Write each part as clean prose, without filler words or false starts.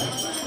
Thank you.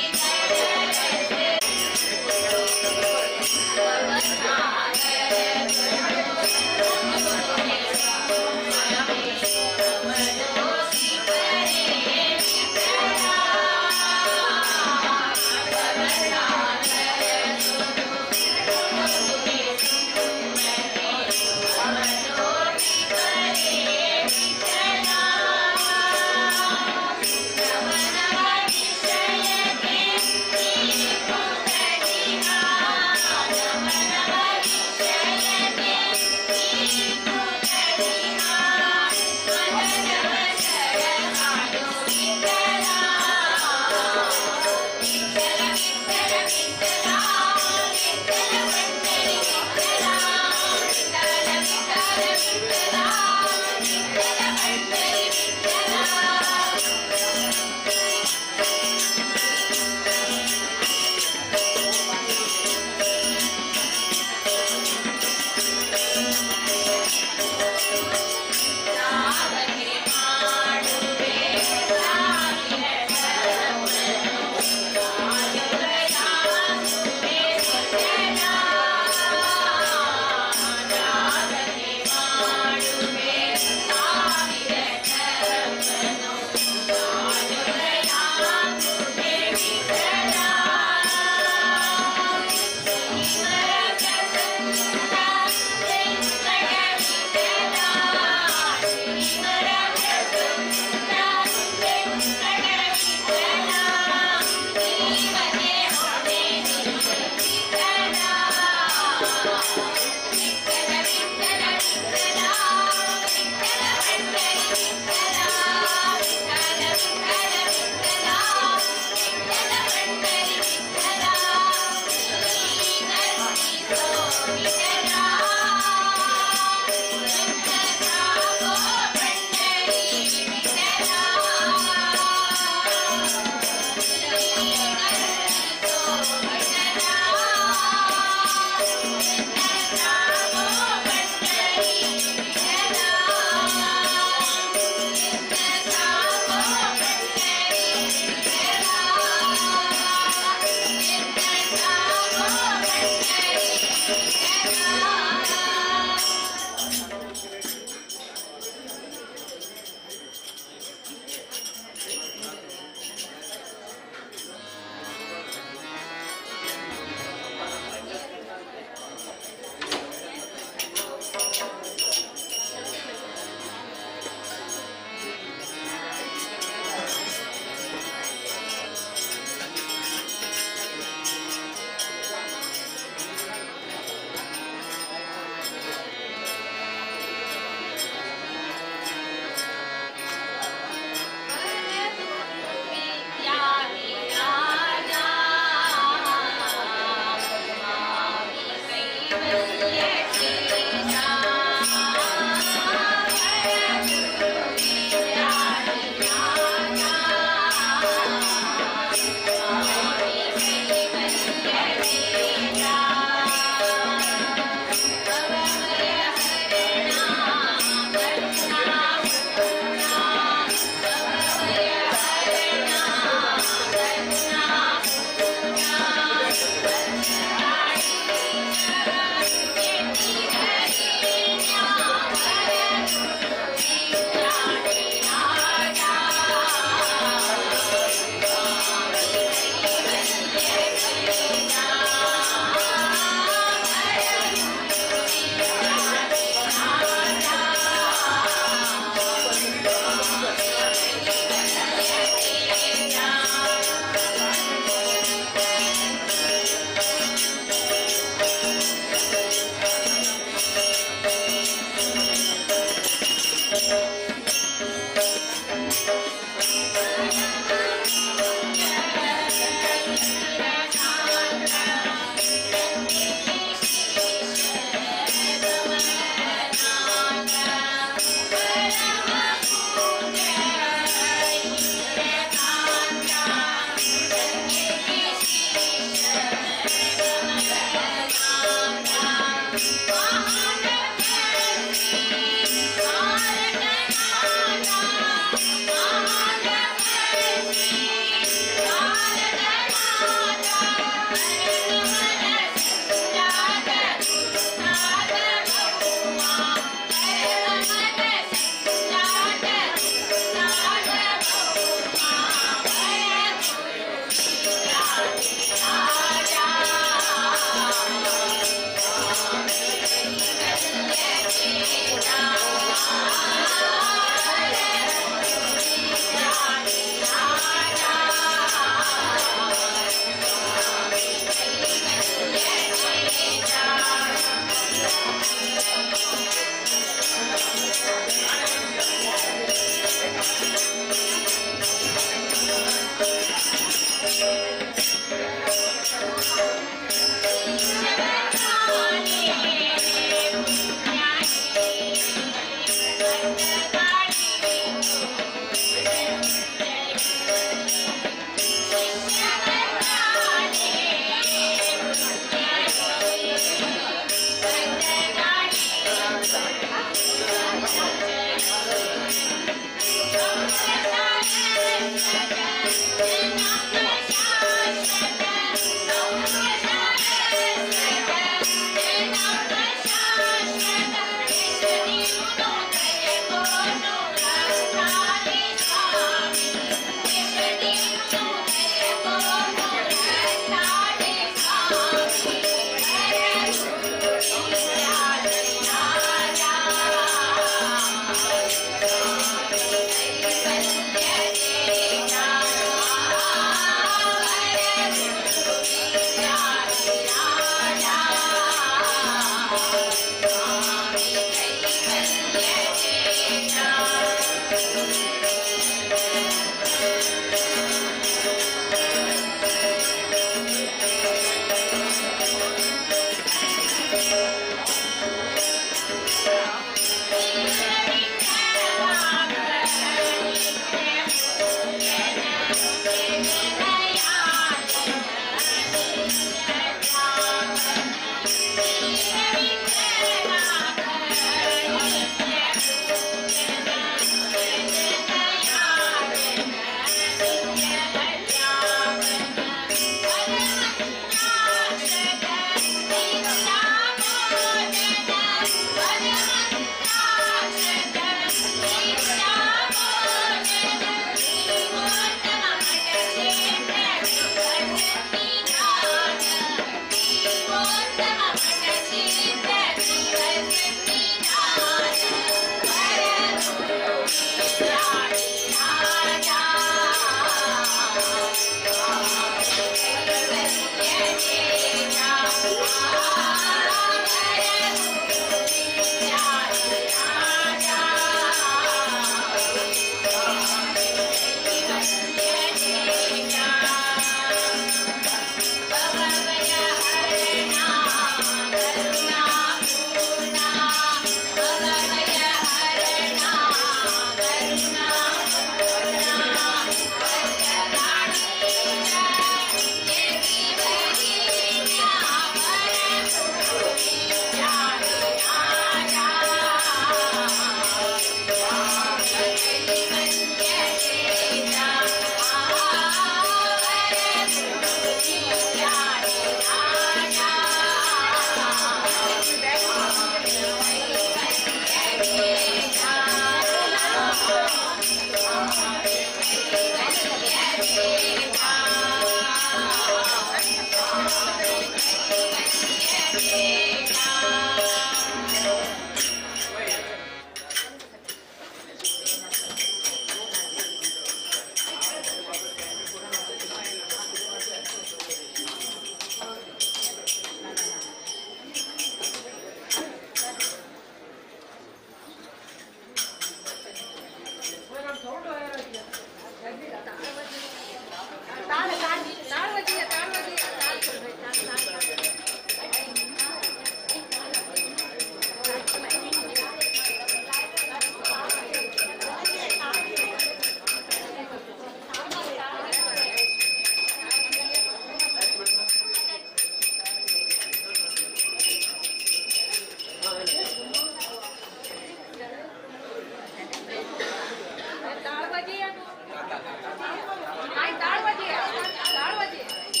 તાળ વાજી.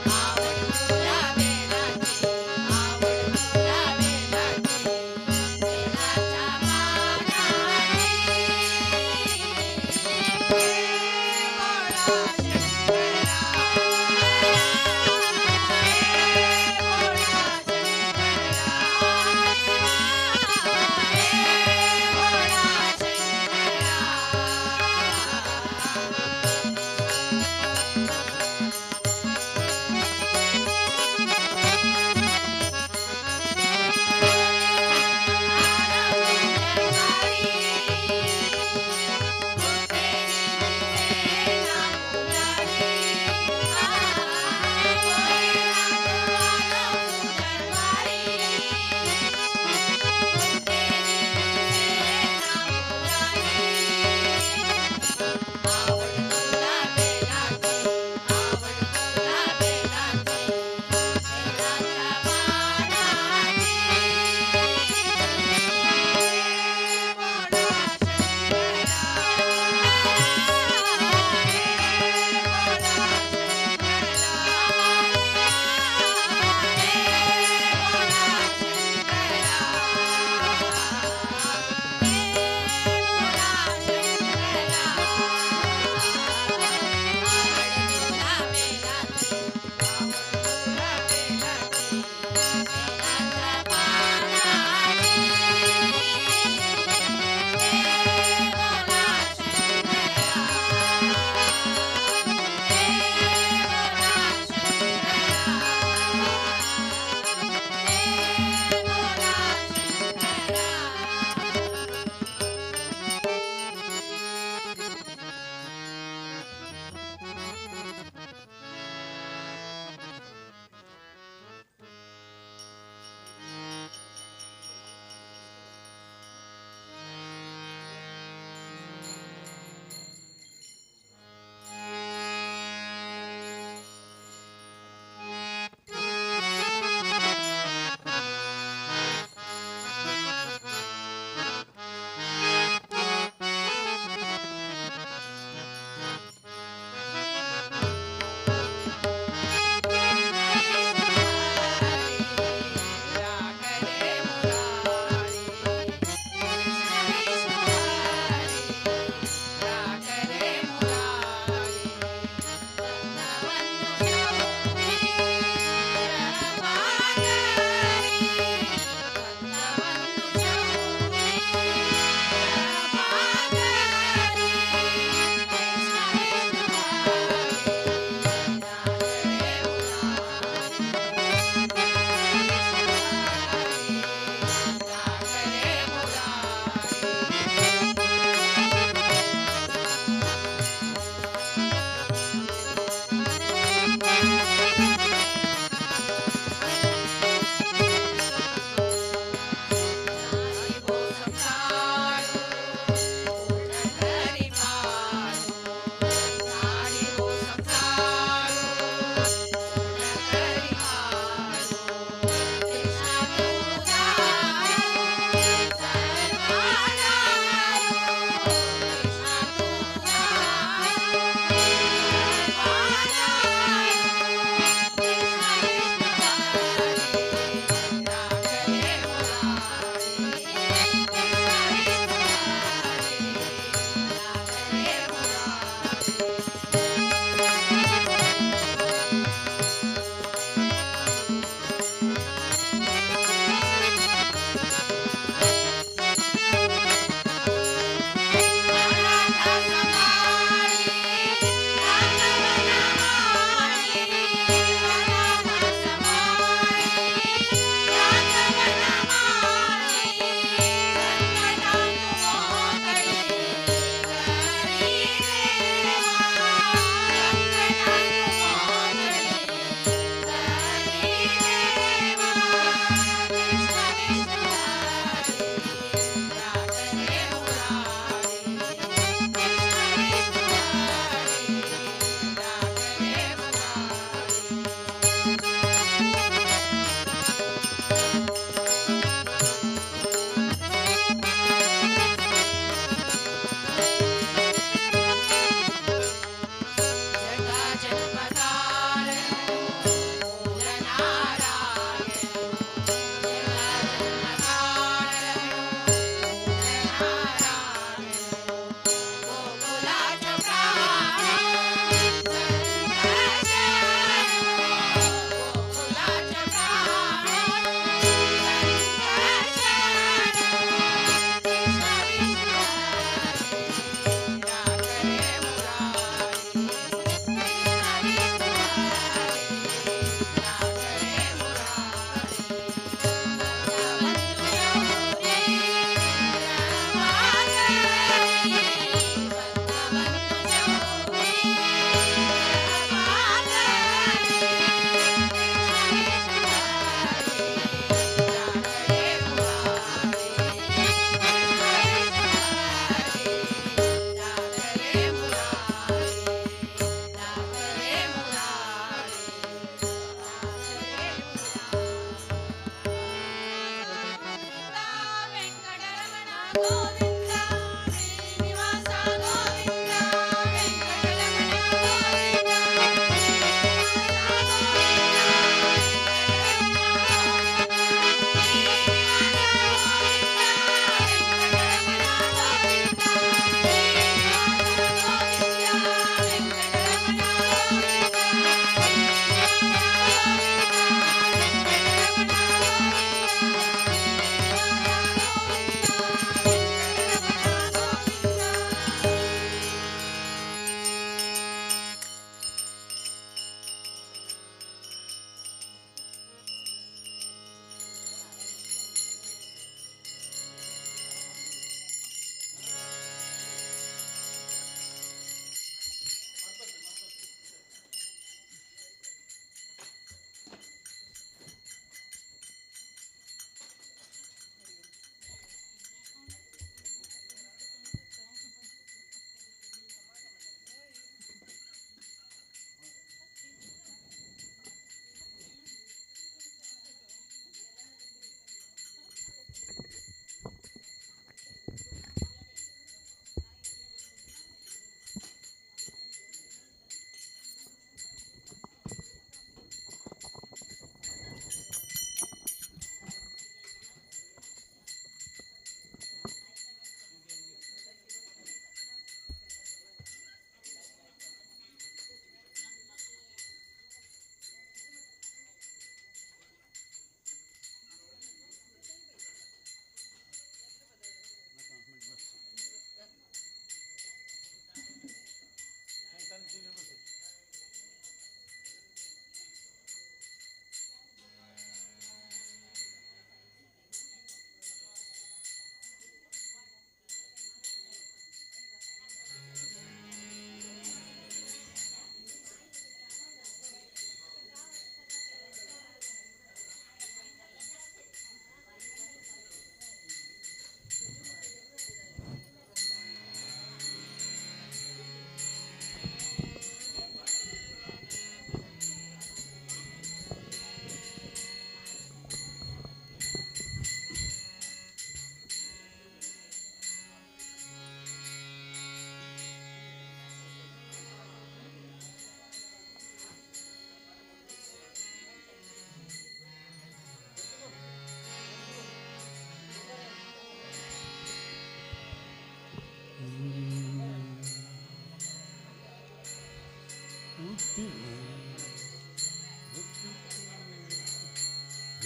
आवड तुला वेलाची, आवड तुला वेलाची, वेलाच्या पानाची. हे भोळा शंकरा, हे भोळा शंकरा, हे भोळा शंकरा.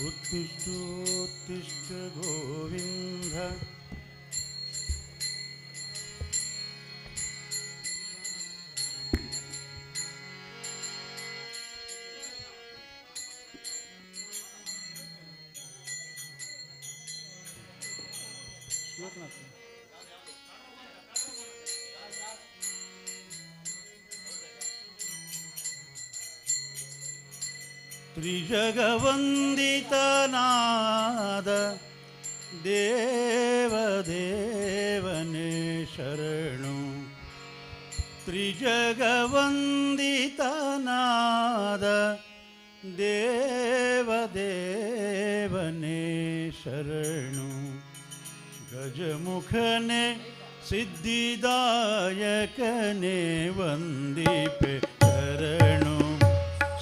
ಉತ್ತಿಷ್ಠೋತ್ತಿಷ್ಠ ಗೋವಿಂದ. ತ್ರಿಜಗವಂದಿತನಾದ ದೇವದೇವನೇ ಶರಣು. ತ್ರಿಜಗವಂದಿತನಾದ ದೇವದೇವನೇ ಶರಣು. ಗಜಮುಖನೇ ಸಿದ್ಧಿದಾಯಕನೇ ವಂದಿಪೆ ಶರಣು.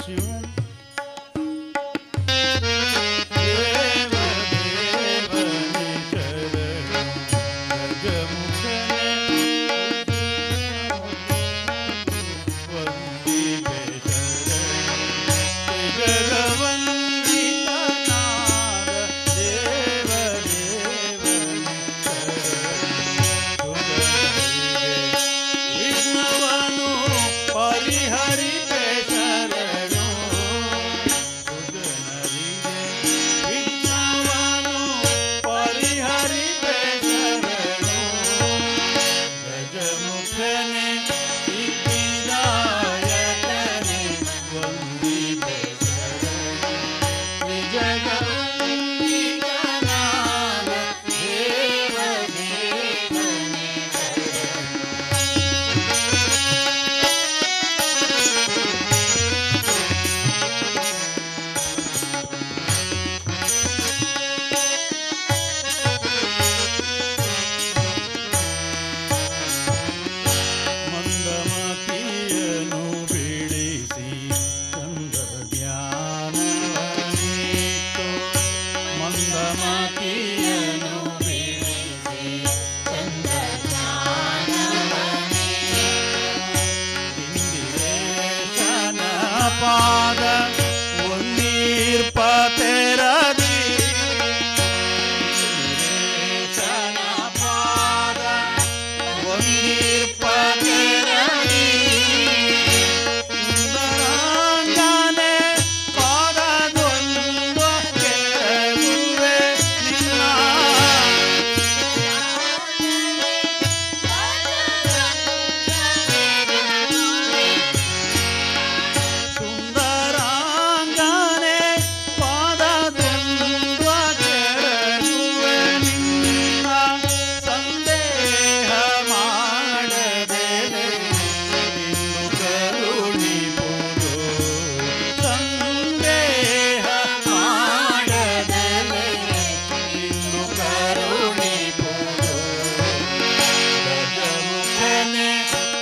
ಶಿವ ಪಾದ ಒಂದೀರ್ಪತೆರದಿ ಪಾದ ಒಂದೀರ್ಪತೆರದಿ ಸುಂದರಾಂಗನೆ ಪಾದದೊಂದು ಕೆರಗುವೆ ನಿನ್ನ. ಸುಂದರಾಂಗನೆ ಪಾದದೊಂದು ಕೆರಗುವೆ ನಿನ್ನ. ಸಂದೇಹ ಮಾಡದೆ ಇನ್ನು ಕರುಣಿಪುದು. ಸಂದೇಹ ಮಾಡದೆ ಇನ್ನು ಕರುಣಿಪುದು. ಗಜಮುಖನೆ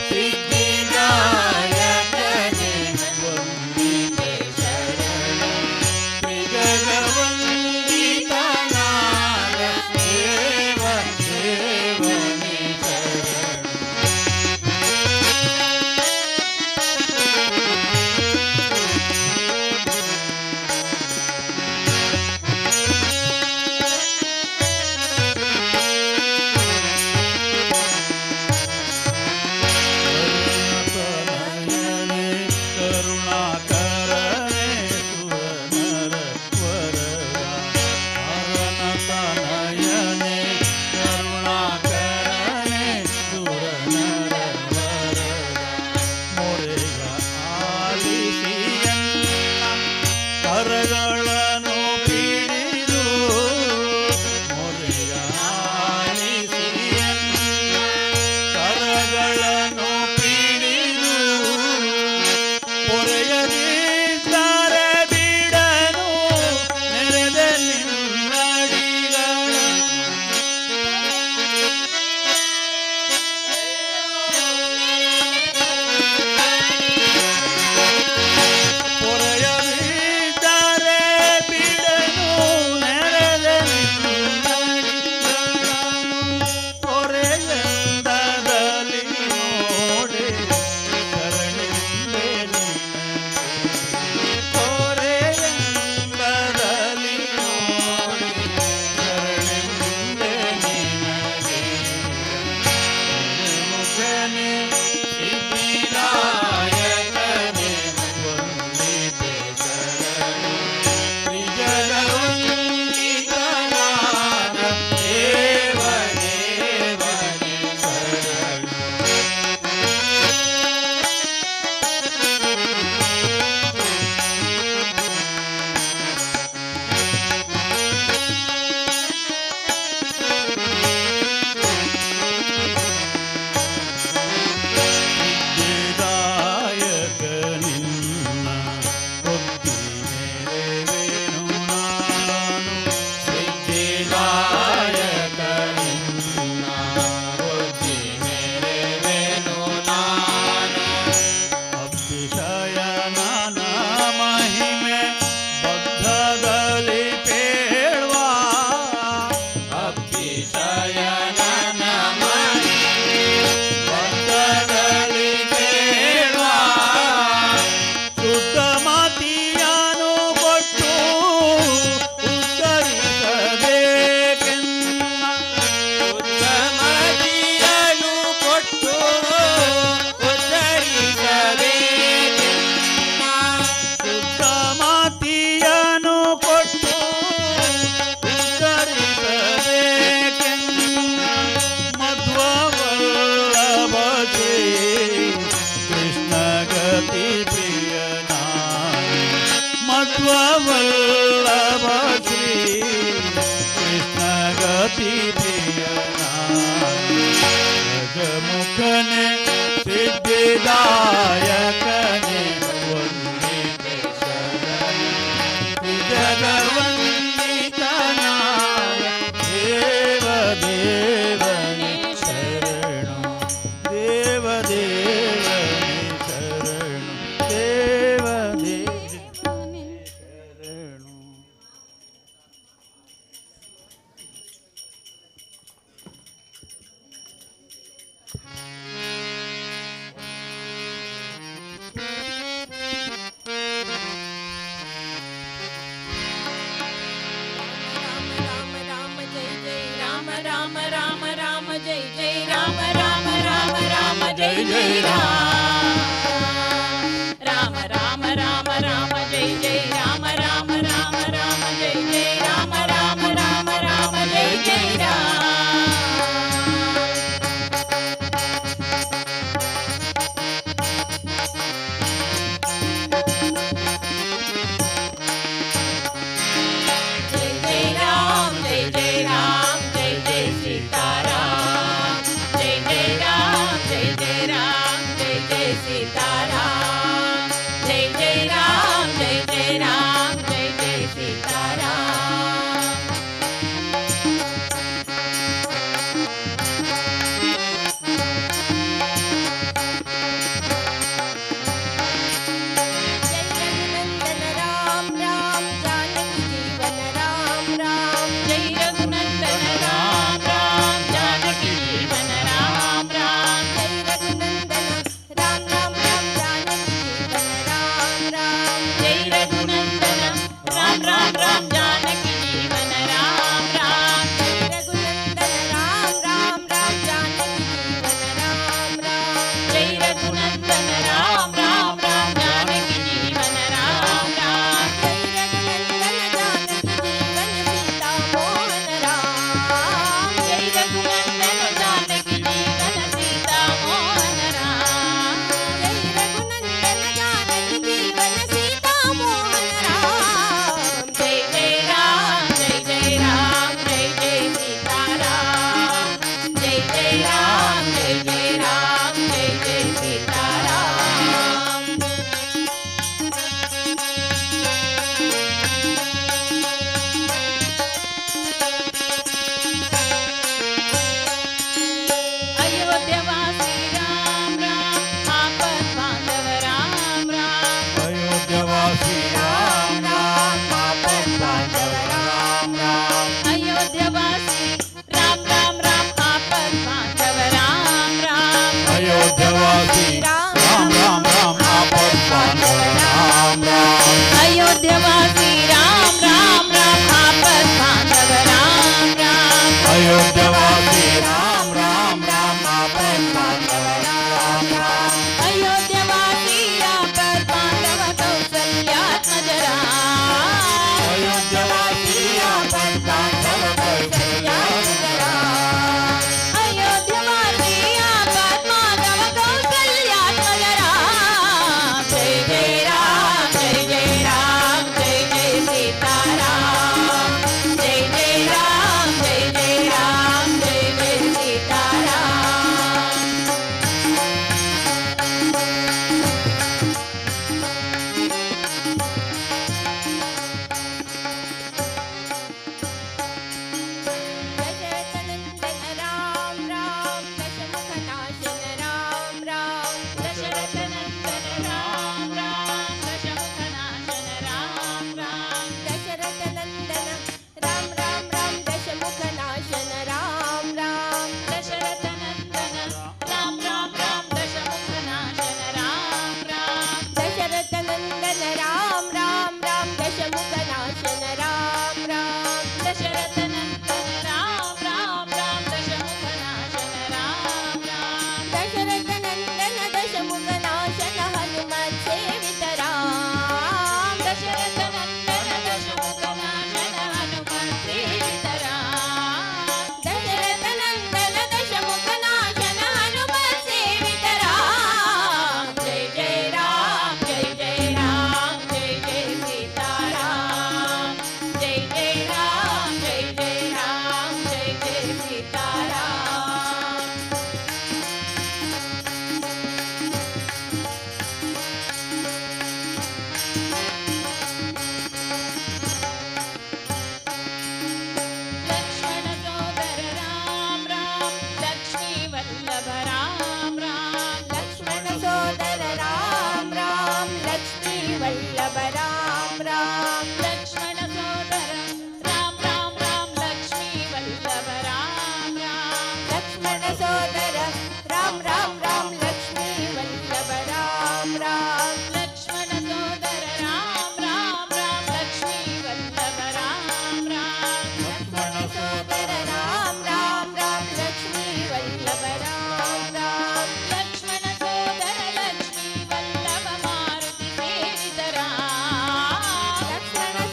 ಸಿದ್ಧಿದಾಯಕನೆ ವಂದಿಪೆ ಶರಣು. ತ್ರಿಜಗವಂದಿತನಾದ ದೇವ ದೇವನೇ ಶರಣು. ಕರುಣಾತನಯನೆ ಕರುಣಾಕರನೆ ಸುರನರ ವರದ. ಅರುಣತನಯನೆ ಕರುಣಾಕರನೆ ಸುರನರ ವರದ. ಮೊರೆಯ ಆಲಿಸಿಯನ್ನ ಕರಗಳನ್ನು ಪಿಡಿದು. ಮೊರೆಯ ಆಲಿಸಿಯನ್ನ ಕರಗಳನ್ನು ಪಿಡಿದು. ಪೊರೆಯದಿದ್ದರೆ ಬಿಡನು ನೆರೆದ ನಿನ್ನಡಿಗಳ. ಪೊರೆಯದಿದ್ದರೆ ಮಧ್ವವಲ್ಲಭ ಶ್ರೀ ಕೃಷ್ಣ ಗತಿ ಪ್ರಿಯನ ಗಜಮುಖನೆ ಸಿದ್ಧಿದಾಯಕನೆ ವಂದಿತೆ ಶರಣ ಜಗವಂದಿತನಾಯ ದೇವ ದೇವನೆ ಶರಣು ದೇವ ದೇವನೆ ಶರಣು ದೇವ ದೇವನೆ ಶರಣು. राम राम राम जय जय राम राम राम राम जय जय राम राम राम राम जय जय राम राम राम राम राम जय जय राम राम राम राम जय जय राम राम राम राम जय जय राम. जय जय राम जय जय राम जय जय सीताराम जय जय राम जय जय राम जय जय सीताराम जय जय राम जय जय राम जय जय सीताराम. जय रघुनंदन राम राम जानकी जीवन राम राम. जय रघुनंदन राम राम जानकी जीवन राम राम. जय रघुनंदन राम राम राम जानकी जीवन राम राम. जय रघुनंदन राम राम राम जानकी जीवन राम राम. जय रघुनंदन राम राम राम जानकी जीवन राम राम. जय रघुनंदन राम राम राम जानकी जीवन राम राम. जय रघुनंदन जानकी जीवन सीता मोहन राम. जय रघुनंदन जानकी जीवन सीता मोहन राम. जय रघुनंदन जानकी जीवन सीता मोहन राम. जय जय राम जय जय राम जय जय सीता राम जय जय राम जय जय राम जय जय सीता राम. अयोध्यावासी राम राम आपद बांधव राम राम. अयोध्यवासी राम राम आपद बांधव राम राम. अयोध्यावासी राम राम राम आपद बांधव राम राम. अयोध्यवासी राम राम राम आपद बांधव राम राम. अयोध्यावासी राम राम राम आपद बांधव राम राम. अयोध्यवासी राम राम राम आपद बांधव राम राम. अयोध्यावासी आपद बांधव कौसल्यात्मज राम. अयोध्यवासी आपद बांधव कौसल्यात्मज राम. अयोध्यावासी आपद बांधव कौसल्यात्मज राम. जय जय राम जय जय राम जय जय सीताराम जय जय राम जय जय राम. वल्लभ राम राम. लक्ष्मण सोदर राम राम राम लक्ष्मी वल्लभ राम राम. लक्ष्मण सोदर राम राम राम लक्ष्मी वल्लभ राम राम. लक्ष्मण सोदर राम राम राम लक्ष्मी वल्लभ राम राम. लक्ष्मण सोदर राम राम राम लक्ष्मी वल्लभ राम राम. लक्ष्मण सोदर लक्ष्मी वल्लभ मारुती सेवित राम. लक्ष्मण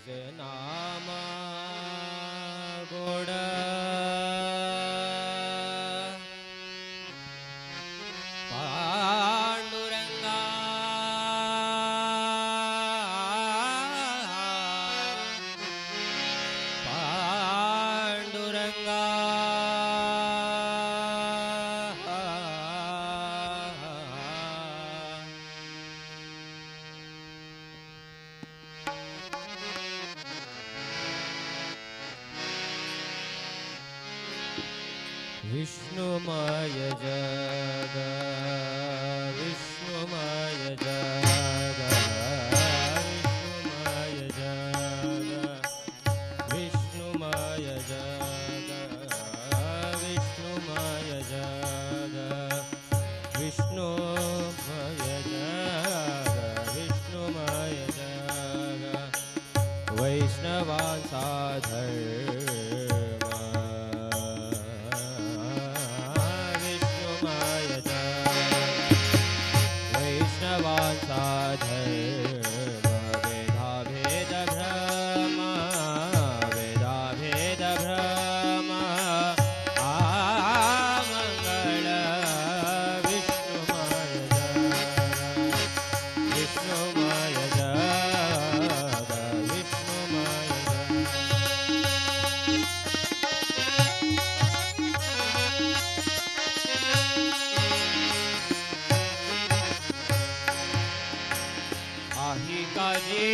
तुझे नाम गोड पांडुरंगा पांडुरंगा विष्णुमय जग विष्णुमय जग विष्णुमय जग विष्णुमय जग विष्णुमय जग विष्णुमय जग विष्णुमय जग वैष्णवांचा धर्म विष्णुमय जग वैष्णवांचा धर्म भेदाभेद भ्रम भेदाभेद भ्रम आ मंगळ विष्णुमय जग विष्णुमय जग विष्णुमय जग. आही काजी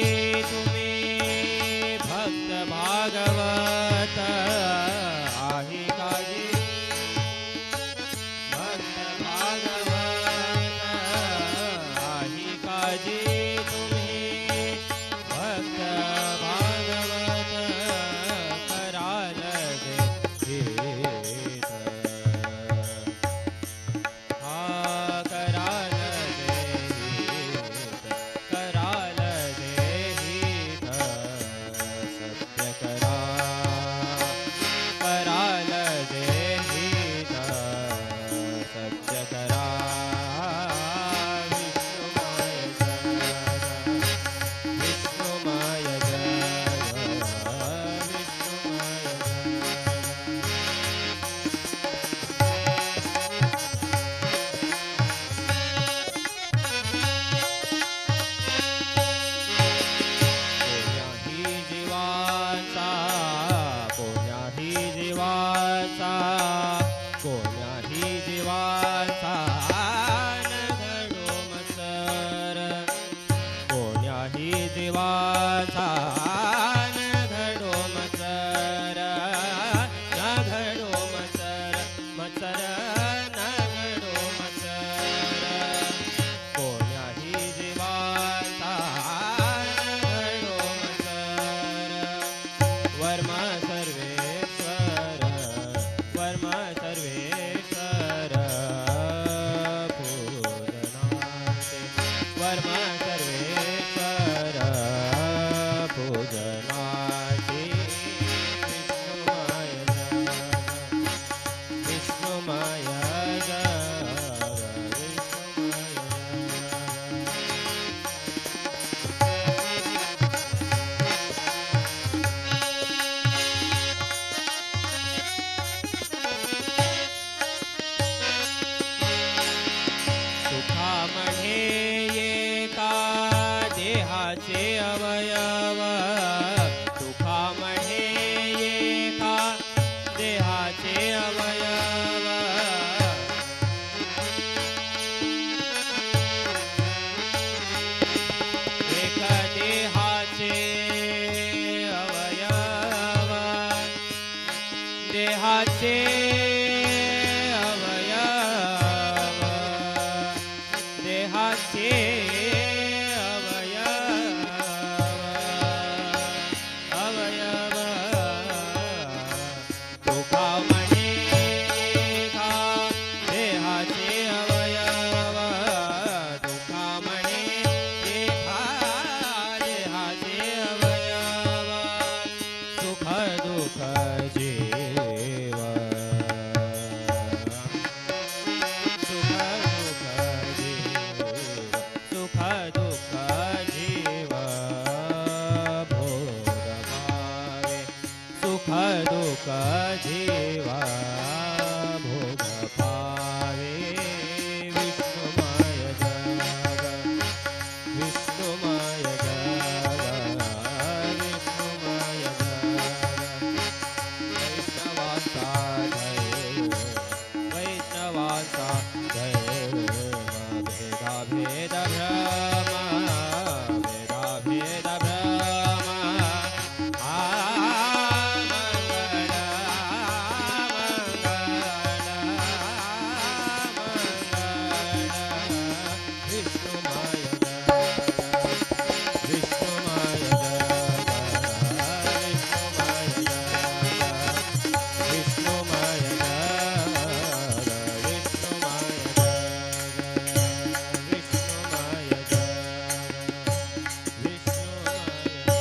तुम्ही भक्त भागवत आही काजी भक्त भागवत आही काजी तुम्ही भक्त भागवत कराल दे हित. हा कराल देहित कराल देहित सत्य करा कराल देहित सत्य करा विष्णुमय जग विष्णुमय जग विष्णुमय जग. कोण्याही जीवाचा कोण्याही जीवाचा कोण्याही जीवाचा न घडो मत्सर कोण्याही जीवाचा न घडो मत्सर न घडो मत्सर मत्सर न घडो मत्सर कोण्याही जीवाचा न घडो मत्सर वर्मा सर्वेश्वर वर्मा सर्वेश्वर पूजनाचे वर्मा सर्वेश्वर पूजनाचे विष्णुमय जग विष्णुमय जग विष्णुमय जग. सुखा म्हणे एका देहाचे अवयव सुखा म्हणे एका देहाचे अवयव एक देहाचे अवयव देहाचे अवयव देहाचे अवयव अवयव तुका म्हणे एका देहाचे अवयव तुका म्हणे एका देहाचे अवयव सुख दुःख जीव सुख दुःख जीव सुख भ्रम, भेदा भेद भ्रम, आ मंगल मंगल मंगल विष्णुमय जग, विष्णुमय जग, विष्णुमय जग, विष्णुमय जग, विष्णुमय जग, विष्णुमय जग, विष्णुमय जग.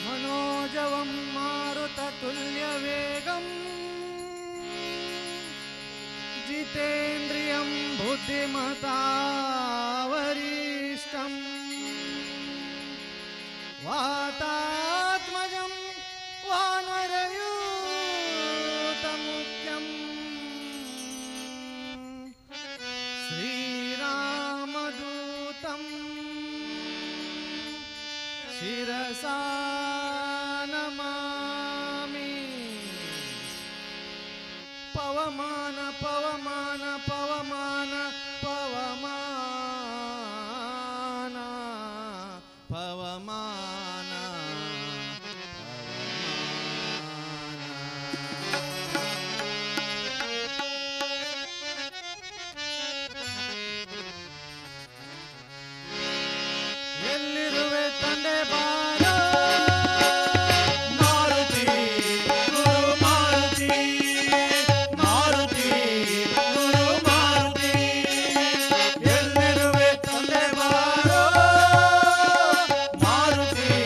मनोजवं मारुततुल्यवेगम् जितेन्द्रियं बुद्धिमतावरिष्ठम् वातात्मजं वानरयूतमुख्यम् श्रीरामदूतम् शिरसा नमामि. पवमान पवमान पवमान पवमान पवमान ಪವಮಾನ. ಎಲ್ಲಿರುವೆ ತಂದೆ ಬಾರೋ ಮಾರುತಿ ಗುರು ಮಾರುತಿ, ಮಾರುತಿ ಗುರು ಮಾರುತಿ, ಎಲ್ಲಿರುವೆ ತಂದೆ ಬಾರೋ ಮಾರುತಿ.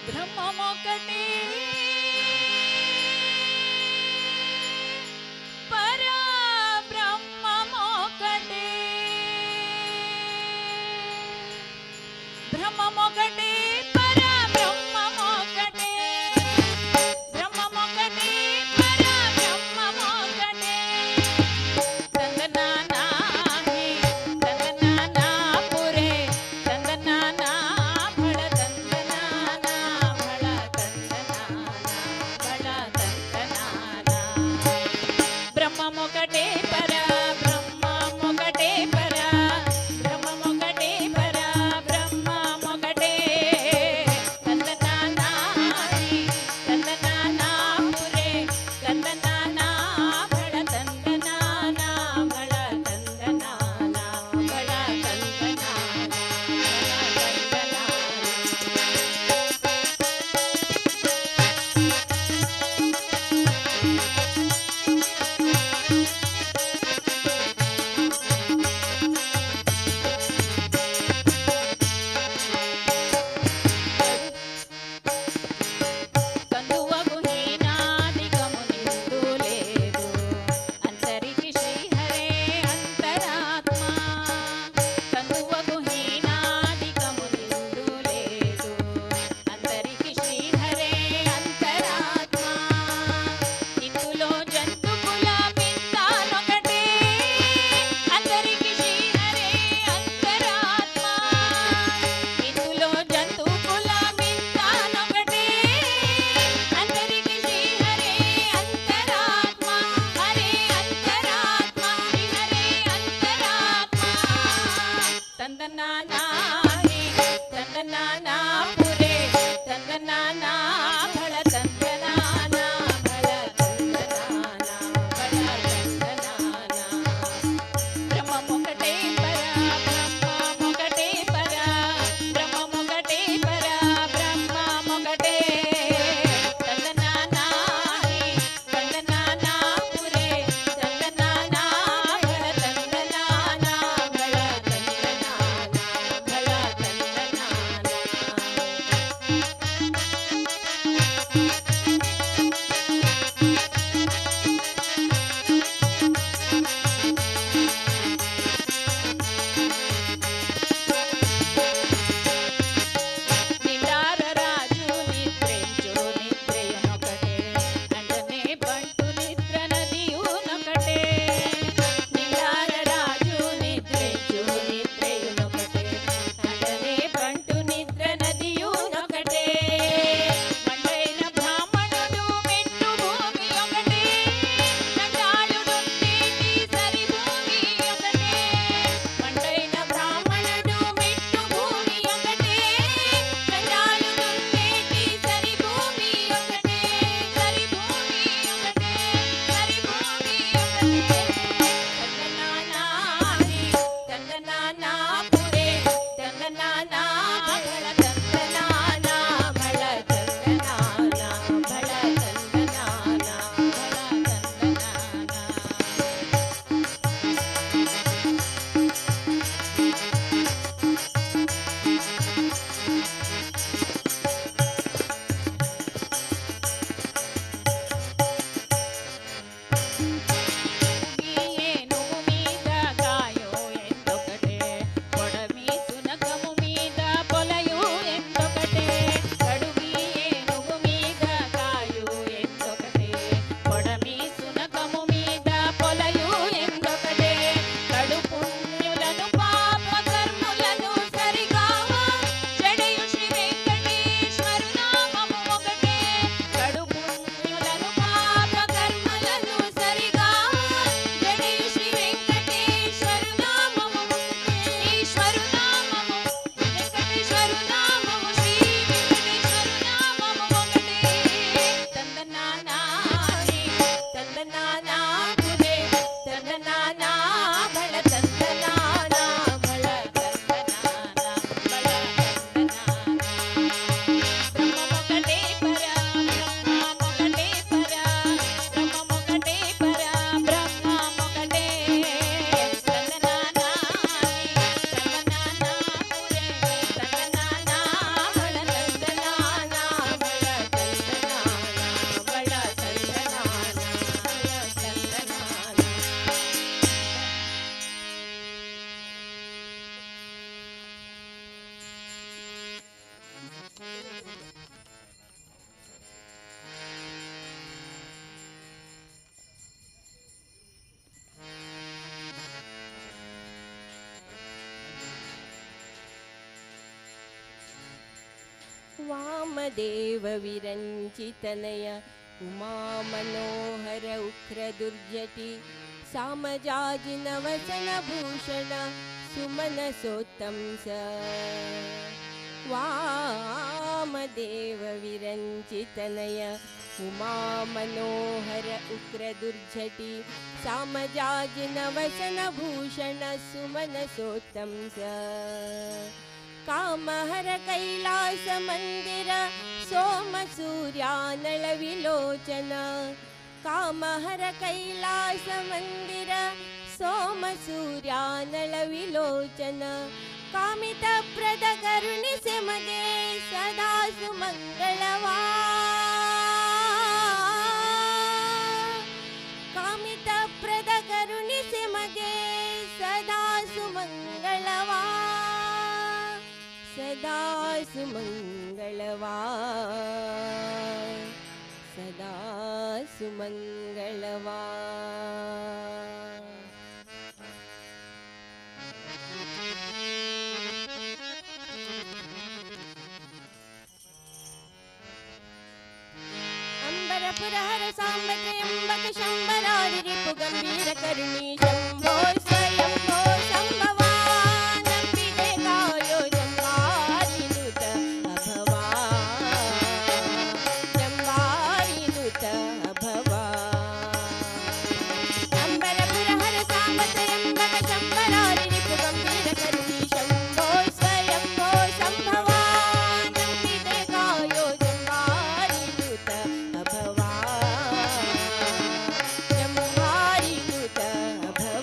బ్రహ్మమొకటే పరబ్రహ్మమొకటే బ్రహ్మమొకటే పరబ్రహ్మమొకటే బ్రహ్మమొకటే పరబ్రహ్మమొకటే తందనానాహి తందనానా పురే తందనానా భళ తందనానా భళ తందనానా. वामदेव विरञ्चितनय उमा मनोहर उग्र दुर्जटि सामजाजिनवसन भूषण सुमनसोत्तंस वामदेव विरञ्चितनय उमा मनोहर उग्र दुर्जटि सामजाजिनवसन भूषण सुमनसोत्तंस कामहर कैलास मंदिर सोम सूर्यानल विलोचन कामहर कैलास मंदिर सोम सूर्यानल विलोचन कामित प्रद करुणिसे मगे सदा सुमंगलवा कामित प्रद करुणिसे मगे सदा सुमंगलवा सदा सुमंगलवा सदा सुमंगलवा। अंबरपुरहर सांब त्र्यंबक शंबरारि रिपु गंभीर करुणी शंभो स्वयंभो संभवा नंबिके गायो जंबारिनुत अभवा जंबारिनुत अभवा। अंबरपुरहर सांब त्र्यंबक शंबरारि रिपु गंभीर करुणी शंभो स्वयंभो संभवा नंबिके गायो जंबारिनुत अभवा जंबारिनुत अभवा।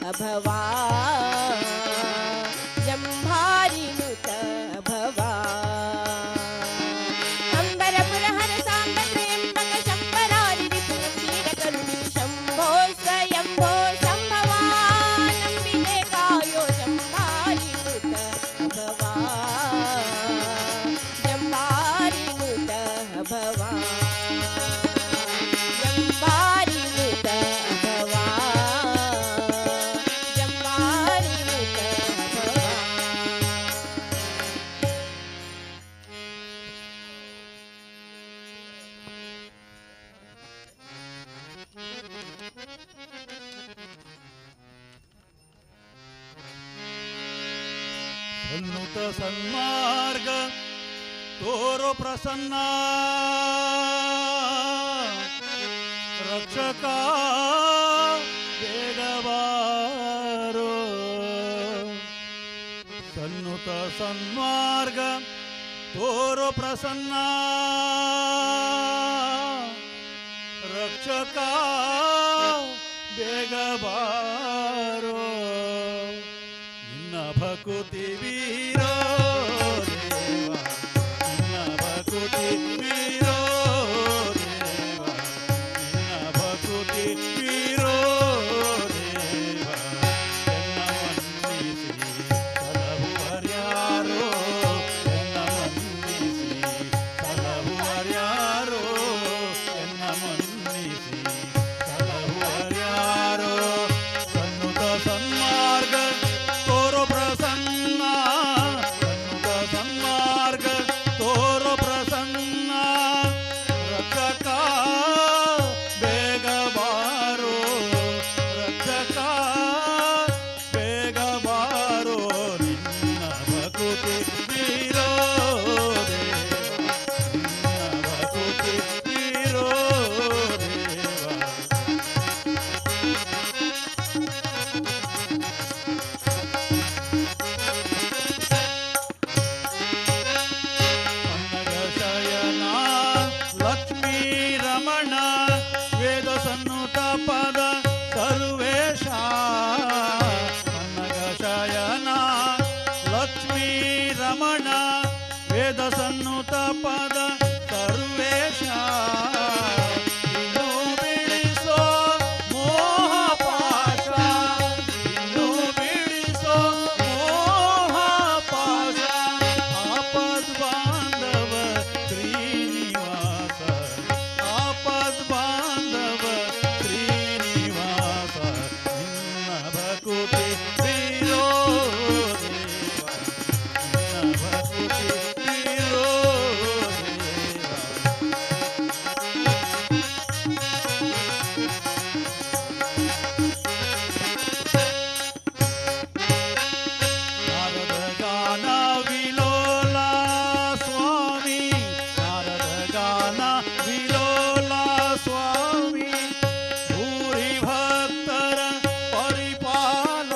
ಭವಾ ಜಂಭಾರಿನುತ ಭವಾ ಅಂಬರಪುರ ಹರ ಸಾಂಬ ತ್ರ್ಯಂಬಕ ಶಂಬರಾರಿ ರಿಪುರಂಬೀರ ಕರುಣಿ ಶಂಭೋ ಸ್ವಯಂಭೋ ಸಂಭವಾ ನಂಬಿದೆ ಕಾಯೋ ಜಂಭಾರಿನುತ ಭವಾ ಜಂಭಾರಿನುತ ಭವಾ ಜಂಬಾರಿನುತ ಭವಾ ಜಂಬಾರಿನುತ ಭವಾ. ಸನ್ನುತ ಸನ್ಮಾರ್ಗ ತೋರೋ ಪ್ರಸನ್ನ ರಕ್ಷಕ ಬೇಗಬಾರೋ. ಸನ್ನುತ ಸನ್ಮಾರ್ಗ ತೋರೋ ಪ್ರಸನ್ನ ರಕ್ಷಕ ಬೇಗಬಾರೋ. ನಿನ್ನ ಭಕುತಿ ವೀರೋ ದೇವ, ನಿನ್ನ ಭಕುತಿ ವೀರೋ ದೇವ, ನಿನ್ನ ಭಕುತಿ ವೀರೋ ದೇವ. ಎನ್ನ ಮನ್ನಿಸಿ ಸಲಹುವರ್ಯಾರೋ, ಎನ್ನ ಮನ್ನಿಸಿ ಸಲಹುವರ್ಯಾರೋ, ಎನ್ನ ಮನ್ನಿಸಿ ಸಲಹುವರ್ಯಾರೋ. ಸನ್ನುತ ಸನ್ಮಾರ್ಗ ತೋರೋ ಪ್ರಸನ್ನ, ಸನ್ನುತ ಸನ್ಮಾರ್ಗ ತೋರೋ ಪ್ರಸನ್ನ ರಕ್ಷಕ ಬೇಗ ಬಾರೋ, ರಕ್ಷಕ ಬೇಗ ಬಾರೋ. ನಿನ್ನ ಭಕುತಿ ವೀರೋ ದೇವ, ನಿನ್ನ ಭಕುತಿ ವೀರೋ ದೇವ. ಶಯನ ಲಕ್ಷ್ಮೀ ರಮಣ ವೇದ ಸನ್ನುತ ಪದ ಸರ್ವೇಶ. ಪನ್ನಗ ಶಯನ ಲಕ್ಷ್ಮೀ ರಮಣ ವೇದ ಸನ್ನುತ ಪದ ಸರ್ವೇಶ. ಇನ್ನು ಬಿಡಿಸೋ ಮೋಹ ಪಾಶ, ಇನ್ನು ಬಿಡಿಸೋ ಮೋಹ ಪಾಶ. ಆಪದ್ ಬಾಂಧವ ಶ್ರೀನಿವಾಸ, ಆಪದ್ ಬಾಂಧವ ಶ್ರೀನಿವಾಸ. ನಿನ್ನ ಭಕುತಿ ವೀರೋ ದೇವ, ನಿನ್ನ ಭಕುತಿ ವೀರೋ ದೇವ. ನಾರದ ಗಾನ ವಿಲೋಲ ಸ್ವಾಮಿ, ನಾರದ ಗಾನ ವಿಲೋಲ ಸ್ವಾಮಿ. ಭೂರಿ ಭಕ್ತರ ಪರಿಪಾಲ,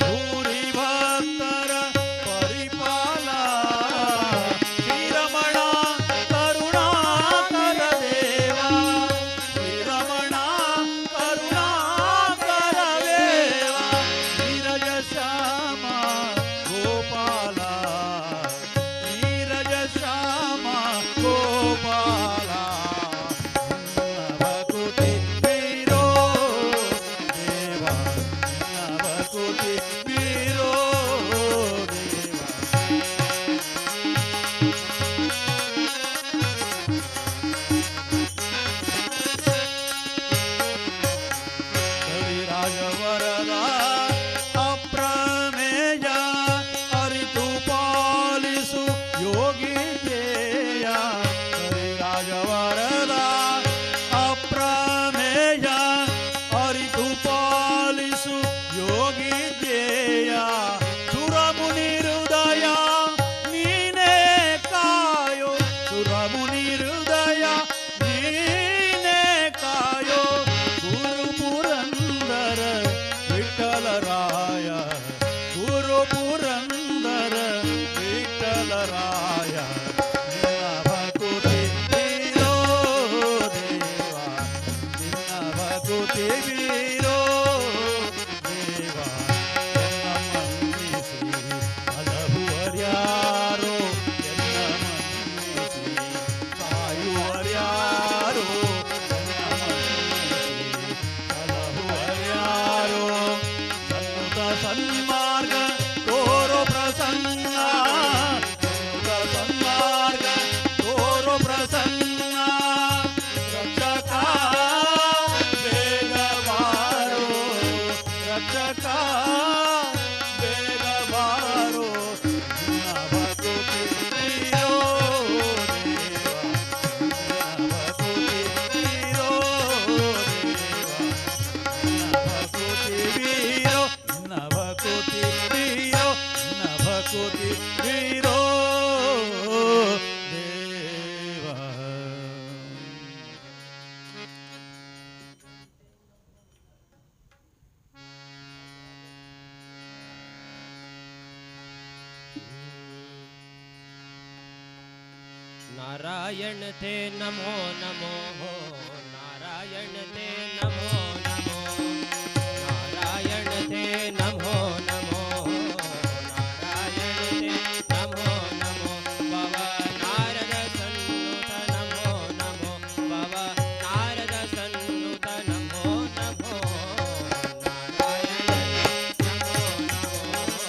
ಭೂರಿ ಭಕ್ತರ ಪರಿಪಾಲ. ಶ್ರೀರಮಣ ಕರುಣಾಕರ ದೇವ, ಶ್ರೀರಮಣ ಕರುಣಾಕರ ದೇವ. ನೀರಜ ಶ್ಯಾಮ ಗೋಪಾಲ, ನೀರಜ ಶ್ಯಾಮ ಗೋಪಾಲ. ನಿನ್ನ ಭಕುತಿ ವೀರೋ ದೇವ, ನಿನ್ನ ಭಕುತಿ ವೀರೋ ದೇವ. ಕವಿರಾಜವರದ ಅಪ್ರಮೇಯ ಅರಿತು ಪಾಲಿಸು ಯೋಗಿ ಧ್ಯೇಯ. ಕವಿರಾಜವರದ ಅಪ್ರಮೇಯ ಅರಿತು ಪಾಲಿಸು ಯೋಗಿ ಧ್ಯೇಯ. ಸುರಮುನಿ ಹೃದಯ ನೀನೇ ಕಾಯೋ, ಸುರಮುನಿ ಹೃದಯ ನೀನೇ ಕಾಯೋ. ಗುರು ಪುರಂದರ ವಿಠಲರಾಯ, ಗುರು ಪುರಂದರ ವಿಠಲರಾಯ. ನಿನ್ನ ಭಕುತಿ ವೀರೋ ದೇವ, ನಿನ್ನ ಭಕುತಿ ವೀರೋ ರಕ್ಷಕ ಬೇಗ ಬಾರೋ ನಿನ್ನ ಭಕುತಿ ಬೀರೋ ದೇವ ನಿನ್ನ ಭಕುತಿ ಬೀರೋ ದೇವ ಭಕುತಿ ವೀರೋ ನಿನ್ನ ಭಕುತಿ ವೀರೋ ನಿನ್ನ ಭಕುತಿ ವೀರೋ ದೇವ. नारायण ते नमो नमो, नारायण ते नमो नमो, नारायण ते नमो नमो, नारायण ते नमो नमो, भव नारद सन्नुत नमो नमो, भव नारद सन्नुत नमो नमो, नारायण ते नमो नमो,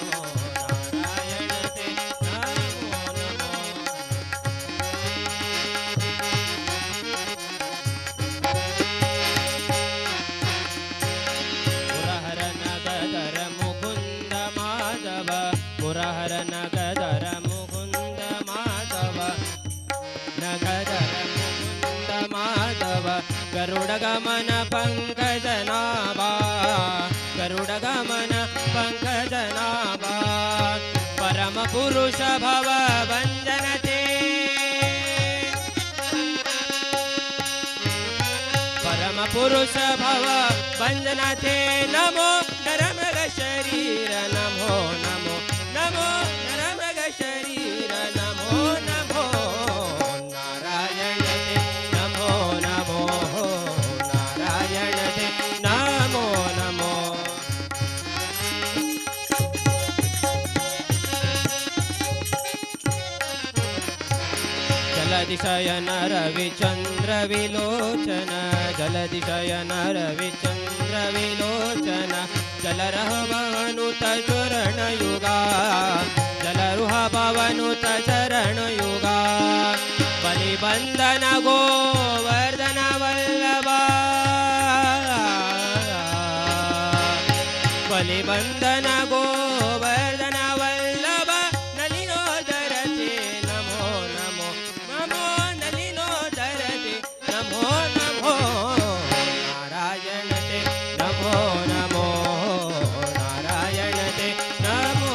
नारायण ते नमो नमो। पुरहर नगदर मुकुन्द माधव, पुरहर नगदर मुकुन्द माधव, नगदर मुकुन्द माधव, गरुडगमन पङ्कजनाभा, गरुडगमन पङ्कजनाभा, परमपुरुष भव वन्दनते, परमपुरुष भव वन्दनते नमो नरमृग शरीर नमो नमो, नमो नरमृग शरीर नमो नमो, नारायण ते नमो नमो, नारायण ते नमो नमो। जलधिशयन रविचन्द्र विलोचन, जलधिशयन रविचन्द्र विलोचन, जलरह भवनुत चरणयुगा, जलरुह भवनुत चरणयुगा, बलिबन्धन गोवर्धन वल्लभा, बलिबन्धन गोवर्धन वल्लभ, नलिनोदरते नमो नमो, नमो नलिनोदरते नमो नमो, नारायण ते नमो नमो, नारायण ते नमो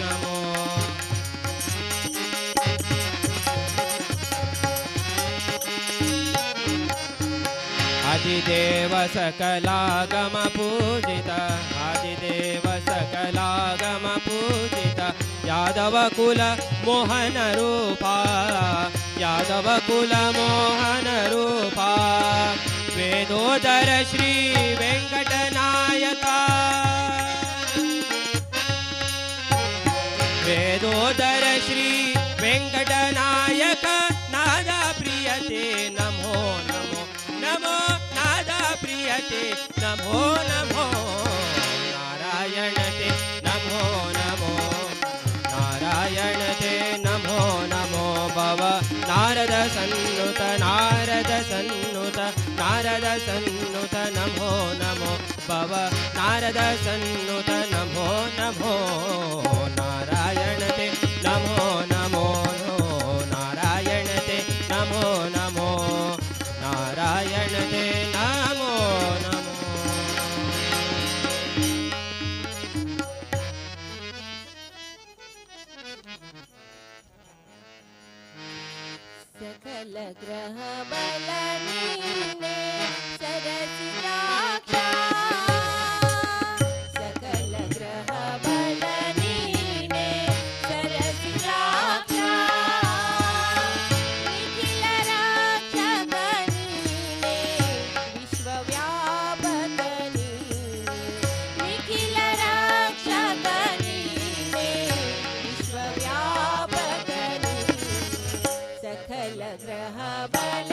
नमो। आदिदेव सकलागम पूजित, आदिदेव सकलागम पूजित, यादव कुल मोहन रूपा, यादव कुल मोहन रूपा, वेदोदर श्री वेंकटनायका, वेदोदर श्री वेंकटनायक, नाद प्रियते नमो नमो, नमो नाद प्रियते नमो नमो, नारायण ते नमो नमो, नारायण ते नमो नमो, भव नारद सन्नुत, नारद सन्नुत, नारद सन्नुत नमो नमो, भव नारद सन्नुत नमो नमो, नारायण ते नमो नमो, नारायण ते नमो नमो, नारायण ते नमो नमो। सकल ग्रह बल नीने सरसिजाक्षा, सकल ग्रह बल नीने सरसिजाक्षा, निखिल रक्षक नीने विश्वव्यापक नीने, निखिल रक्षक नीने विश्वव्यापक नीने, सकल ग्रह बल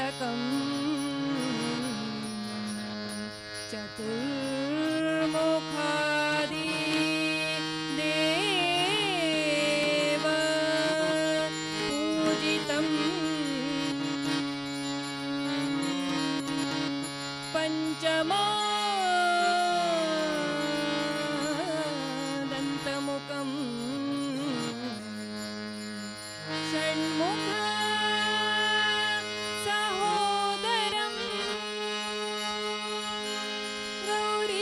तिलकं चतुर्मुखादि देव पूजितम् पञ्चमो दन्तमुखं षण्मुख सहोदरं गौरी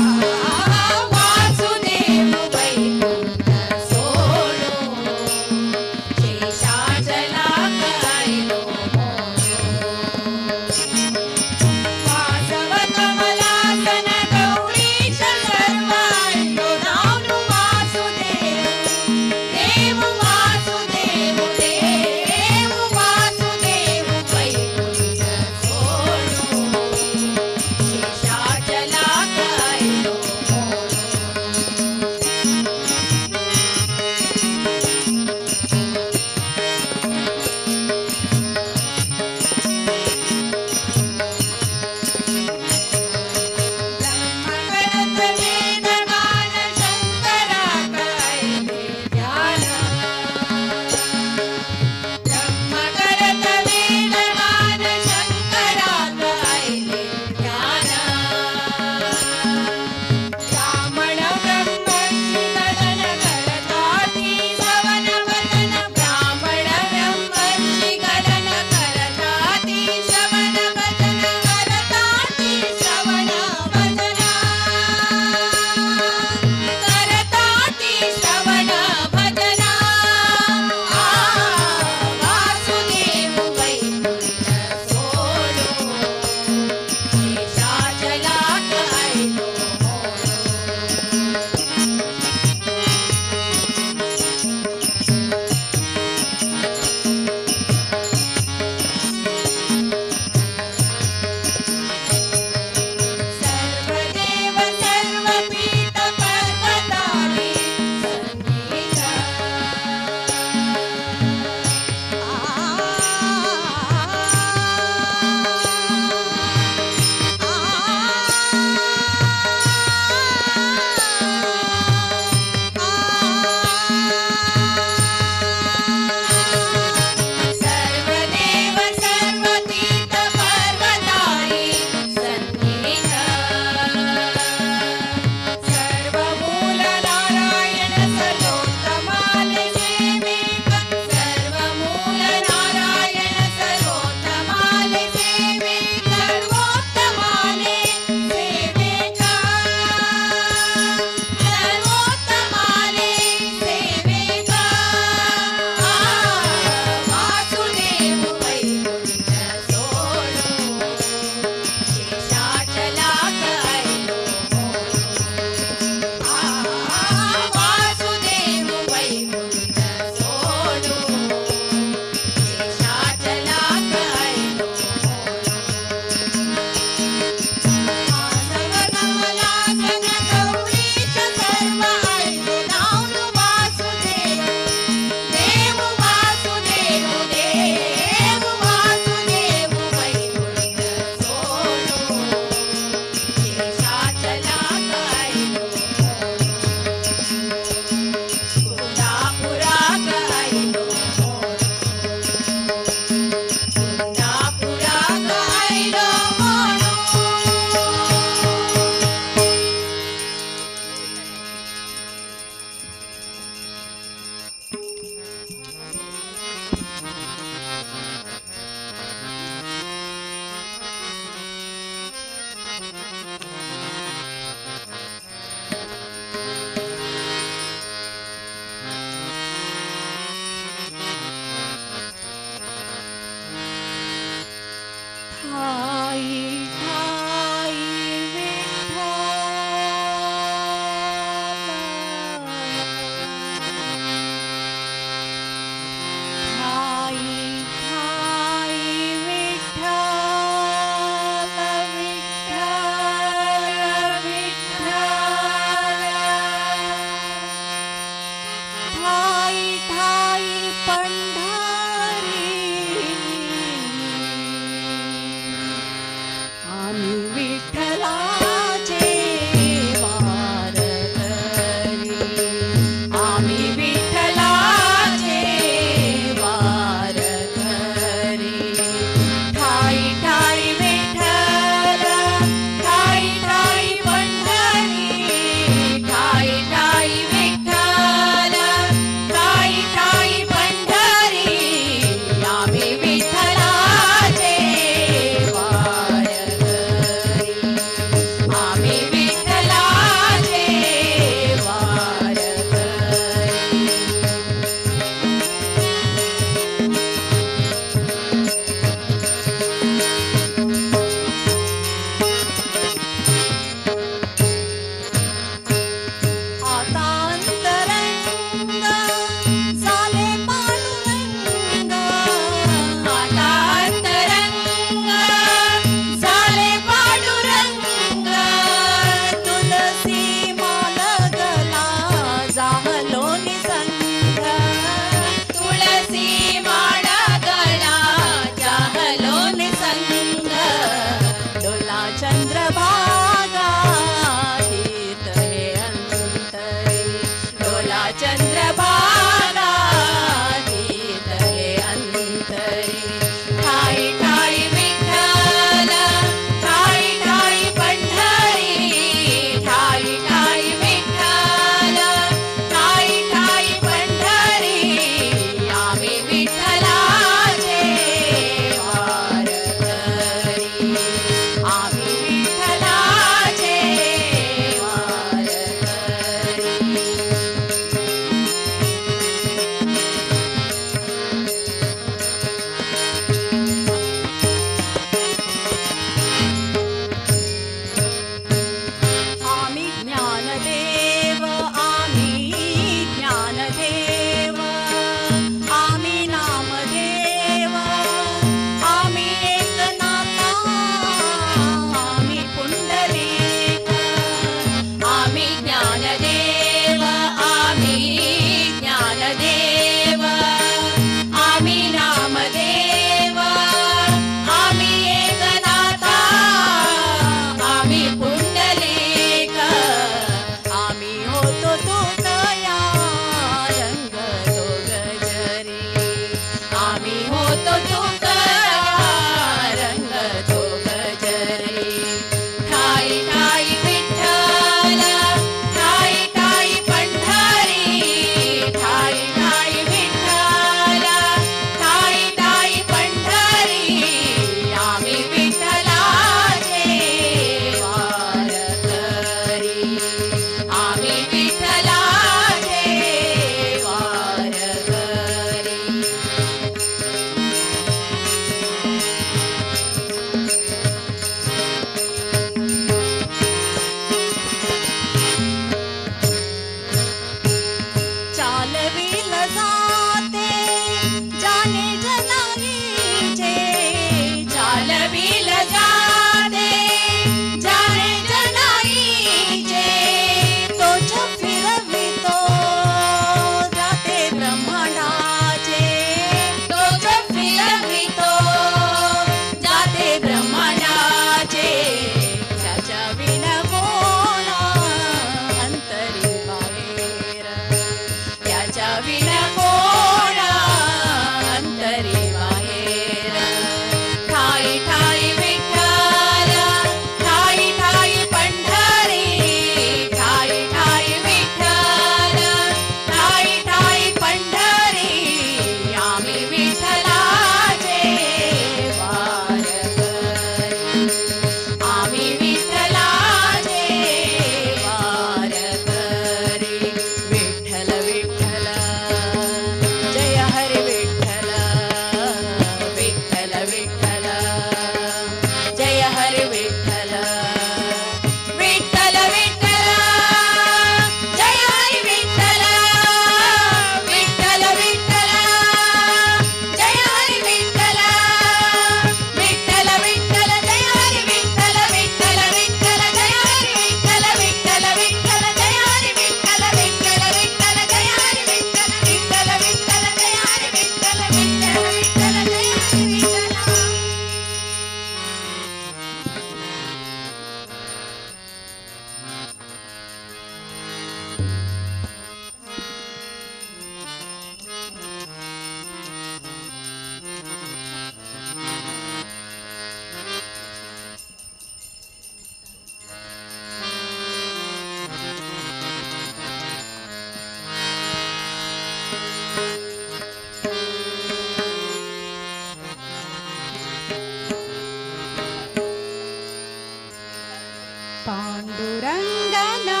पांडुरंगना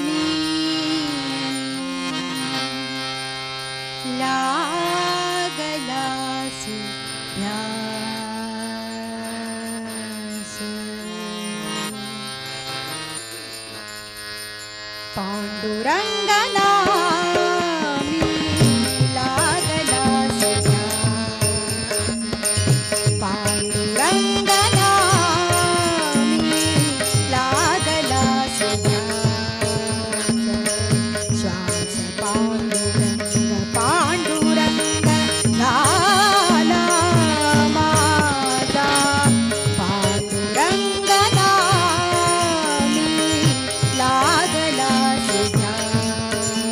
मी लागलासी ध्यास. पांडुरंगना मी लागलासी ध्यास. पांडुरंगना मी लागलासी ध्यास. श्वास पांडुरंग पांडुरंग झाला माझा. पांडुरंगना मी लागलासी ध्यास.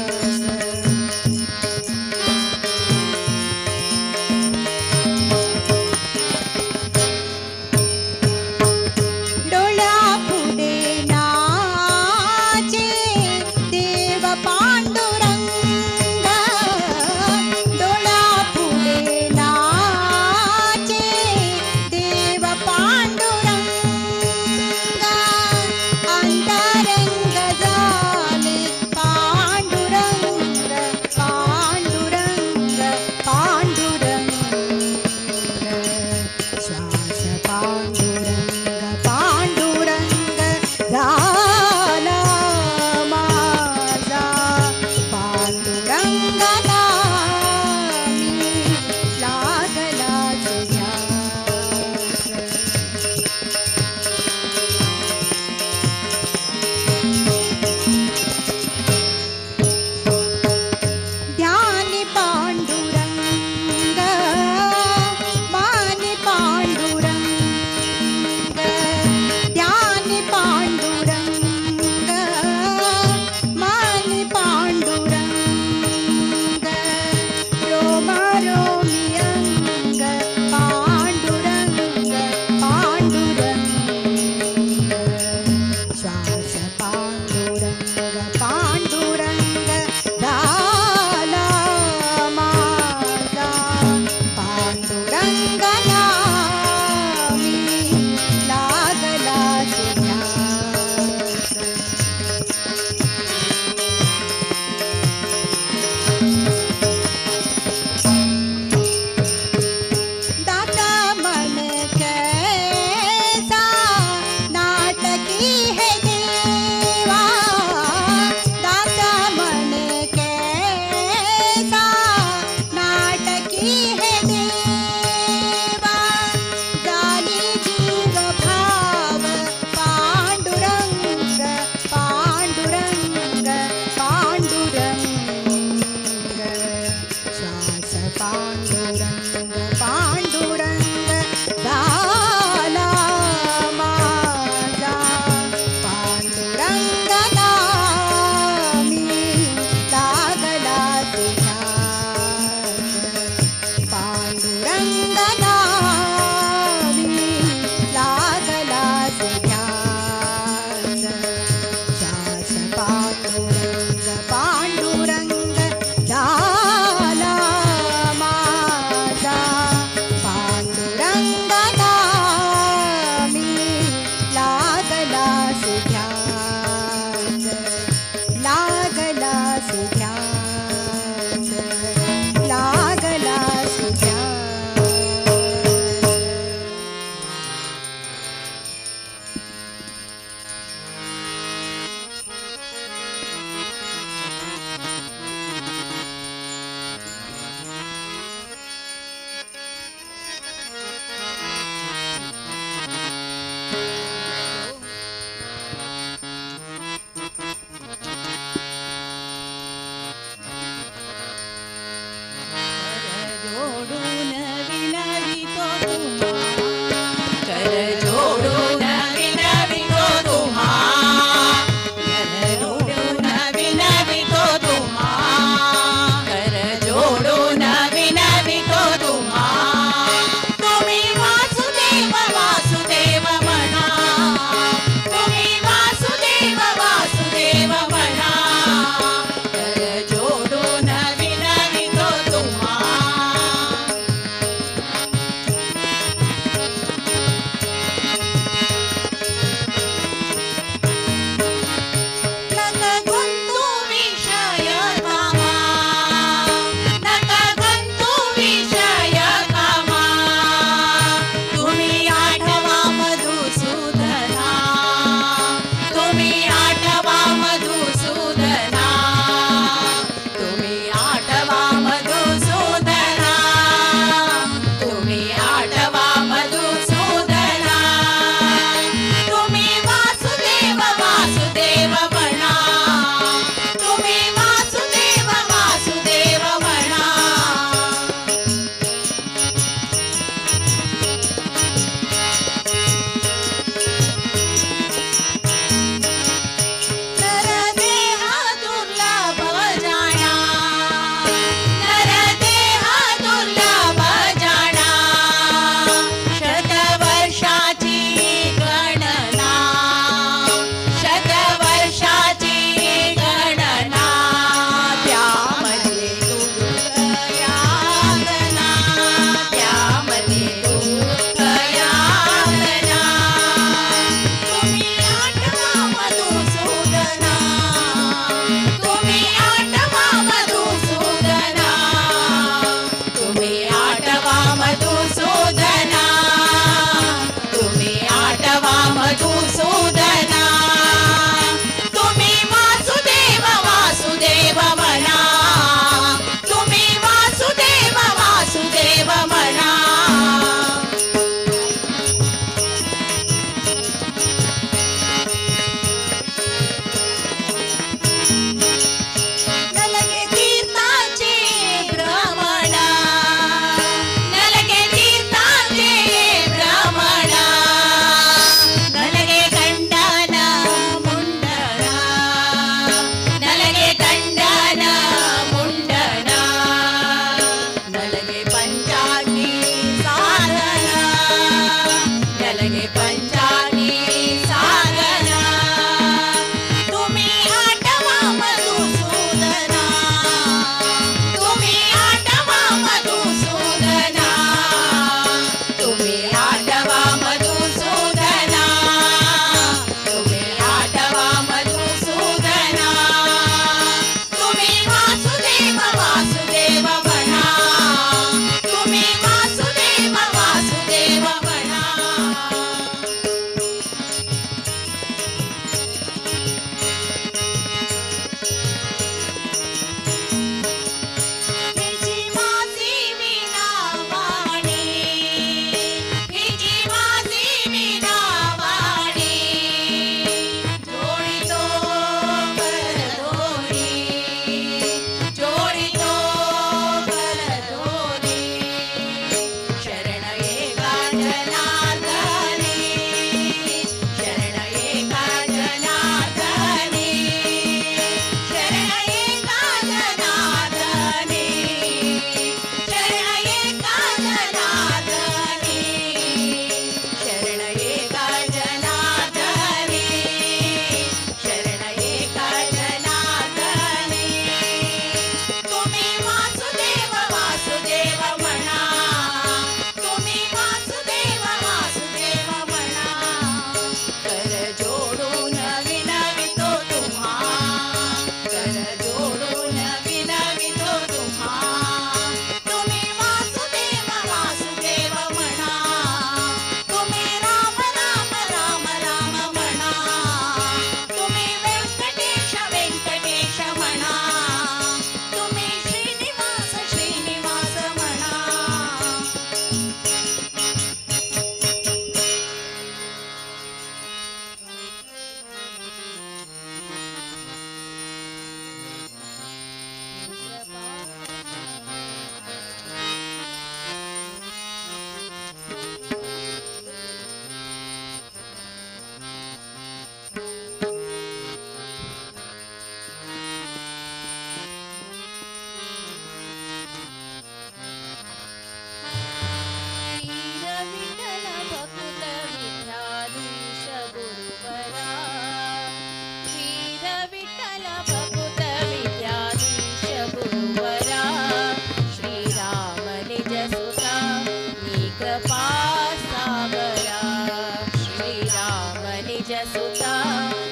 निज सुता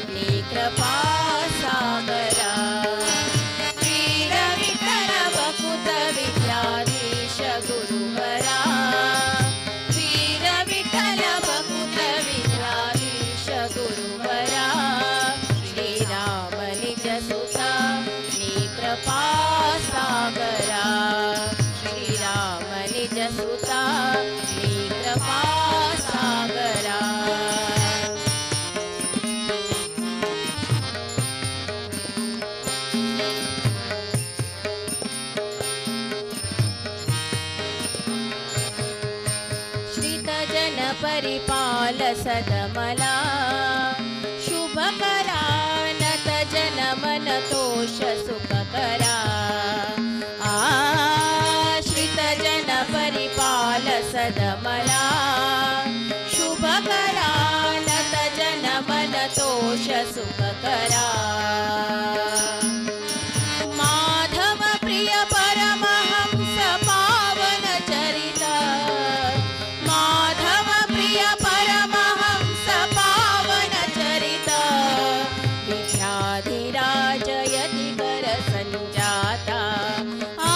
नी कृपा सागरा. वीर विठ्ठल भकुत विद्याधीश गुरुवरा. वीर विठ्ठल भकुत विद्याधीश गुरुवरा. श्रीराम निज सुता नी कृपा सागरा. श्रीराम निज सुता नी कृपा सागरा. श्रितजन परिपाल सदमला शुभ करा नत जन मन तोष सुख करा. आ श्रितजन परिपाल सदमला शुभ करा नत जन मन तोष सुख करा. माधव प्रिय परमहंस पावन चरिता. माधव प्रिय परमहंस पावन चरिता. विद्याधिराज यति कर संजाता. आ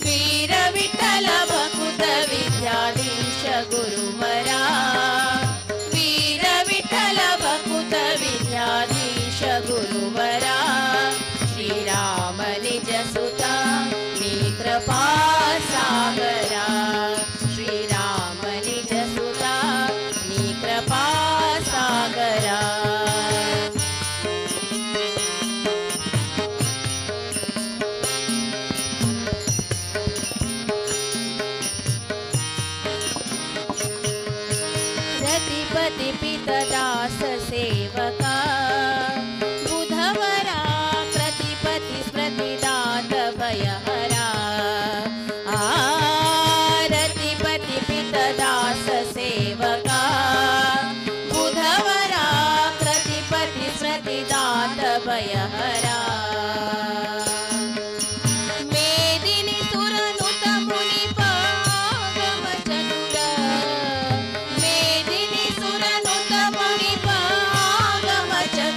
वीर विठ्ठल भकुत विद्याधीश गुरुवरा. वीर विठ्ठल भकुत विद्याधीश गुरुवरा. श्रीराम निज सुता नी कृपा सागरा. श्रीराम निज सुता नी कृपा सागरा. रतिपति पितदास सेवका बुधवरा. प्रतिपति स्मृतिदात भयहरा. आ रतिपति पितदास सेवका बुधवरा. प्रतिपति स्मृतिदात भयहरा. मेदिनी सुरनुत मुनिपागम चतुरा. मेदिनी सुरनुत मुनिपागम चतुरा.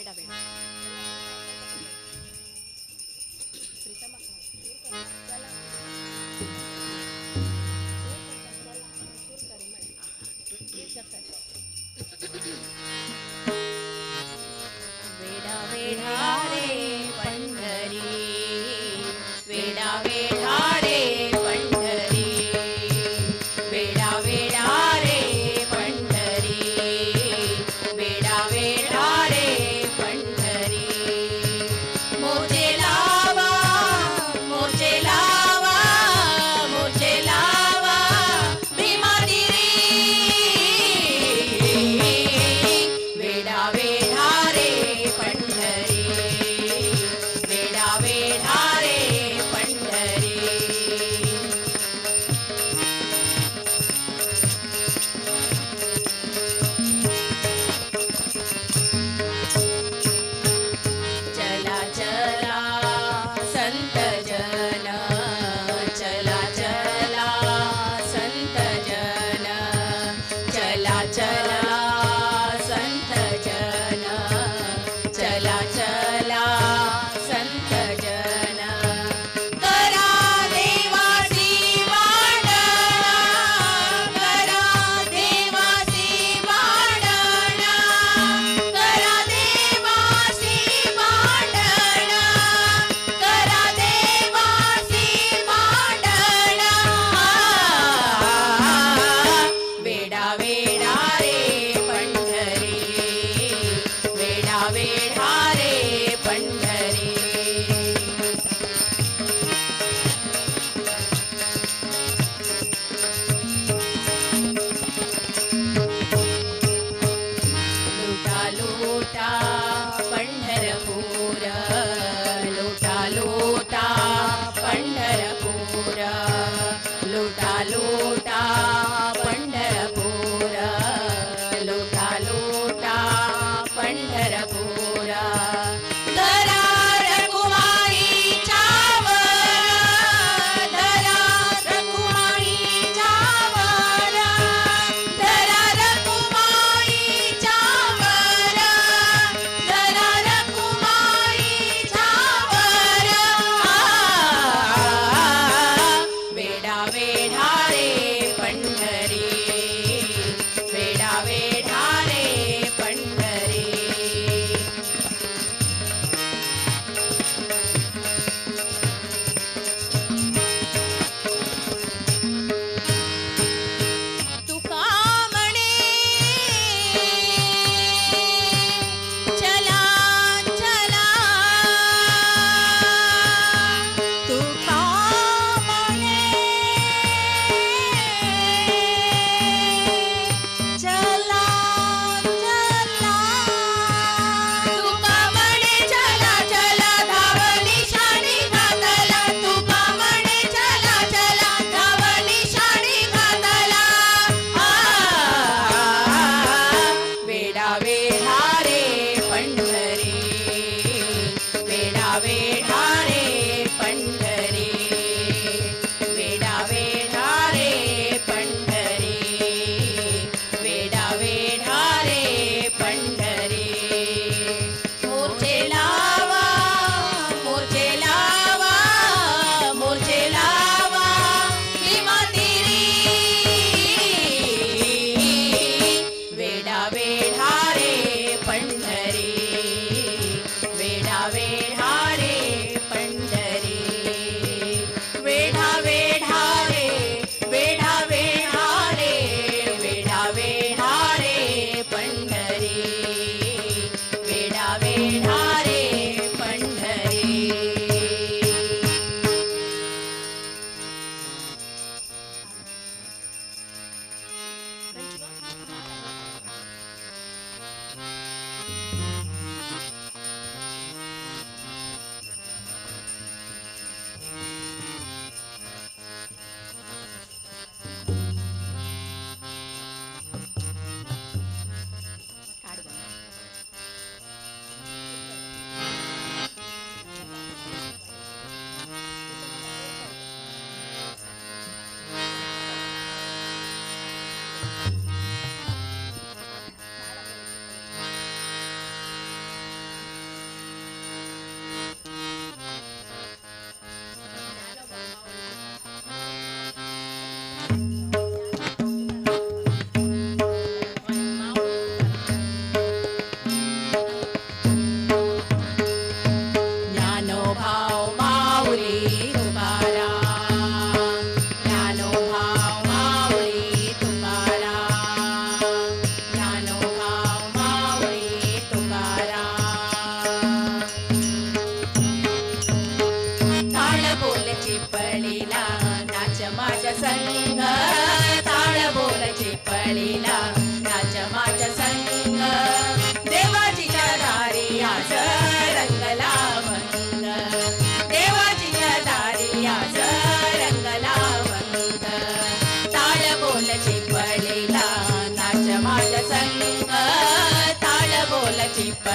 ಬೇಡ ಬೇಡ. वेडा वेडा रे पंढरी, वेडा वेडा रे पंढरी, वेडा वेडा रे पंढरी, वेडा वेडा रे पंढरी. मोचे लावा, मोचे लावा, मोचे लावा भीमातिरी. वेडा वेडा रे पंढरी, वेडा वेडा रे पंढरी. चला चला संत जन, चला चला संत जन, चला चला संत जन, चला चला संत जन. करा देवासी वाडणा, करा देवासी वाडणा, करा देवासी वाडणा, करा देवासी वाडणा. वेडा वेडा रे पंढरी, वेडा वेडा रे पंढरी. लुटा लुटा पंढरपूर, लुटा लुटा पंढरपूर, लुटा लुटा पंढरपूर, लुटा लुटा पंढरपूर. धरा रघुमाई चावर, धरा रघुमाई चावर, धरा रघुमाई चावर, धरा रघुमाई चावर. वेडा वेडा रे पंढरी, वेडा वेडा रे पंढरी. तुका म्हणे चला चला, तुका म्हणे चला चला, तुका म्हणे चला चला धावली शाणी घातला, तुका म्हणे चला चला धावली शाणी घातला. वेडा वेडा रे पंढरी, वेडा वेडा रे पंढरी, वेडा वेडा रे पंढरी, वेडा वेडा रे पंढरी. मोर्चे लावा, मोर्चे लावा, मोर्चे लावा भीमातिरी. वेडा वेडा रे पंढरी,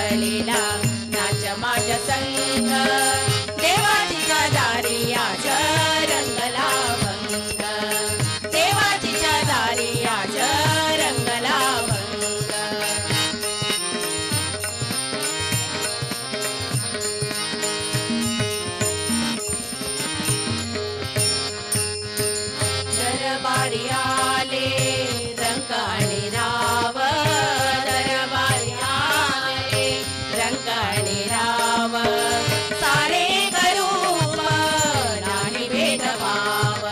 टिपणीला नाच माझ्या संग देवाजीच्या दारी आज रंगला भंग देवाजीच्या दारी आज रंगला भंग. दरबारी आले रंक आणि राव दरबारी आले रंक आणि राव सारे करूप नाही भेदभाव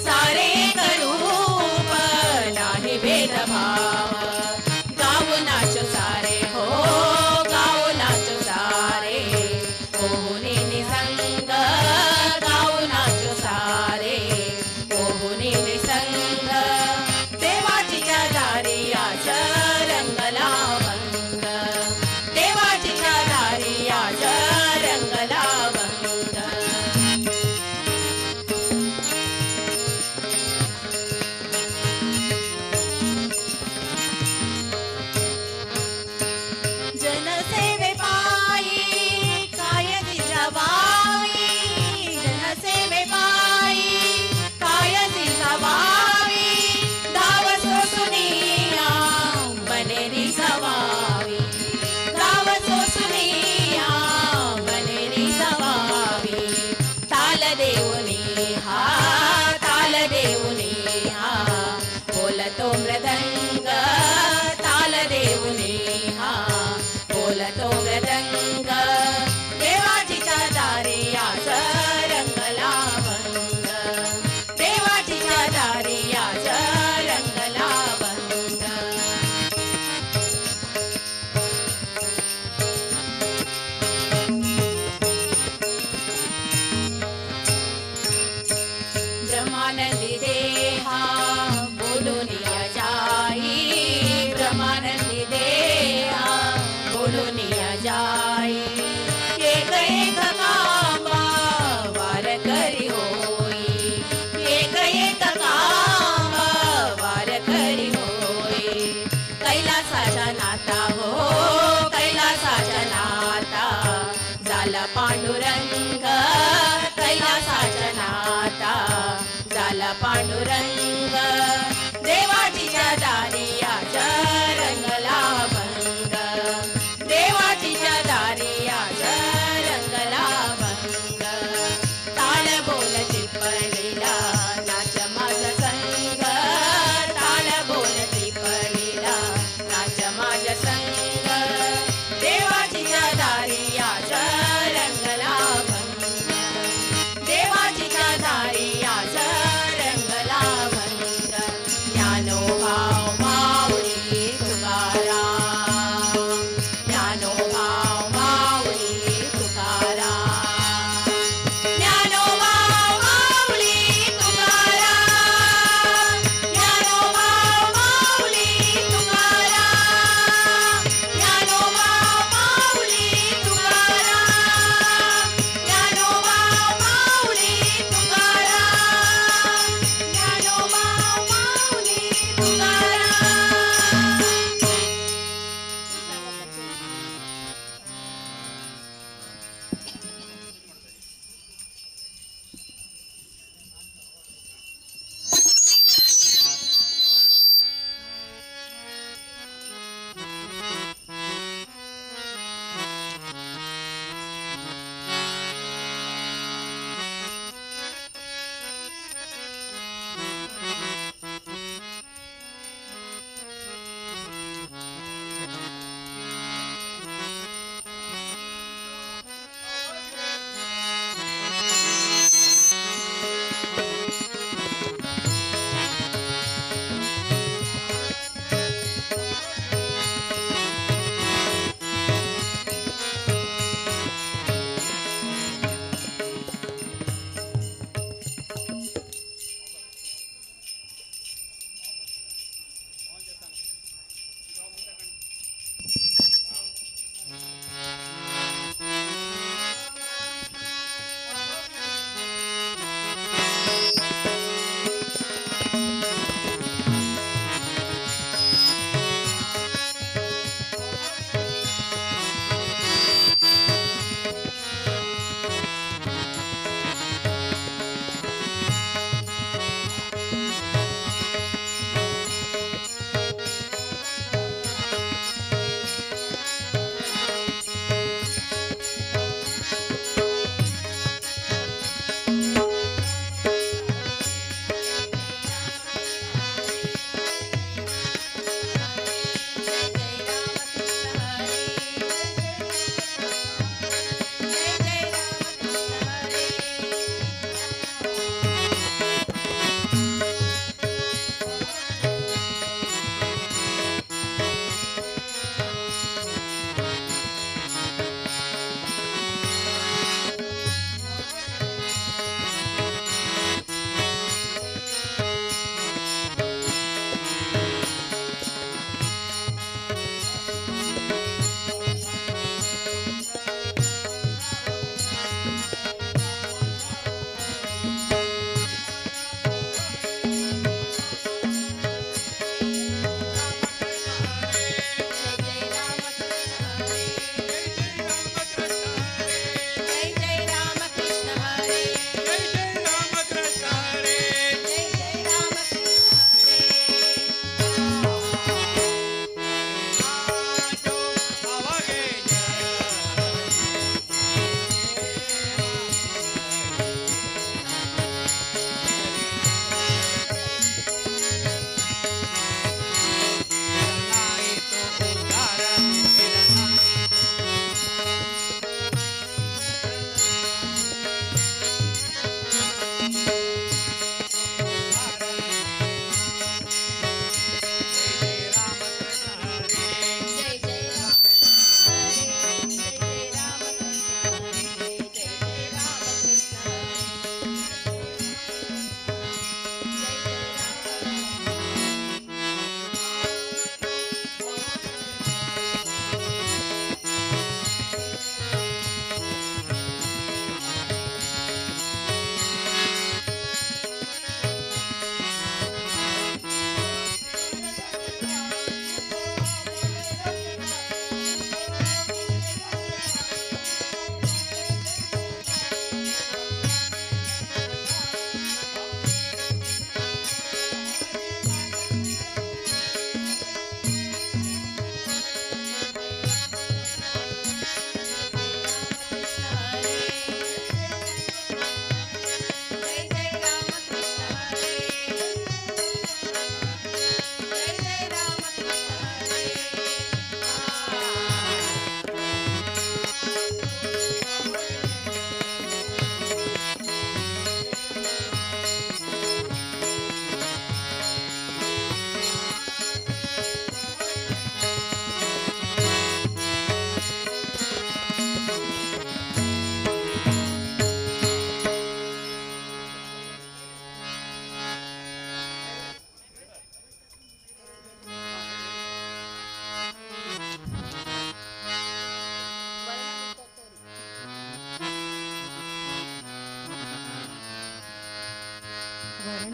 सारे करूप नाही भेदभाव गाऊ नाचो सारे हो गाऊ नाचो सारे होऊनी निसंग गाऊ नाचो सारे होऊनी निसंग देवाजीच्या दारी आज रंगला भंग देवाजीच्या दारी आज रंगला भंग. जनसेवे पायी काय जिजाबाई जनसेवे पायी काय जिजाबाई धाव सोसुनिया मनेरी सवावी धाव सोसुनिया मनेरी सवावी ताल देऊनी हा ताल देऊनी हा बोलतो मृदंग ताल देऊनी हा बोलतो मृदंग देवाजीच्या दारी आज रंगला भंग देवाजीच्या दारी आज रंगला भंग. ब्रह्मानंदी देहा बोलून जाई ब्रह्मानंदी देहा बोलून जाई एक एक कामा वार करी होई एक एक कामा वार करी होई कैलासाच्या नाता हो कैलासाच्या नाता झाला पांडुरंग कैलासाच्या नाता झाला पांडुरंग देवाजीच्या दारी आज रंगला भंग देवाजीच्या दारी आज रंगला भंग ताल बोल टिपणीला नाच माझा संग ताल बोल टिपणीला नाच माझा संग देवाजीच्या दारी आज रंगला भंग देवाजीच्या दारी आज रंगला भंग.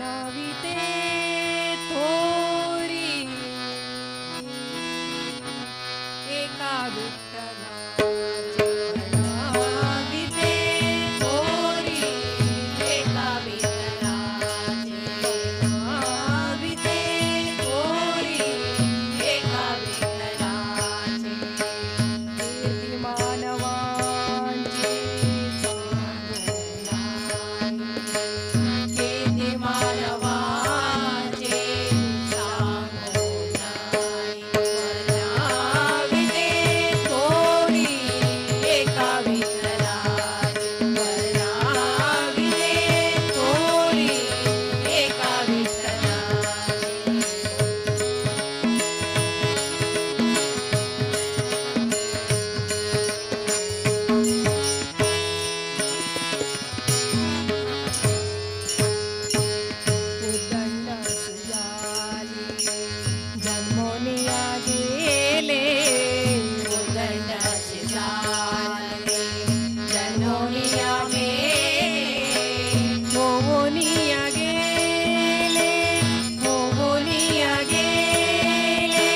वर्णाविते थोरी एका विठ्ठलाचे वर्णाविते थोरी एका विठ्ठलाचे वर्णाविते थोरी एका विठ्ठलाचे कीर्ती मानवांची सांगू नाही कीर्ती मानवाचे सांगू नाही वर्णाविते थोरी एका विठ्ठलाचे वर्णाविते थोरी एका विठ्ठलाचे. उदंड सुजाली जन्मोनिया गेले उदंड सुजाली जन्मोनिया गेले होवोनिया गेले होवोनिया गेले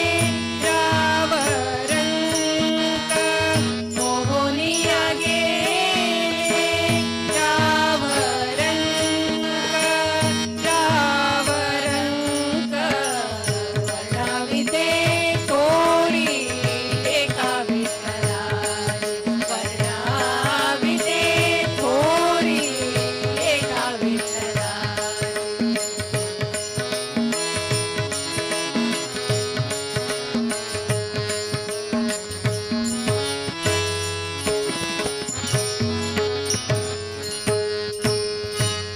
रावरंक होवोनिया गेले रावरंक रावरंक वर्णाविते थोरी एका विठ्ठलाचे वर्णाविते थोरी एका विठ्ठलाचे.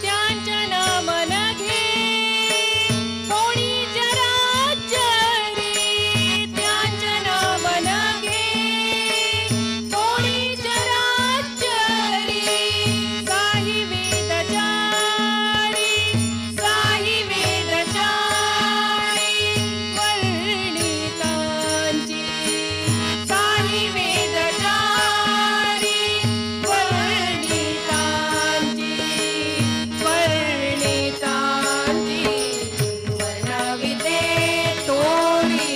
त्यांच्या नामन घे कोणी जराचरी त्यांच्या नामन घे कोणी जराचरी साई वेदचारी साई वेदचारी वर्णितांची साई वेदचारी वर्णितांची वर्णितांची वर्णाविते थोरी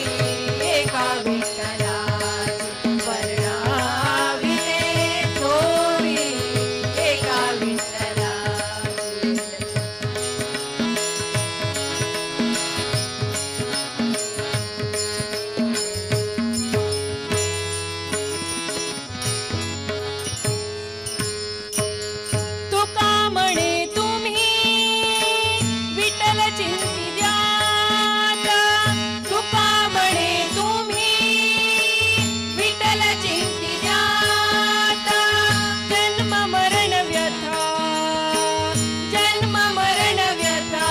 एका विठ्ठलाची वर्णाविते थोरी एका विठ्ठलाची. तुका म्हणे तुम्ही विठ्ठल चिंती द्याता तुका म्हणे तुम्ही विठ्ठल चिंती द्याता जन्म मरण व्यथा जन्म मरण व्यथा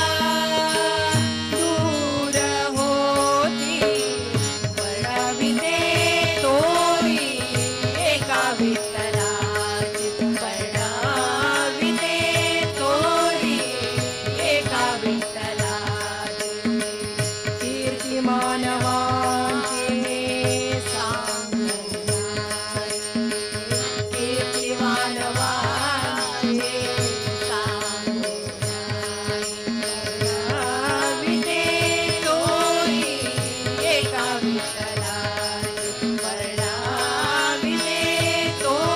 दूर होती वर्णाविते थोरी एका विठ्ठलाची वर्णाविते थोरी एका विठ्ठलाची कीर्ती मानवांची सांगू नाही कीर्ती मानवांची सांगू नाही वर्णाविते थोरी एका विठ्ठलाची वर्णाविते थोरी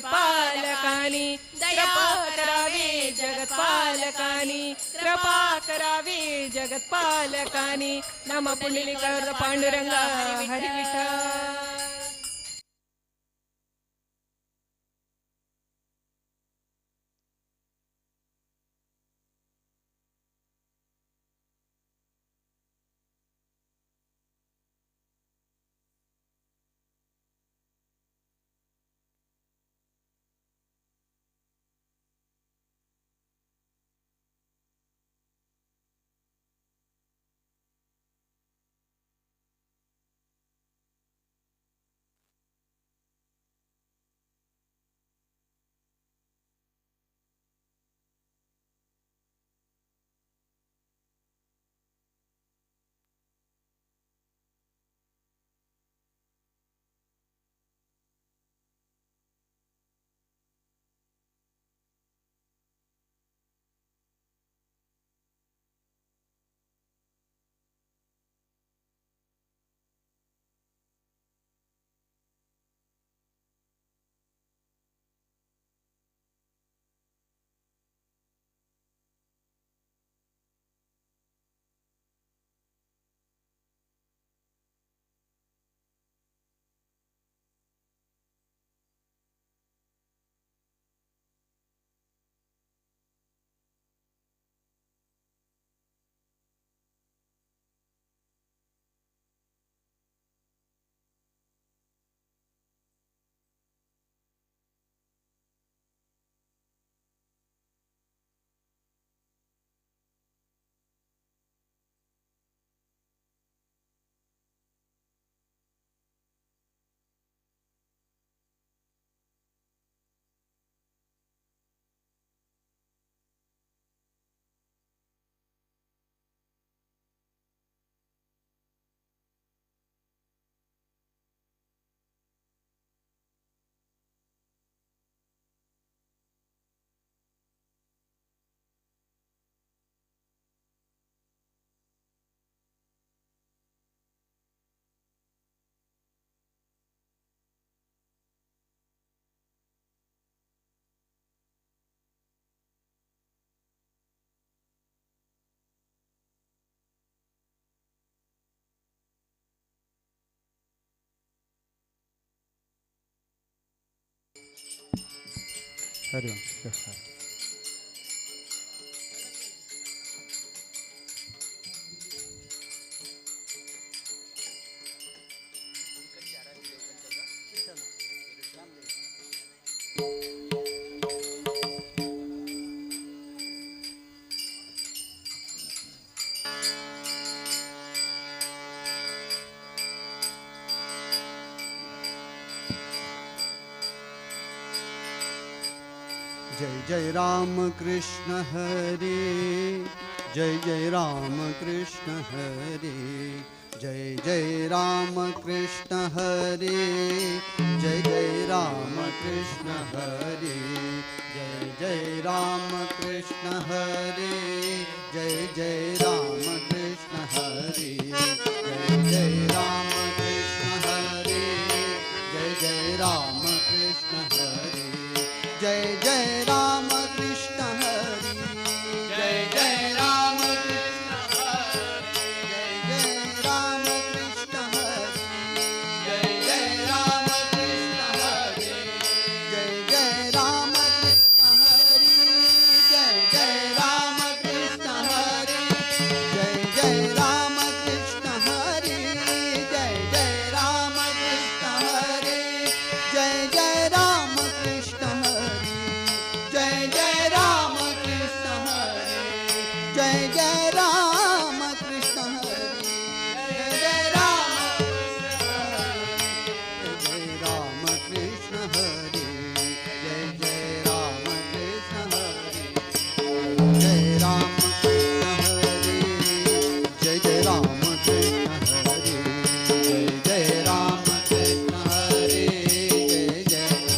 जगत्पालकानी कृपा करावी जगत्पालकानी कृपा करावी जगत्पालकानी नम पुंडलिक पांडुरंगा हरी विठ्ठल. हरि ओम. जय जय राम कृष्ण हरे, जय जय राम कृष्ण हरे, जय जय राम कृष्ण हरे, जय जय राम कृष्ण हरे, जय जय राम कृष्ण हरे, जय जय राम कृष्ण हरे, जय जय राम कृष्ण हरे, जय जय राम कृष्ण हरे, जय जय राम कृष्ण हरे, जय जय राम कृष्ण हरे, जय जय राम कृष्ण हरे, जय जय राम कृष्ण हरे, जय जय राम कृष्ण हरे, जय जय राम कृष्ण हरे, जय जय राम कृष्ण हरे, जय जय राम कृष्ण हरे, जय जय राम कृष्ण हरे, जय जय राम कृष्ण हरे, जय जय राम कृष्ण हरे, जय जय राम जय राम कृष्ण हरे, जय जय राम कृष्ण हरे, जय राम कृष्ण हरे, जय जय राम कृष्ण हरे, जय जय राम कृष्ण हरे, जय जय.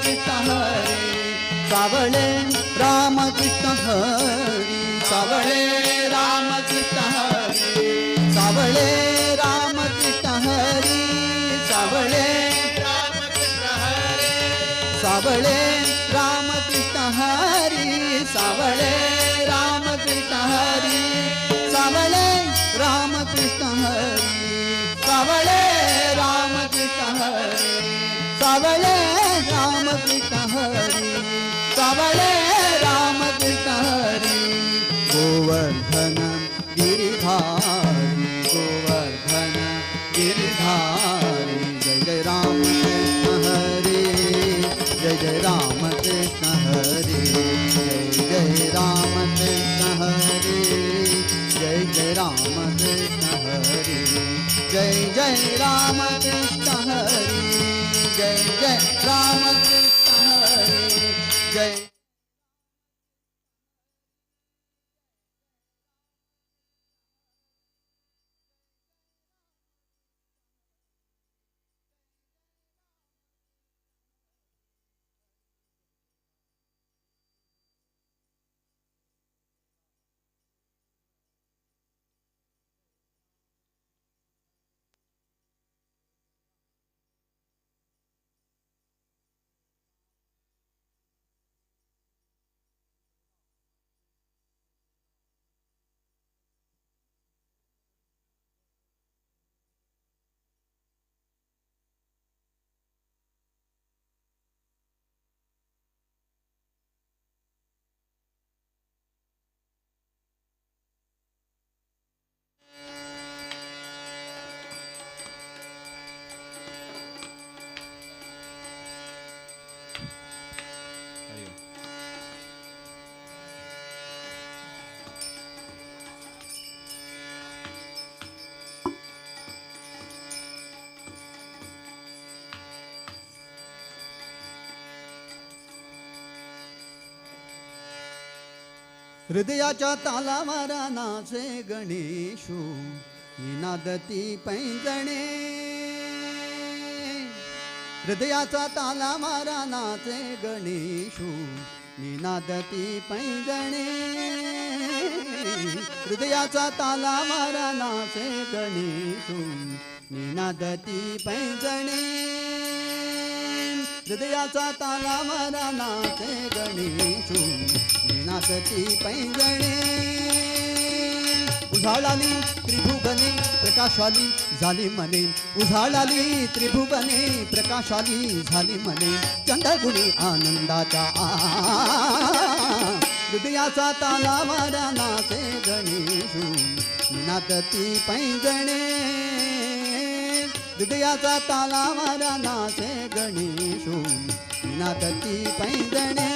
कृष्ण हरे सावळे राम कृष्ण हरी सावळे राम कृष्ण हरी सावळे राम कृष्ण हरी सावळे राम कृष्ण हरी सावळे राम कृष्ण हरी सावळे राम कृष्ण हरी सावळे राम कृष्ण हरी सावळे राम कृष्ण हरी सावळे राम कृष्ण हरी सावळे राम कृष्ण हरी गोवर्धन गिरिधारी गोवर्धन गिरिधारी जय जय राम कृष्ण हरी जय जय राम कृष्ण हरी जय जय राम कृष्ण हरी जय जय राम कृष्ण हरी जय जय राम कृष्ण हरी जय जय राम कृष्ण हरी जय. हृदयाच्या तालावर नाचे गणेशू निनादती पैंजणे हृदयाचा तालावर नाचे गणेशू निनादती पैंजणे हृदयाचा तालावर नाचे गणेशू निनादती पैंजणे हृदयाचा तालावर नाचे गणेशू निनादती पैंजणे उझाळाली त्रिभुवने प्रकाशाली झाली मने उझाळाली त्रिभुवने प्रकाशाली झाली मने चंद्रगुणी आनंदाच्या हृदयाचा तालावर नाचे गणेशू निनादती पैंजणे हृदयाचा तालावर नाचे गणेशू निनादती पैंजणे.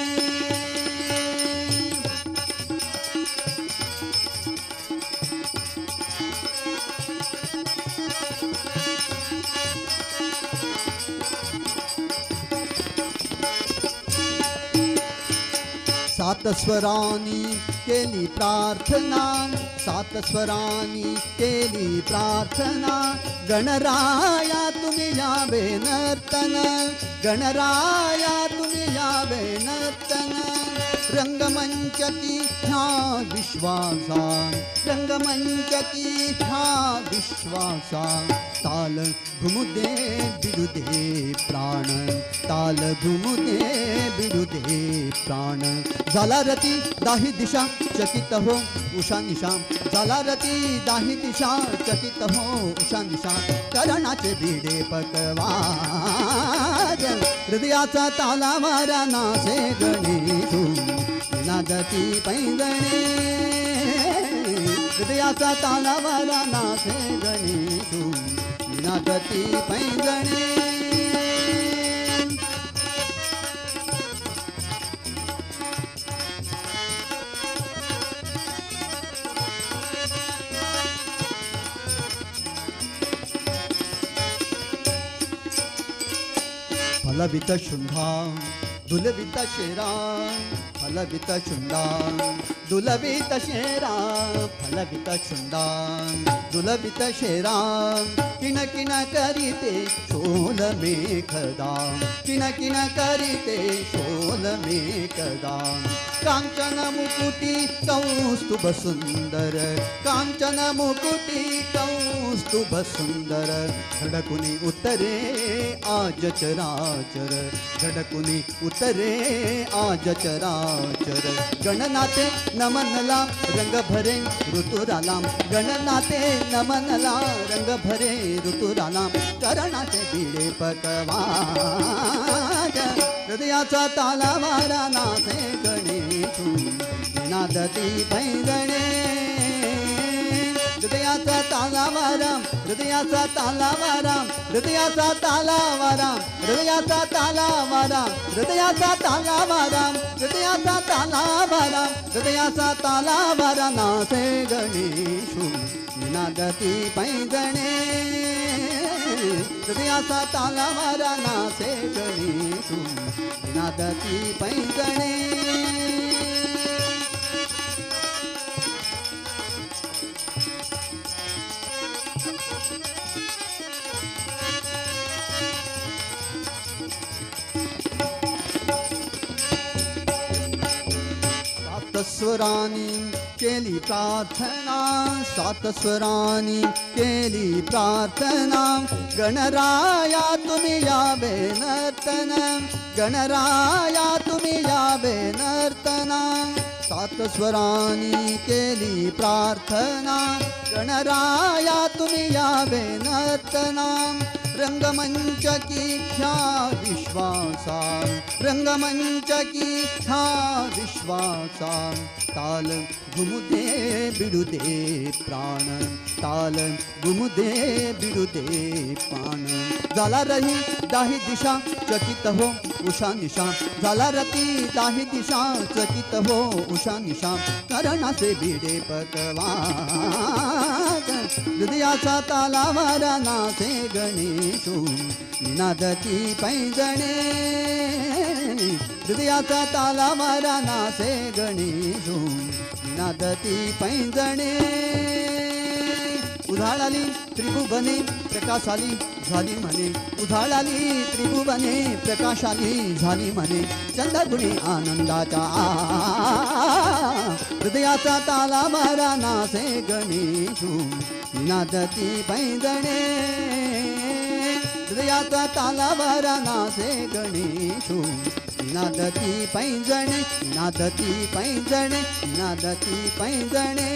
सात स्वरांनी केली प्रार्थना सात स्वरांनी केली प्रार्थना गणराया तुम्ही यावे नर्तन गणराया तुम्ही यावे नर्तन रंगमंचकी ह्या विश्वासा रंगमंचकी ह्या विश्वासा ताल घुमू दे बिडू दे प्राण ताल घुमू दे बिडू दे प्राण झाला रती दाही दिशा चकित हो उषा निशा झाला रती दाही दिशा चकित हो उषा निशा करणाचे भिडे पकवाज हृदयाचा तालावर नाचे गणेशू निनादती पैंजणे हृदयाचा तालावर नाचे गणेशू निनादती पैंजणे. फलवित शुंभा दुलवित शेरा फलवित शुंडा, दुलवित शेरा फलवित शुंडा, दुलवित शेरा किण किण करीते शोल मेखदा, किण किण करीते शोल मेखदा। कांचन मुकुटी कौस्तुभ सुंदर, कांचन मुकुटी कौस्तुभ सुंदर, धडकुनी उतरे आज चराचर, धडकुनी उतरे आज चराचर। गणनाथे नमनला रंग भरे ऋतुराला, गणनाथे नमनला रंग भरे ऋतुराला, करणाचे बिडे पकवाज, हृदयाचा तालावारा नाथे गणेशू निनादती पैंजणे। हृदयाचा तालावारा, हृदयाचा तालावारा, हृदयाचा तालावारा, हृदयाचा तालावारा, हृदयाचा तालावारा, हृदयाचा तालावारा, हृदयाचा तालावारा नाचे गणेशू निनादती पैंजणे। हृदयाचा तालावारा नाचे गणेशू निनादती पैंजणे। स्वरानी केली प्रार्थना, सात स्वरानी केली प्रार्थना, गणराया तुम्ही यावे नर्तन, गणराया तुम्ही यावे नर्तना। सात स्वरानी केली प्रार्थना, गणराया तुम्ही यावे नर्तना। रंगमंच की ह्या विश्वासा, रंगमंच की ह्या विश्वासा, ताल घुमू दे बिडू दे प्राण, ताल घुमू दे बिडू दे प्राण। झाला रही दाही दिशा चकित हो उषा निशा, झाला रती दाही दिशा चकित हो उषा निशा, करणाचे बिडे पकवाज, हृदयाचा तालावारा नाचे गणेशू निनादती पैंजणे। हृदयाचा तालावारा नाचे गणेशू निनादती पैंजणे। उधाळाली त्रिभुवने प्रकाशाली झाली म्हणे, उधाळाली त्रिभुवने प्रकाशाली झाली म्हणे, चंद्रगुणी आनंदाचा हृदयाचा तालावारा नाचे गणेशू निनादती पैंजणे। हृदयाचा तालावारा नाचे गणेशू निनादती पैंजणे, निनादती पैंजणे, निनादती पैंजणे।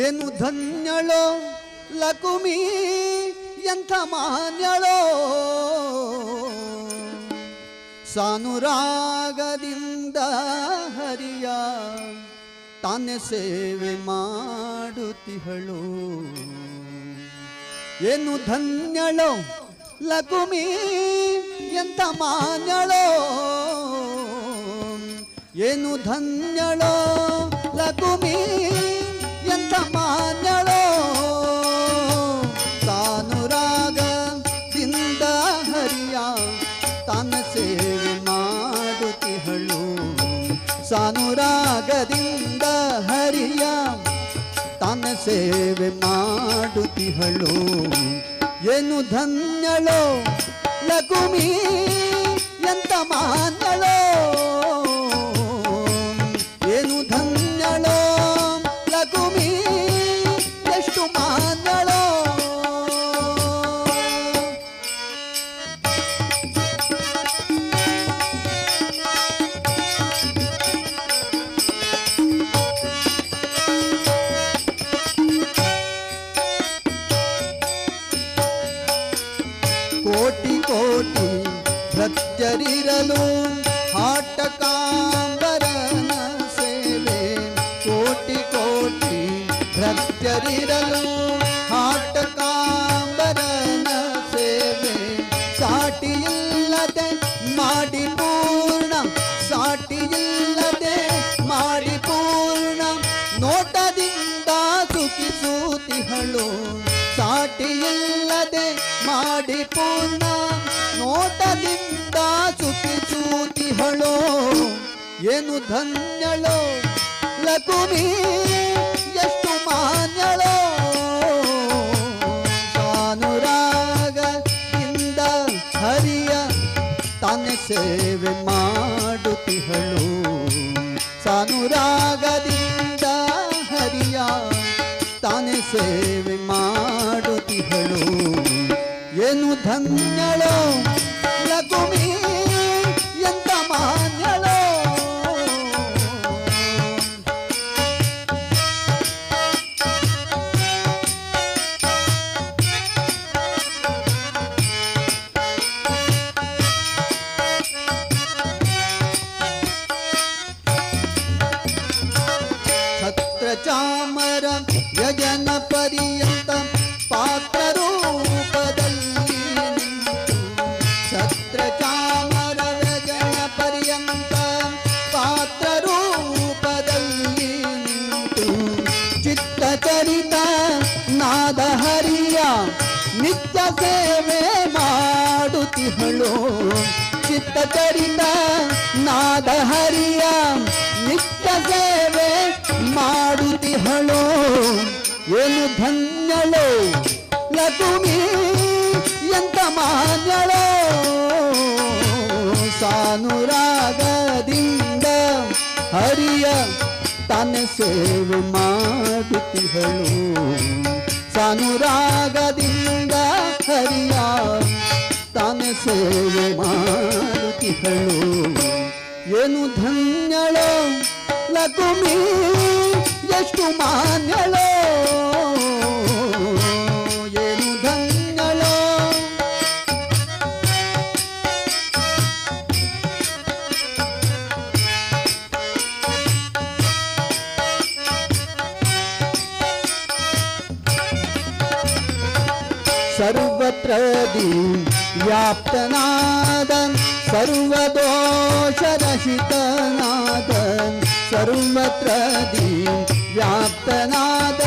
ಏನು ಧನ್ಯಳೋ ಲಕುಮಿ ಎಂಥ ಮಾನ್ಯಳೋ, ಸಾನುರಾಗದಿಂದ ಹರಿಯ ತಾನೆ ಸೇವೆ ಮಾಡುತ್ತಿಹಳು. ಏನು ಧನ್ಯಳೋ ಲಕುಮಿ ಎಂಥ ಮಾನ್ಯಳೋ, ಏನು ಧನ್ಯಳೋ ಲಕುಮಿ ಎಂಥ ಮಾನ್ಯಳೋ, ಸಾನುರಾಗದಿಂದ ಹರಿಯ ತಾನ ಸೇವೆ ಮಾಡುತ್ತಿಹಳು, ಸಾನುರಾಗದಿಂದ ಹರಿಯ ತಾನ ಸೇವೆ ಮಾಡುತ್ತಿಹಳು. ಏನು ಧನ್ಯಳೋ ಲಕುಮಿ ಎಂಥ ಮಾನ್ಯಳೋ, ಏನು ಧನ್ಯಳೋ ಲಕುಮಿ ಎಷ್ಟು ಮಾನ್ಯಳೋ. ಕೋಟಿ ಕೋಟಿ ಭೃತ್ಯರಿರಲು ಹಾಟಕಾಂಬರನ ಸೇವೆ. ಕೋಟಿ ಕೋಟಿ ಭೃತ್ಯರಿರಲು ಹಾಟಕಾಂಬರನ ಸೇವೆ. ಸಾಟಿಯಿಲ್ಲದೆ ಮಾಡಿ ಪೂರ್ಣ, ಸಾಟಿಯಿಲ್ಲದೆ ಮಾಡಿ ಪೂರ್ಣ, ನೋಟದಿಂದ ಸುಖಿಸುತ್ತಿಹಳು. ಸಾಟಿಯಿಲ್ಲದೆ ಮಾಡಿ ಪೂರ್ಣ, ನೋಟದಿಂದ ಸುಖಿಸುತ್ತಿಹಳು. ಏನು ಧನ್ಯಳೋ ಲಕುಮಿ, ಎಷ್ಟು ಮಾನ್ಯಳೋ. ಸಾನುರಾಗದಿಂದ ಹರಿಯ ತಾನೆ ಸೇವೆ ಮಾಡುತ್ತಿಹಳು. ಸಾನುರಾಗದಿಂದ ಹರಿಯ ತಾನೆ ಸೇವೆ ಮಾಡುತ್ತಿಹಳು. ಏನು ಧನ್ಯಳೋ ಲಕುಮಿ, ಎಂತ ಮಾನ್ಯಳೋ. ಛತ್ರಚಾಮರ ವ್ಯಜನ ಪರ್ಯಂತ ಪಾತ್ರ ರೂಪದಲ್ಲಿ ನಿಂತು, ಛತ್ರಚಾಮರ ವ್ಯಜನ ಪರ್ಯಂತ ಪಾತ್ರ ರೂಪದಲ್ಲಿ ನಿಂತು, ಚಿತ್ತಚರಿತ ನಾದ ಹರಿಯ ನಿತ್ಯ ಸೇವೆ ಮಾಡುತ್ತಿಹಳು. ಚಿತ್ತಚರಿತ ನಾದ ಹರಿಯ ನಿತ್ಯ ಸೇವೆ ಮಾಡುತ್ತಿಹಳು. ಏನು ಧನ್ಯಳೋ ಲಕುಮಿ, ಎಂತ ಮಾನ್ಯಳೋ. ಸಾನುರಾಗದಿಂದ ಹರಿಯ ತಾನೆ ಸೇವೆ ಮಾಡುತ್ತಿಹಳು. ಸಾನುರಾಗದಿಂದ ಹರಿಯ ತಾನೆ ಸೇವೆ ಮಾಡುತ್ತಿಹಳು. ಏನು ಧನ್ಯಳೋ ಲಕುಮಿ, ಎಷ್ಟು ಮಾನ್ಯಳೋ. ಏನು ಧನ್ಯಳೋ. ಸರ್ವತ್ರದಿ ವ್ಯಾಪ್ತನಾದ ಸರ್ವದೋಷರಹಿತನಾದ, ಸರ್ವತ್ರದಿ ವ್ಯಾಪ್ತನಾದ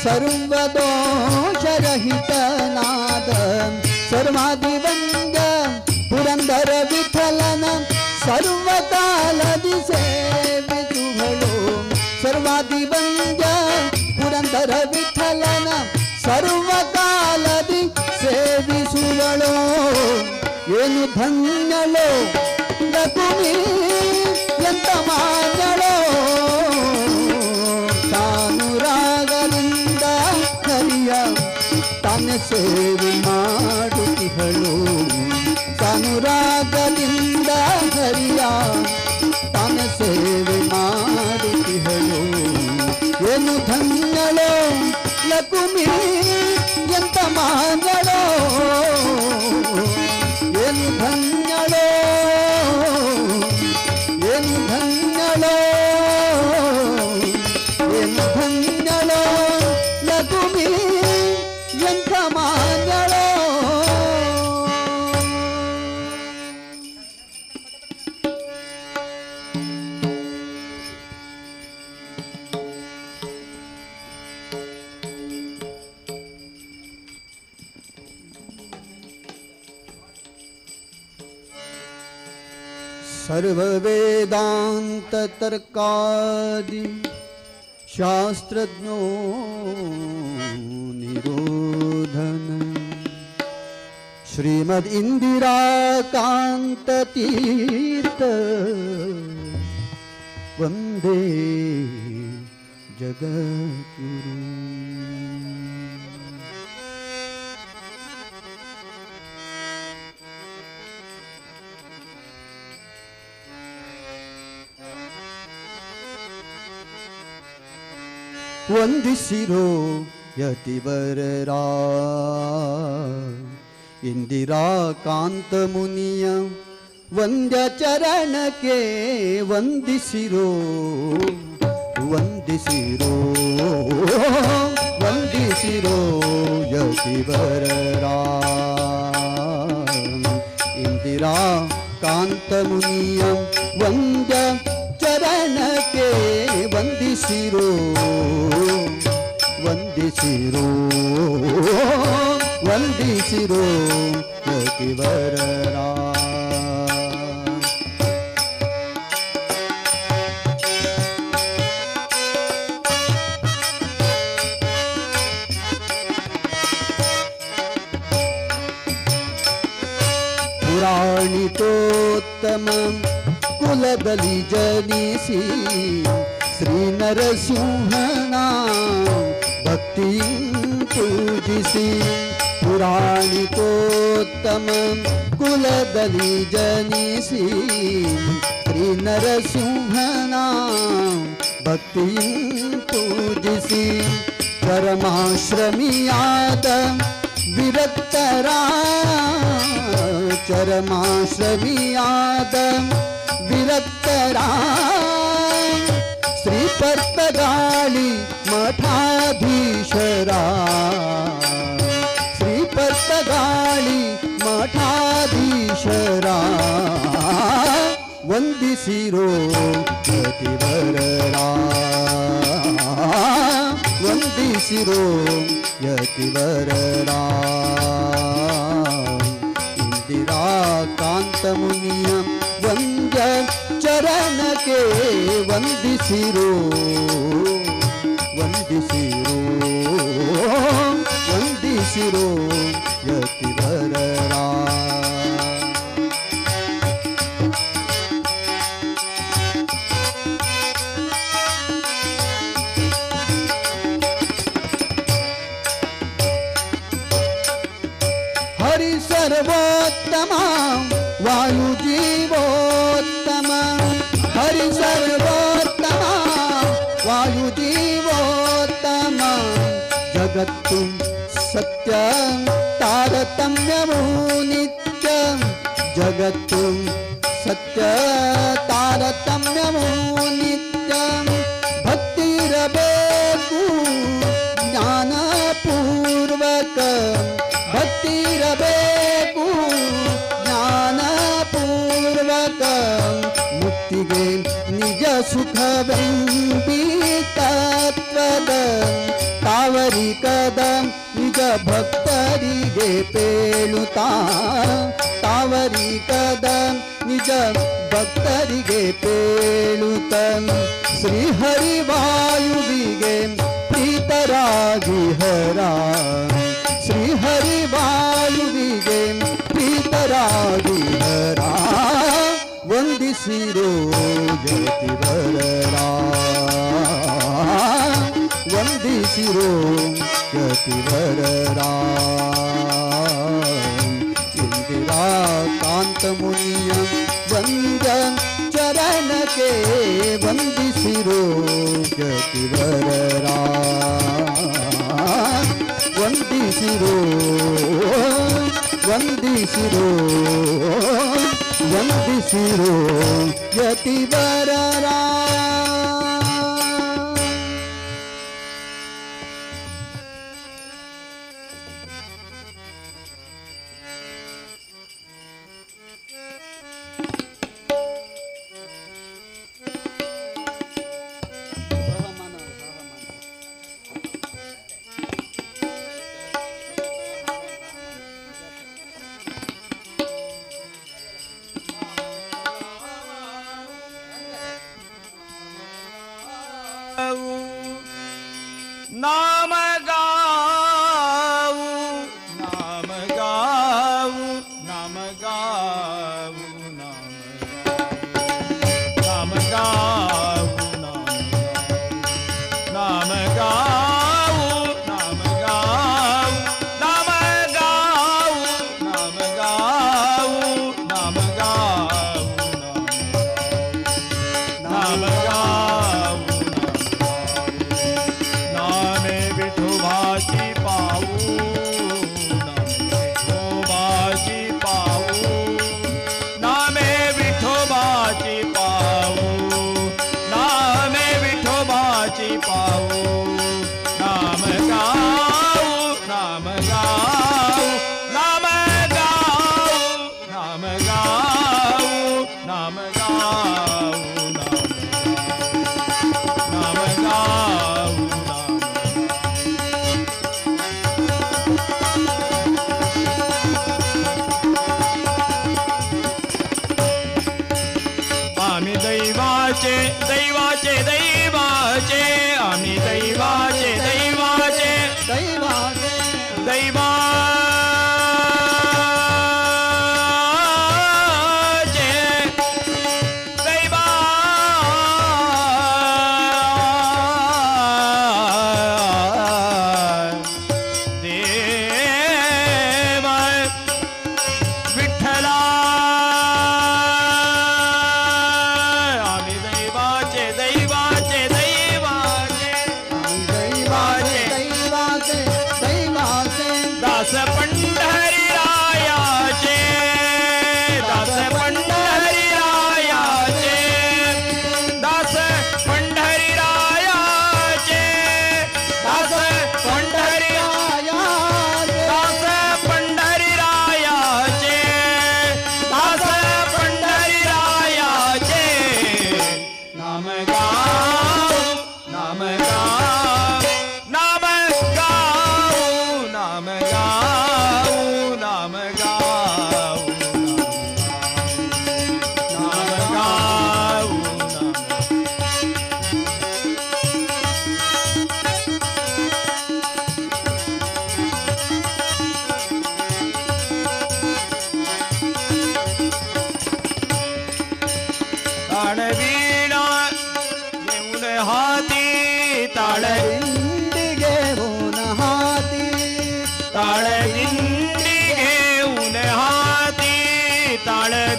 ಸರ್ವದೋಷರಹಿತನಾದ, ಸರ್ವಾಧಿವಂದ್ಯ ಪುರಂದರ ವಿಠಲನ ಸರ್ವಕಾಲದಿ ಸೇವಿಸುವಳು. ಸರ್ವಾಧಿವಂದ್ಯ ಪುರಂದರ ವಿಠಲನ ಸರ್ವಕಾಲದಿ ಸೇವಿಸುವಳು. ಏನು ಧನ್ಯಳೋ ಲಕುಮಿ, ಎಂತ ಮಾನ್ಯಳೋ. ಸಾನುರಾಗದಿಂದ ಹರಿಯ ತಾನೆ ಸೇವೆ ಮಾಡುತ್ತಿಹಳು. ಸಾನುರಾಗದಿಂದ ಹರಿಯ ತಾನೆ ಸೇವೆ ಮಾಡುತ್ತಿಹಳು. ಏನು ಧನ್ಯಳೋ ಲಕುಮಿ, ಎಂತ ಮಾನ್ಯಳೋ. ಏನು ಧನ್ಯಳೋ, ಏನು ಧನ್ಯಳೋ, ಏನು ಧನ್ಯಳೋ ಲಕುಮಿ, ಎಂತ ಮಾನ್ಯಳೋ. सर्व वेदांत तर्कादि शास्त्रज्ञो निरोधन श्रीमद् इंदिराकांत तीर्थ वंदे जगद्गुरु। ವಂದಿಸಿರೋ ಯತಿವರರ ಇಂದಿರಾಕಾಂತ ಮುನಿಯ ವಂದ್ಯ ಚರಣಕ್ಕೆ ವಂದಿಸಿರೋ ವಂದಿಸಿರೋ ವಂದಿಸಿರೋ ಯತಿವರರ. ಇಂದಿರಾ ಕಾಂತ ಮುನಿಯ ವಂದ್ಯ ಚರಣಕ್ಕೆ ವಂದಿಸಿರೋ ವಂದಿಸಿರೋ ವಂದಿಸಿರೋ ಯತಿವರರ. ಪುರಾಣಿತೋತ್ತಮ ಕುಲದಲ್ಲಿ ಜನಿಸಿ ಶ್ರೀ ನರಸಿಂಹನ ಭಕ್ತಿ ಪೂಜಿಸಿ. ಪುರಾಣಿತೋತ್ತಮ ಕುಲದಲ್ಲಿ ಜನಿಸಿ ಶ್ರೀ ನರಸಿಂಹನ ಭಕ್ತಿ ಪೂಜಿಸಿ. ಪರಮಾಶ್ರಮಿಯಾದ ವಿರಕ್ತರ ಚರಮಾಶ್ರಮಿಯಾದ ವಿರಕ್ತರ ಶ್ರೀ ಪರ್ತಗಾಳಿ ಮಠಾಧೀಶರ ಶ್ರೀ ಪರ್ತಗಾಳಿ ಮಠಾಧೀಶರ ವಂದಿಸಿರೋ ಯತಿವರರ ವಂದಿಸಿರೋ ಯತಿವರರ. ಇಂದಿರಾ ಕಾಂತ ಮುನಿಯ ವಂದ್ಯ ಚರಣಕ್ಕೆ ವಂದಿಸಿರೋ ವಂದಿಸಿರೋ ವಂದಿಸಿರೋ ಯತಿವರರ. ಹರಿ ಸರ್ವೋತ್ತಮ ವಾಯು ಜೀವೋತ್ತಮ ಹರಿ ಸರ್ವೋತ್ತಮ ವಾಯು ಜೀವೋತ್ತಮ ಜಗತ್ತು ಸತ್ಯ ತಾರತಮ್ಯವು ನಿತ್ಯ ಜಗತ್ತು ಸತ್ಯ ತಾರತಮ್ಯವು ನಿತ್ಯ ಭಕ್ತಿ ಇರಬೇಕು ಜ್ಞಾನಪೂರ್ವಕ ಭಕ್ತಿ ಇರಬೇಕು ಜ್ಞಾನಪೂರ್ವಕ ಮುಕ್ತಿಗೆ ನಿಜ ಸುಖವೆಂಬಿ ತತ್ವದ ತಾವರಿಕದ ನಿಜ ಭಕ್ತರಿಗೆ ಪೇಳುತ್ತಾ ತಾವರಿಕದ ನಿಜ ಭಕ್ತರಿಗೆ ಪೇಳುತ್ತ ಶ್ರೀಹರಿವಾಯುವಿಗೆ ಪ್ರೀತರಾಗಿ ಹರ ಶ್ರೀಹರಿವಾಯುವಿಗೆ ಪ್ರೀತರಾಗಿ ಹರ ವಂದಿಸಿರೋ ಯತಿವರರ ವಂದಿಸಿರೋ ಯತಿವರರ. ಇಂದಿರಾ ಕಾಂತ ಮುನಿಯ ವಂದ್ಯ ಚರಣಕ್ಕೆ ವಂದಿಸಿರೋ ಯತಿವರರ ವಂದಿಸಿರೋ ವಂದಿಸಿರೋ ವಂದಿಸಿರೋ ಯತಿವರರ. ರಾಮ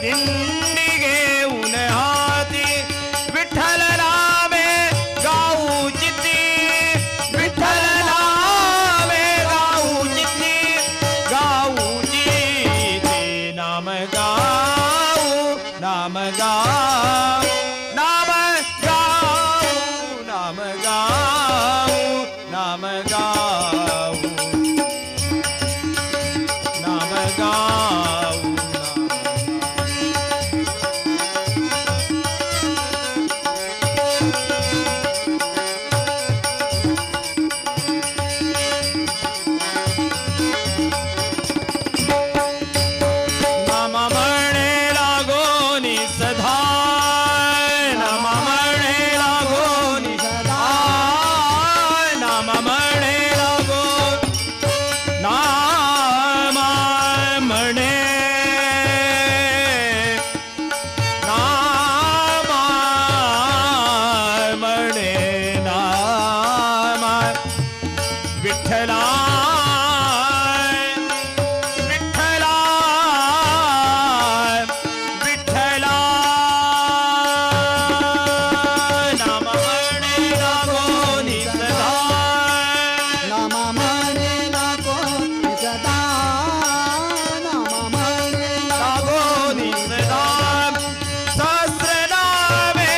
ದಿಂಡಿಗೆ ಉನೆ ಹಾತಿ ವಿಠಲ ನಾಮೆ ಗಾವು ಚಿತ್ತಿ ವಿಠಲ ನಾಮೆ ಗಾವು ಚಿತ್ತಿ ಗಾವು ಚಿತ್ತಿ ನಾಮ ಗಾವು ನಾಮ ಗಾವು ನಾಮ ಗಾವು ನಾಮ ಗಾವು ನಾಮ ಗಾವು ನಾಮ ಗಾವು. નામ મણે લાગો ની સદાય નામ મણે લાગો ની સદાય નામ મણે લાગો નામ મણે નામ મણે નામ વિઠ્ઠલા વિઠ્ઠલા વિઠ્ઠલા નામ મણે લાગો ની સદા નામા મણે લાગો સદા નામા મણે લાગો ની સદા સહસ્ર નામે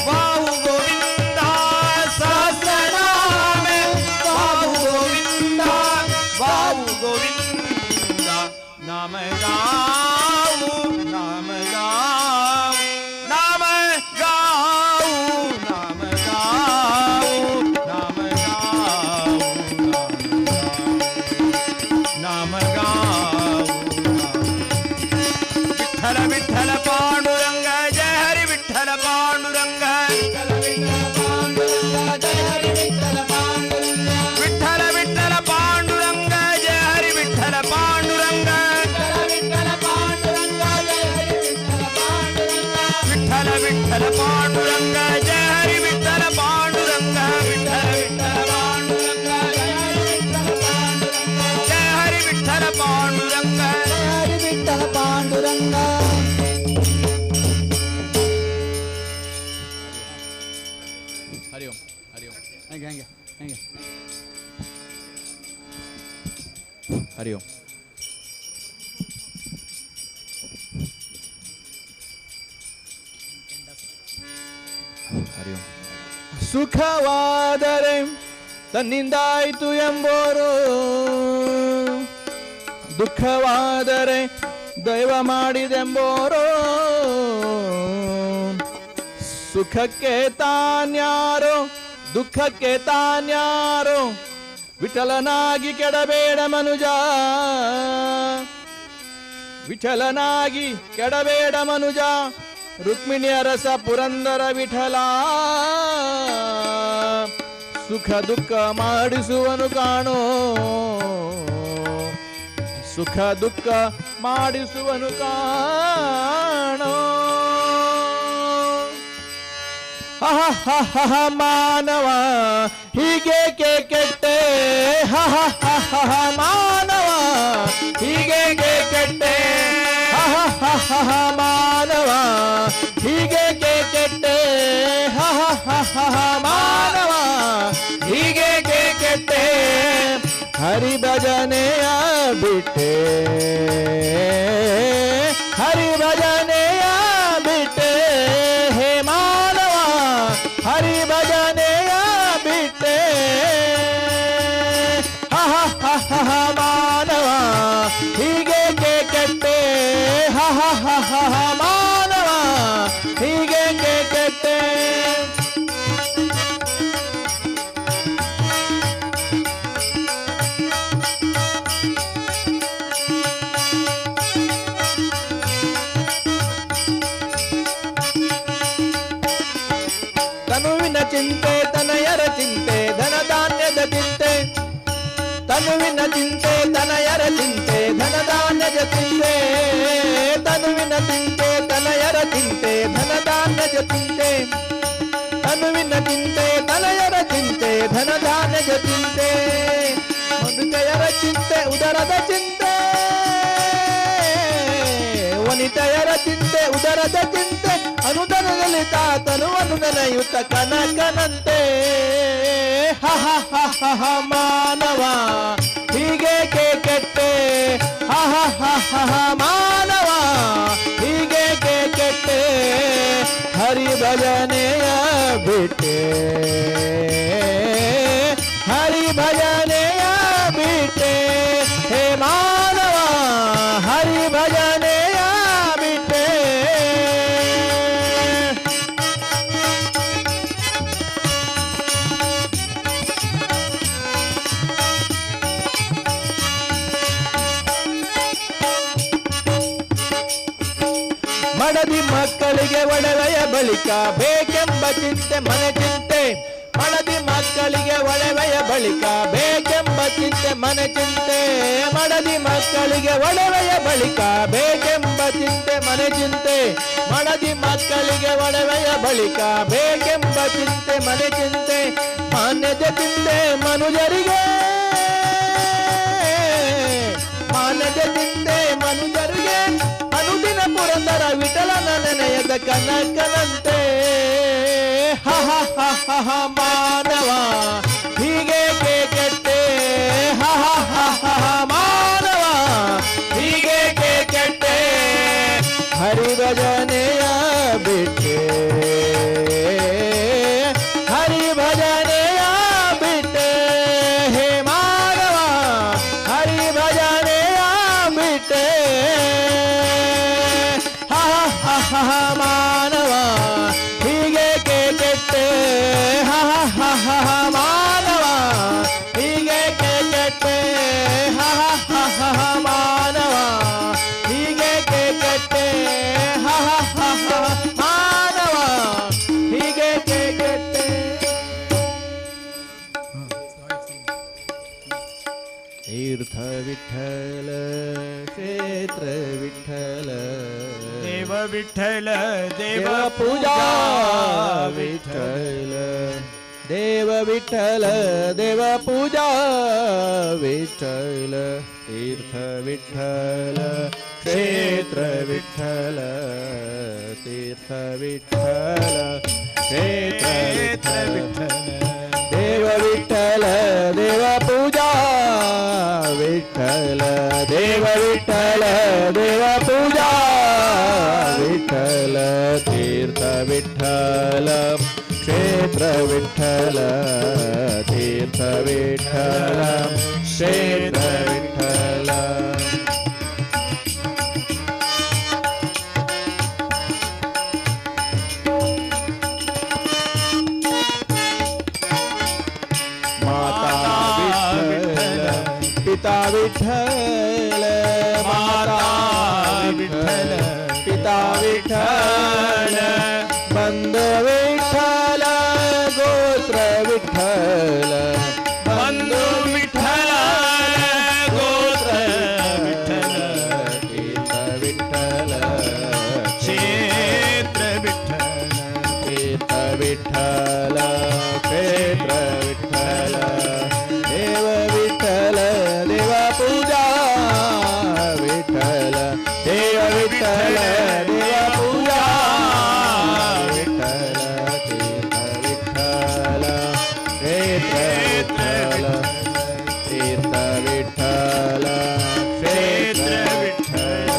વાહુ ગોવિંદા સહસ્ર નામે વાહુ ગોવિંદા વાહુ ગોવિંદા નામ ગાઉ નામ ગાઉ નામ ગાઉ નામ ગાઉ નામ ગાઉ નામ ગાઉ. વિઠ્ઠલ વિઠ્ઠલ પાંડુરંગ જય હરિ વિઠ્ઠલ પાંડુરંગ વિઠ્ઠલ વિઠ્ઠલ પાંડુરંગ જય હરિ વિઠ્ઠલ પાંડુરંગ વિઠ્ઠલ વિઠ્ઠલ પાંડુરંગ જય હરિ વિઠ્ઠલ પાંડુરંગ વિઠ્ઠલ વિઠ્ઠલ પાંડુરંગ જય હરિ વિઠ્ઠલ પાંડુરંગ હરિ વિઠ્ઠલ પાંડુરંગ. ಹರಿ ಓಂ ಹರಿ ಓಂ ಹೆಂಗೆ ಹೆಂಗೆ ಹೆಂಗೆ? ಹರಿ ಓಂ. ಹರಿ ಓಂ. ಸುಖವಾದರೆ ತನ್ನಿಂದಾಯಿತು ಎಂಬೋರು, ದುಃಖವಾದರೆ ದೈವ ಮಾಡಿದೆಂಬೋರು. ಸುಖಕ್ಕೆ ತಾನ್ಯಾರೋ, ದುಃಖಕ್ಕೆ ತಾನ್ಯಾರೋ, ವಿಠಲನಾಗಿ ಕೆಡಬೇಡ ಮನುಜ, ವಿಠಲನಾಗಿ ಕೆಡಬೇಡ ಮನುಜ. ರುಕ್ಮಿಣಿಯ ರಸ ಪುರಂದರ ವಿಠಲ ಸುಖ ದುಃಖ ಮಾಡಿಸುವನು ಕಾಣೋ, ಸುಖ ದುಃಖ ಮಾಡಿಸುವನು ಕಾಣೋ. ಹ ಮಾನವ ಹೀಗೇಕೆ ಕೆಟ್ಟೆ, ಹ ಹ ಮಾನವ ಹೀಗೇಕೆ ಕೆಟ್ಟೆ, ಹ ಹ ಮಾನವ ಹೀಗೇಕೆ ಕೆಟ್ಟೆ, ಹ ಹ ಮಾನವ ಹೀಗೇಕೆ ಕೆಟ್ಟೆ. ಹರಿ ಭಜನೆಯ ಬಿಟ್ಟೆ, ಹರಿ ಭಜನೆಯ ಬಿಟ್ಟೆ, ಹೇ ಮಾನವ ಹರಿ ಭಜನೆಯ ಬಿಟ್ಟೆ. ಹ ಹ ಹ ಮಾನವ ಹೀಗೇಕೆ ಕೆಟ್ಟೆ, ಹ ಹ ಹ ಮಾನವ ಹೀಗೇಕೆ ಕೆಟ್ಟೆ. ತನುವಿನ ಚಿಂತೆ ತನಯರ ಚಿಂತೆ ಧನ ಧಾನ್ಯದ ಚಿಂತೆ, ತನುವಿನ ಚಿಂತೆ ತನಯರ ಚಿಂತೆ ಧನ ಧಾನ್ಯದ ಚಿಂತೆ, ತನುವಿನ ಚಿಂತೆ ತನಯರ ಚಿಂತೆ ಧನ ಧಾನ್ಯದ ಚಿಂತೆ, ತನುವಿನ ಚಿಂತೆ ತನಯರ ಚಿಂತೆ ಧನ ಧಾನ್ಯದ ಚಿಂತೆ, ಮನುಜಯರ ಚಿಂತೆ ಉದರದ ಚಿಂತೆ, ವನಿತೆಯರ ಚಿಂತೆ ಉದರದ ಚಿಂತೆ ಅನುದನದಲ್ಲಿ ತಾತನುವನ್ನು ನೆನೆಯುತ್ತ ಕನಕನಂತೆ. ಹ ಹ ಹ ಹ ಹ ಮಾನವ ಹೀಗೇಕೆ ಕೆಟ್ಟೆ, ಹ ಹ ಹ ಹ ಹ ಮಾನವ ಹೀಗೇಕೆ ಕೆಟ್ಟೆ, ಹರಿ ಭಜನೆಯ ಬಿಟ್ಟೆ, ಹರಿ ಭಜನೆಯ ಬಿಟ್ಟೆ, ಹೇ ಮಾನವ ಹರಿ ಭಜನೆಯ ಬಿಟ್ಟೆ. ಮಡದಿ ಮಕ್ಕಳಿಗೆ ಒಡವೆಯ ಬಳಿಕ ಬೇಕೆಂಬ ಚಿಂತೆ ಮನೆ ಚಿಂತೆ, ಮಡದಿ ಮಕ್ಕಳಿಗೆ ಒಡವೆಯ ಬಳಿಕ ಬೇಕೆಂಬ ಚಿಂತೆ ಮನೆ ಚಿಂತೆ, ಮಡದಿ ಮಕ್ಕಳಿಗೆ ಒಡವೆಯ ಬಳಿಕ ಬೇಕೆಂಬ ಚಿಂತೆ ಮನೆ ಚಿಂತೆ, ಮಡದಿ ಮಕ್ಕಳಿಗೆ ಒಡವೆಯ ಬಳಿಕ ಬೇಕೆಂಬ ಚಿಂತೆ ಮನೆ ಚಿಂತೆ, ಮಾನ್ಯದ ಚಿಂತೆ ಮನುಜರಿಗೆ, ಮಾನ್ಯದ ಚಿಂತೆ ಮನುಜರಿಗೆ, ಅನುದಿನ ಪುರಂದರ ವಿಠಲನ ನೆನೆಯದ ಕನಕನಂತೆ. ಹ ಹ ಹ ಹ ಹ ಮಾನವ ಹೀಗೇಕೆ ಕೆಟ್ಟೆ, ಹ ಹ ಹ ಹ ಹ ಮಾನವ ಹೀಗೇಕೆ ಕೆಟ್ಟೆ, ಹರಿ ಭಜನೆಯ ಬಿಟ್ಟೆ, ಹರಿ ಭಜನೆಯ ಬಿಟ್ಟೆ, ಹೇ ಮಾನವ ಹರಿ ಭಜನೆಯ ಬಿಟ್ಟೆ. ಹ ಹ ಹ ಹ ಮಾನವ ಹೀಗೇಕೆ ಕೆಟ್ಟೆ, ಹ ಹ ಹ ಹ ಮಾನವ ಹೀಗೇಕೆ ಕೆಟ್ಟೆ, ಹ ಹ ಹ ಹ ಮಾನವ ಹೀಗೇಕೆ ಕೆಟ್ಟೆ, ಹ ಹ ಹ ಮಾನವ ಹೀಗೇಕೆ ಕೆಟ್ಟೆ. ತೀರ್ಥ ವಿಠಲ ಕ್ಷೇತ್ರ ವಿಠಲ ದೇವ ವಿಠಲ ದೇವ ಪೂಜಾ ವಿಠಲ, ದೇವ ವಿಠಲ ದೇವ ಪೂಜಾ ವಿಠಲ, ತೀರ್ಥ ವಿಠಲ ಕ್ಷೇತ್ರ ವಿಠಲ, ತೀರ್ಥ ವಿಠಲ ಕ್ಷೇತ್ರ ವಿಠಲ, ದೇವ ವಿಠಲ ದೇವ ಪೂಜಾ ವಿಠಲ, ದೇವ ವಿಠಲ ದೇವ ಪೂಜಾ ವಿಠಲ, ತೀರ್ಥ ವಿಠಲ ಕ್ಷೇತ್ರ ವಿಠಲ, ತೀರ್ಥ ವಿಠಲ ಕ್ಷೇತ್ರ ವಿಠಲ. ಮಾತಾ ವಿಠಲ ಪಿತಾ ವಿಠಲ, ಮಾತಾ ವಿಠಲ ಪಿತಾ ವಿಠಲ, ಬಂಧು ವಿಠಲ ಗೋತ್ರ ವಿಠಲ, ಬಂಧು ವಿಠಲ ಗೋತ್ರ ವಿಠಲ, ತೀರ್ಥ ವಿಠಲ ಕ್ಷೇತ್ರ ವಿಠಲ, ತೀರ್ಥ ವಿಠಲ ಕ್ಷೇತ್ರ ವಿಠಲ, ದೇವ ವಿಠಲ ದೇವ ಪೂಜಾ ವಿಠಲ, ದೇವ ವಿಠಲ ದೇವ ಪೂಜಾ ವಿಠಲ, ತೀರ್ಥ ವಿಠಲ ಕ್ಷೇತ್ರ ವಿಠಲ, ತೀರ್ಥ ವಿಠಲ ಕ್ಷೇತ್ರ ವಿಠಲ.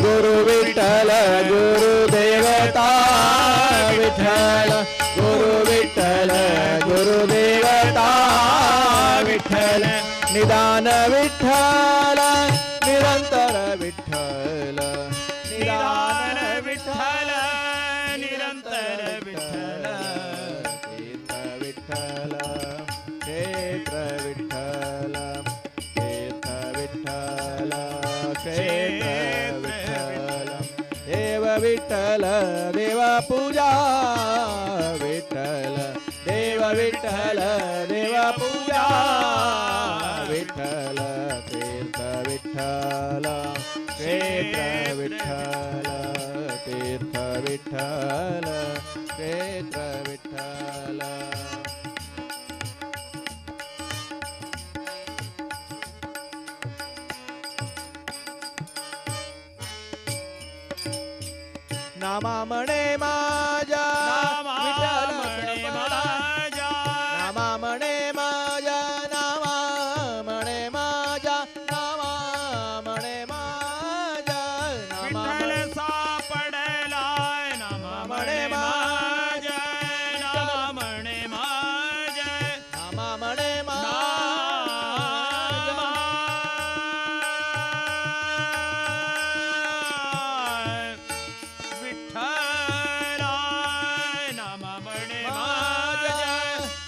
ಗುರು ವಿಠಲ ಗುರು ದೇವತಾ ವಿಠಲ, ಗುರು ವಿಠಲ ಗುರು ದೇವತಾ ವಿಠಲ, ನಿಧಾನ ವಿಠಲ ನಿರಂತರ ವಿಠಲ, ನಿಧಾನ ವಿಠಲ ನಿರಂತರ ವಿಠಲ, ತೀರ್ಥ ವಿಠಲ ಕ್ಷೇತ್ರ ವಿಠಲ, ತೀರ್ಥ ವಿಠಲ ಕ್ಷೇತ್ರ ವಿಠಲ, ದೇವ ವಿಠಲ ದೇವ ಪೂಜಾ ವಿಠಲ, ದೇವ ವಿಠಲ ದೇವ ಪೂಜಾ ವಿಠಲ, ತೀರ್ಥ ವಿಠಲ ಕ್ಷೇತ್ರ ವಿಠಲ, ತೀರ್ಥ ವಿಠಲ क्षेत्र विठ्ठल. नामा म्हणे माझ्या विठ्ठल म्हणे माझ्या, नामा म्हणे माझ्या, नामा म्हणे माझ्या, नामा म्हणे माझ्या, नामा विठ्ठल सापडलाय. नामा म्हणे माझ्या, नामा म्हणे माझ्या, नामा म्हणे माझ्या.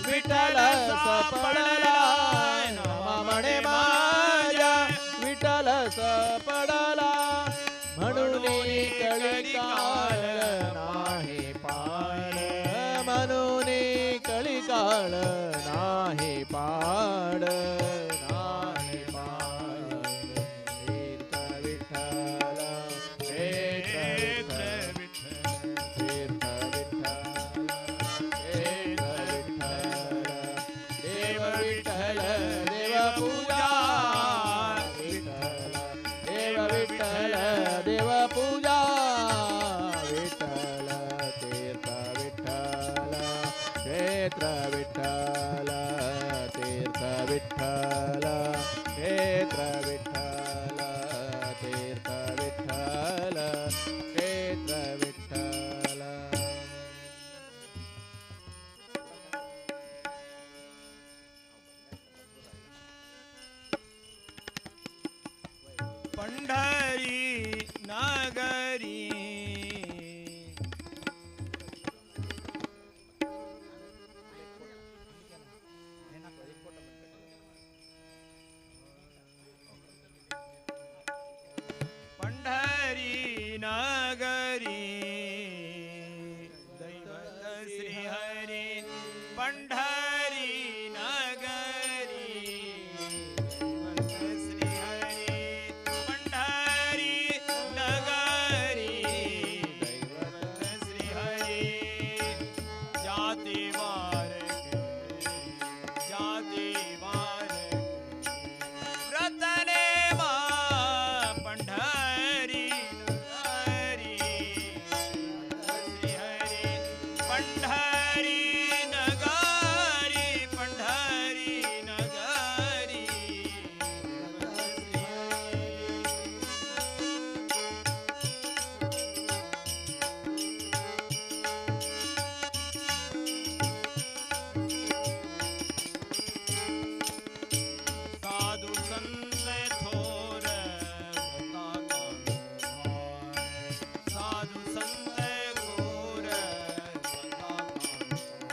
विठ्ठल सापडला, नामा म्हणे माझ्या विठ्ठल सापडला. म्हणून कळी काळ नाही पाड, म्हणून कळी काळ नाही पाड, नाही पाड. तीर्थ विठ्ठल, क्षेत्र विठ्ठल, तीर्थ विठ्ठल, क्षेत्र विठ्ठल, देव विठ्ठल देव पूजा विठ्ठल, देव विठ्ठल देव पूजा विठ्ठल, तीर्थ विठ्ठल, क्षेत्र विठ्ठल, तीर्थ विठ्ठल, क्षेत्र विठ्ठल, तीर्थ विठ्ठल, क्षेत्र विठ्ठल. पंढरी नगरी. पंढरी नगरी दैवत श्री हरी. पंढरी नगरी दैवत श्री हरी. पंढरी नगरी दैवत श्री हरी. जाती वार जाती वार व्रतने मा पंढरी नगरी श्री हरी. पंढरी नगरी, पंढरी नगरी श्री हरी. साधु संत थोर व्रता कांत, साधु संत घोर व्रता कांत.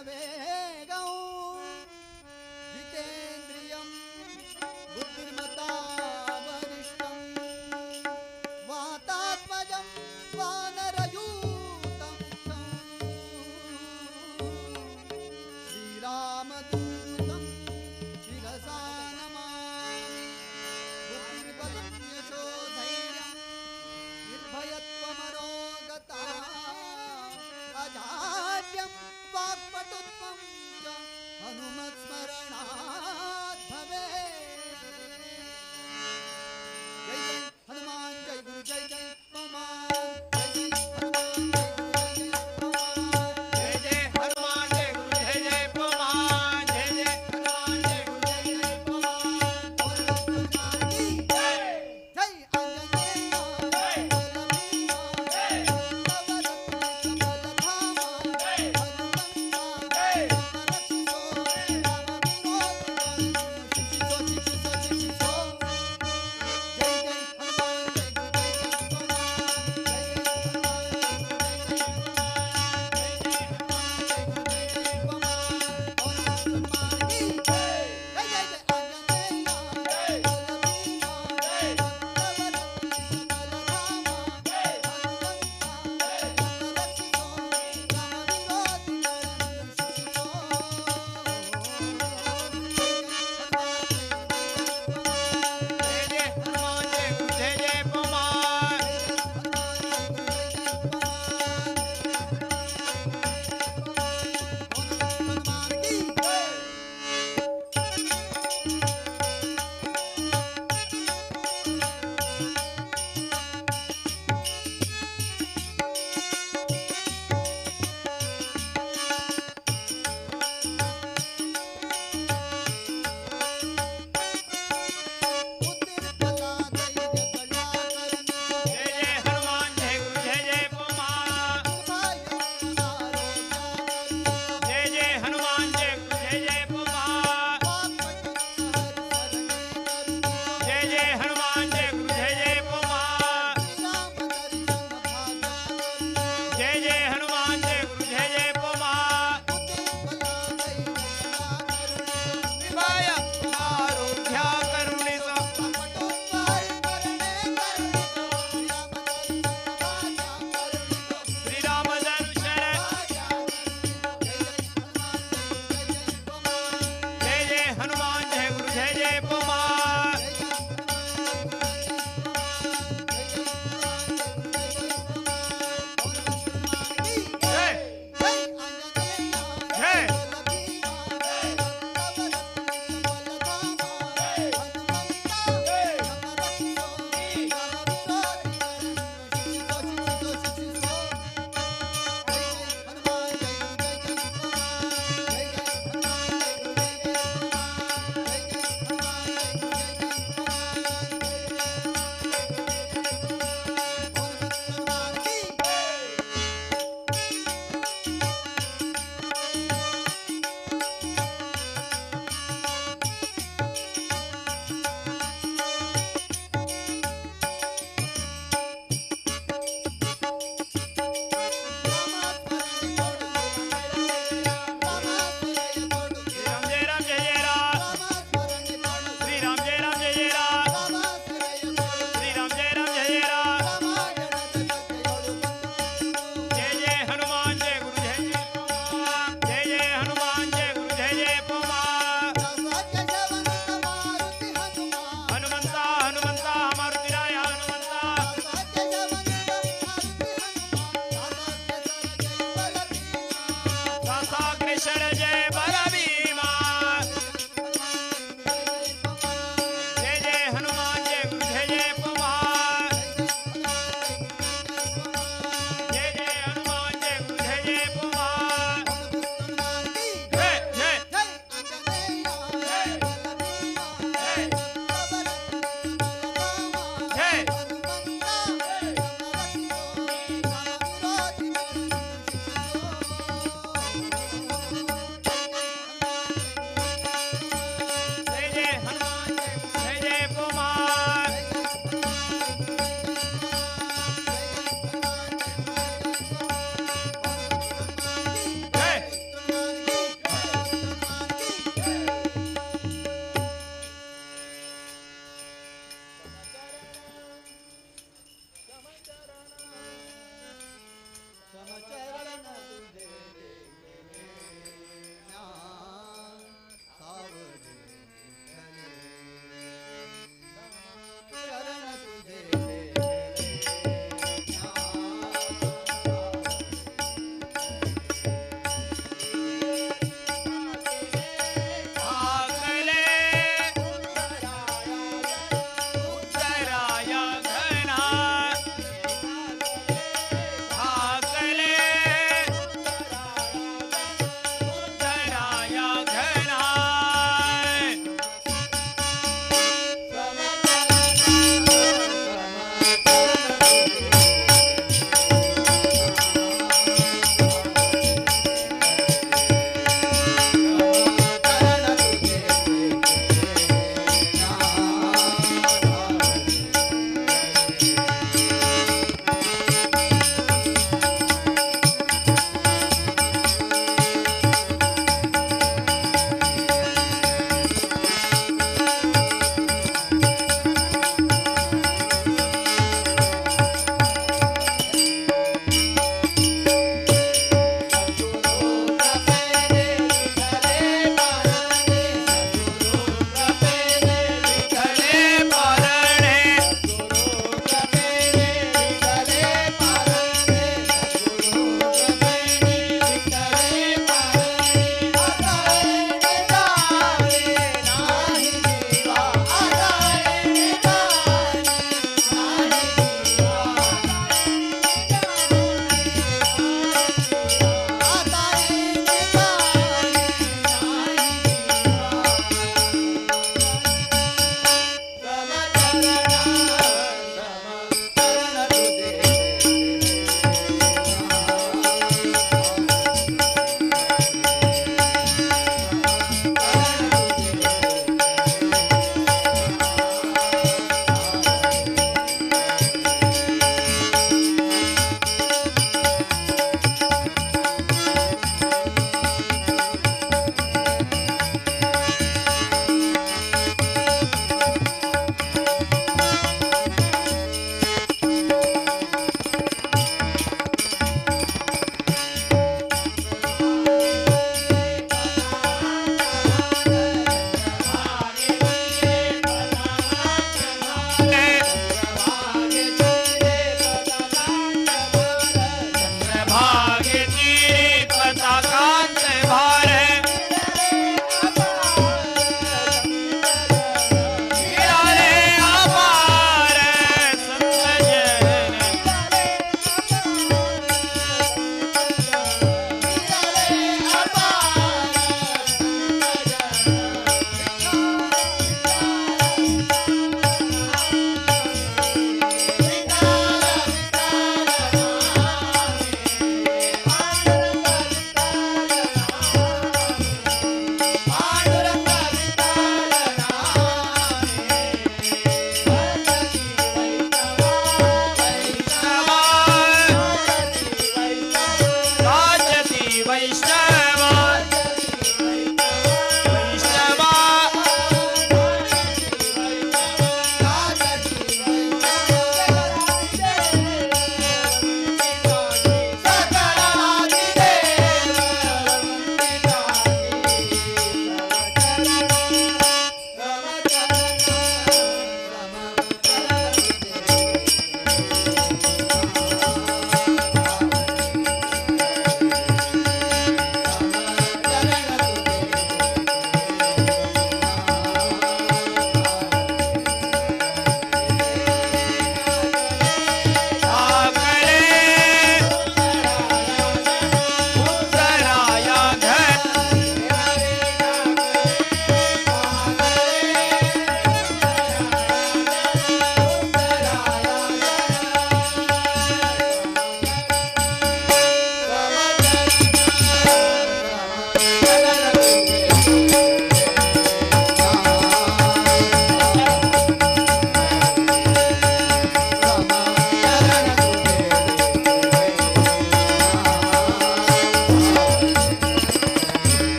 मारुतवेगौ जितेन्द्रियं बुद्धिमता वरिष्ठं वातात्मजं वानरयूतं श्रीरामदूतं शिरसा नमामि। बुद्धिर्बलं यशोधैर्यं निर्भयत्वमरोगता अजाड्यं वाक्पटुत्वं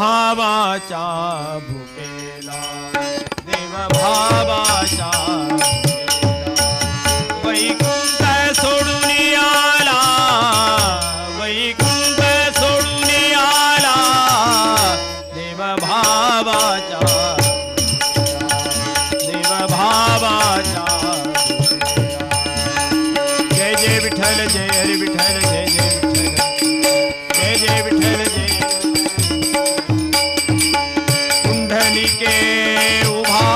भावाच्या भुकेला, देव भावाच्या भुकेला. वैकुंठ सोडून आला, वैकुंठ सोडून आला, देव भावाच्या, देव भावाच्या. जय जय विठ्ठल, जय हरी विठ्ठल, जय जय विठ्ठल, जय जय विठ्ठल, जय. पुंडलिके उभा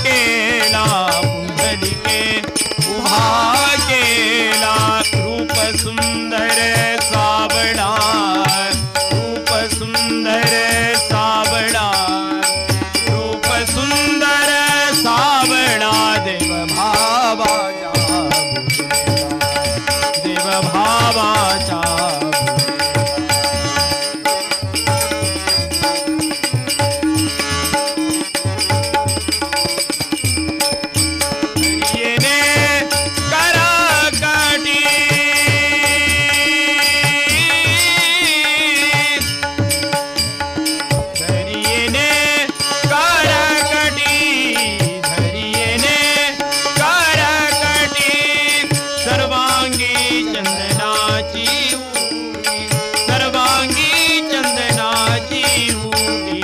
केला, पुंडलिके उभा केला, रूप सुंदर सावळा, रूप सुंदर सावळा, रूप सुंदर सावळा, देव भावाच्या भुकेला, देव भावाच्या. येने कराकटी, धरियेने करकटी, धरियेने करकटी, सर्वांगी चंदनाची उटी, सर्वांगी चंदनाची उटी,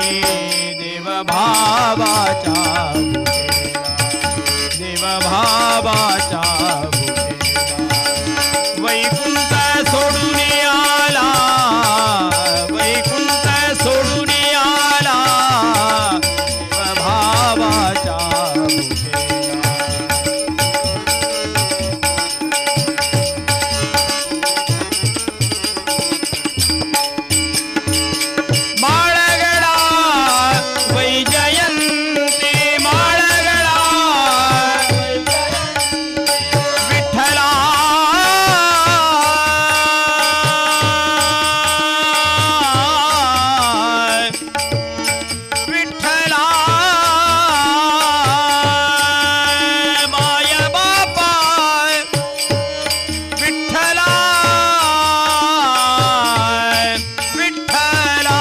देव भावाच्या भुकेला, देव भावाच्या भुकेला. वैकुंठ सोडून आला, वैकुंठ सोडून आला, देव भावाच्या भुकेला. माळगडा वैजयंती, माळगडा विठ्ठला, विठ्ठला माय बापा, विठ्ठला विठ्ठला,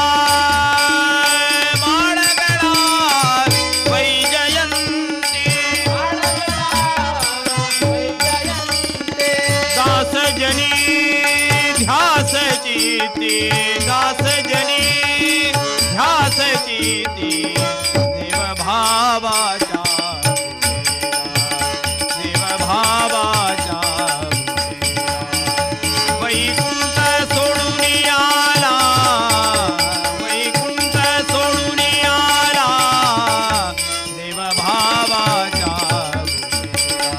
माळगडा वैजयंती, दास जनी ध्यास चिती, दास जनी ध्यास चिती, देव भावाच्या भुकेला, देव भावाच्या भुकेला. वैकुंठ सोडून आला, वैकुंठ सोडून आला, देव भावाच्या भुकेला,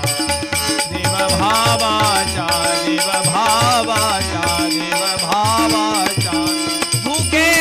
देव भावाच्या, देव भावाच्या, देव भावाच्या भुकेला.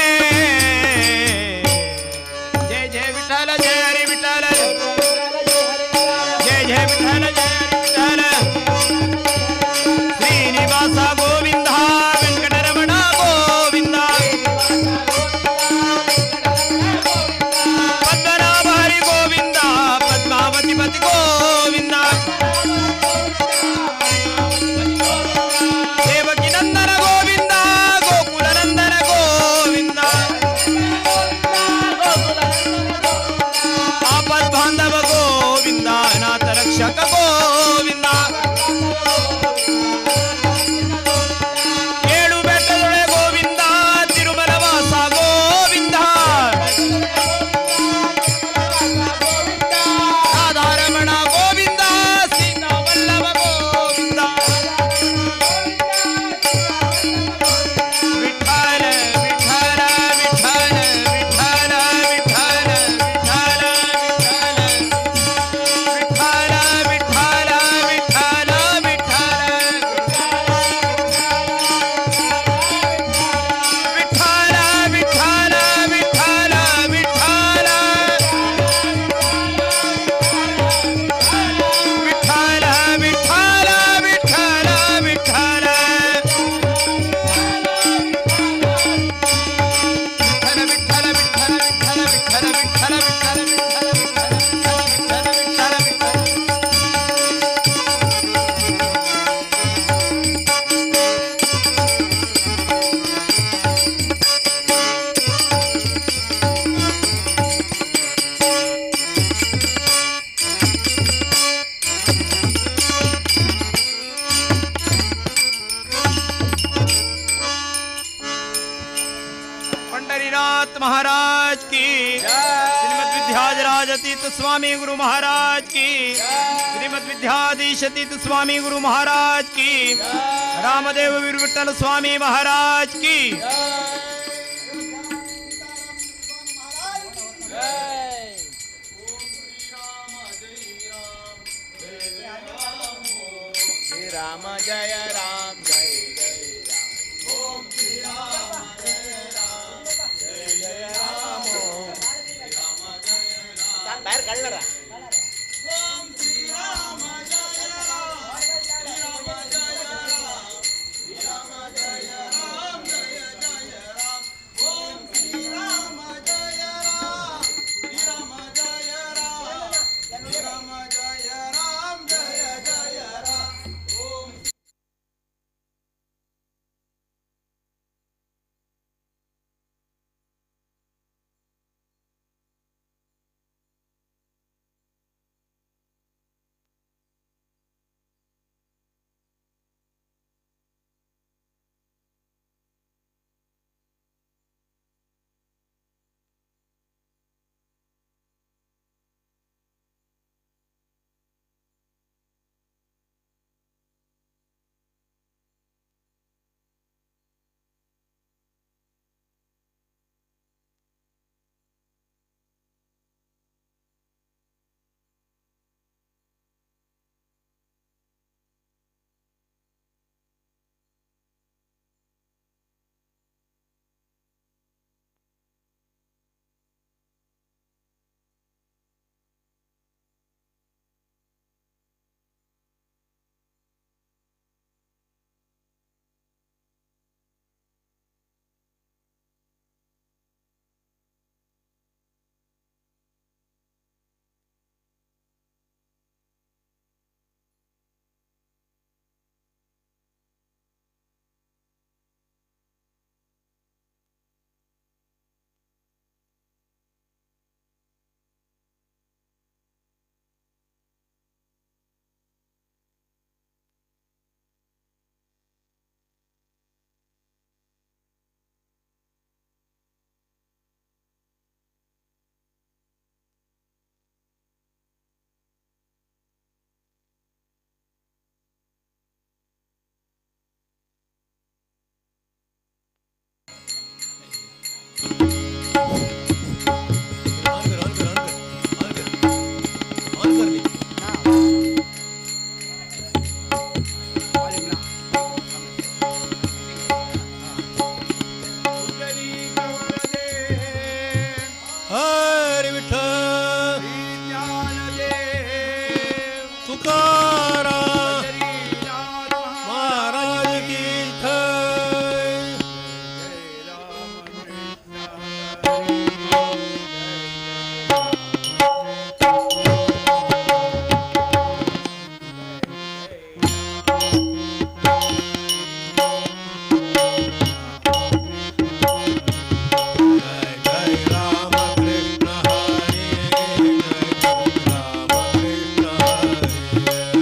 राजतीत स्वामी गुरु महाराज की, श्रीमद विद्याधीश तीर्थ स्वामी गुरु महाराज की, रामदेव वीर विठ्ठल स्वामी महाराज की। श्री राम जय राम जय जय राम। ओम श्री राम जय राम जय जय राम। ओम श्री राम जय राम। बाहेर काढलं रा। ओम श्री राम जय राम श्री राम जय राम श्री राम जय राम जय जय राम। ओम श्री राम जय राम श्री राम जय राम श्री राम जय राम जय जय राम। ओम ऑन कर ऑन कर ऑन कर ऑन कर ऑन कर ले। हरी विठ्ठल तुकाराम महाराज की जय। जय जय राम कृष्ण हरे, जय राम कृष्ण हरे।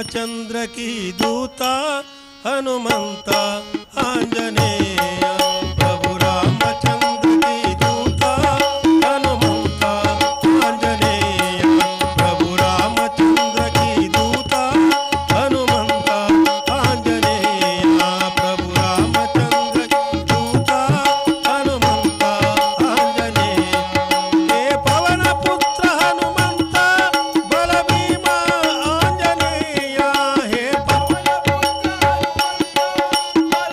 रामचंद्र की दूता हनुमंता आंजनेय। प्रभु रामचंद्र की दूता हनुमंता आंजनेय। प्रभु रामचंद्र की दूता हनुमंता आंजनेय। प्रभु रामचंद्र की दूता हनुमंता आंजनेय। हे पवन पुत्र हनुमंता बल भीमा आंजनेय। हे पवन पुत्र हनुमंता बल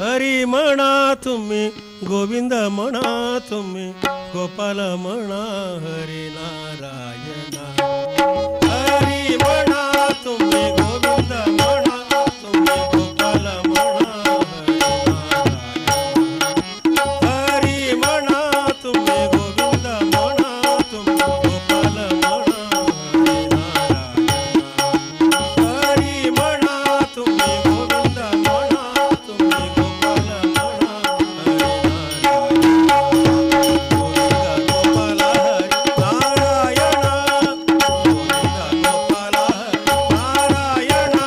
हरी म्हणा तुम्ही, गोविंद म्हणा तुम्ही, गोपाल म्हणा हरी नारायणा. हरी म्हणा तुम्ही, गोविंद म्हणा तुम्ही, गोपाल म्हणा हरी नारायणा. हरी म्हणा तुम्ही, गोविंद म्हणा तुम्ही, गोपाल म्हणा हरी नारायणा. हरी म्हणा तुम्ही, गोविंद म्हणा तुम्ही, गोपाल म्हणा हरी नारायणा. गोविंद गोपाल हरी नारायणा, गोविंद गोपाल हरी नारायणा.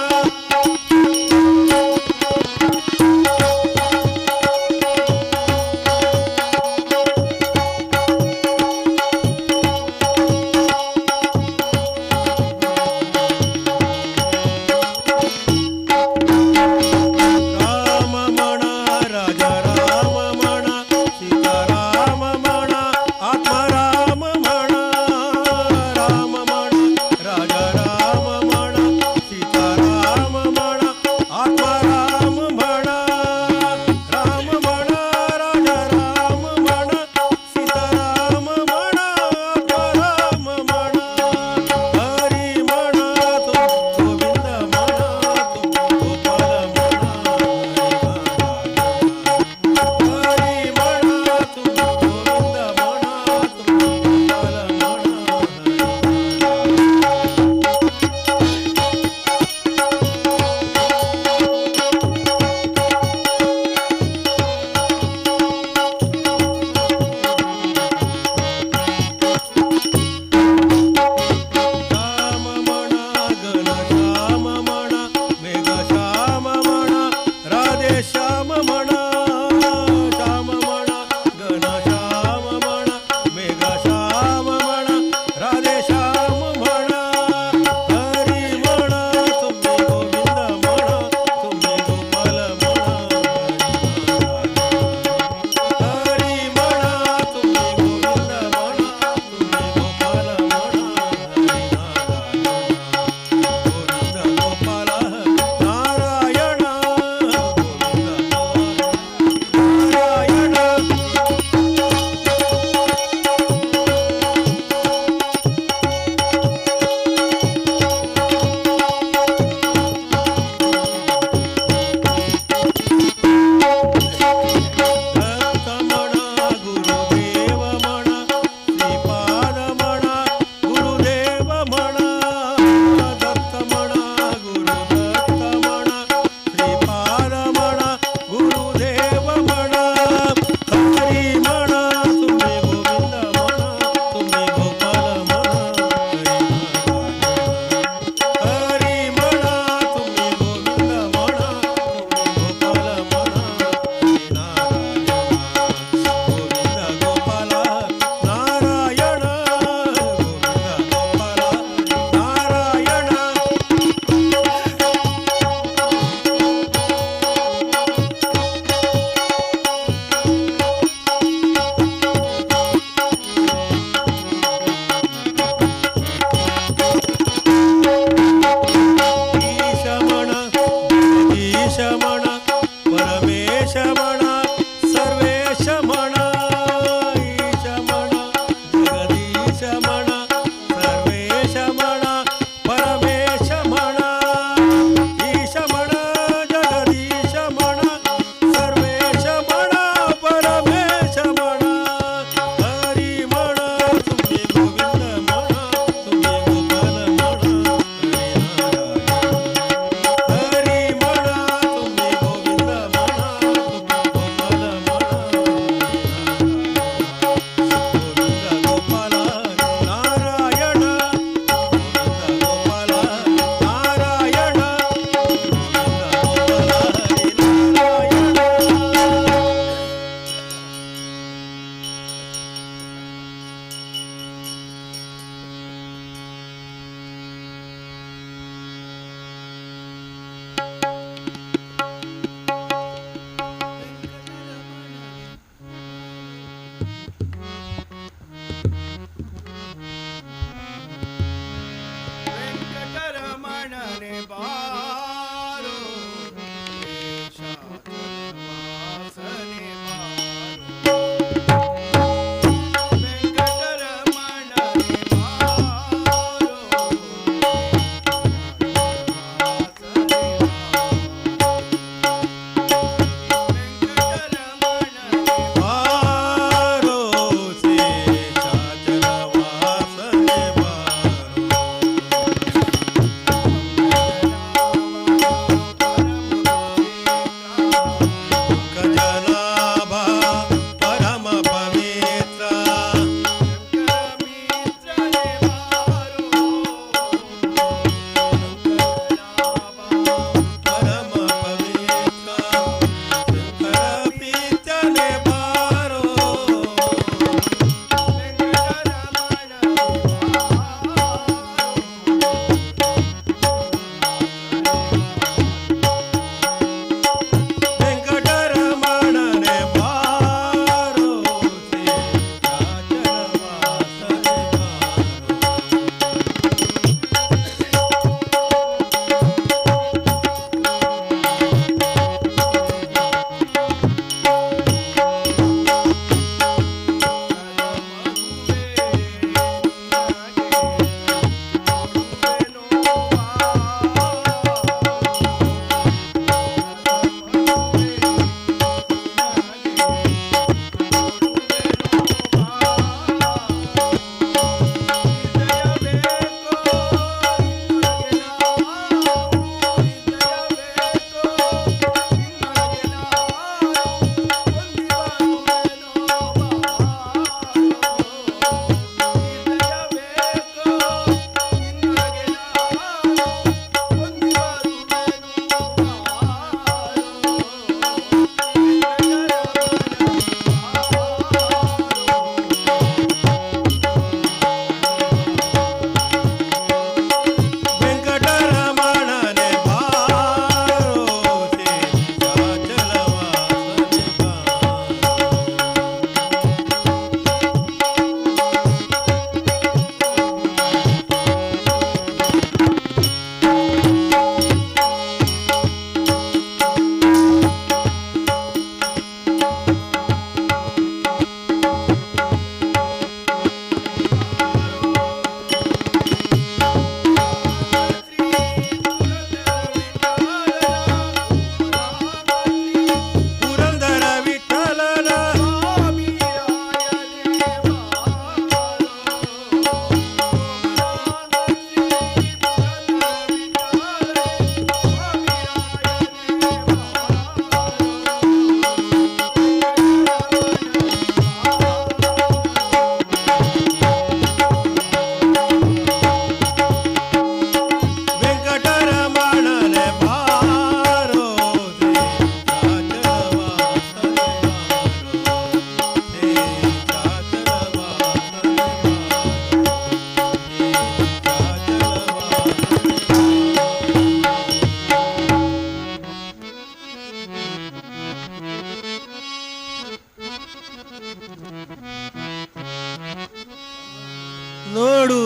ನೋಡು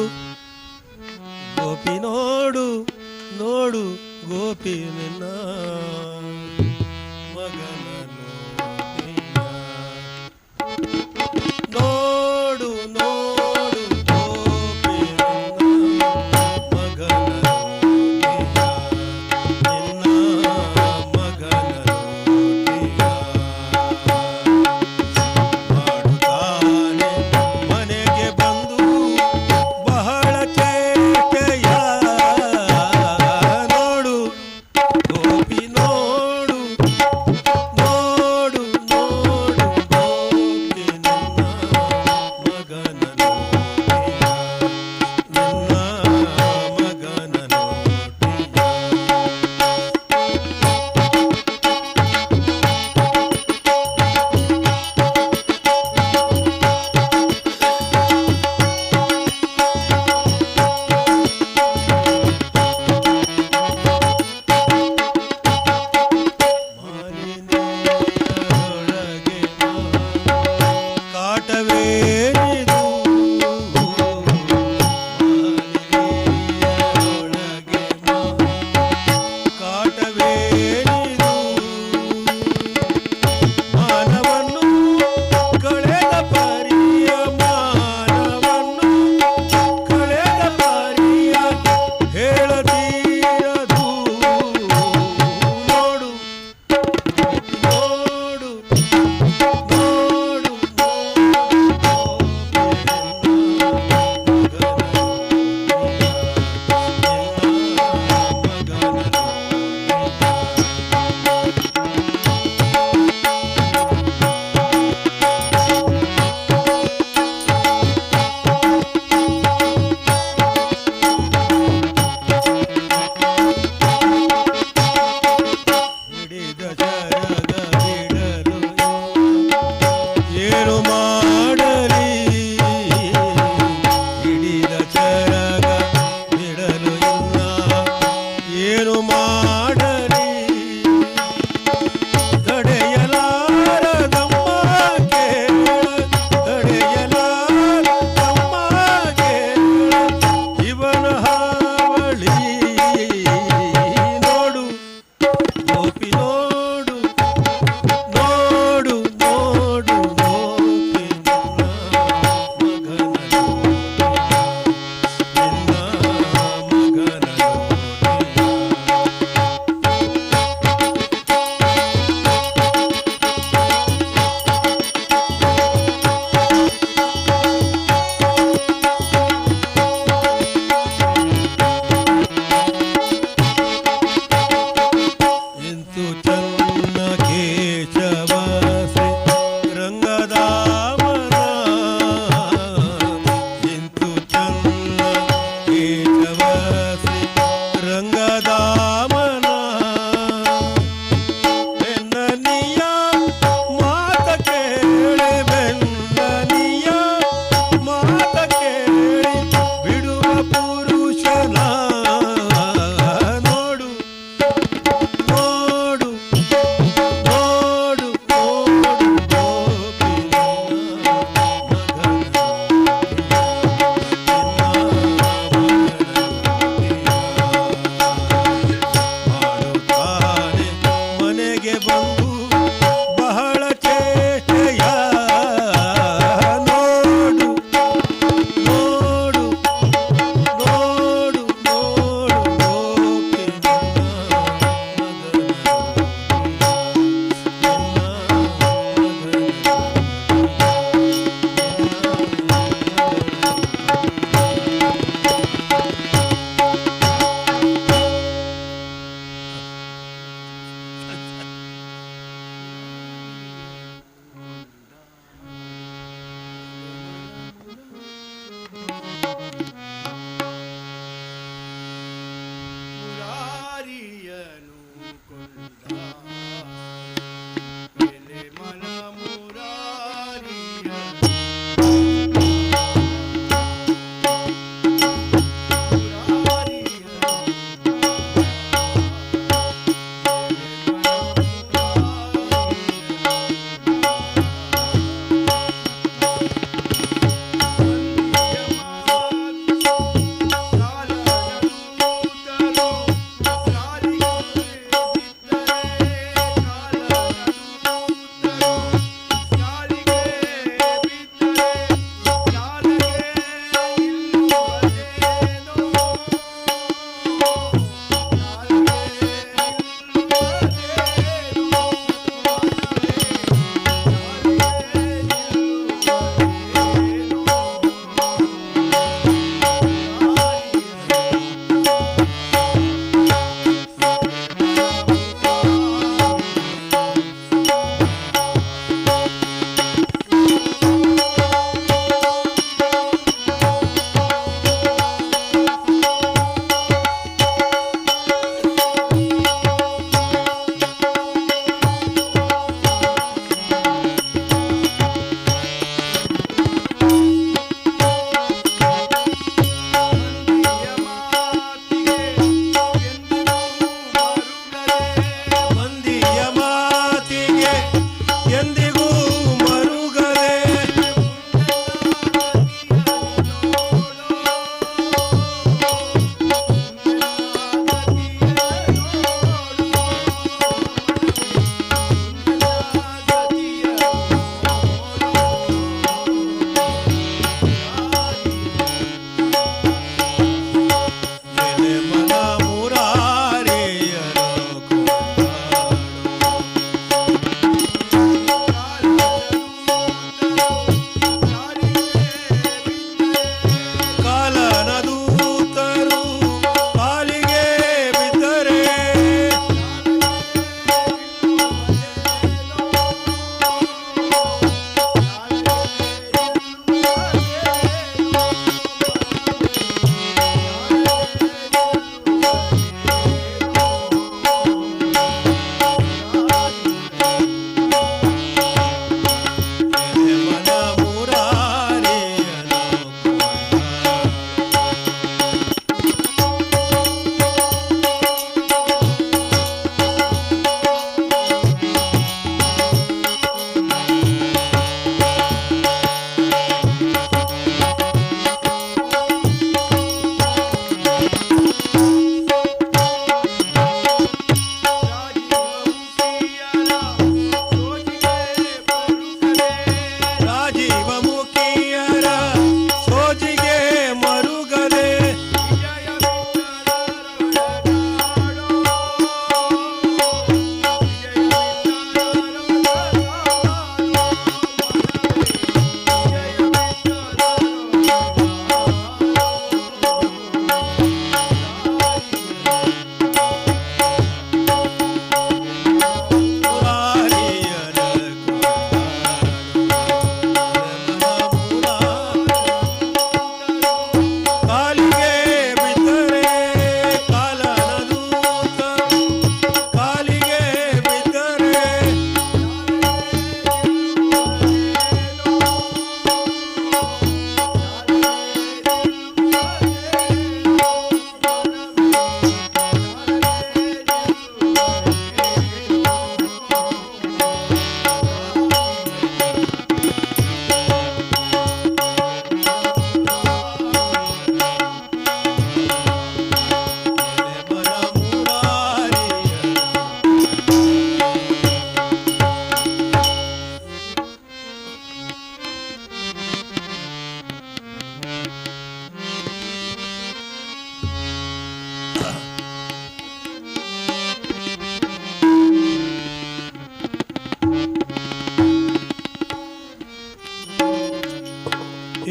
ಗೋಪಿ ನೋಡು ನೋಡು ಗೋಪಿ ನಿನ್ನ ಮಗನ ನೋಡಿಯ. ನೋಡು ನೋಡು ಗೋಪಿ ನಿನ್ನ ಮಗನ ನೋಡಿಯ. ನಿನ್ನ ಮಗನ ನೋಡಿಯ. ಮಾಡುತ್ತಾನೆ ಮನೆಗೆ ಬಂದು ಬಹಳ ಚೇಷ್ಟೆಯ. ನೋಡು ಗೋಪಿ ನೋಡು ನೋಡು.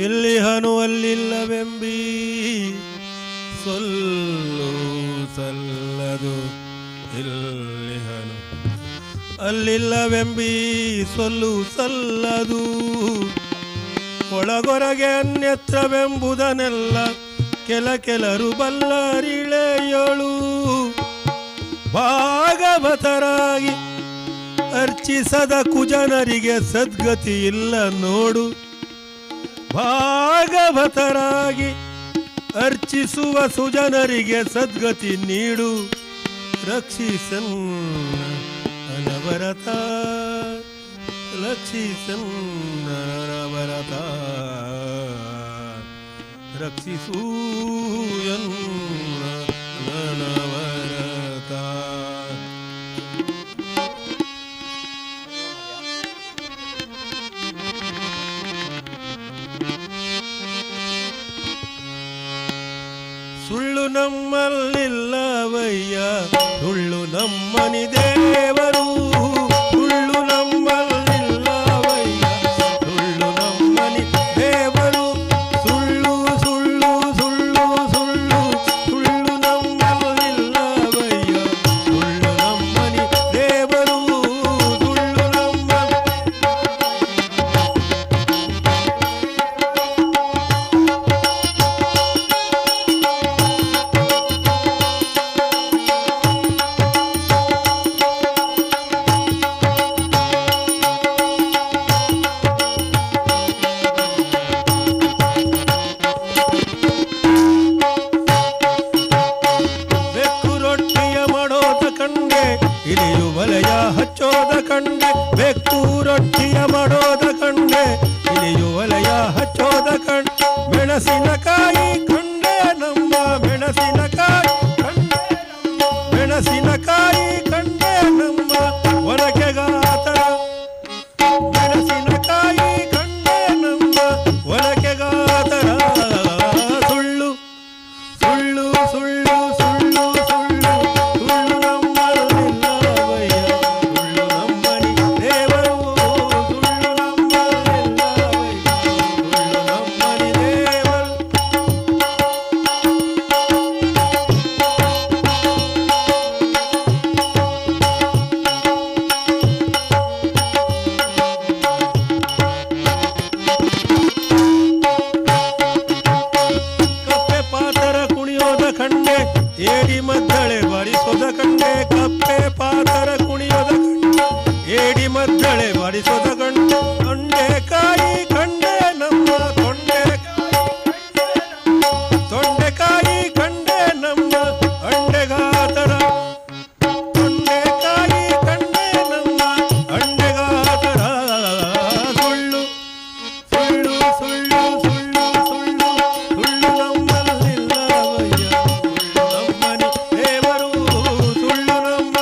ಇಲ್ಲಿ ಹನು ಅಲ್ಲಿಲ್ಲವೆಂಬಿ ಸೊಲ್ಲು ಸಲ್ಲದು, ಇಲ್ಲಿ ಹನು ಅಲ್ಲಿಲ್ಲವೆಂಬಿ ಸೊಲ್ಲು ಸಲ್ಲದು, ಒಳಗೊರಗೆ ಅನ್ಯತ್ರವೆಂಬುದನ್ನೆಲ್ಲ ಕೆಲ ಕೆಲರು ಬಲ್ಲರಿಳೆಯಳು. ಭಾಗವತರಾಗಿ ಅರ್ಚಿಸದ ಕುಜನರಿಗೆ ಸದ್ಗತಿ ಇಲ್ಲ ನೋಡು, ಭಾಗವತರಾಗಿ ಅರ್ಚಿಸುವ ಸುಜನರಿಗೆ ಸದ್ಗತಿ ನೀಡು, ರಕ್ಷಿಸನ್ನ ಅನವರತ, ರಕ್ಷಿಸನ್ನ ಅನವರತ, ರಕ್ಷಿಸೂ ಎನ್ನ ಅನವರತ. ಸುಳ್ಳು ನಮ್ಮಲ್ಲಿಲ್ಲವಯ್ಯ, ಸುಳ್ಳು ನಮ್ಮನಿ ದೇವರು, ಸುಳ್ಳು ನಮ್ಮಲ್ಲಿಲ್ಲವಯ್ಯ, ಸುಳ್ಳು ನಮ್ಮನಿ ದೇವರು, ಸುಳ್ಳು ಸುಳ್ಳು ಸುಳ್ಳು ಸುಳ್ಳು ಸುಳ್ಳು ನಮ್ಮಲ್ಲಿಲ್ಲವಯ್ಯ, ಸುಳ್ಳು ನಮ್ಮನಿ ದೇವರು, ಸುಳ್ಳು ನಮ್ಮ. ಬೆಕ್ಕು ರೊಟ್ಟಿಯ ಮಾಡೋದ ಕಂಡೆ, ಇಲಿಯು ವಲಯ ಹಚ್ಚೋದ ಕಂಡೆ, ಬೆಕ್ಕು ರೊಟ್ಟಿಯ ಮಾಡೋದ ಕಂಡೆ, ಇಲಿಯು ವಲಯ ಹಚ್ಚೋದ ಕಂಡೆ, ಮೆಣಸಿನಕಾಯಿ ಕಂಡೆ ನಮ್ಮ, ಮೆಣಸಿನಕಾಯಿ ಕಂಡೆ, ಮೆಣಸಿನಕಾಯಿ ಕಂಡೆ ನಮ್ಮ ಒನಕೆಗಾತರ, ಮೆಣಸಿನಕಾಯಿ ಕಂಡೆ ನಮ್ಮ ಒನಕೆಗಾತರ. ಸುಳ್ಳು ಸುಳ್ಳು ಸುಳ್ಳು ಸುಳ್ಳು ಸುಳ್ಳು ಸುಳ್ಳು ನಮ್ಮಲ್ಲಿಲ್ಲವಯ್ಯ, ಸುಳ್ಳು ನಮ್ಮನಿ ದೇವರು, ಸುಳ್ಳು ನಮ್ಮಲ್ಲಿಲ್ಲವಯ್ಯ, ಸುಳ್ಳು ನಮ್ಮನಿ ದೇವರು. ಕಪ್ಪೆ ಪಾತರ ಕುಣಿಯೋದ ಕಂಡೆ, ಏಡಿ ಮದ್ದಳೆ ಬಾರಿಸೋದ ಕಂಡೆ, ಕಪ್ಪೆ ಪಾತರ ಕುಣಿಯೋದ ಕಂಡೆ, ಏಡಿ ಮದ್ದಳೆ ಬಾರಿಸೋದ ಕಂಡೆ, ತೊಂಡೆಕಾಯಿ ಕಂಡೆ ನಮ್ಮ, ತೊಂಡೆಕಾಯಿ ತೊಂಡೆಕಾಯಿ ಕಂಡೆ ನಮ್ಮ ಅಂಡೆಗಾತರ, ತೊಂಡೆಕಾಯಿ ಕಂಡೆ ನಮ್ಮ ಅಂಡೆಗಾತರ. ಸುಳ್ಳು ಸುಳ್ಳು ಸುಳ್ಳು ಸುಳ್ಳು ಸುಳ್ಳು ಸುಳ್ಳು ನಮ್ಮಲ್ಲಿಲ್ಲವಯ್ಯ, ಸುಳ್ಳು ನಮ್ಮನಿ ದೇವರು, ಸುಳ್ಳು ನಮ್ಮ.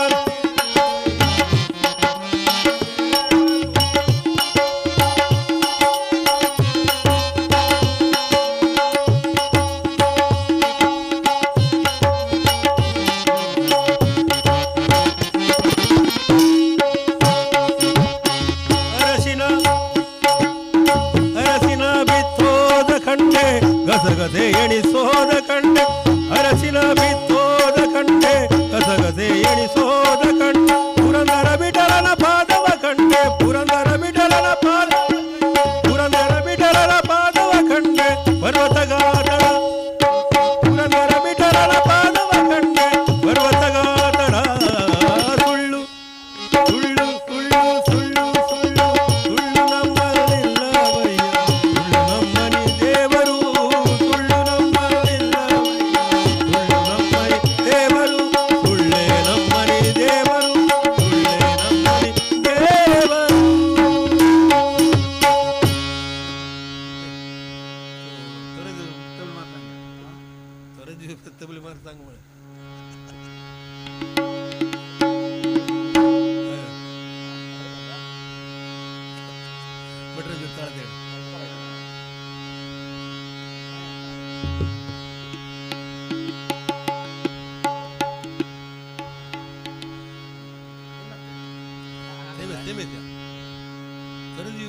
ಅರಸಿನ ಅರಸಿನ ಬಿತ್ತೋದ ಕಂಡೆ, ಗಸಗಸೆ ಎಣಿಸೋದ ಕಂಡೆ, ಅರಸಿನ ಬಿತ್ತೋದ ಕಂಡೆ, ಗಸಗಸೆ ಎಣಿಸೋದ ಕಂಡೆ, ಪುರಂದರ ಬಿಟಲನ ಪಾದವ ಕಂಡೆ, ಪುರಂದರ ಬಿಟಲನ ಪಾದ, ಪುರಂದರ ಬಿಟಲನ ಪಾದವ ಕಂಡೆ, ಪರ್ವತಗಾತರ, ಪುರಂದರ ಬಿಟಲನ ಪಾದವ ಕಂಡೆ, ಪರ್ವತಗಾತರ. ಸುಳ್ಳು ಸುಳ್ಳು ಸುಳ್ಳು ಸುಳ್ಳು ಸುಳ್ಳು ಸುಳ್ಳು ನಮ್ಮಲ್ಲಿಲ್ಲವಯ್ಯ, ಸುಳ್ಳು ನಮ್ಮನಿ ದೇವರು, ಸುಳ್ಳು ನಮ್ಮಲ್ಲಿಲ್ಲವಯ್ಯ, ಸುಳ್ಳು ನಮ್ಮನಿ ದೇವರು, ಸುಳ್ಳೇ ನಮ್ಮನಿ ದೇವರು, ಸುಳ್ಳೇ ನಮ್ಮನಿ ದೇವರು. खरंच.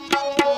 Thank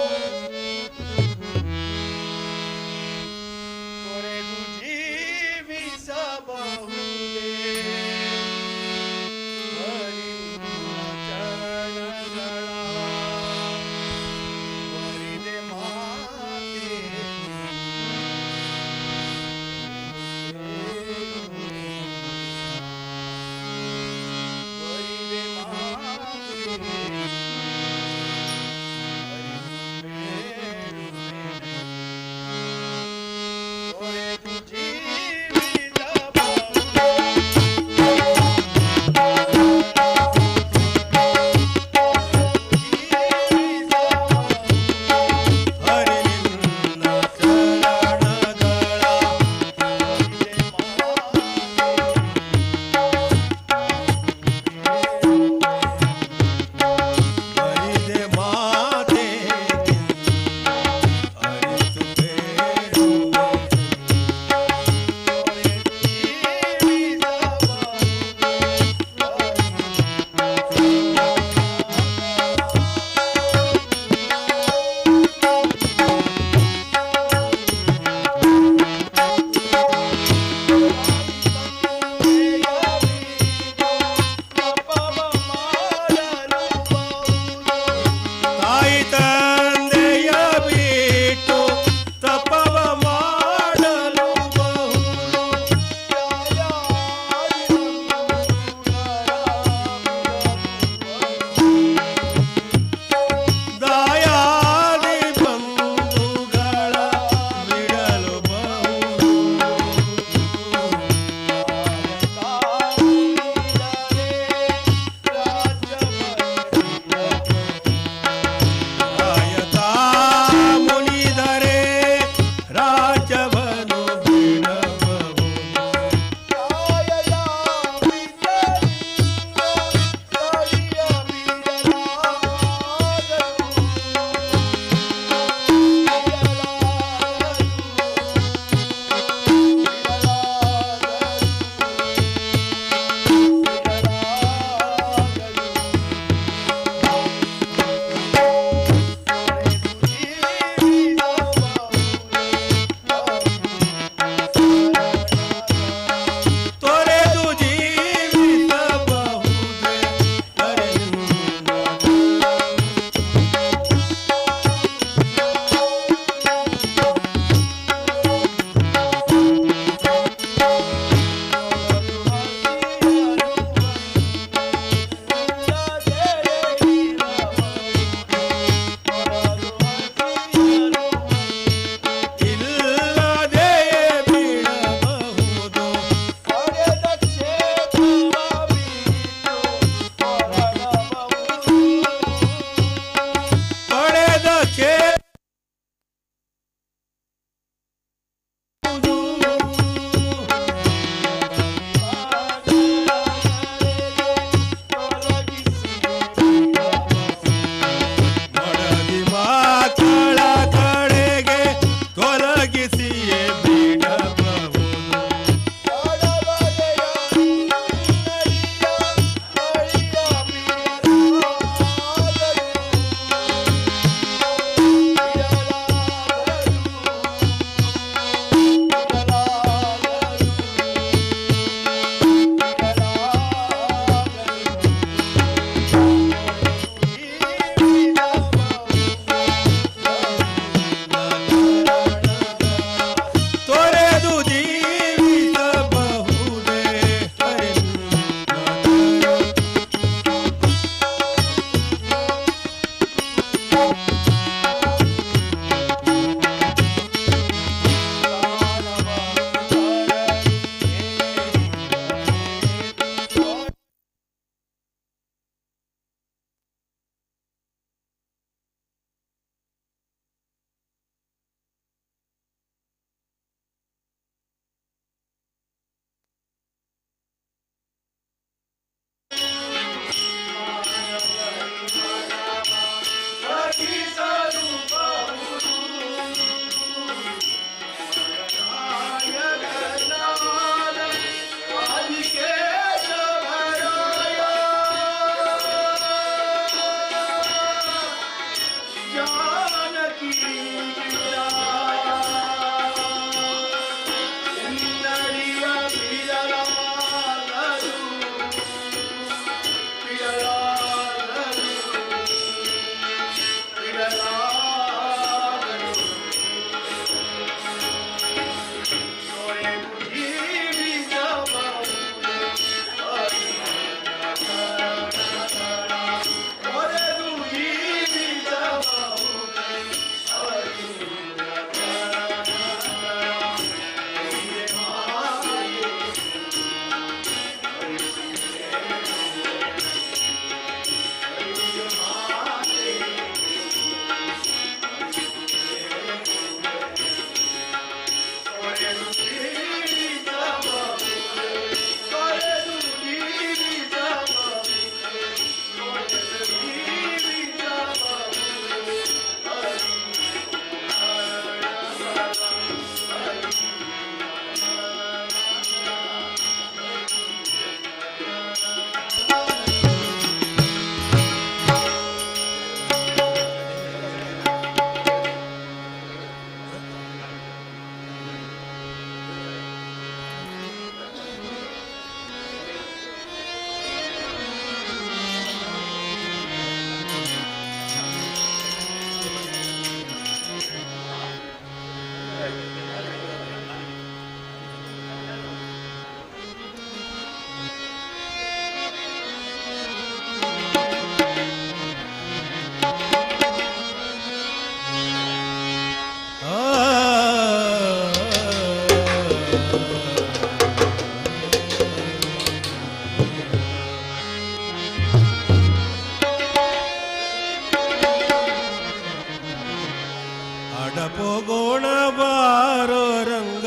ಪೋಗೋಣ ಬಾರೋ ರಂಗ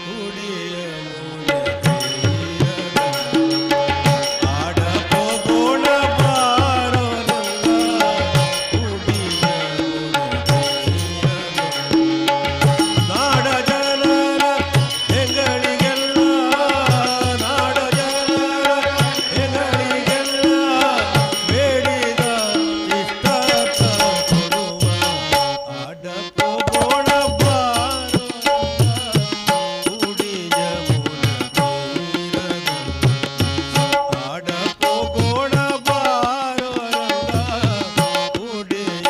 ಕೂಡಿಯ ಆಡ ಪೋಗೋಣ ಬಾರೋ ರಂಗ ಕೂಡಿಯ ನಾಡ ಜನರ ಹೆಂಗಳಿಗೆಲ್ಲ ನಾಡ ಜನರ ಹೆಂಗಳಿಗೆಲ್ಲ ಬೇಡಿದ ಇಷ್ಟಾರ್ಥ ಕೊಡುವ ಆಡ ಪೋಗೋಣ ಬಾರೋ ಕೂಡಿಯ ಆಡ ಪೋಗೋಣ ಬಾರೋ ರಂಗ ಕೂಡಿಯ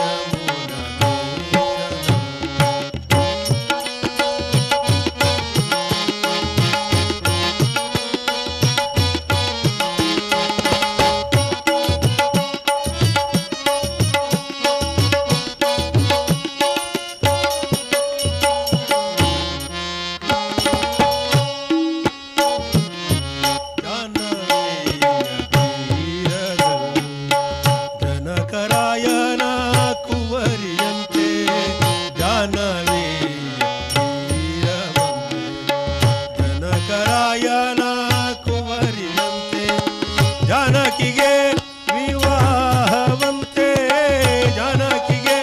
ಜನಕರಾಯನ ಕುವರಿಯಂತೆ ಜಾನವೀಯ ತೀರವಂತೆ ಜನಕರಾಯನ ಕುವರಿಯಂತೆ ಜಾನಕಿಗೆ ವಿವಾಹವಂತೆ ಜಾನಕಿಗೆ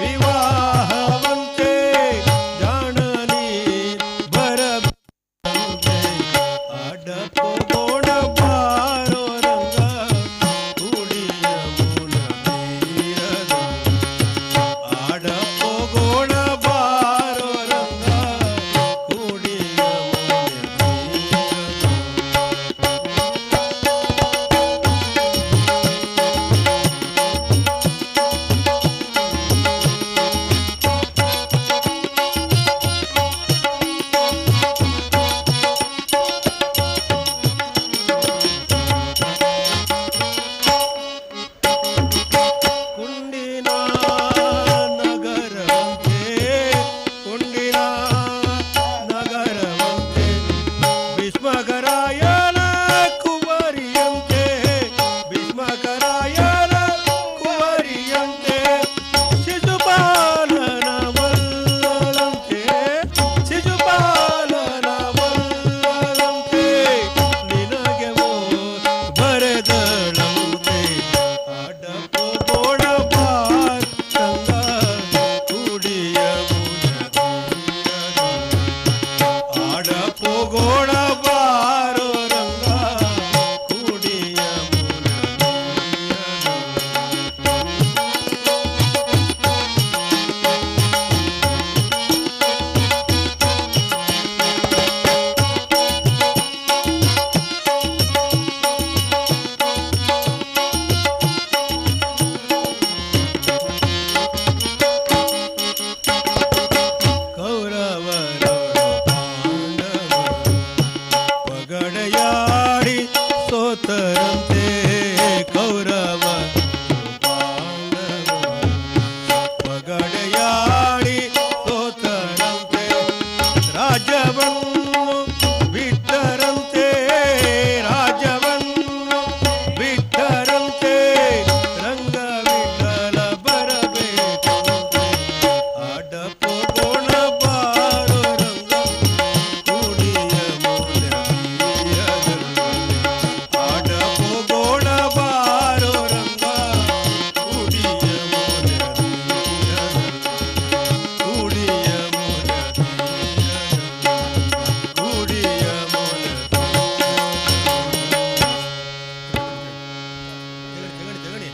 ವಿವಾಹವಂತೆ ಜಾಣನಿ ಬರಬಂತೆ ಆಡ ಪೋಗೋಣ ಬಾರೋ ರಂಗ ಕೂಡಿಯ ಮೂಲ ತೀರದ ಆಡ ಪೋಗೋಣ ಬಾರೋ ರಂಗ ಕೂಡಿಯ ಮೂಲ ತೀರದ. ಕುಂಡಿನ ನಗರವಂತೆ ಕುಂಡಿನ ನಗರವಂತೆ ಭೀಷ್ಮಕರಾಯನ ಕುವರಿಯಂತೆ ಭೀಷ್ಮಕರಾಯನ ಕುವರಿಯಂತೆ ಶಿಶುಪಾಲನ ವಲ್ಲಳಂತೆ ಶಿಶುಪಾಲನ ವಲ್ಲಳಂತೆ ನಿನಗೆ ಓ ಬರೆದಳಂತೆ ಆಡ ಪೋಗೋಣ ಬಾರಂಗ ಕೂಡಿಯ ಆಡ ಪೋಗೋಣ ಬಾರೋ ರಂಗ ಕೂಡಿಯ ಕೌರವರೊಳು ಪಾಂಡವ ಪಗಡೆಯಾಡಿ ಸೋತರಂತೆ ಕೌರವ ಪಾಂಡವ ಪಗಡೆಯಾಡಿ ಸೋತರಂತೆ ರಾಜ್ಯವನ್ನು ಬಿಟ್ಟರಂತೆ ರಾಜ್ಯವನ್ನು ಬಿಟ್ಟರಂತೆ ರಂಗ ವಿಠಲ ಬರಬೇಕಂತೆ ಆಡ ಪೋಗೋಣ ಬಾರೋ ರಂಗ ಕೂಡಿಯ ಮೂಲ ತೀರದಲ್ಲಿ. ಆಡ ಪೋಗೋಣ ಬಾರೋ ರಂಗ ಕೂಡಿಯ ಮೂಲ ತೀರದಲ್ಲಿ. ಕೂಡಿಯ ಮೂಲ ತೀರದಲ್ಲಿ. ಕೂಡಿಯ ಮೂಲ ತೆಗಣಿ ತೆಗಣಿ ತೆಗಣಿ.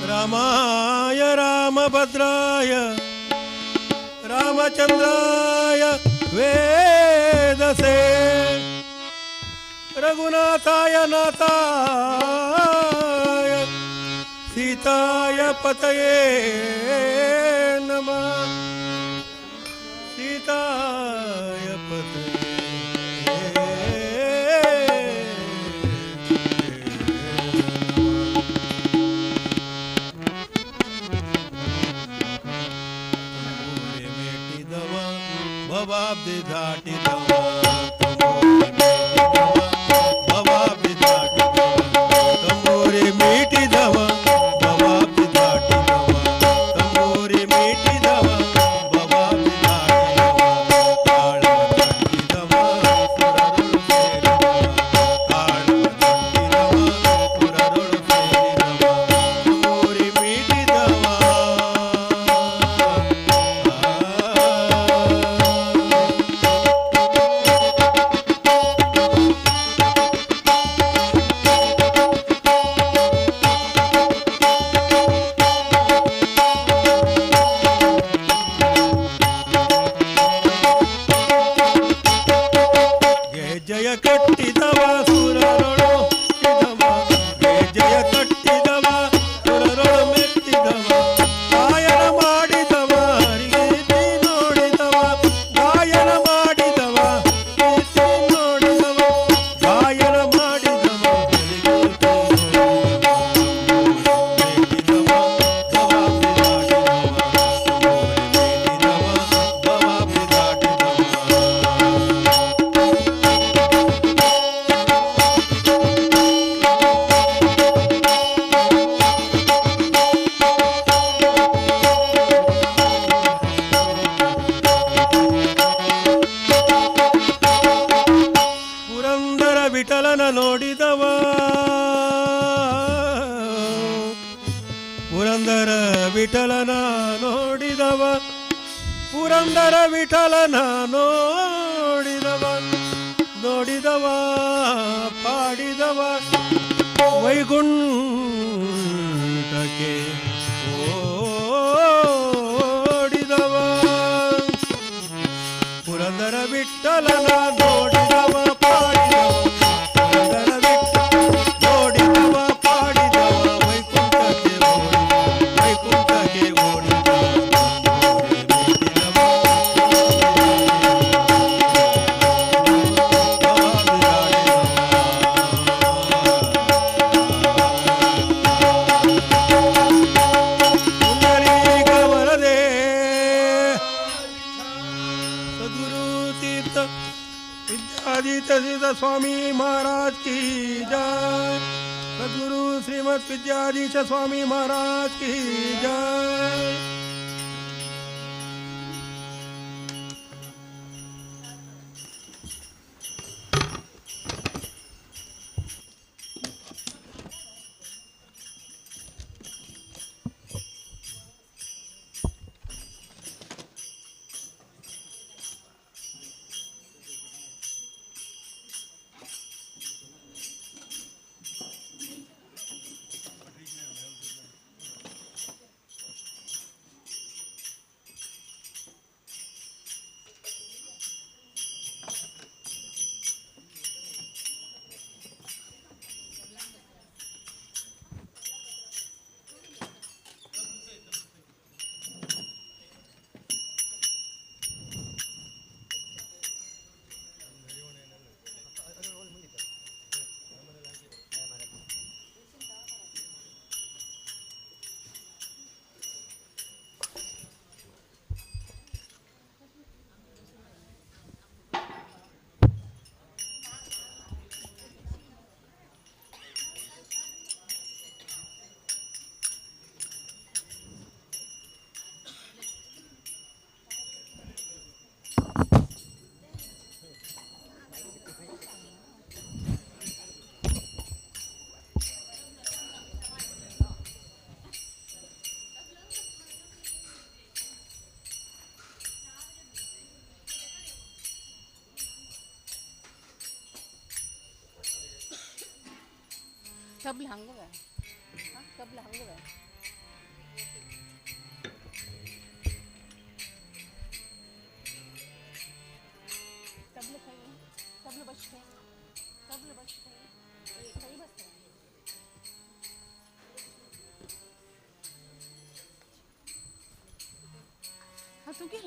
ರಾಮಾಯ ರಾಮಭದ್ರಾಯ ರಾಮಚಂದ್ರಾಯ ವೇದಸೆ ರಘುನಾಥಾಯ ನಾಥಾಯ ಸೀತಾಯ ಪತಯೇ ನಮಃ ಸೀತಾಯ ಪತಯೇ ನಮಃ. ಭವಾಬ್ಧಿ ದಾಟಿದವ, ತಂಬೂರಿ ಮೀಟಿದವ, ಭವಾಬ್ಧಿ ದಾಟಿದವ, ತಂಬೂರಿ ಮೀಟಿದವ, ಭವಾಬ್ಧಿ ದಾಟಿದವ, ತಂಬೂರಿ ಮೀಟಿದವ, ಭವಾಬ್ಧಿ ದಾಟಿದವ, ತಾಳವ ತಟ್ಟಿದವ, ಸುರರೊಳು ಸೇರಿದವ, ತಾಳವ ತಟ್ಟಿದವ, ಸುರರೊಳು ಸೇರಿದವ, ತಂಬೂರಿ ಮೀಟಿದವ. ಗೆಜ್ಜೆಯ ಕಟ್ಟಿದವ ಸುರರೊಳು ಮೆಟ್ಟಿದವ, ಗೆಜ್ಜೆಯ ಕಟ್ಟಿದವ ಸುರರೊಳು ಮೆಟ್ಟಿದವ, ಗಾಯನ ಮಾಡಿದವ ಹರಿಗೀತಿ ನೋಡಿದವ, ಗಾಯನ ಮಾಡಿದವ ಗೀತಿ ನೋಡಿದವ, ಗಾಯನ ಮಾಡಿದವ ಹರಿಗೀತಿ ನೋಡಿದವ, ಮೆಟ್ಟಿದವ ಭವಾಬ್ಧಿ ದಾಟಿದವ, ತಂಬೂರಿ ಮೀಟಿದವ ಭವಾಬ್ಧಿ ದಾಟಿದವ. ಪುರಂದರ ವಿಠಲನ ನೋಡಿದವ, ಪುರಂದರ ವಿಠಲನ ನೋಡಿದವ, ಪುರಂದರ ವಿಠಲನ ನೋಡಿದವ, ನೋಡಿದವ ಪಾಡಿದವ, ವೈಕುಂಠಕ್ಕೆ ಓಡಿದವ, ಪುರಂದರ ವಿಠಲನ ನೋಡಿದವ ಪಾಡಿದವ, ಪುರಂದರ ವಿಠಲ ನೋಡಿದವ ಪಾಡಿದವ, ವೈಕುಂಠಕ್ಕೆ ಓಡಿದವ, ವೈಕುಂಠಕ್ಕೆ ಓಡಿದವ, ತಂಬೂರಿ ಮೀಟಿದವ, ಭವಾಬ್ಧಿ ದಾಟಿದವ. ಪುಂಡರೀಕ ವರದೆ सदगुरु तीर्थ विद्याधीत सिद्ध स्वामी महाराज की जय। सदगुरु श्रीमद विद्याधीश स्वामी महाराज की जय। तबला हंगव है, तबला हंगव है। तबले खाइए, तबले बजते हैं, तबले बजते हैं, कई बजते हैं। हाँ तो क्या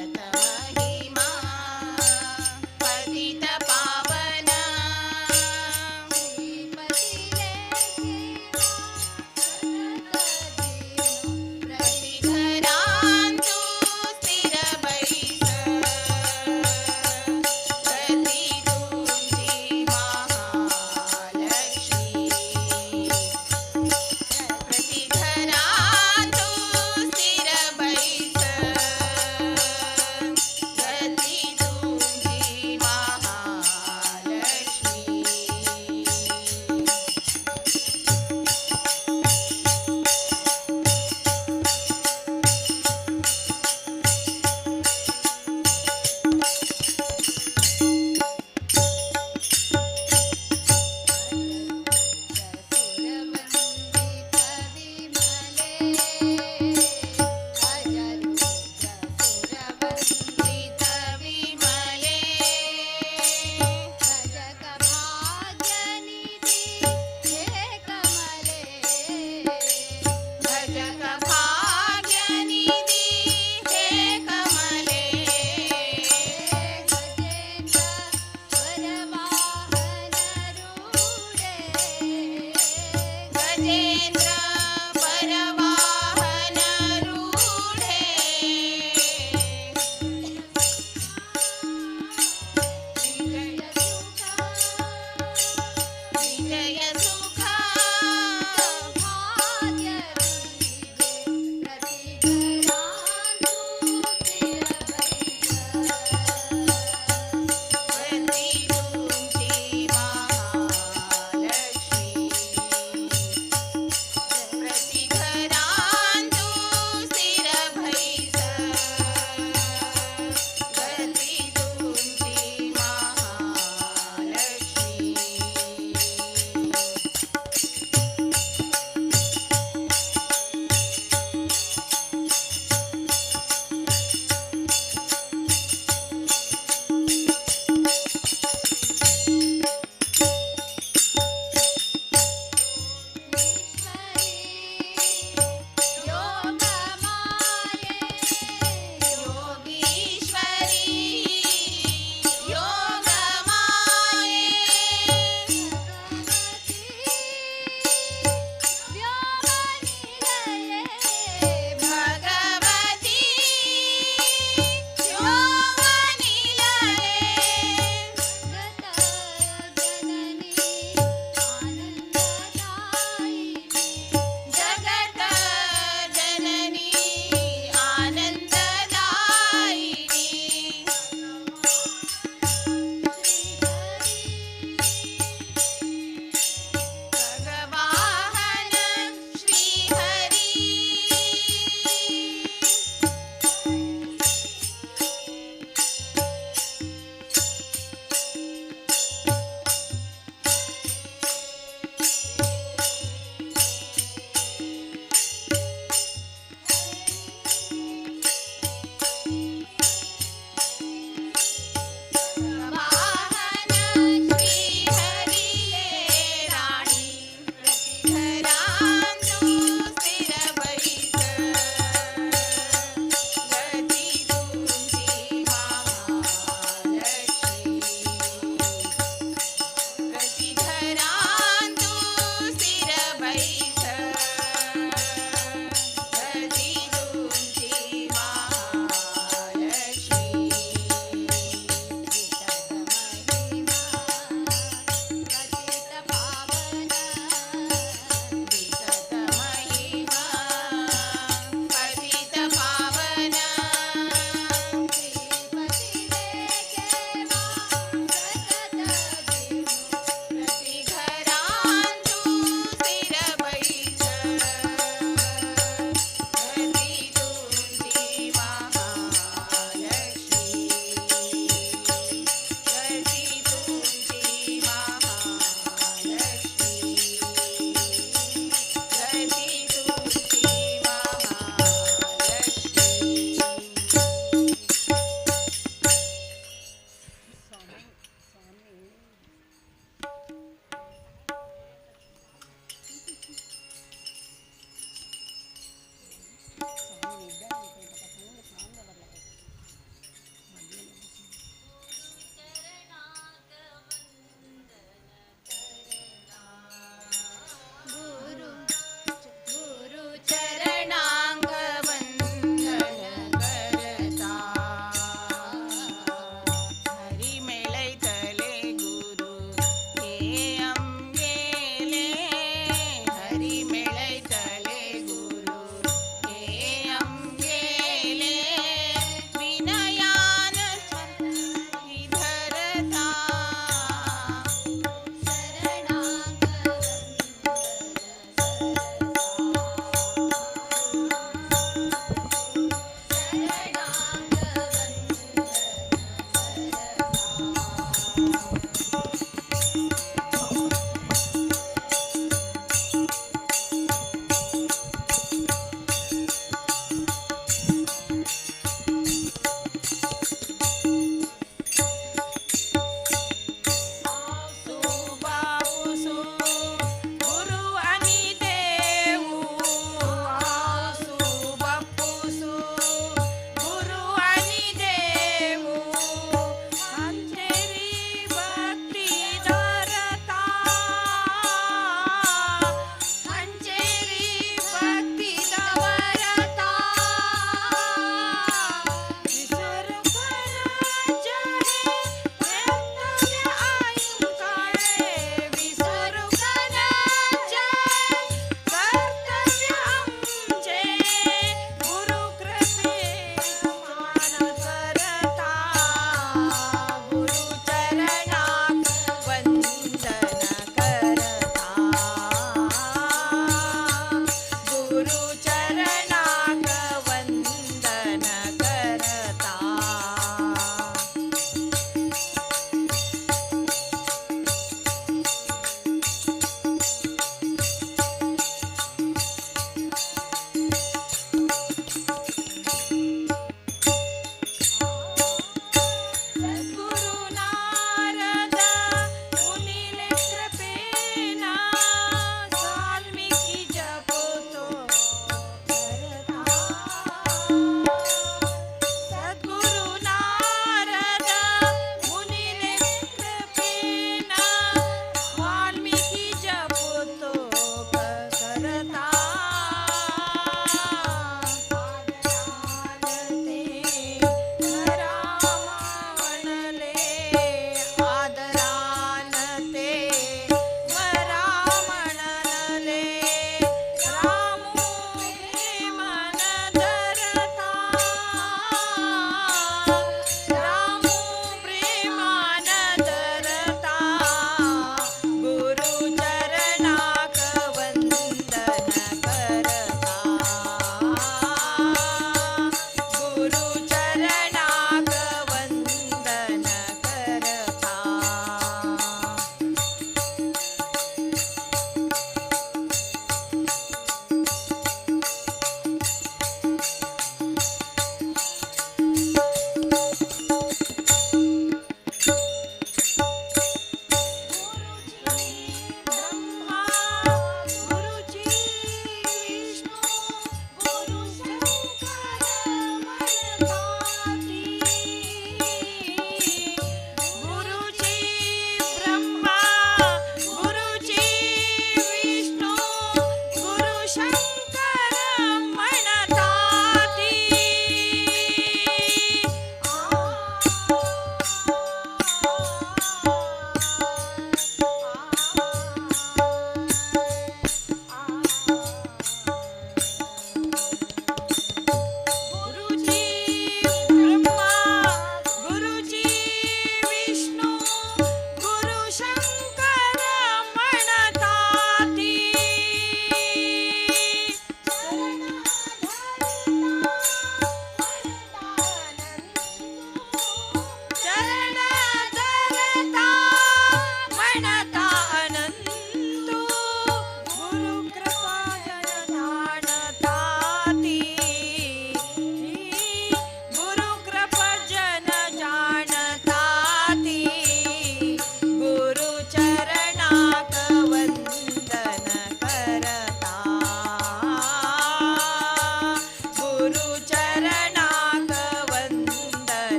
भरत महिमा पतित पावन. प्रतिघरांतु स्थिर बैस, गती तुमची महालक्ष्मी. प्रतिघरांतु स्थिर बैस.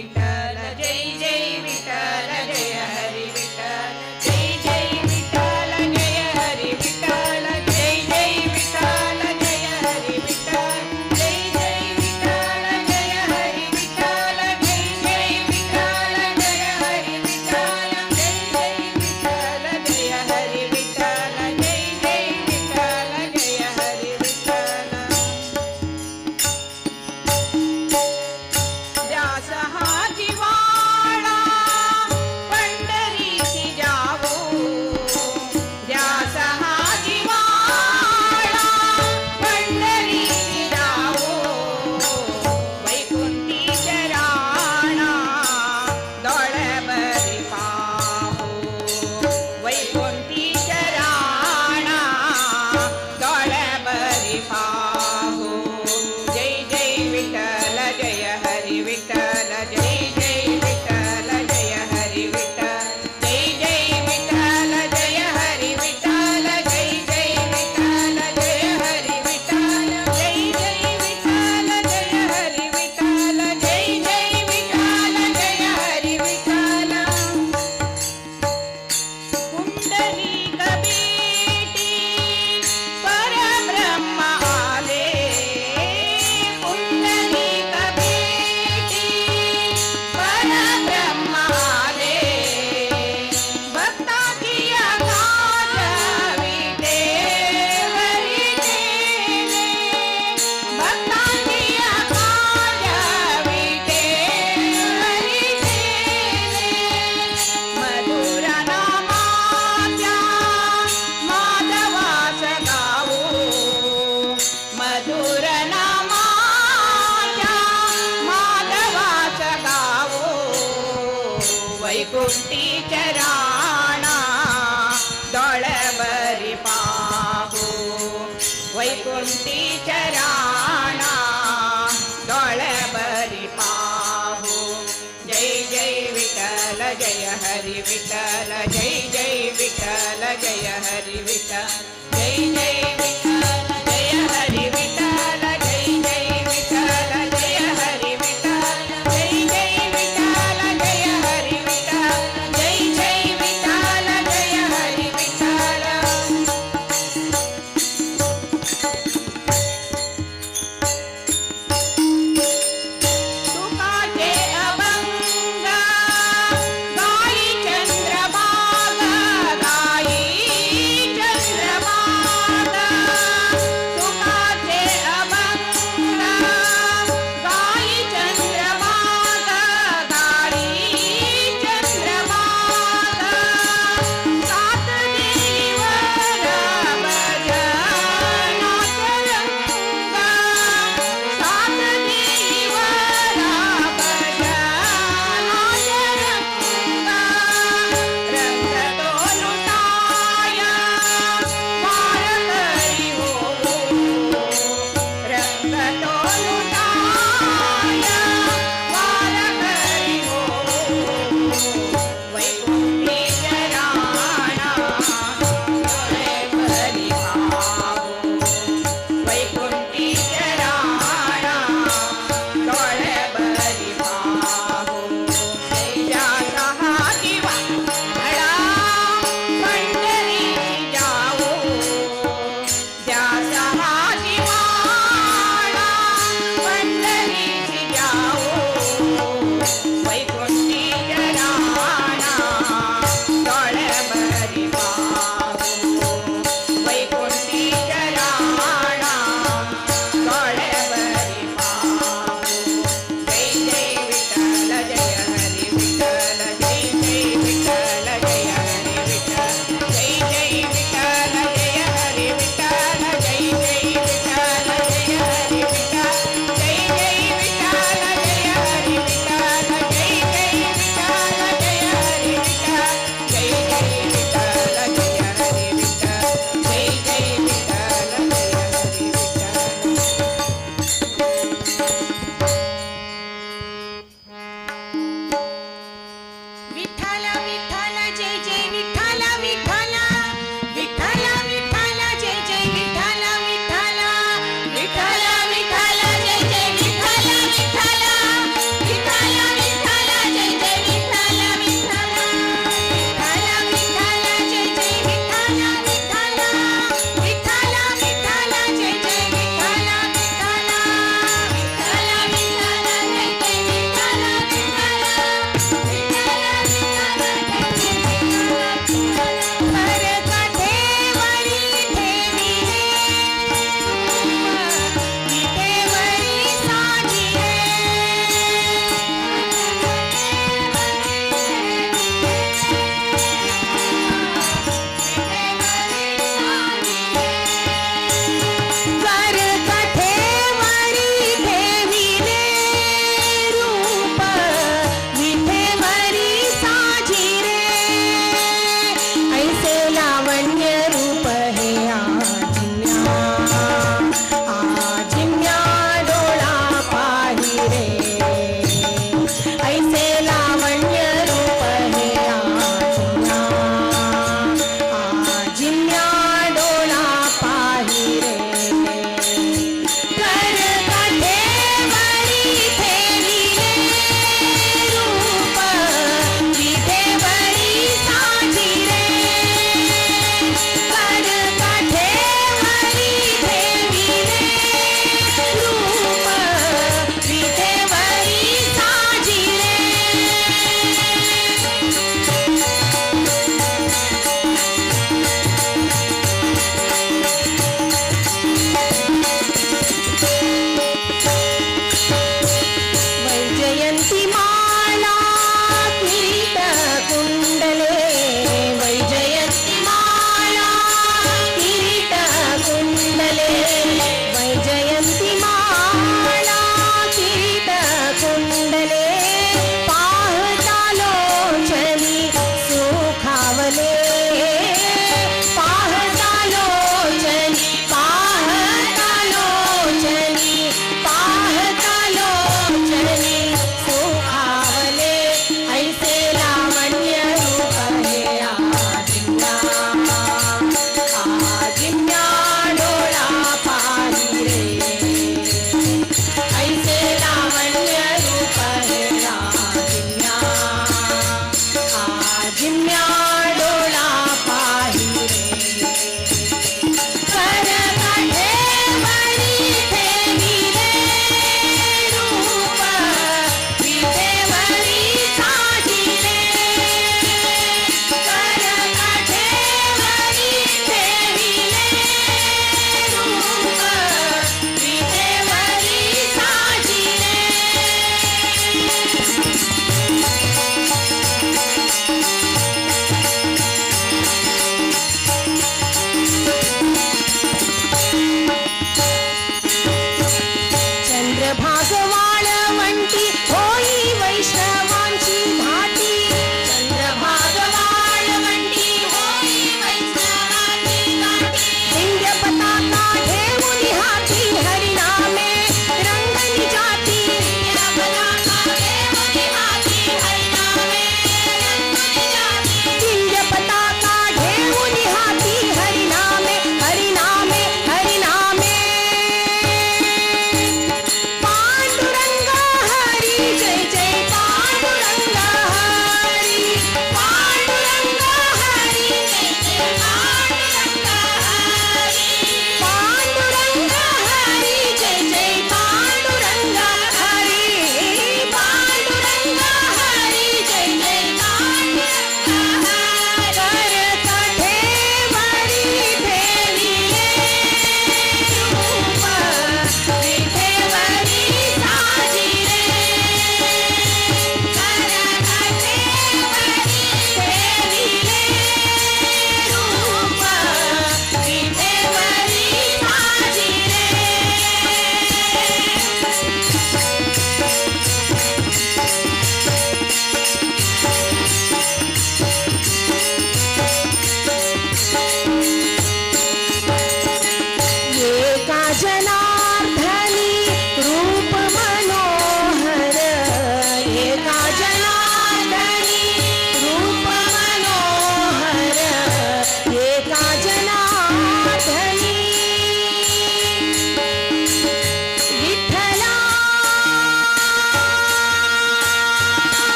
विठ्ठल जय जय विठ्ठल जय हरी विठ्ठल जय जय विठ्ठल जय हरी विठ्ठल जय जय विठ्ठल जय हरी विठ्ठल जय जय विठ्ठल जय हरी विठ्ठल जय जय विठ्ठल जय हरी विठ्ठल जय जय विठ्ठल जय हरी विठ्ठल जय जय विठ्ठल जय हरी विठ्ठल. ध्यास हा जिवाळा पंढरीसी जावो, ध्यास हा जिवाळा पंढरीसी जावो, वैकुंठी चराणा डोळ्यावरी पाहो, वैकुंठी चराणा डोळ्यावरी पाहो. जय जय विठ्ठल जय हरी विठ्ठल जय जय विठ्ठल जय हरी विठ्ठल जय जय विठ्ठल जय हरी विठ्ठल जय जय विठ्ठल जय हरी विठ्ठल जय जय विठ्ठल जय हरी विठ्ठल जय जय विठ्ठल जय हरी विठ्ठल. पुंडरीक भेटी परब्रह्म आले, पुंडरीक भेटी परब्रह्म आले, भक्ताची काज विटेवरी केले, भक्ताची काज विटेवरी केले, मधुर नामाच्या माधवास गावो, मधुर नामाच्या माधवास गावो, वैकुंठी चराणा डोळ्यावरी पाहू, वैकुंठी चराणा डोळ्यावरी पाहू. जय जय विठ्ठल जय हरी विठ्ठल जय जय विठ्ठल जय हरी विठ्ठल जय जय विठ्ठल जय हरी विठ्ठल जय जय विठ्ठल जय हरी विठ्ठल जय जय विठ्ठल जय हरी विठ्ठल जय जय विठ्ठल जय हरी विठ्ठल. तुकाचे अभंग गाई चंद्रभाग, गाई चंद्रभाग, तुकाचे अभंग गाई चंद्रभाग, गाई चंद्रभाग, सात देवर भजनात रंग, सात देवर भजनात रंग, रंग तो लुटाय वारकरी हो, रंग तो लुटाय वारकरी हो, वैकुंठी चराणा डोळेभरी पाहू, वैकुंठी चराणा डोळेभरी पाहू. ध्यास हा जिवाळा पंढरीसी जावो, ध्यास हा जिवाळा.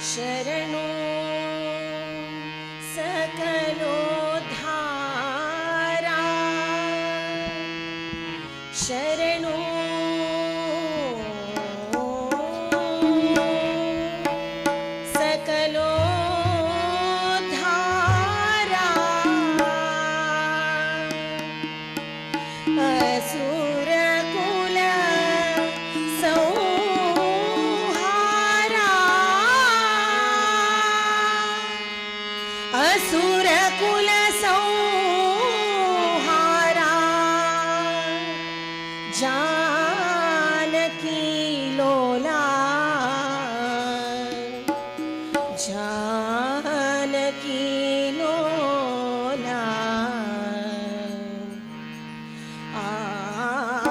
शरणो सकलोद्धारा शरणो सकलोद्धारा असुरकुल संहारा असुरकुल संहारा जानकी लोला जानकी लोला आ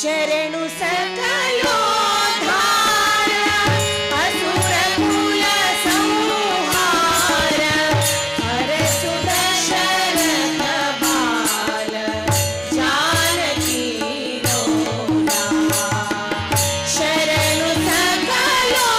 शरणु सकलो धारा असुरकुल संहार हर सुदशरथ बाल जानकी लोला शरणु सकलो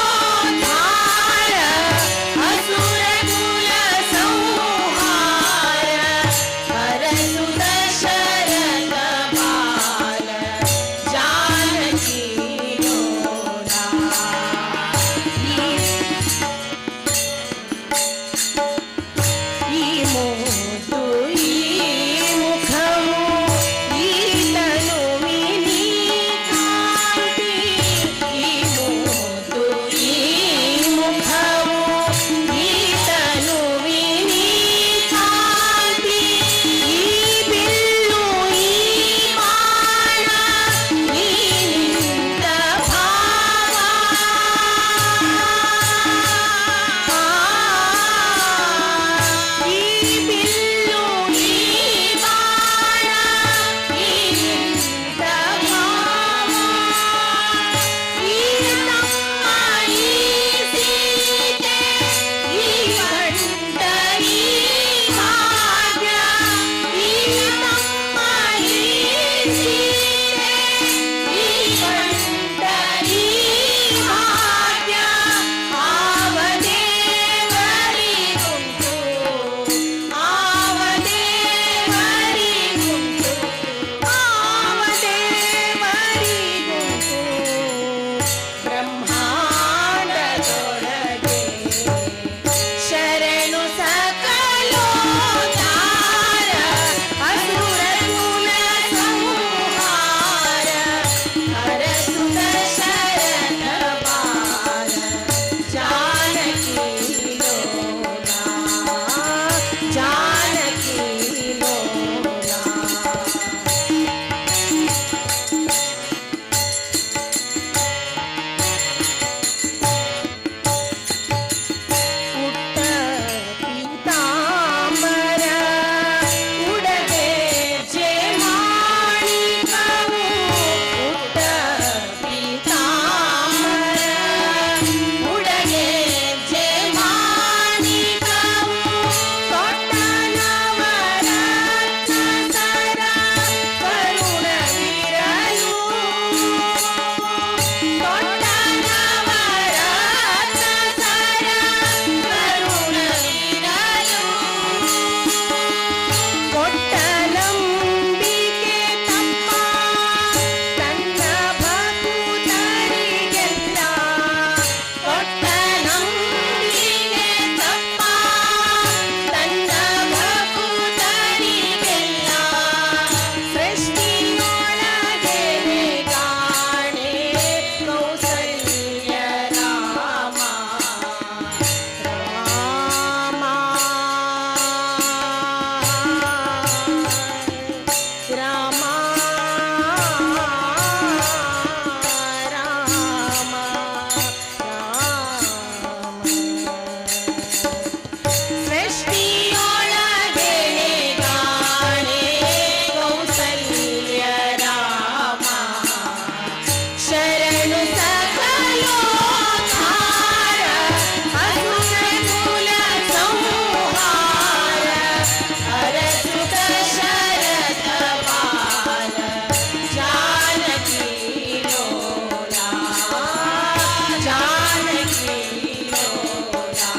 शरणु सकलोद्धार, असुर कुल संहार, हरसुत शरत बाल, जानकी लोला, जानकी लोला.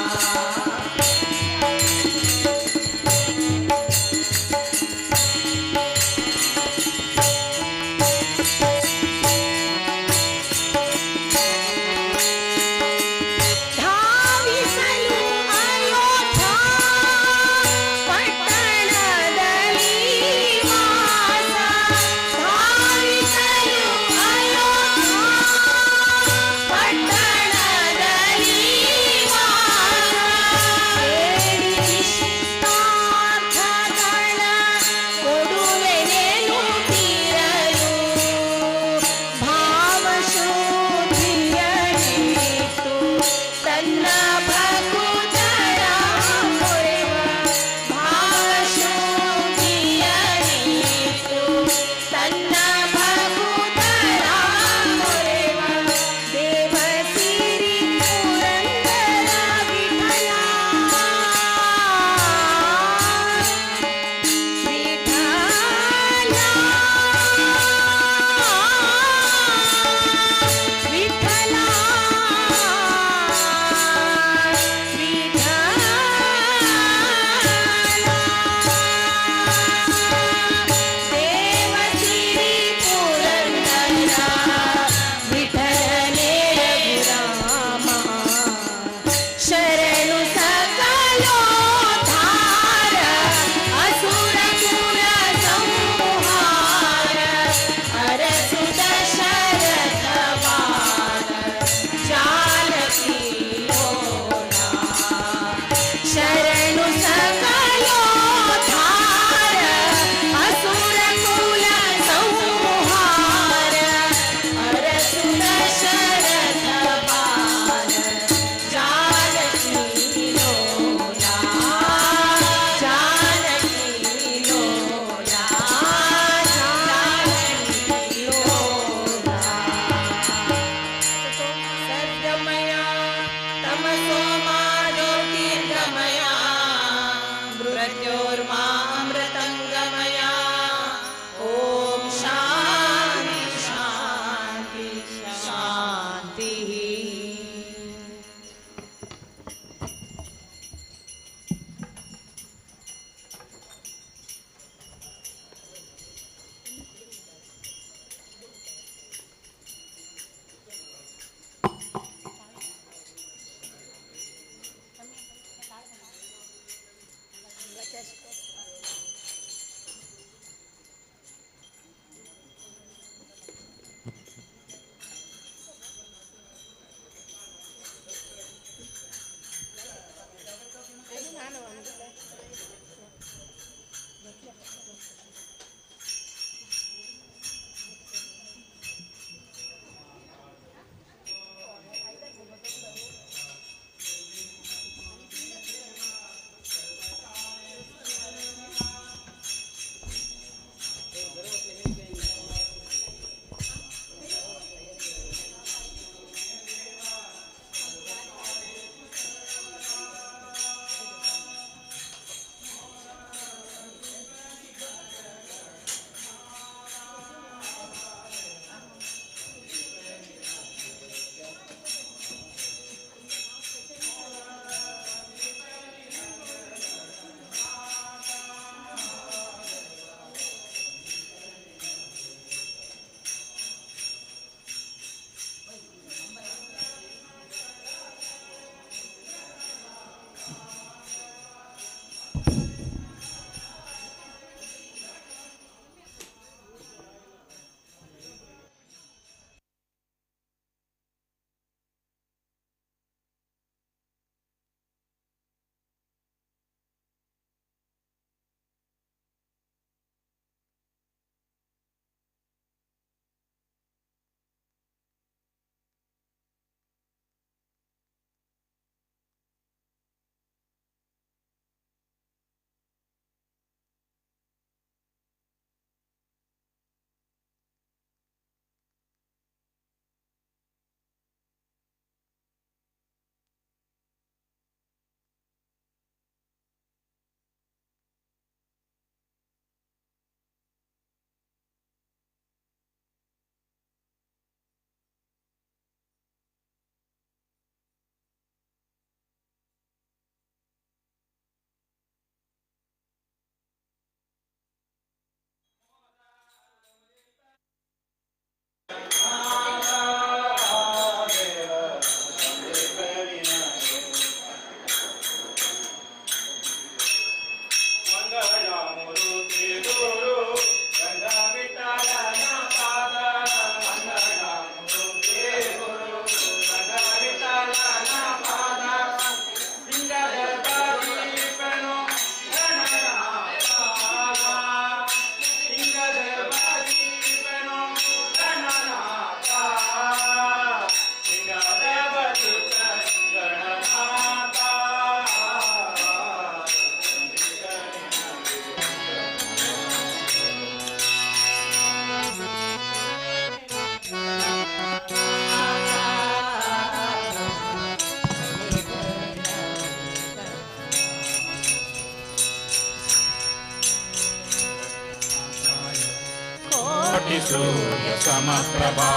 कोटिसूर्यसमप्रभा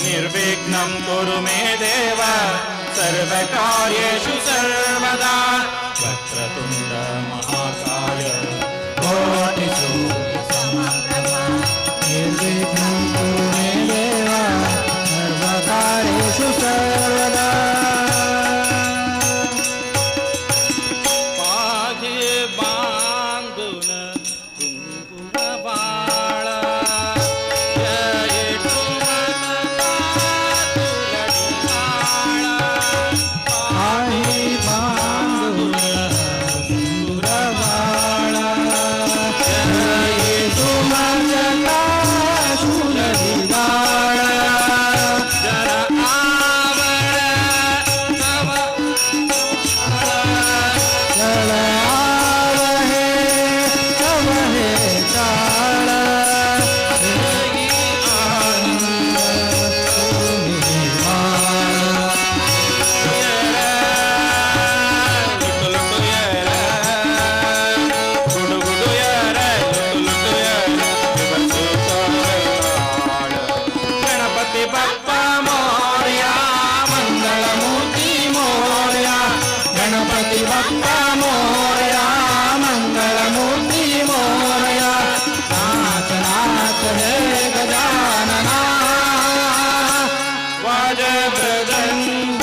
निर्विघ्नं कुरु मे देव सर्वकार्येषु सर्वदा। वक्रतुण्ड महाकाय कोटिसूर्यसमप्रभा निर्विघ्नं कुरु मे देव सर्वकार्येषु सर्वदा। पाहे बांधून कुंकुमबाळ जय तुमचा तुलडिवाळ। पाहे बांधून कुंकुमबाळ जय तुमचा तुलडिवाळ। जर आवड तव जल आवहे तव हे चाळ। आनंद तुम्ही माळ। लुटु लुटु येर गुडु गुडु येर लुटु लुटु येर गणपती बाप्पा मोरया मंगलमूर्ती मोरया। गणपती बाप्पा मोरया मंगलमूर्ती मोरया। नाच नाच हे गजानना वाज मृदंग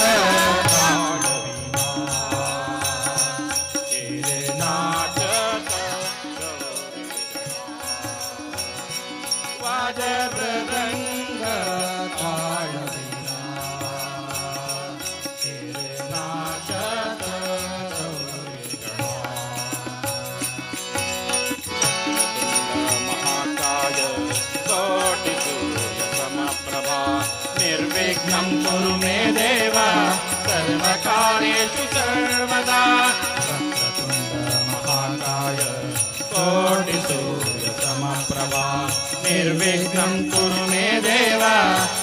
नाचत वाज मृदंग ताळ विना नाचत महाकाय कोटिसूर्यसमप्रभा निर्विघ्नं कुरु मे देव सर्वकार्येषु सर्वदा। वक्रतुण्ड महाकाय कोटिसूर्यसमप्रभा निर्विघ्नं कुरु मे देव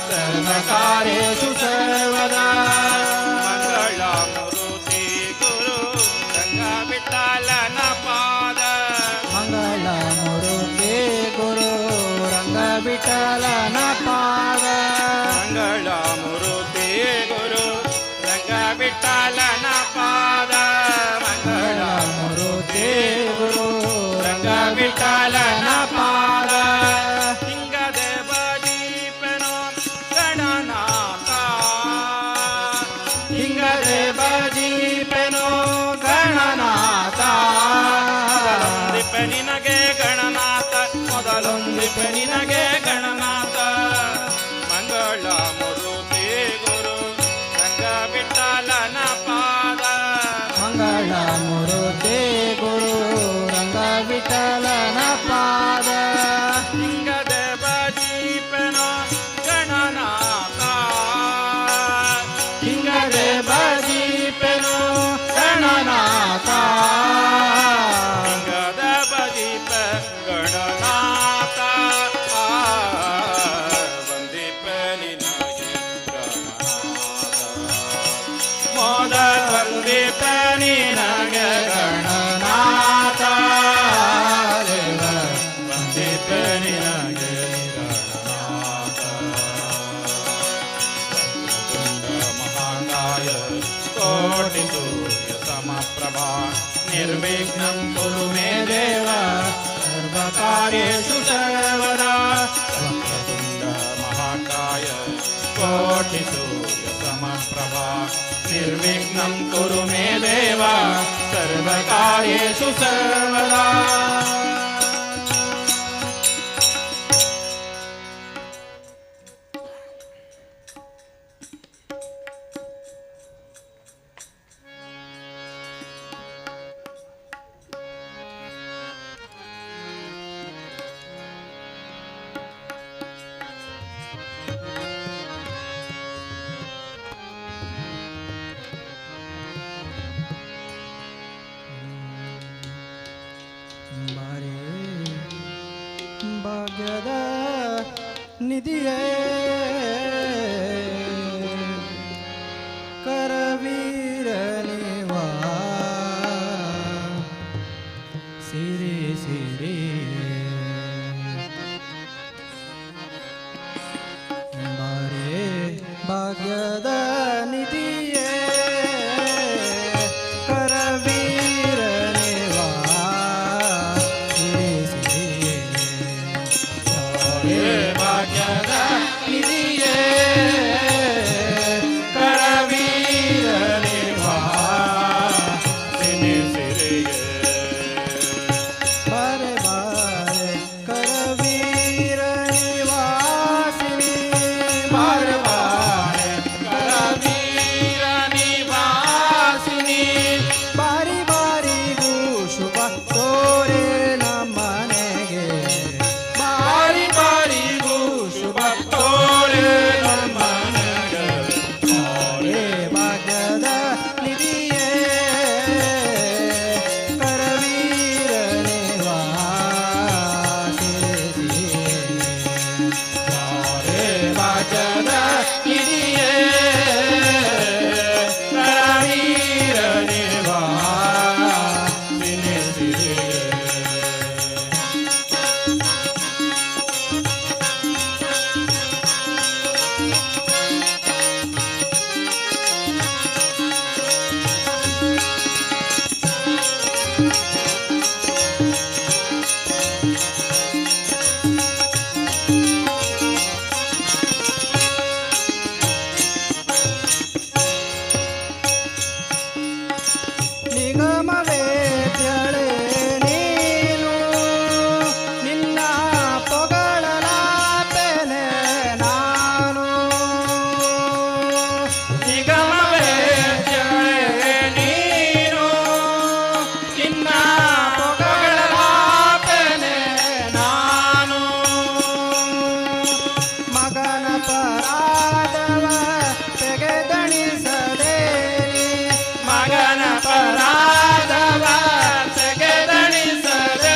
सर्वकार्येषु सर्वदा। मंगलमूर्ति गुरु रंगविठ्ठलन पाद मंगलमूर्ति गुरु रंगविठ्ठलन पाद। मंगलमूर्ति गुरु रंगविठ्ठलन पाद। मंगलमूर्ति गुरु रंगविठ्ठलन पाद। हिंगदे बजीपनो गणनाथा हिंगदे बजीपनो गणनाथा। ಮೊದಲೊಂದಿಪೆ ನಿನಗೆ ಗಣನಾಥ ಮೊದಲೊಂದಿಪೆ ನಿನಗೆ ಗಣನಾಥ। ಮಂಗಳಮೂರ್ತಿ ಗುರು ರಂಗವಿಠ್ಠಲನ ಪಾದ ಮಂಗಳಮೂರ್ತಿ ಗುರು ರಂಗವಿಠ್ಠಲನ ಪಾದ. ಹಿಂಗದೆ ಬಜೀಪನೋ ಗಣನಾಥ ಹಿಂಗದೆ ಬಜೀಪನೋ ಗಣನಾಥ. ಹಿಂಗದ ಬಜೀಪ ಗಣನಾಥ ವಂದಿಪ ನಿನಗೆ ಗಣನಾಥ ಮೊದಲ ವಂದಿಪ ನಿನಗೆ ಗಣನಾಥ ದೇವ ವಂದಿಪ ನಿನಗೆ ಗಣನಾಥ. ವಕ್ರತುಂಡ ಮಹಾಕಾಯ ಕೋಟಿ ಸೂರ್ಯ ಸಮಪ್ರಭಾ ನಿರ್ವಿಘ್ನಂ ಕುರು ಮೇ ದೇವ ಸರ್ವಕಾರ್ಯೇಷು ಸರ್ವದಾ. ವಕ್ರತುಂಡ ಮಹಾಕಾಯ ಕೋಟಿ ಸೂರ್ಯ ಸಮಪ್ರಭಾ ನಿರ್ವಿಘ್ನಂ ಕುರು ಮೇ ದೇವ ಸರ್ವಕಾರ್ಯೇಷು ಸರ್ವದಾ. ಬಾರೇ ಭಾಗ್ಯದ ನಿಧಿಯೇ ಕರವೀರ ನಿವಾ ಸಿರಿ ಸಿರಿ. ಭಾಗ್ಯದ ನಿಧಿಯೇ ಕರವೀರನೆ ಸಿರಿಸಿರಿಯೇ ಭಾಗ್ಯದ ನಿಧಿಯೇ ಕರವೀರನೆ ಸಿರಿಸಿರಿಯೇ ಬಾರೆ ಬಾರೆ ಕರವೀರ ನಿವಾಸಿನಿ ಬಾರೆ ಬಾರೆ ಕರವೀರ ನಿವಾಸಿನಿ ಬಾರಿ ಬಾರಿಗೂ ಶುಭ ತೋರೆ ನಮ್ಮನೆಗೆ ಬಾರಿ ಬಾರಿಗೂ ಶುಭ ತೋರೆ ನಮ್ಮನೆಗೆ ಬಾರೆ ಭಾಗ್ಯದ ನಿಧಿಯೇ ಕರವೀರನೆ ವಾಸಿರಿಸಿಯೇ ಬಾರೆ ಭಾಗ್ಯದ ನಿಧಿಯೇ ಕರವೀರನೆ ಸಿರಿಸಿರಿಯೇ. ನಿಗಮವೇದ್ಯಳೆ ನೀನು ನಿನ್ನ ಪೊಗಳಲಾಪೆನೆ ನಾನು ನಿಗಮವೇದ್ಯಳೆ ನೀನು ನಿನ್ನ ಪೊಗಳಲಾಪೆನೆ ನಾನು ಮಗನ ಪರಾಧವ ತೆಗೆದಣಿಸದೇನಿ ಮಗನ ಪರಾಧವ ತೆಗೆದಣಿಸದೇನೆ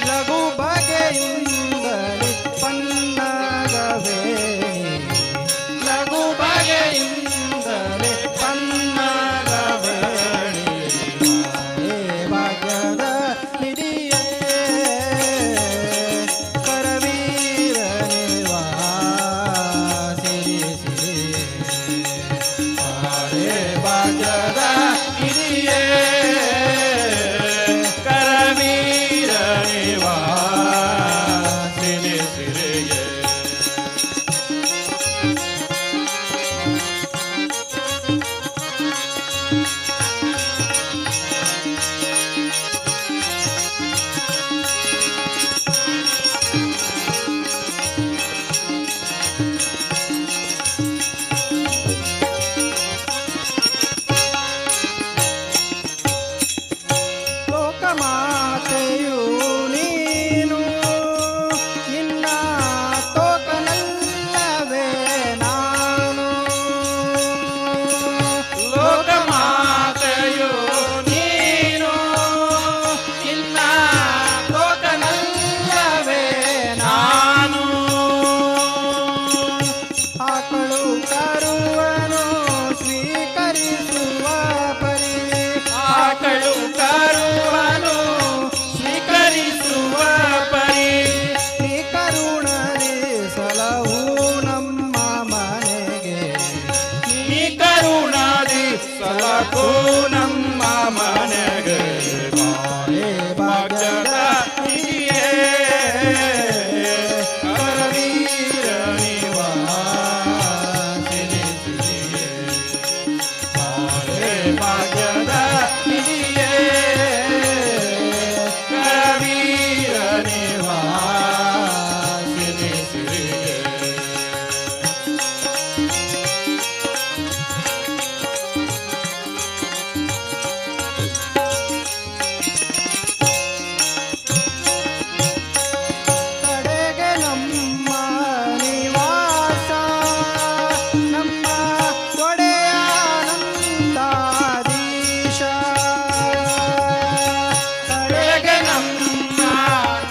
ಲಘು ಬಗೆಯಿಂದಲೇ ಪನ್ನಗವೇಣಿ ಲಘು ಬಗೆಯಿಂದಲೇ ಪನ್ನಗವೇಣಿ ಹೇ ಭಾಗ್ಯದ ನಿಧಿಯೇ ಕರವೀರನೆ ವಾಸಿರಿಸಿರಿಯೇ ಬಾರೆ ಭಾಗ್ಯದ ನಿಧಿಯೇ ಕರವೀರನೆ ಸಿರಿಸಿರಿಯೇ. ಲೋಕಮಾತೆಯು ನೀನು ನಿನ್ನ ತೋಕನಲ್ಲವೇ ನಾನು ಲೋಕಮಾತೆಯು ನೀನು ನಿನ್ನ ಲೋಕನಲ್ಲವೇ ನಾನು ಆಕಳು ಕರುವನು ಸ್ವೀಕರಿಸುವ ಪರಿ ಆಕಳು ಕರುವನು ಸ್ವೀಕರಿಸುವ ಪರಿ ನೀ ಕರುಣದಿ ಸಲಹು ನಮ್ಮ ಮನೆಗೆ ನೀ ಕರುಣಾದಿ ಸಲಕು ನಮ್ಮ ಮನೆಗೆ ಬಾರೆ ಭಾಗ್ಯದ ಭಾಗ್ಯದ ನಿಧಿಯೇ ಕರವೀರ ನಿವಾಸಿನಿಸಿರಿಯೇ. ಬಾರೆ ಭಾಗ್ಯದ ನಿಧಿಯೇ ಕರವೀರ ನಿವಾಸಿನಿಸಿರಿಯೇ. ಕಡೆಗೆ ನಮ್ಮ ನಿವಾಸ ನಮ್ಮ ಒಡೆಯನಂತಾದೀಶ ಕಡೆಗೆ ನಮ್ಮ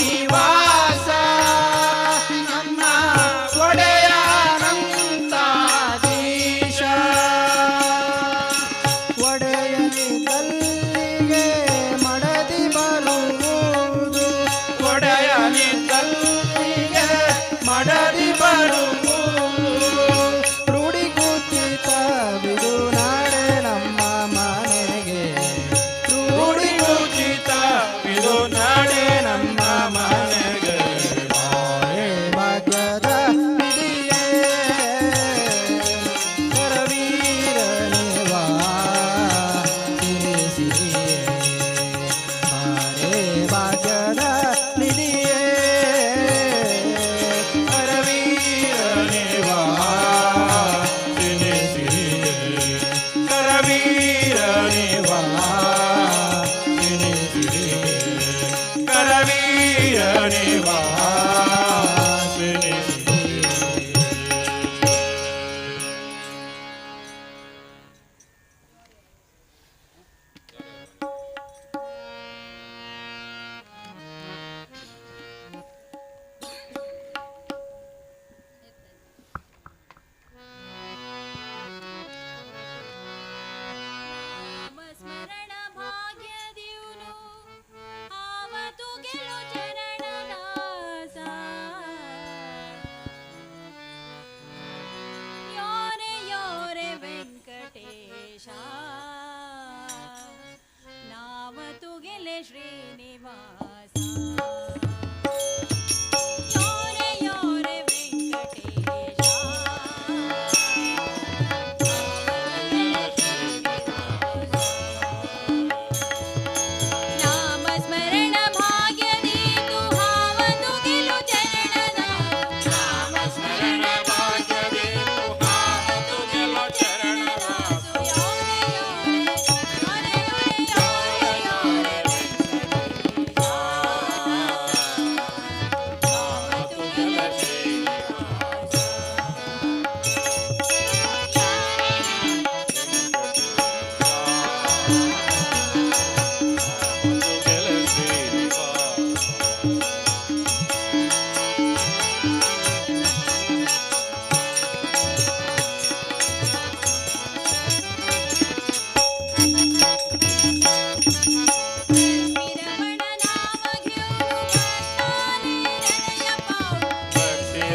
ನಿವಾಸ ನಮ್ಮ ಒಡೆಯನಂತಾದೀಶ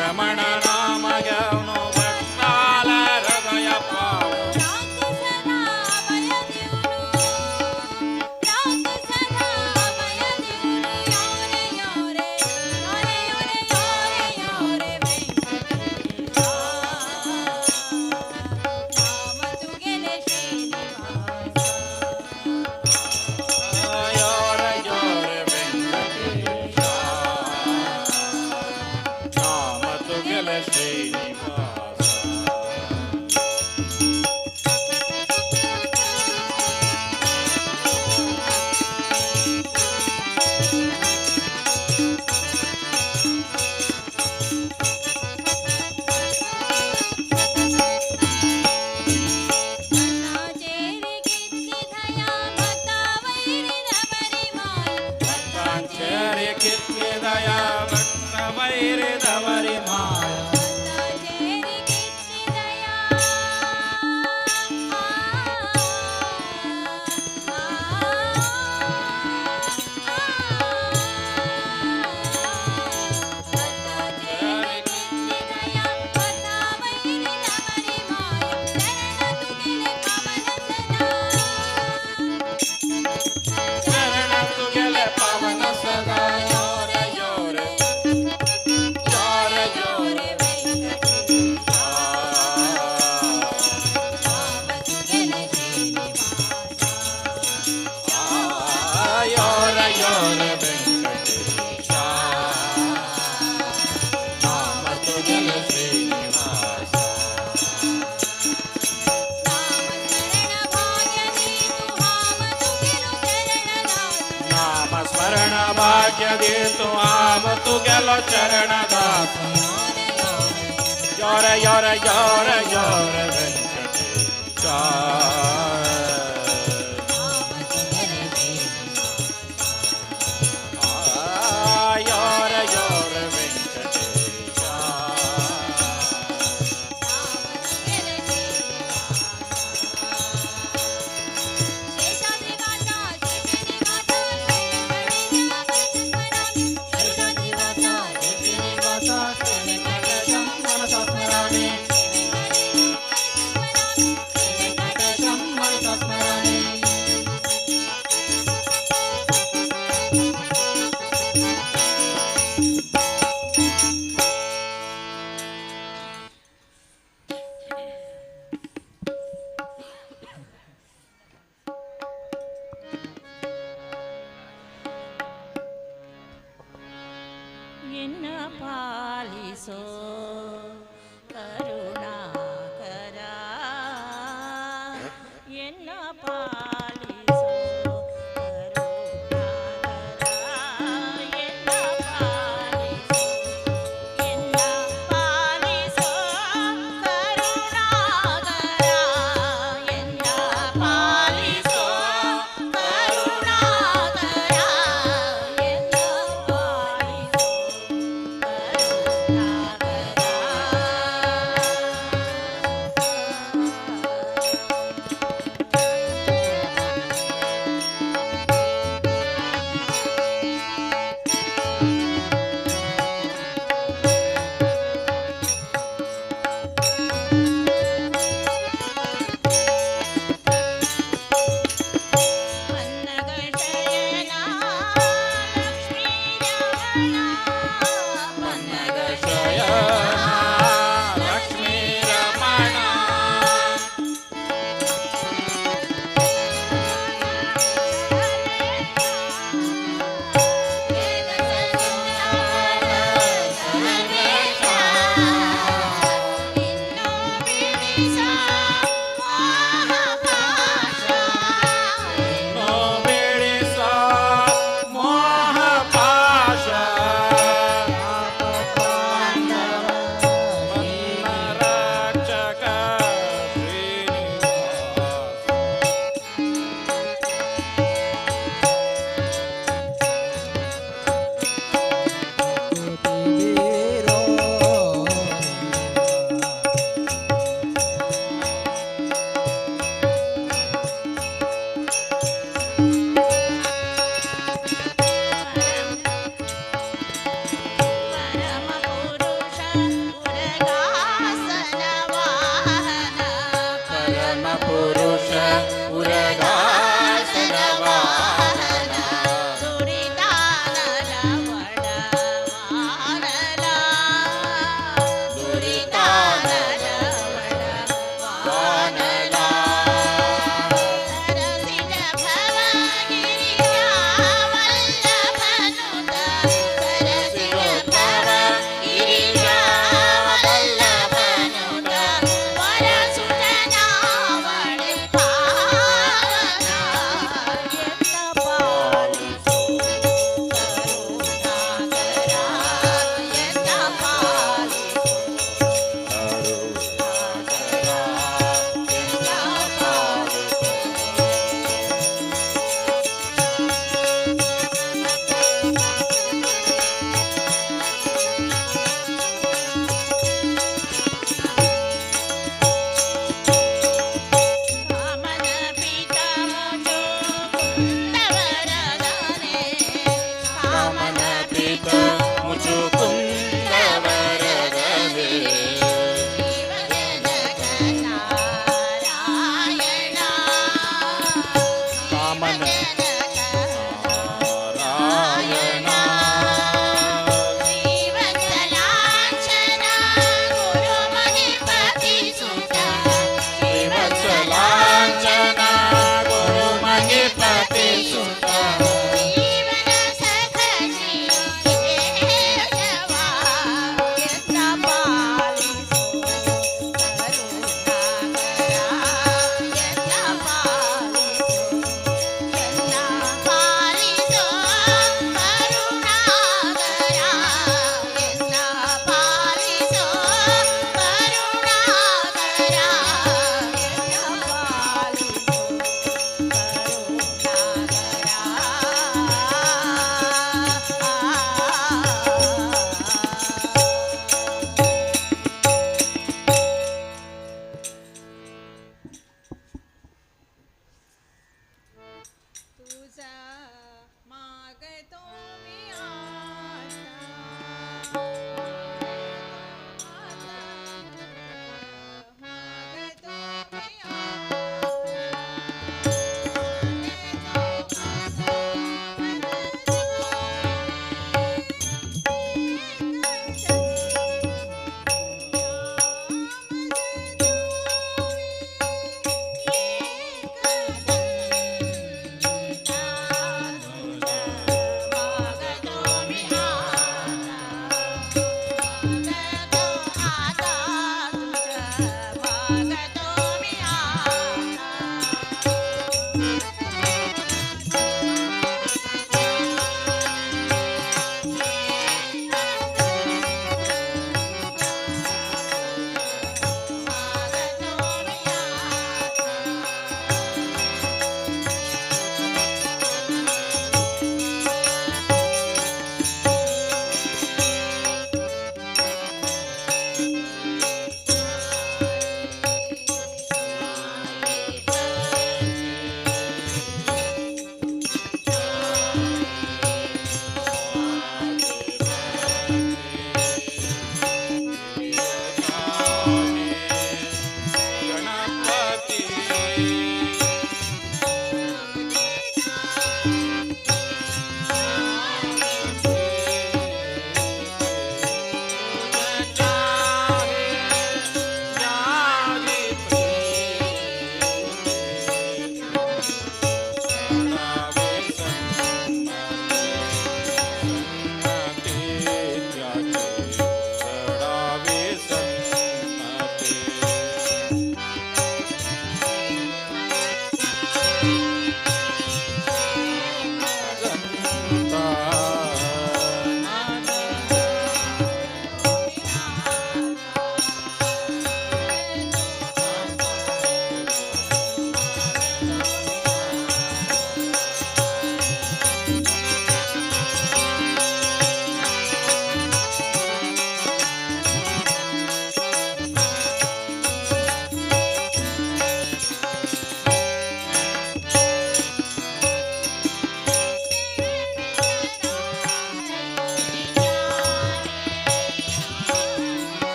Raman नाम घेऊन भक्ताला हृदय पावू. Your your Venkatesha, नाम तुगेल श्रीनिवासा. भक्तांचेर कितली दया, भक्त वैर दवरी माया. चरण तुगेले पावन सदा. Your your your your Venkatesha, your your Venkatesha, नाम तुगेले श्रीनिवासा. नाम स्मरण भाग्य दे तू आम तुगेलो चरण दास. Your your your your Venkatesha, your your Venkatesha. ಎನ್ನ ಪಾಲಿಸೋ ಕರುಣಾಕರ, ಎನ್ನ ಪಾಲಿಸೋ ಕರುಣಾಕರ, ಎನ್ನ ಪಾಲಿಸೋ, ಎನ್ನ ಪಾಲಿಸೋ ಕರುಣಾಕರ, ಎನ್ನ ಪಾಲಿಸೋ ಕರುಣಾಕರ, ಎನ್ನ ಪಾಲಿಸೋ ಕರುಣಾಕರ.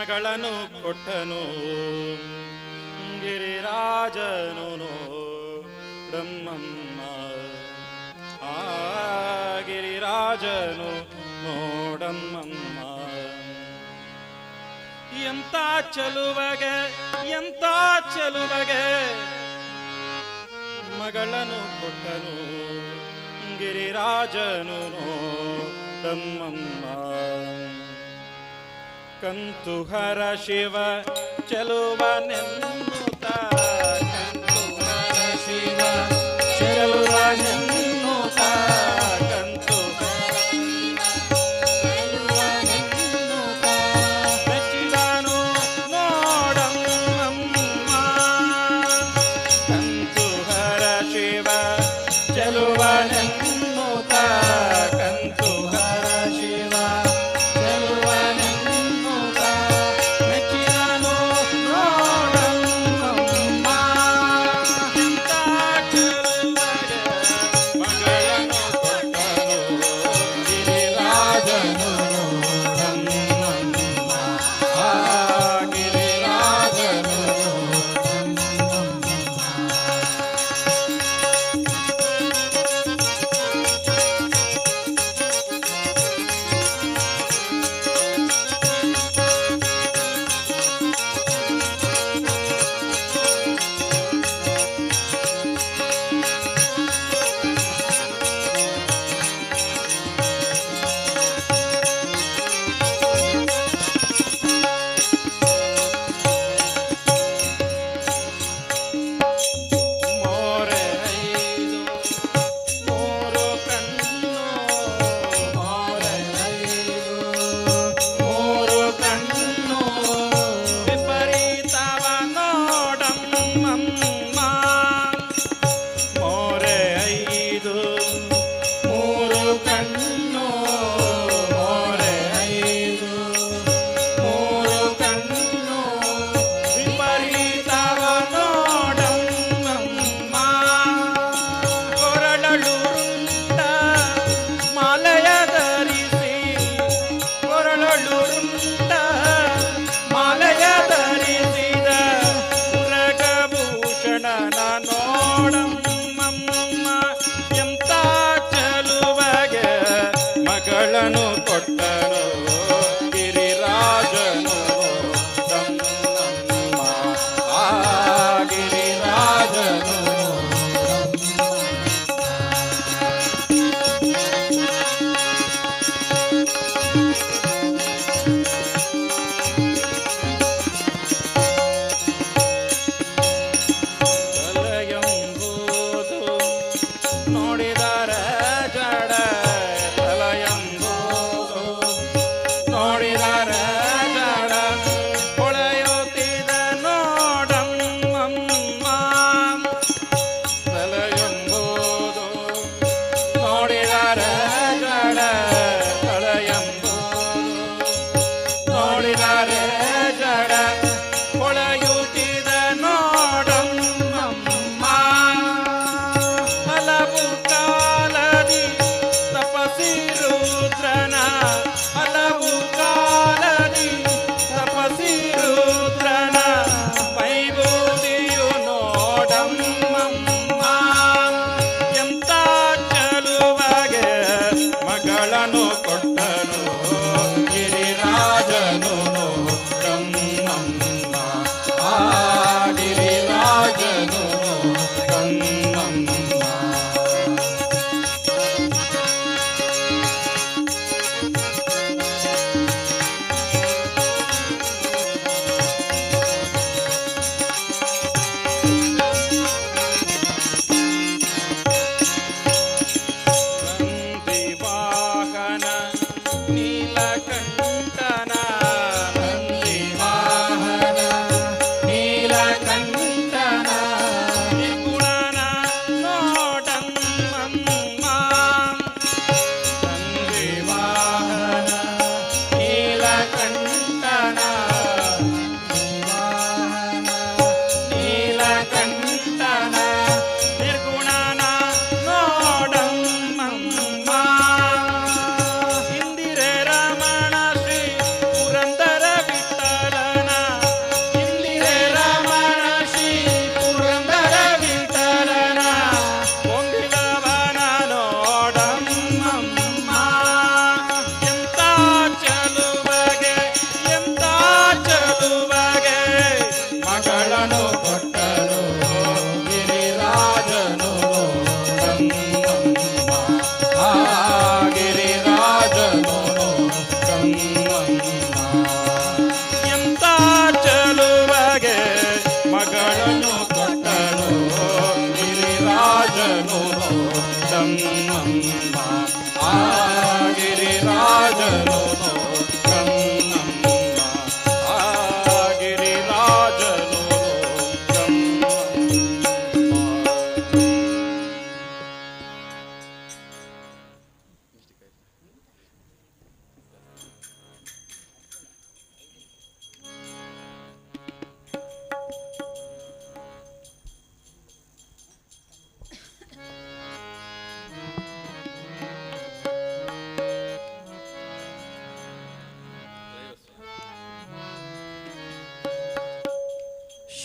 ಮಗಳನ್ನು ಕೊಟ್ಟನು ಗಿರಿರಾಜನು ನೋಡಮ್ಮಮ್ಮ. ಆ ಗಿರಿರಾಜನು ನೋಡಮ್ಮಮ್ಮ. ಎಂತ ಚಲುವಗೆ, ಎಂತ ಚಲುವಗೆ ಮಗಳನ್ನು ಕೊಟ್ಟನು ಗಿರಿರಾಜನು ನೋಡಮ್ಮಮ್ಮ. ಕಂತುಹರ ಶಿವ ಚಲುವನೆನ್ನುತ್ತ, ಕಂತುಹರ ಶಿವ ಚಲುವನೆನ್ನುತ್ತ, ಕಂತುಹರ ಚಲುವನೆನ್ನುತ್ತ ಮೆಚ್ಚಿದನು ನೋಡಮ್ಮಮ್ಮ. ಕಂತುಹರ ಶಿವ ಚಲುವನೆನ್ನುತ್ತ, ಕಂತುಹರ ಶಿವ ಚಲುವನೆನ್ನುತ್ತ ಮೆಚ್ಚಿದನು ನೋಡಮ್ಮಮ್ಮ. ಗಿರಿರಾಜನು ಕೊಟ್ಟಳು, ಗಿರಿರಾಜನು ನೋಡಮ್ಮ, ಆ ಗಿರಿರಾಜನು ನೋಡಮ್ಮ, ಆ ಗಿರಿರಾಜನು ನೋಡಮ್ಮ.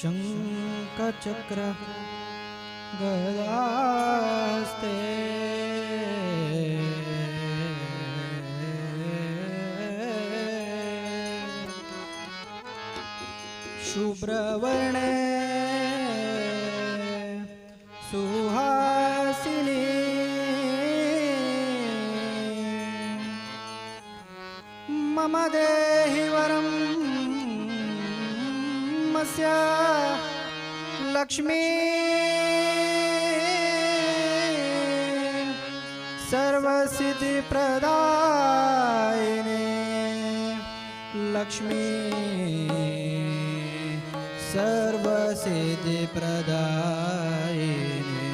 शंखचक्र गदास्ते शुभ्रवर्णे सुहासिनी मम देहि वरं मस्य लक्ष्मी सर्वसिद्धिप्रदायिने, लक्ष्मी सर्वसिद्धिप्रदायिने।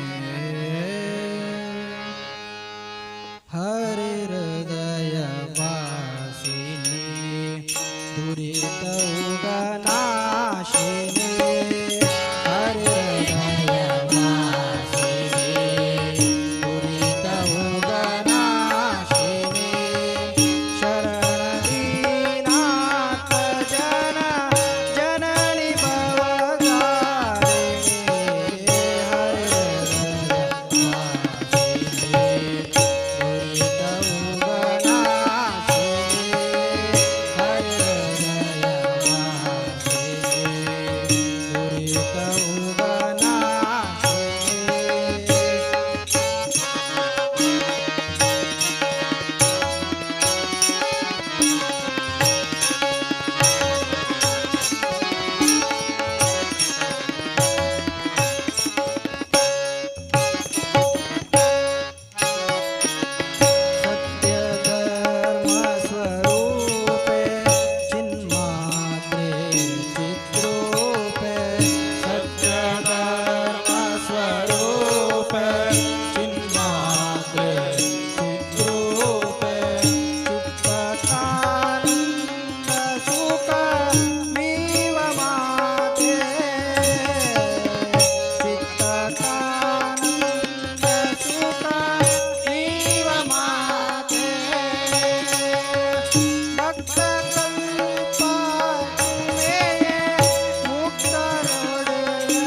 हरिहृदयवासिनी दुरितौघनाशिनी, हरिहृदयवासिनी दुरितौघनाशिनी, शरणदीनाथ जन जननि भवतारिणी, हरिहृदयवासिनी दुरितौघनाशिनी, हरिहृदयवासिनी दुरितौघनाशिनी। सत्यधर्मस्वरूपे चिन्मात्रे चिद्रूपे, सत्यधर्मस्वरूपे चिन्मात्रे चिद्रूपे, चित्तकानन्द सुखमीव माते, चित्तकानन्द सुखमीव माते, भक्तकल्पातुमे मुक्तरोडेळे,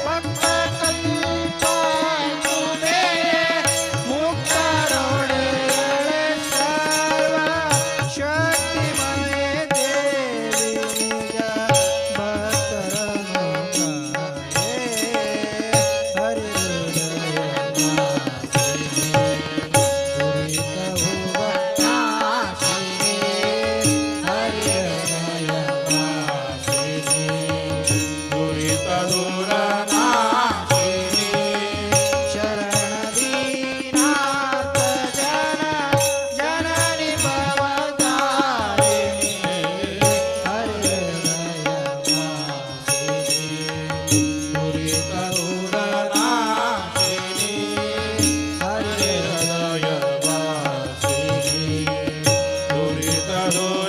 भक्तकल्पातुमे मुक्तरोडेळे, सर्वशक्तिमये देवी निज भक्तरनु गाये, हरिहृदयवासिनी दुरितौघनाशिनी, हरिहृदयवासिनी दुरितदूरनाशिनी, शरणदीनाथ जन जननि भवतारिणी, हरिहृदयवासिनी दुरितदूरनाशिनी, हरिहृदयवासिनी दुरितदूरनाशिनी।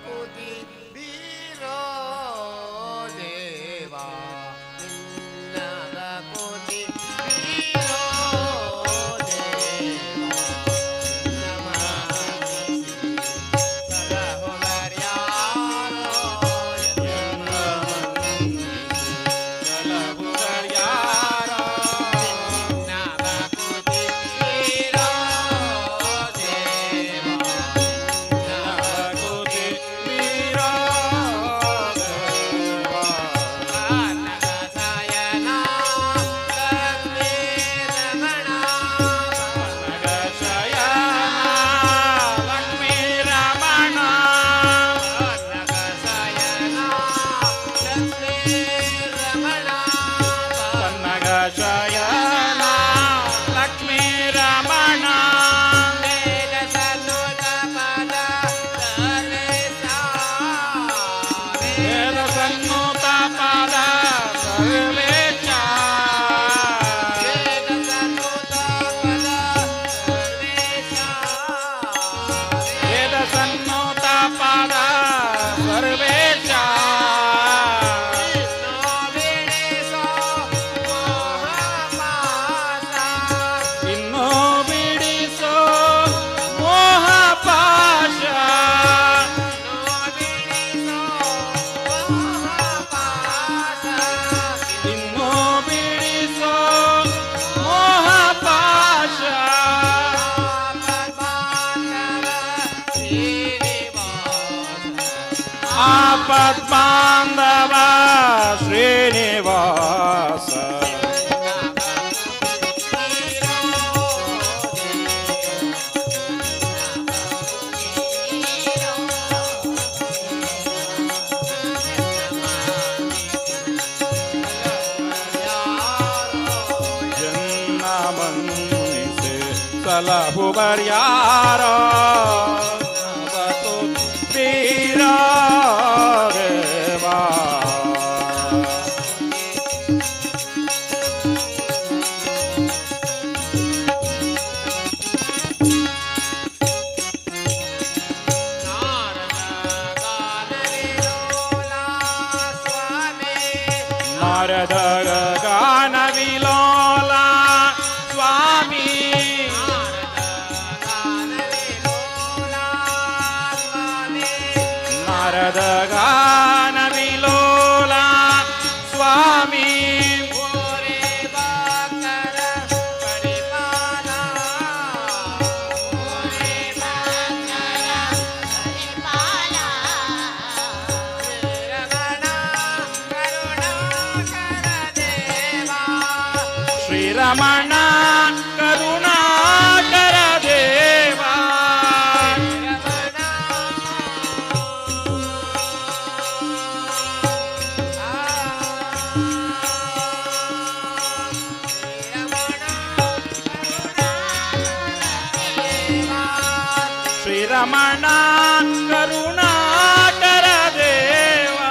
ಭಕುತಿ ಬೀರೋ ದೇವಾ ನಿನ್ನ ಭಕುತಿ ಬೀರೋ ದೇವಾ ನಿನ್ನ ಮಂದಿಸಿ ಸಲಹುವರ್ಯಾರೋ ಎನ್ನ ಮಂದಿಸಿ ಸಲಹುವರ್ಯಾರೋ ನಿನ್ನ ಭಕುತಿ ಬೀರೋ ದೇವಾ ನಿನ್ನ ಭಕುತಿ ಬೀರೋ ದೇವಾ ಪನ್ನಗಶಯನ ಲಕ್ಷ್ಮೀ ರಮಣ ಪನ್ನಗಶಯನ ಲಕ್ಷ್ಮೀ ರಮಣ ಪನ್ನಗಶಯನ ಲಕ್ಷ್ಮೀ ರಮಣ ಪನ್ನಗಶಯನ ಲಕ್ಷ್ಮೀ ರಮಣ ವೇದ ಸನ್ನುತ ಪದ ಸರ್ವೇಶ ವೇದ ಸನ್ನುತ ಪದ ಸರ್ವೇಶ ವೇದ ಸನ್ನುತ ಪದ ಸರ್ವೇಶ ವೇದ ಸನ್ನುತ ಪದ ಸರ್ವೇಶ ಇನ್ನು ಬಿಡಿಸೋ ಮೋಹ ಪಾಶ ಇನ್ನು ಬಿಡಿಸೋ ಮೋಹ ಪಾಶ ಆಪತ್ ಬಾಂಧವ ಶ್ರೀನಿವಾಸ ಎನ್ನ ಮನ್ನಿಸೆ ಸಲಹುವರ್ಯಾರ ವೀರ ದೇವಾ ನಾರದ ಗಾನ ವಿಲೋಲ ಸ್ವಾಮಿ ನಾರದ ಗಾನ ವಿಲೋಲ ಸ್ವಾಮಿ ಶ್ರೀರಮಣ ಕರುಣಾಕರ ದೇವಾ ಶ್ರೀರಮಣ ಕರುಣಾಕರ ದೇವಾ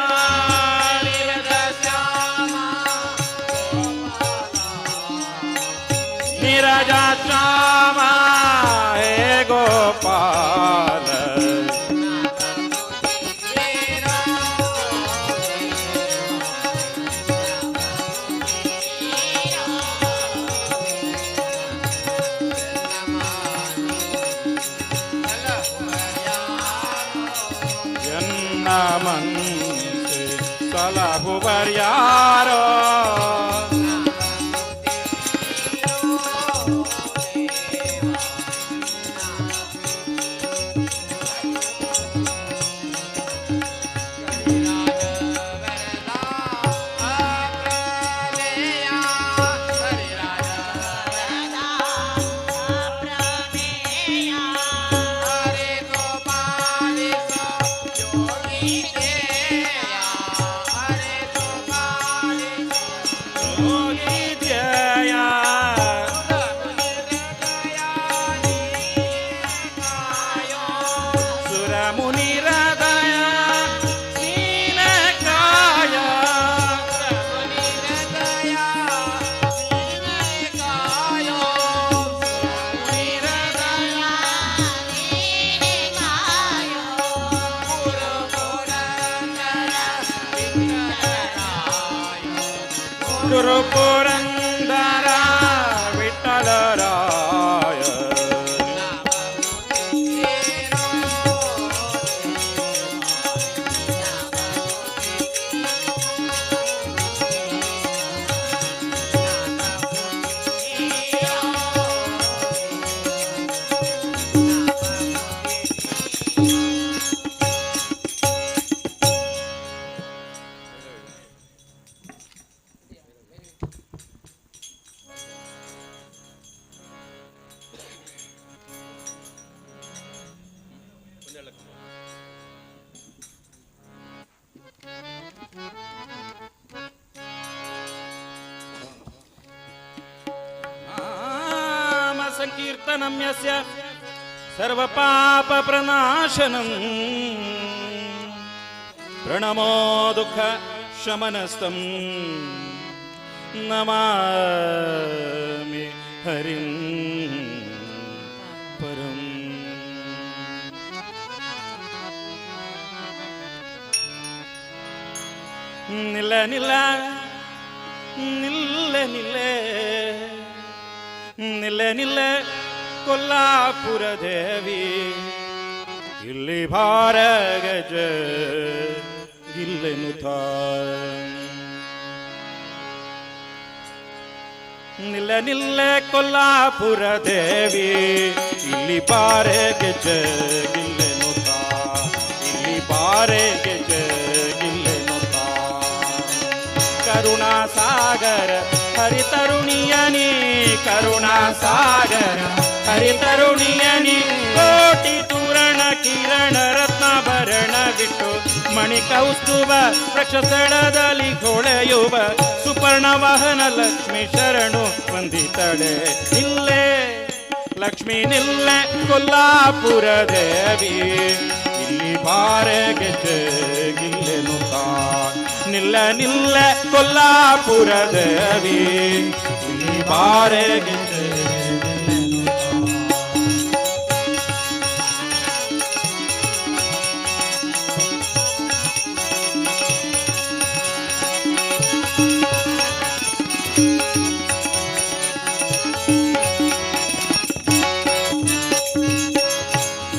ನಿರಜ ಶ್ಯಾಮ ಹೇ ಗೋಪಾಲ ಎನ್ನ ಮನ್ನಿಸೆ ಸಲಹುವರ್ಯಾರೋ ಹರೇ ಗೋಪಾಲ गुरु पुरंदर विठ्ठल राय. नाम संकीर्तनं यस्य सर्वपाप प्रनाशनं प्रणमो दुःख शमनस्तं नमामि हरिं परम्. ನಿಲ್ಲ ನಿಲ್ಲ ನಿಲ್ಲ ನಿಲ್ಲ ನಿಲ್ಲ ನಿಲ್ಲ ಕೊಲ್ಲಾಪುರ ದೇವಿ ಇಲ್ಲಿ ಭಾರಗಜ ಗಿಲ್ಲೆನುತ. ನಿಲ್ಲ ನಿಲ್ಲ ಕೊಲ್ಲಾಪುರ ದೇವಿ ಇಲ್ಲಿ ಬಾರಗಜ ಗಿಲ್ಲೆನುತ, ಇಲ್ಲಿ ಬಾರಗಜ ಗಿಲ್ಲೆನುತ. ಕರುಣಾ ಸಾಗರ ಹರಿತರುಣಿಯನಿ, ಕರುಣಾ ಸಾಗರ ಹರಿತರುಣಿಯನಿ, ಕೋಟಿ ತೂರಣ ಕಿರಣ ರತ್ನಾಭರಣ ಬಿಟ್ಟು ಮಣಿ ಕೌಸ್ತುಭ ವೃಕ್ಷಸ್ಥಳದಲ್ಲಿ ಹೊಳೆಯುವ ಸುಪರ್ಣ ವಾಹನ ಲಕ್ಷ್ಮಿ ಶರಣು ವಂದಿತಳೆ. ನಿಲ್ಲೆ ಲಕ್ಷ್ಮಿ ನಿಲ್ಲೆ ಕೊಲ್ಲಾಪುರ ದೇವಿ ಇಲ್ಲಿ ಬಾರೆಗೆಜೆ ಗಿಲ್ಲೆನುತ. ನಿಲ್ಲ ನಿಲ್ಲ ಕೊಲ್ಲಾಪುರ ದೇವಿ ಇಲ್ಲಿ ಬಾರೆಗೆಜೆ.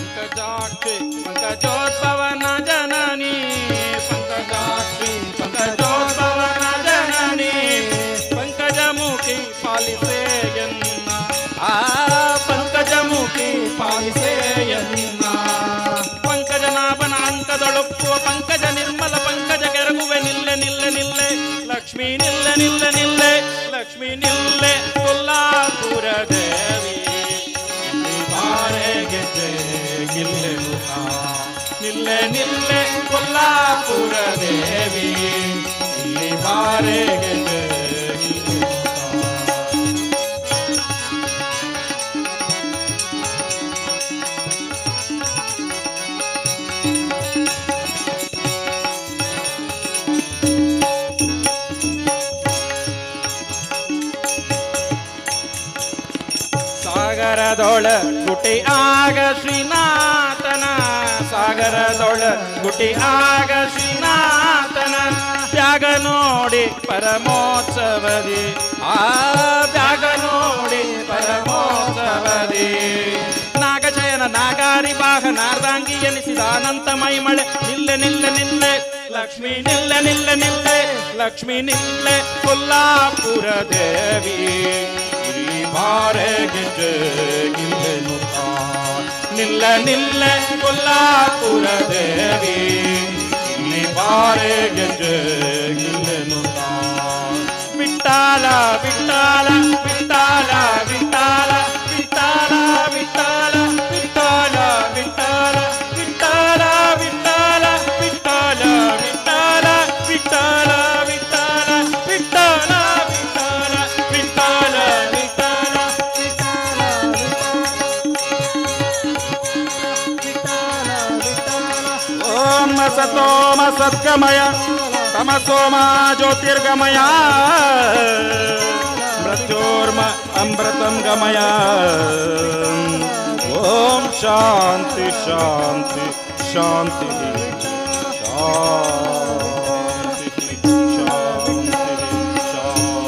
पंकजाक्षी पंकजोद्भवन जननी, पंकजाक्षी पंकजोद्भवन जननी, पंकजमुखी पालिसेयನ್ನ, ಆ ಪಂಕಜಮುಖಿ ಪಾಲಿಸೇಯನ್ನ. ಪಂಕಜನಾಭನ ಅಂಕದೊಳಪ್ಪುವ ಪಂಕಜ ನಿರ್ಮಲ ಪಂಕಜ ಕೆರಗುವೆ ನಿಲ್ಲೆ ನಿಲ್ಲೆ ನಿಲ್ಲೆ ಲಕ್ಷ್ಮೀ ನಿಲ್ಲೆ ನಿಲ್ಲೆ ನಿಲ್ಲೆ ಲಕ್ಷ್ಮೀ ನಿಲ್ಲೆ ಕೊಲ್ಲಾಪುರ ದೇವಿ ನಿಲ್ಲೆ ನಿಲ್ಲೆ ಕೊಲ್ಲಾಪುರ ದೇವಿ ಇಲ್ಲಿ ಬಾರೆಗೆಜೆ. ಸಾಗರದೊಳ ಗುಟಿ ಆಗ ಶ್ರೀನಾಥನ, ಸಾಗರದೊಳ ಗುಟಿ ಆಗ ಶ್ರೀನಾಥನ, ತ್ಯಾಗ ನೋಡಿ ಪರಮೋತ್ಸವದಿ, ಆ ತ್ಯಾಗ ನೋಡಿ ಪರಮೋತ್ಸವದಿ. ನಾಗಶಯನ ನಾಗಾರಿ ವಾಹನಾರ್ಧಾಂಗಿ ಎನಿಸಿದ ಅನಂತ ಮೈಮಳೆ ನಿಲ್ಲೆ ನಿಲ್ಲೆ ನಿಲ್ಲೆ ಲಕ್ಷ್ಮೀ ನಿಲ್ಲೆ ನಿಲ್ಲೆ ನಿಲ್ಲೆ ಲಕ್ಷ್ಮೀ ನಿಲ್ಲೆ ಕೊಲ್ಲಾಪುರ ದೇವಿ ಇಲ್ಲಿ ಬಾರೆಗೆಜೆ ಗಿಲ್ಲೆನುತ. ನಿಲ್ಲ ನಿಲ್ಲೆ ಕೊಲ್ಲಾಪುರ ದೇವಿ ಇಲ್ಲಿ ಬಾರೆಗೆಜೆ ಗಿಲ್ಲೆನುತ. ವಿಠ್ಠಲ ವಿಠ್ಠಲ ವಿಠ್ಠಲ ವಿಠ್ಠಲ ವಿಠ್ಠಲ ವಿಠ್ಠಲ ವಿಠ್ಠಲ ವಿಠ್ಠಲ ವಿಠ್ಠಲ ವಿಠ್ಠಲ ವಿಠ್ಠಲ ವಿಠ್ಠಲ ವಿಠ್ಠಲ ವಿಠ್ಠಲ ವಿಠ್ಠಲ ವಿಠ್ಠಲ ವಿಠ್ಠಲ ವಿಠ್ಠಲ ಓಂ ಸತೋಮ ಸತ್ಕಮಯ ತಮಸೋಮ ಜ್ಯೋತಿರ್ಗಮಯ ಮೃತ್ಯೋರ್ಮ ಅಮೃತಂ ಗಮಯ. ಓಂ ಶಾಂತಿ ಶಾಂತಿ ಶಾಂತಿ ಶಾಂತಿ ಶಾಂತಿ ಶಾಂತಿ.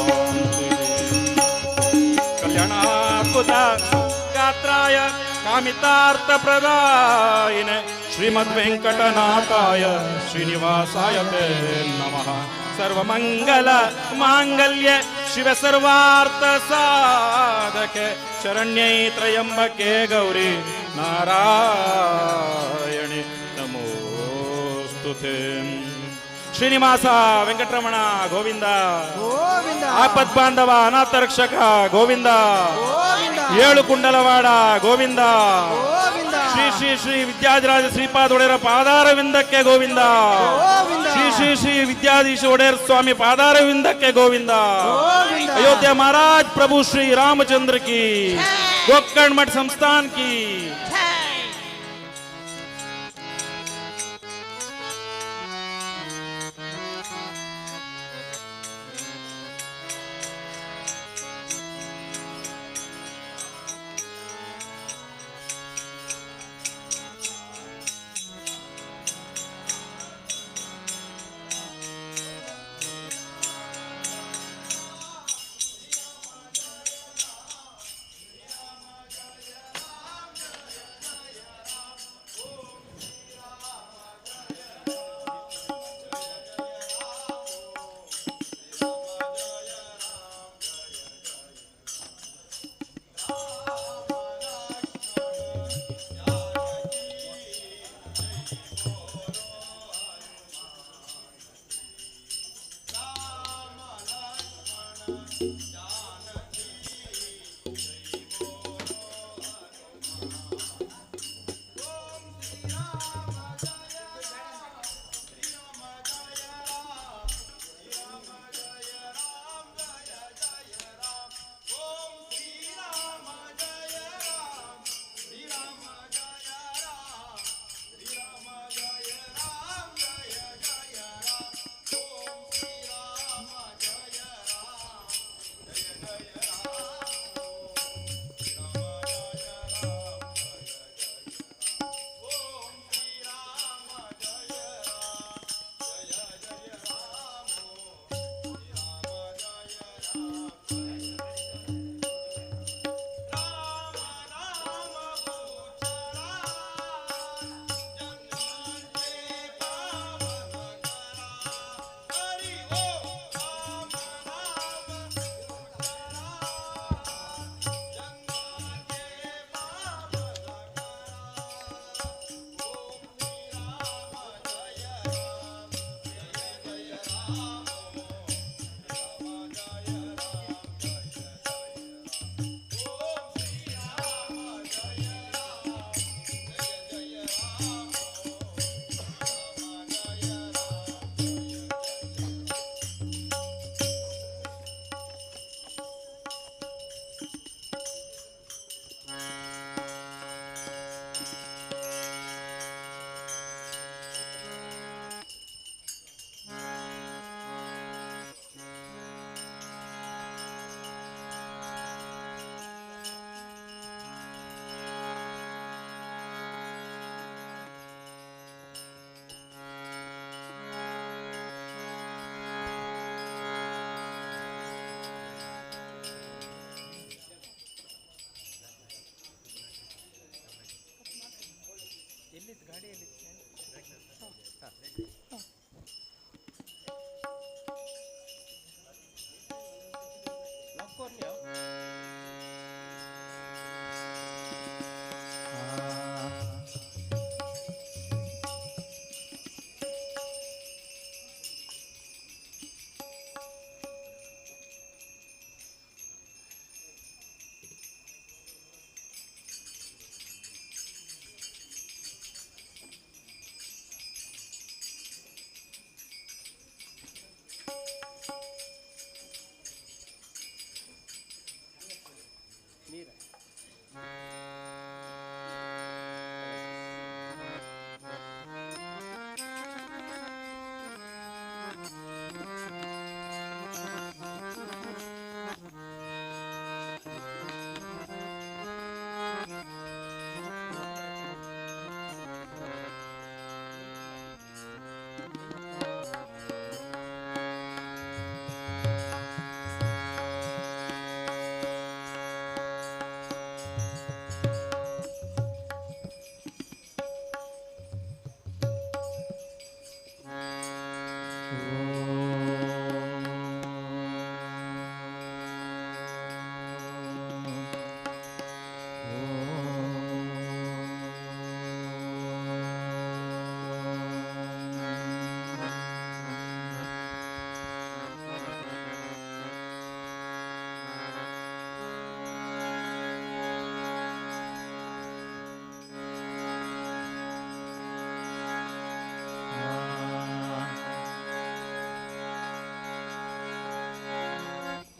कामितार्थ प्रदायिने श्रीमद् वेंकटनाथाय श्रीनिवासाय ते नमः। सर्वमंगल मांगल्ये शिव सर्वार्थ साधके शरण्यै त्र्यंबके गौरी नारायणे नमोस्तुते। ಶ್ರೀನಿವಾಸ ವೆಂಕಟರಮಣ ಗೋವಿಂದ ಗೋವಿಂದ, ಆಪದ್ ಬಾಂಧವ ಅನಾಥ ರಕ್ಷಕ ಗೋವಿಂದ, ಗೋವಿಂದ, ಏಳು ಕುಂಡಲವಾಡ ಗೋವಿಂದ, ಗೋವಿಂದ, ಶ್ರೀ ಶ್ರೀ ಶ್ರೀ ವಿದ್ಯಾಧಿರಾಜ ಶ್ರೀಪಾದ ಒಡೆಯರ ಪಾದಾರವಿಂದಕ್ಕೆ ಗೋವಿಂದ, ಗೋವಿಂದ, ಶ್ರೀ ಶ್ರೀ ಶ್ರೀ ವಿದ್ಯಾಧೀಶ ಒಡೆಯರ್ ಸ್ವಾಮಿ ಪಾದಾರವಿಂದಕ್ಕೆ ಗೋವಿಂದ, ಗೋವಿಂದ, ಅಯೋಧ್ಯೆ ಮಹಾರಾಜ್ ಪ್ರಭು ಶ್ರೀ ರಾಮಚಂದ್ರ ಕಿ, ಗೋಕರ್ಣ ಮಠ ಸಂಸ್ಥಾನ್ ಕಿ.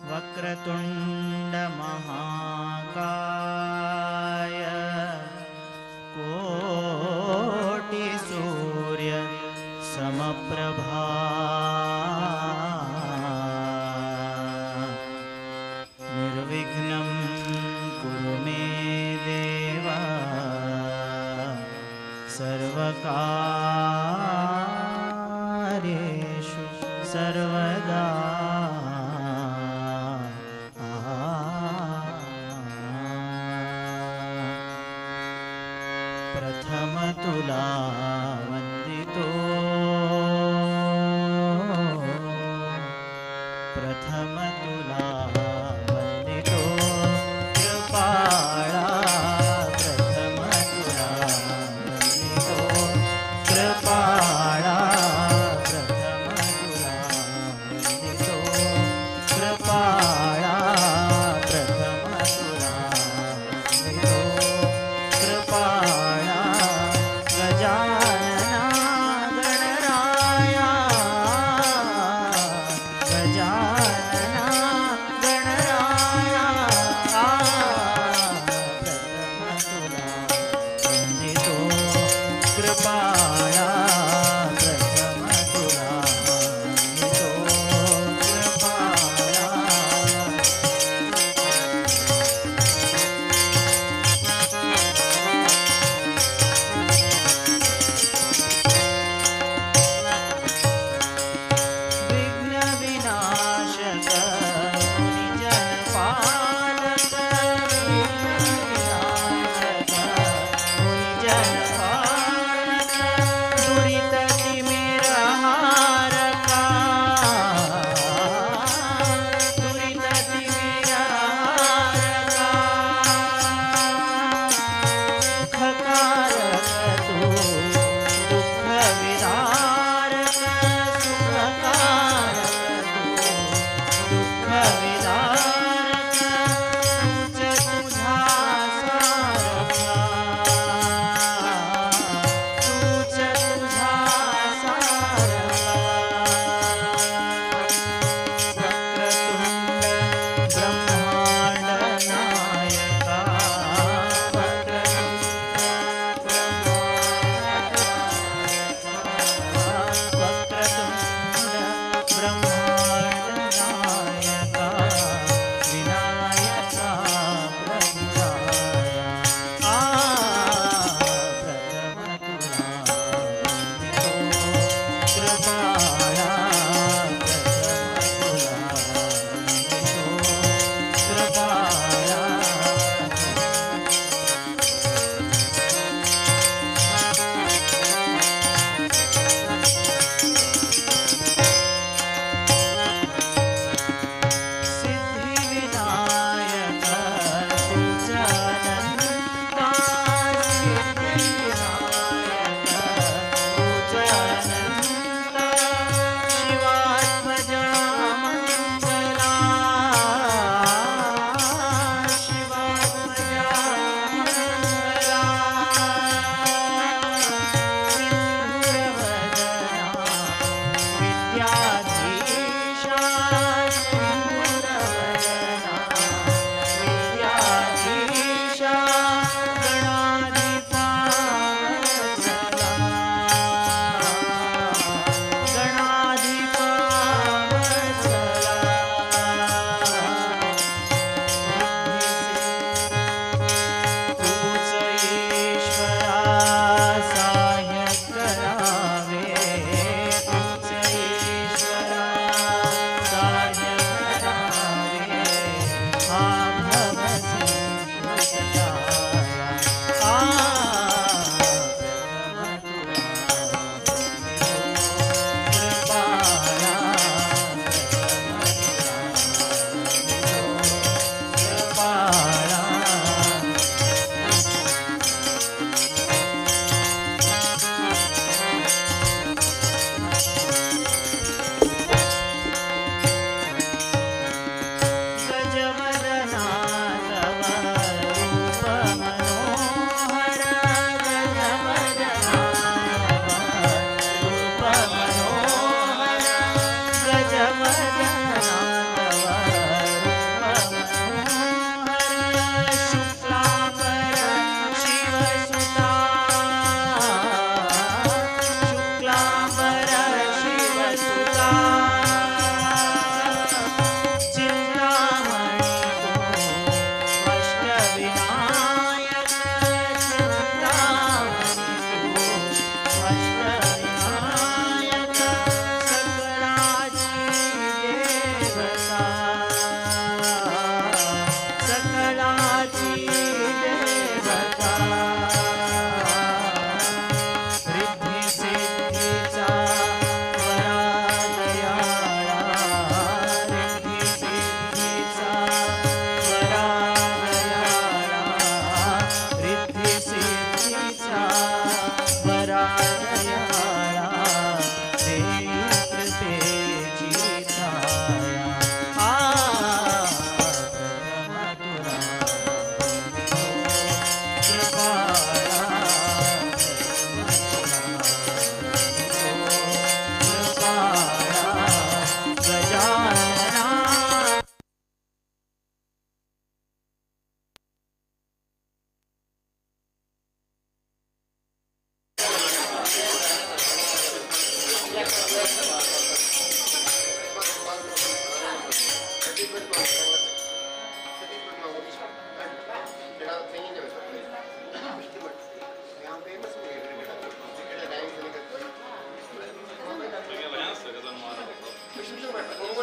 वक्रतुण्ड महाकाय कोटि सूर्य समप्रभा निर्विघ्नं कुरु मे देव सर्वकार्येषु सर्वदा। प्रथम तुला वंदितो प्रथम तुला वंदितो कृपाळा प्रथम तुला वंदितो कृपाळा प्रथम तुला वंदितो कृपाळा प्रथम तुला वंदितो कृपाळा गजानना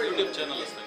यूट्यूब चॅनल आसता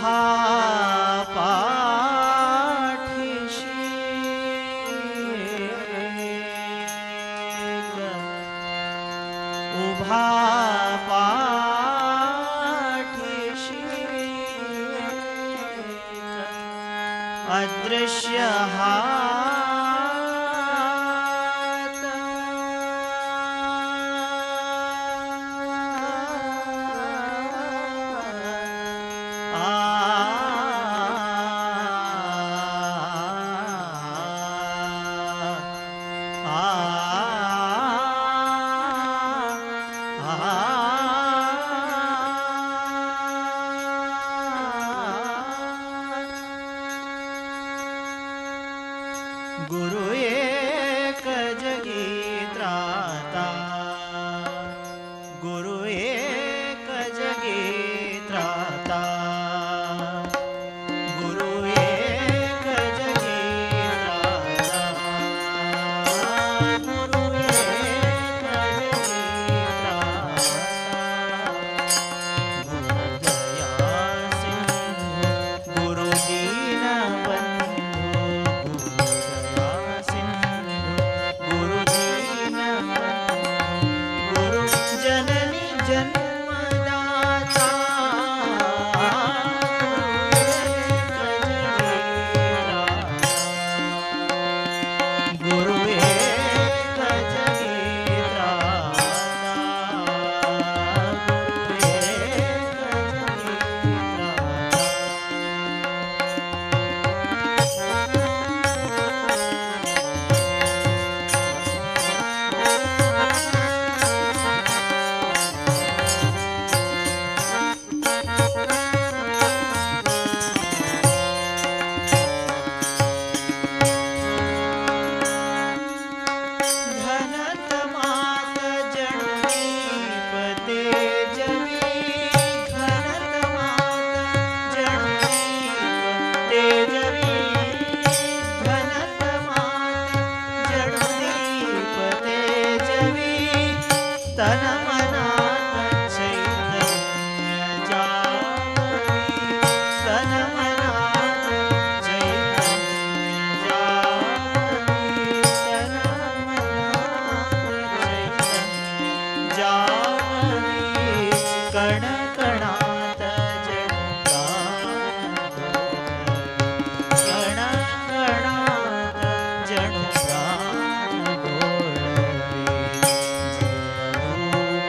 उभा पाठीशी एक, उभा पाठीशी एक, अदृश्य हात. आ आ गुरु एक जगी त्राता, गुरु एक जगी त्राता, गुरु एक जगी त्राता, गुरु एक जगी त्राता. गुरु दया सिंधु गुरु दीनबंधु, गुरु दया सिंधु गुरु दीनबंधु, गुरु जननी जन्मदाता, गुरु एक जगी त्राता, गुरु एक जगी त्राता, गुरु जणु प्राण घोळवे. जय रूप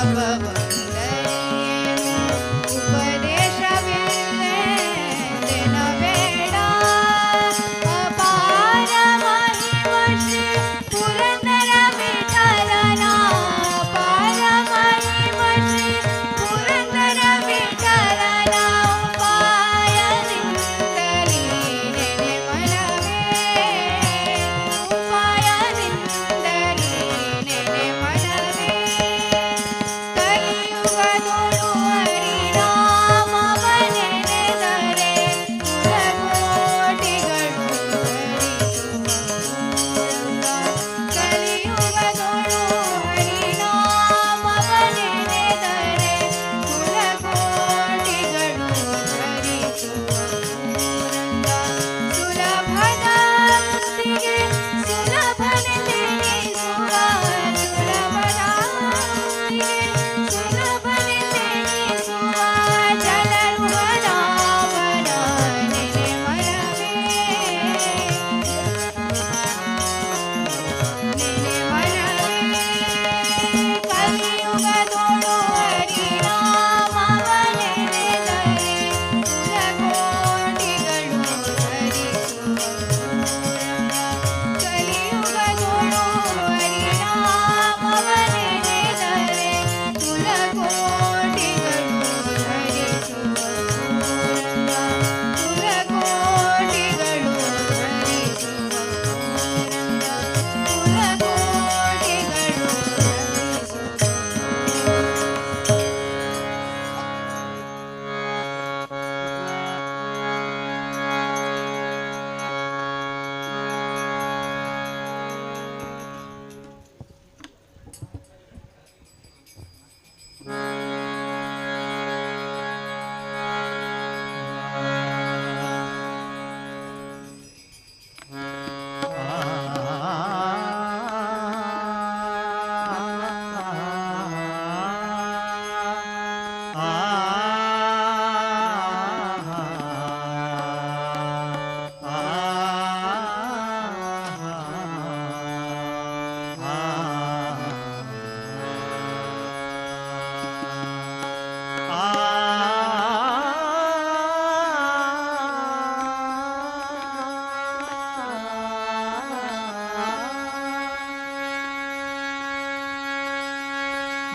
ತಪವಂದರಿಯೇನು ಉಪದೇಶವಿಲ್ಲೆಂದೆನಬೇಡ. ಅಪಾರ ಮಹಿಮ ಶ್ರೀ ಪುರಂದರ ವಿಠಲನ, ಅಪಾರ ಮಹಿಮ ಶ್ರೀ ಪುರಂದರ ವಿಠಲನ, ಉಪಾಯದಿಂದಲೇ ನೆನೆ ಮನವೇ, ಉಪಾಯದಿಂದಲೇ ನೆನೆ ಮನವೇ. ಕಲಿಯುಗದೊಳು ಹರಿನಾಮವನೆನೆದರೆ ಕುಲಕೋಟಿಗಳು ಧರಿಸುವ ಮೂರಂಗ. ಕಲಿಯುಗದೊಳು ಹರಿನಾಮವನೆನೆದರೆ ಕುಲಕೋಟಿಗಳು ಧರಿಸುವ ಮೂರಂಗ. ಸುಲಭದ ಮುಕ್ತಿಗೆ ಸುಲಭನೆ ತಿಳಿಸುವ, ಸುಲಭದ ಮುಕ್ತಿಗೆ ಸುಲಭನೆ ತಿಳಿಸುವ ಜಲರುಹನಾಮನ ನೆನೆ ಮನವೇ, ನೆನೆ ಮನವೇ. ಕಲಿಯುಗದೊಳು ಹರಿನಾಮವನೆನೆದರೆ ಕುಲಕೋಟಿಗಳು ಧರಿಸುವ ಮೂರಂಗ. ಕಲಿಯುಗದೊಳು ಹರಿನಾಮವನೆನೆದರೆ ಕುಲಕೋಟಿಗಳು ಧರಿಸುವ ಮೂರಂಗ. ಕುಲಕೋಟಿಗಳು ಧರಿಸುವ ಮೂರಂಗ. ಕುಲಕೋಟಿಗಳು ಧರಿಸುವ.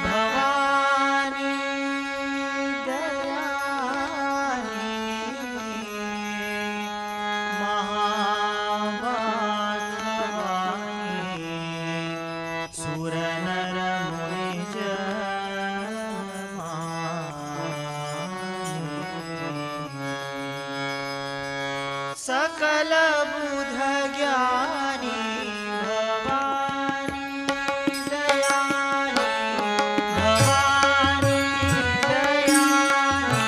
ಭವಾನಿ ದಯಾನಿ ಮಹಾಭಾಗವಾನಿ ಸುರ ನರ ಮುನಿ सकल बुध ज्ञानी भवानी दयानी, भवानी दयानी,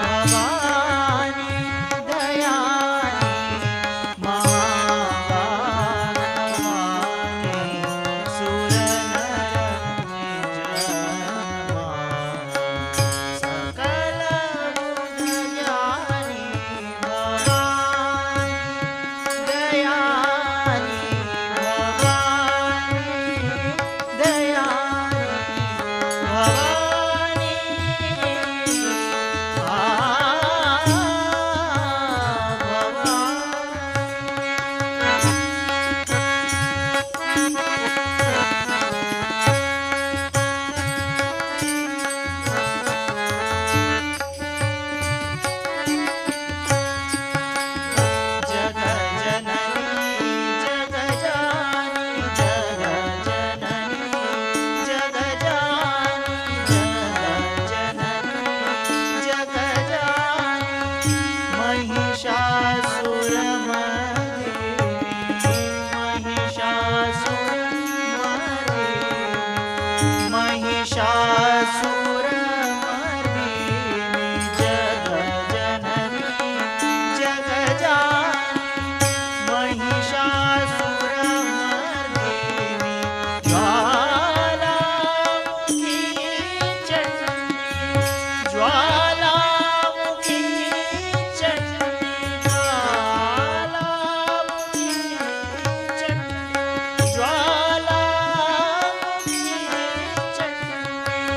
भवानी दयानी महाभागवानी सुर नर मुनि सकल बुध ज्ञानी भवानी दयानी, भवानी दयानी, भवानी आ जग जननी जग जानी, जग जननी जग जानी, जग जननी जग जानी महिषासुरमर्दिनी, महिषासुरमर्दिनी, महिषासुरमर्दिनी जग जननी जग जानी महिषासुरमर्दिनी ज्वालामुखी चण्डी, ज्वालामुखी चण्डी, ज्वालामुखी चण्डी, ज्वालामुखी चण्डी।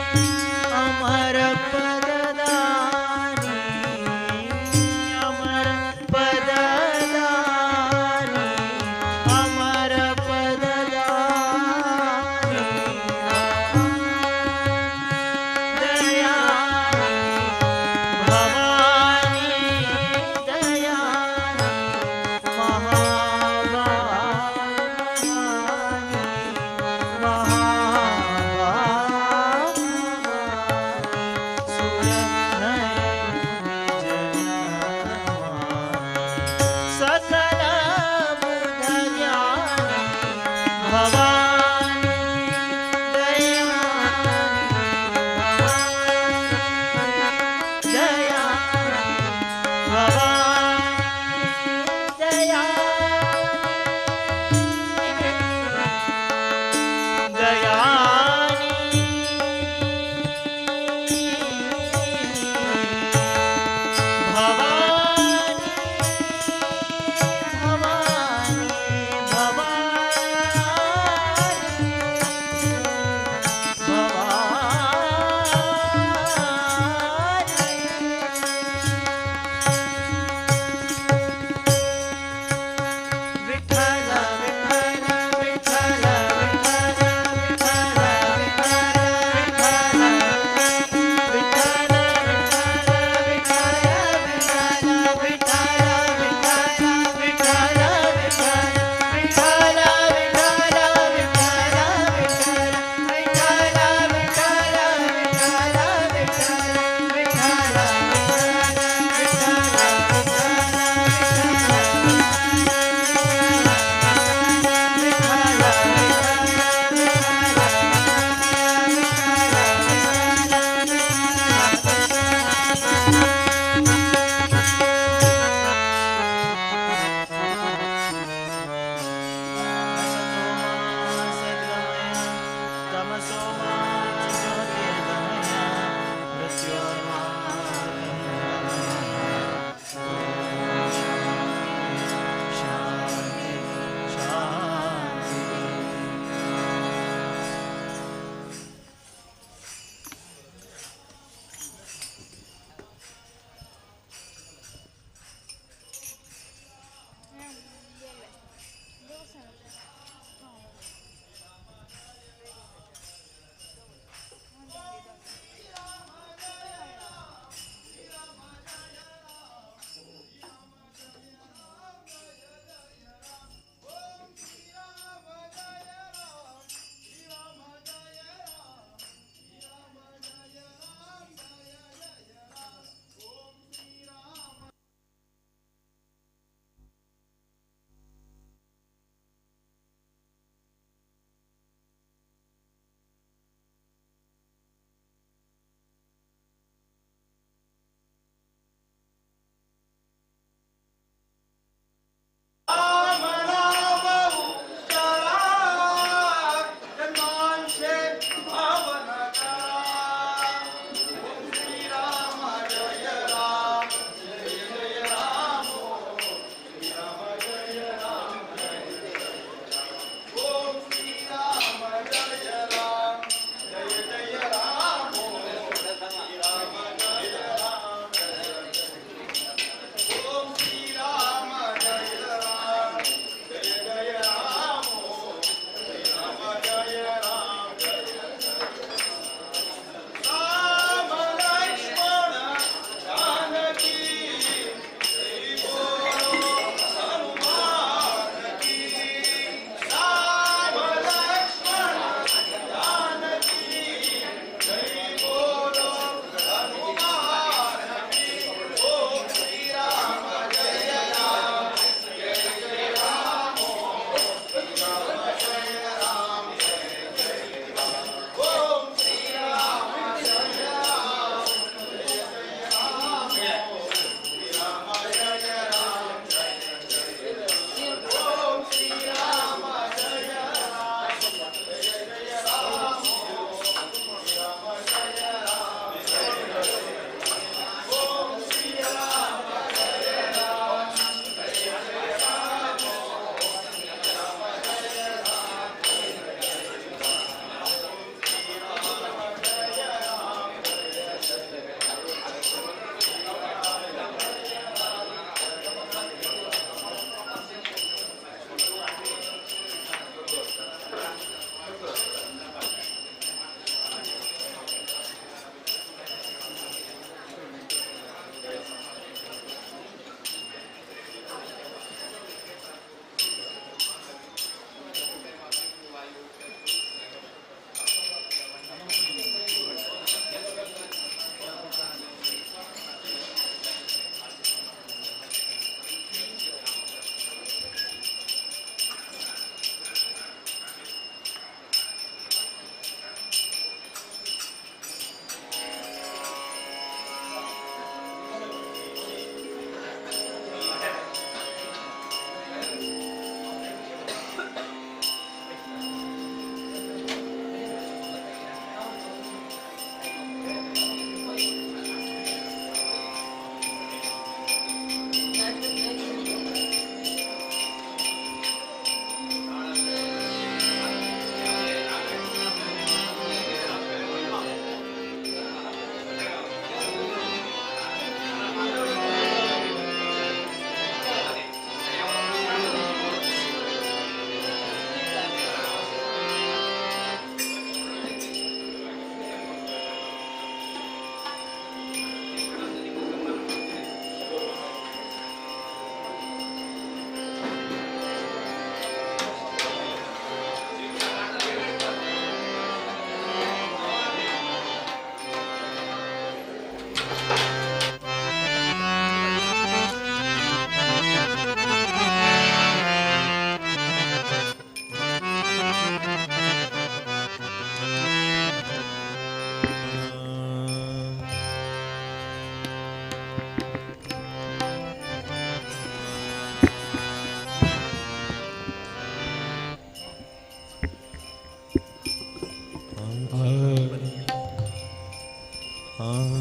Pawan.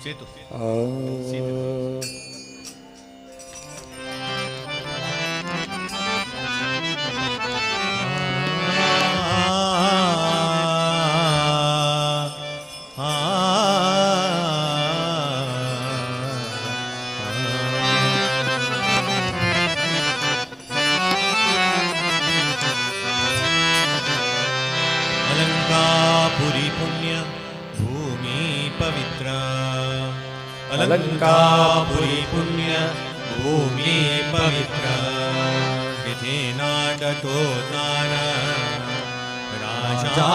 Setu. Alankapuri पुण्य भूमि पवित्र, अलंकापुरी पुण्य भूमि पवित्र, विधि नाटको नार राजा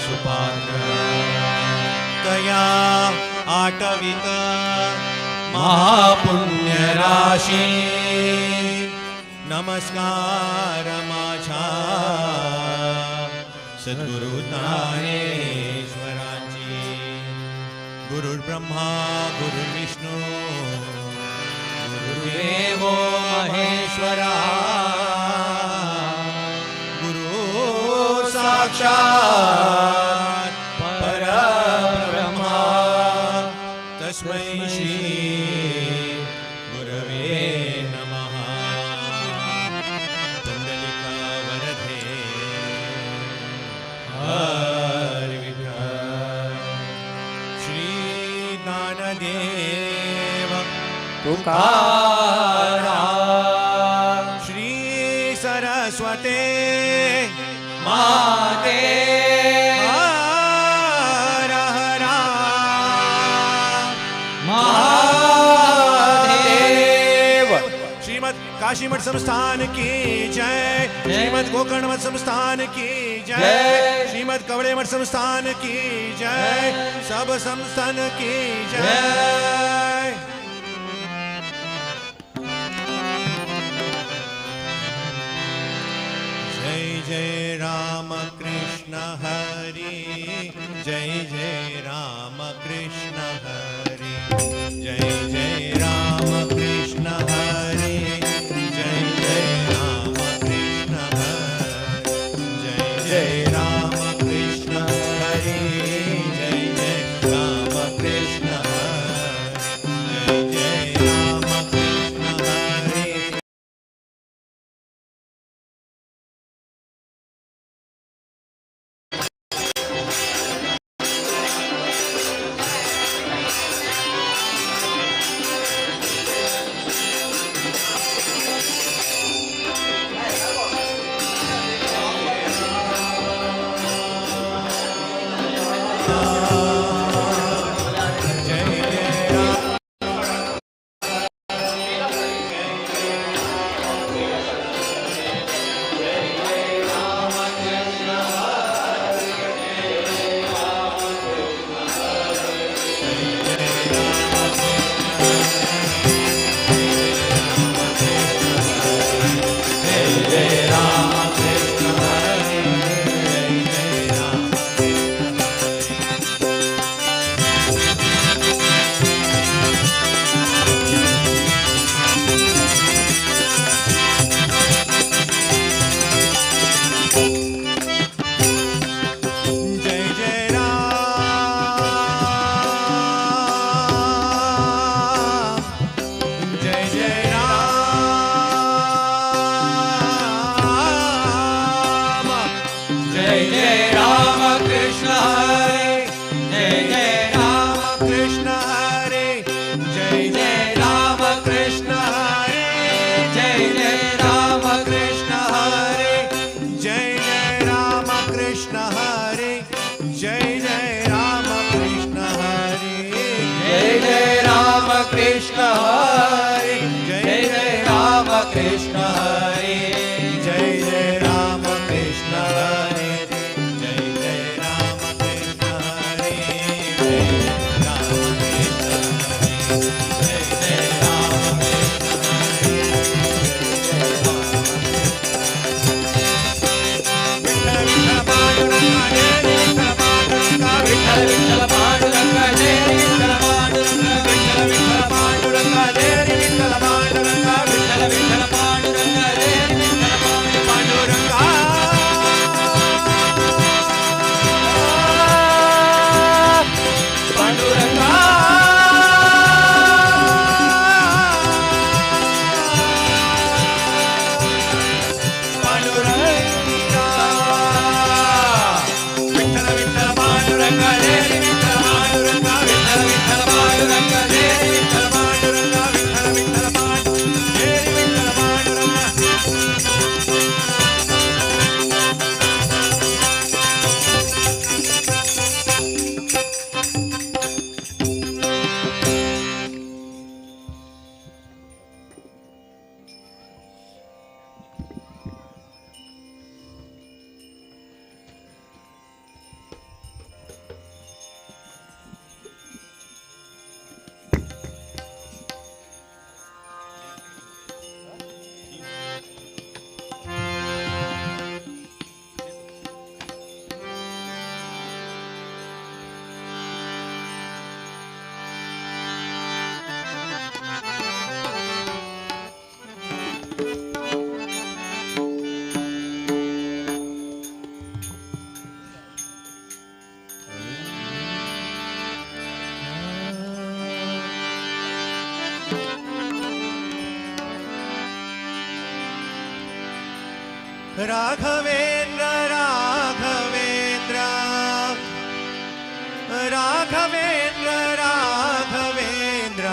सुपात्र, तया आटवित महापुण्य राशि, नमस्कार माझा सद्गुरु ज्ञानेश्वरांची। गुरुर्ब्रह्मा गुरुर्विष्णु गुरुर्देवो महेश्वरा, गुरु साक्षात् परब्रह्मा, तस्मै श्री गुरवे नमः। पुंडलिका वरदे हरि विठ्ठल, श्री ज्ञानदेव तुकाराम, श्री सरस्वती माते हर हर महादेव। श्रीमद काशीमठ संस्थान की जय, श्रीमद गोकर्ण मठ संस्थान की जय, श्रीमद कवड़े मठ संस्थान की जय, सब संस्थान की जय। जय जय राम कृष्ण हरि, जय जय राम कृष्ण हरि, जय जय राम कृष्ण हरि, जय जय राम कृष्ण हरि, जय जय राम कृष्ण हरि, जय जय राम कृष्ण हरि, जय जय राम कृष्ण हरि। जय जय राम, जय जय राम, जय जय राम कृष्ण हरे, जय जय राम कृष्ण हरे, जय जय राम कृष्ण हरे, जय जय राम कृष्ण हरे, जय जय राम कृष्ण हरे, जय जय राम कृष्ण हरे, जय जय राम कृष्ण हरे, जय जय राम कृष्ण हरे, जय जय राम ರಾಘವೇಂದ್ರ ರಾಘವೇಂದ್ರ ರಾಘವೇಂದ್ರ ರಾಘವೇಂದ್ರ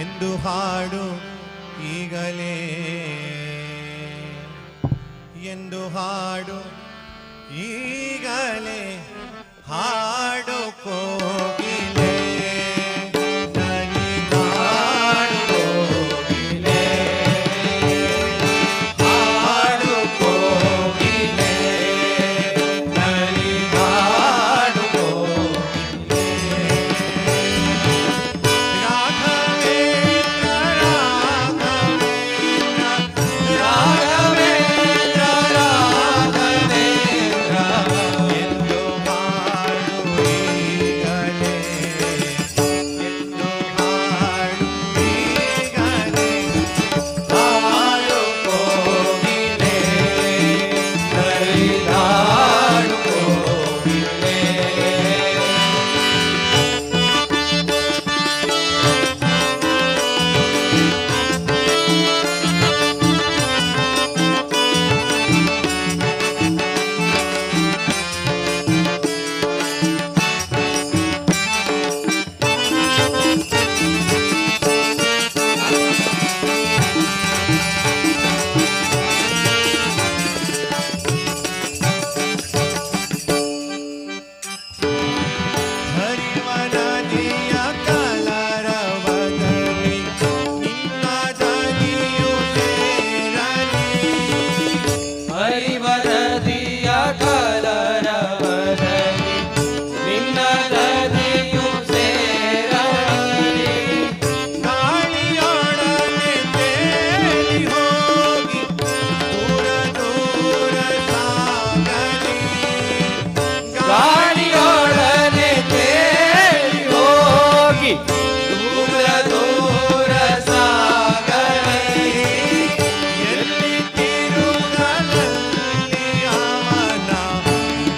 ಎಂದು ಹಾಡು ಈಗಲೇ, ಎಂದು ಹಾಡು ಈಗಲೇ, ಹಾಡು ಕೋಗಿಲೆ ನಲಿದಾಡು ಕೋಗಿಲೆ, ಹಾಡು ಕೋಗಿಲೆ ನಲಿದಾಡು ಕೋಗಿಲೆ. ರಾಘವೇಂದ್ರ ರಾಘವೇಂದ್ರ ರಾಘವೇಂದ್ರ ರಾಘವೇಂದ್ರ ಎಂದು ಹಾಡು ಈಗಲೇ, ಎಂದು ಹಾಡು ಈಗಲೇ, ಹಾಡು ಕೋಗಿಲೆ ನಲಿದಾಡು ಕೋಗಿಲೆ. ಹರಿವ ನದಿಯ ಕಲರವದಲ್ಲಿ ನಿನ್ನ ದನಿಯು ಸೇರಲಿ, ಹರಿವ ನದಿಯ ಕಲರವದಲ್ಲಿ ನಿನ್ನ ನದಿಯು ಸೇರಲಿ, ಗಾಳಿಯೊಡನೆ ತೇಲಿ ಹೋಗಿ ದೂರ ದೂರ ಸಾಗಲಿ, ಗಾಳಿಯೊಡನೆ ತೇಲಿ ಹೋಗಿ ದೂರ ದೂರ ಸಾಗಲಿ, ಎಲ್ಲಿ ತಿರುಗಲಲ್ಲಿ ಅವನ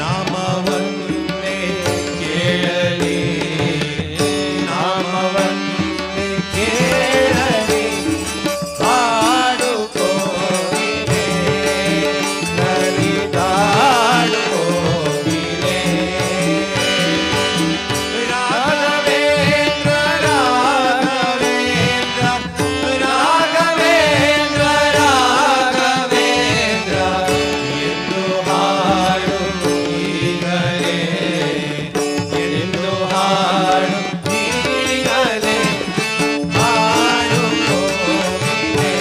ನಾಮವನ್ನೇ ಕೇಳಲಿ, ನಾಮವನ್ನೇ ಕೇಳಲಿ, ಹಾಡು ಕೋಗಿಲೆ ನಲಿದಾಡು ಕೋಗಿಲೆ. ರಾಘವೇಂದ್ರ ರಾಘವೇಂದ್ರ ರಾಘವೇಂದ್ರ ರಾಘವೇಂದ್ರ ಎಂದು ಹಾಡು ಈಗಲೇ, ಎಂದು ಹಾಡು ಈಗಲೇ, ಹಾಡು ಕೋಗಿಲೆ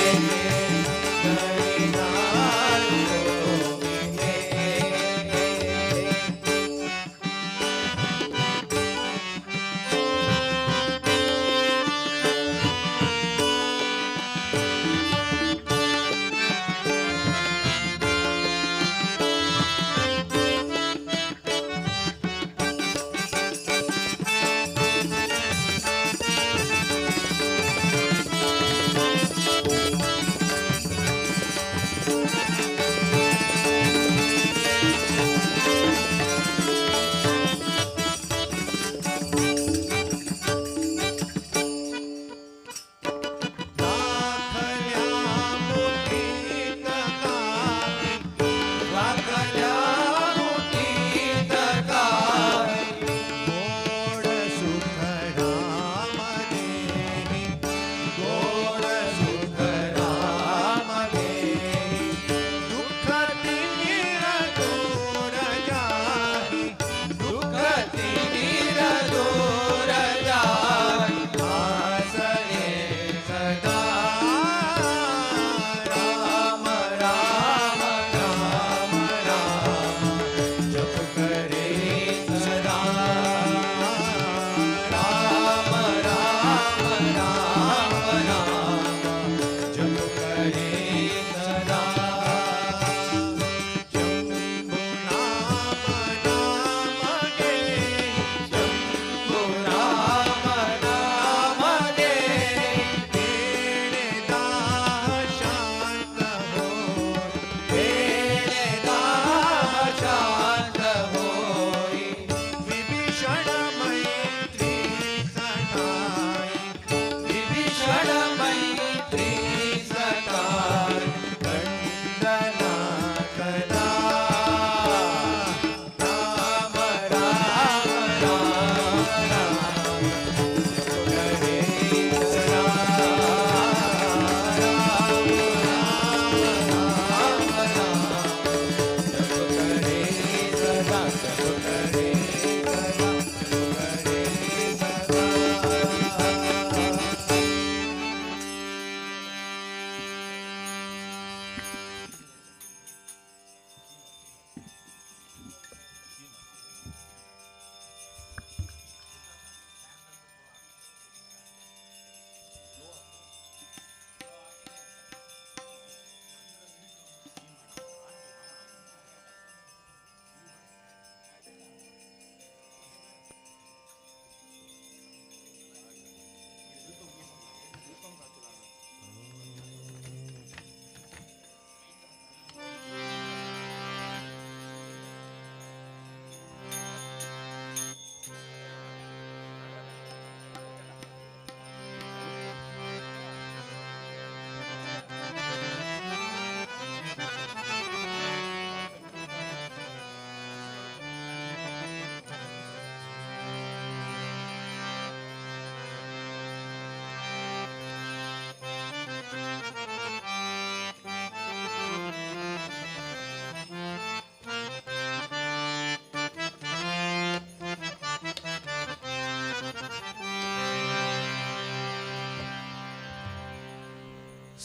ನಲಿದಾಡು ಕೋಗಿಲೆ. दाखल्या मुठीत काही, वाकल्या मुठीत काही, गोड सुख राम देहि, गोड सुख राम देहि,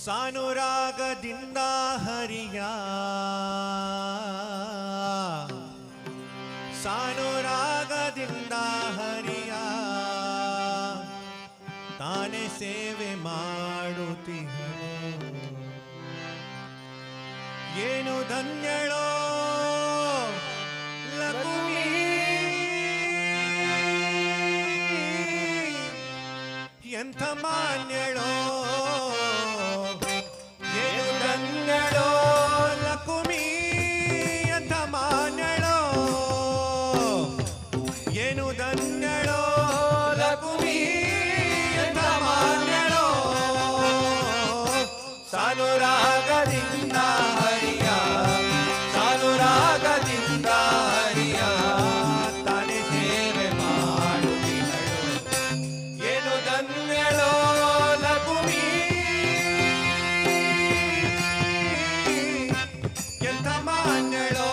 ಸಾನುರಾಗದಿಂದ ಹರಿಯ, ಸಾನುರಾಗದಿಂದ ಹರಿಯ, ತಾನೇ ಸೇವೆ ಮಾಡುತ್ತಿಹಳು. ಏನು ಧನ್ಯಳೋ ಲಕುಮಿ, ಎಂಥ ಮಾನ್ಯಳೋ. ಏನು ಧನ್ಯಳೋ ಲಕುಮಿ, ಎಂಥ ಮಾನ್ಯಳೋ. ಏನು ಧನ್ಯಳೋ ಲಕುಮಿ, ಎಂಥ ಮಾನ್ಯಳೋ. ಸಾನುರಾಗದಿಂದ ಹರಿಯ, ಸಾನುರಾಗದಿಂದ ಹರಿಯ, ತಾನೇ ಸೇವೆ ಮಾಡುತ್ತಿಹಳು. ಏನು ಧನ್ಯಳೋ ಲಕುಮಿ, ಎಂಥ ಮಾನ್ಯಳೋ.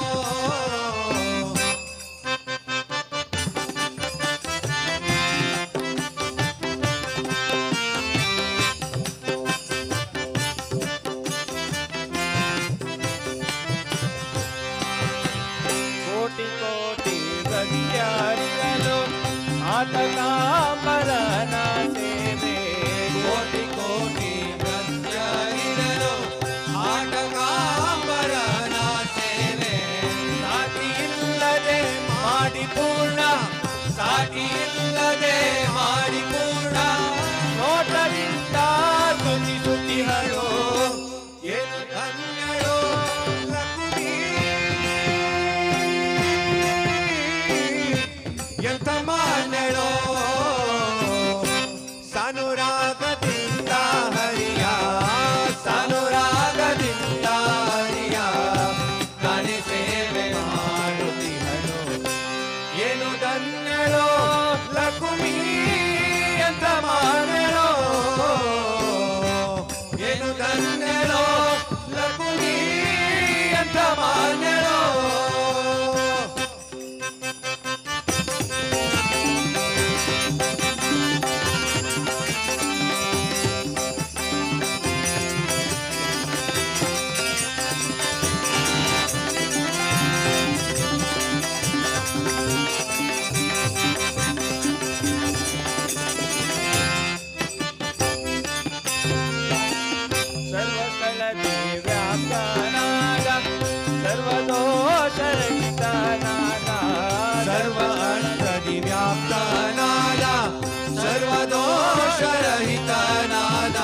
ಕೋಟಿ ಕೋಟಿ ಭಕ್ತ್ಯಾರಿರಲು ಆತಕಾಂಬರನ ಸೇವೆ. ಕೋಟಿ ಕೋಟಿ ಭಕ್ತ್ಯಾರಿರಲು ಆಟಕಾಂಬರನ ಸೇವೆ. ಸಾಟಿ ಇಲ್ಲದೆ ಮಾಡಿ ಪೂರ್ಣ, ಸಾಟಿ ಇಲ್ಲದೆ ಮಾಡಿ ಪೂರ್ಣ, ನೋಟದಿಂದ ಸ್ತುತಿಸುತ್ತಿಹಳು. ಏನು ಧನ್ಯಳೋ ಲಕುಮಿ, ಎಂಥ ಮಾನ್ಯಳೋ. ಸಾನುರಾಗದಿಂದ ಹರಿಯ, ಸಾನುರಾಗದಿಂದ ಹರಿಯ, ತಾನೇ ಸೇವೆ ಮಾಡುತ್ತಿಹಳು. ಏನು ಧನ್ಯಳೋ ಲಕುಮಿ, ಎಂಥ ಮಾನ್ಯಳೋ. ಏನು ಧನ್ಯಳೋ ಲಕುಮಿ, ಎಂಥ ಮಾನ್ಯಳೋ. ಸರ್ವಸ್ಥಳದಿ ವ್ಯಾಪ್ತನಾದ, ಸರ್ವದೋಷರಹಿತನಾದ, ಸರ್ವ ಅರ್ಥದಿ ವ್ಯಾಪ್ತನಾದ, ಸರ್ವದೋಷರಹಿತನಾದ,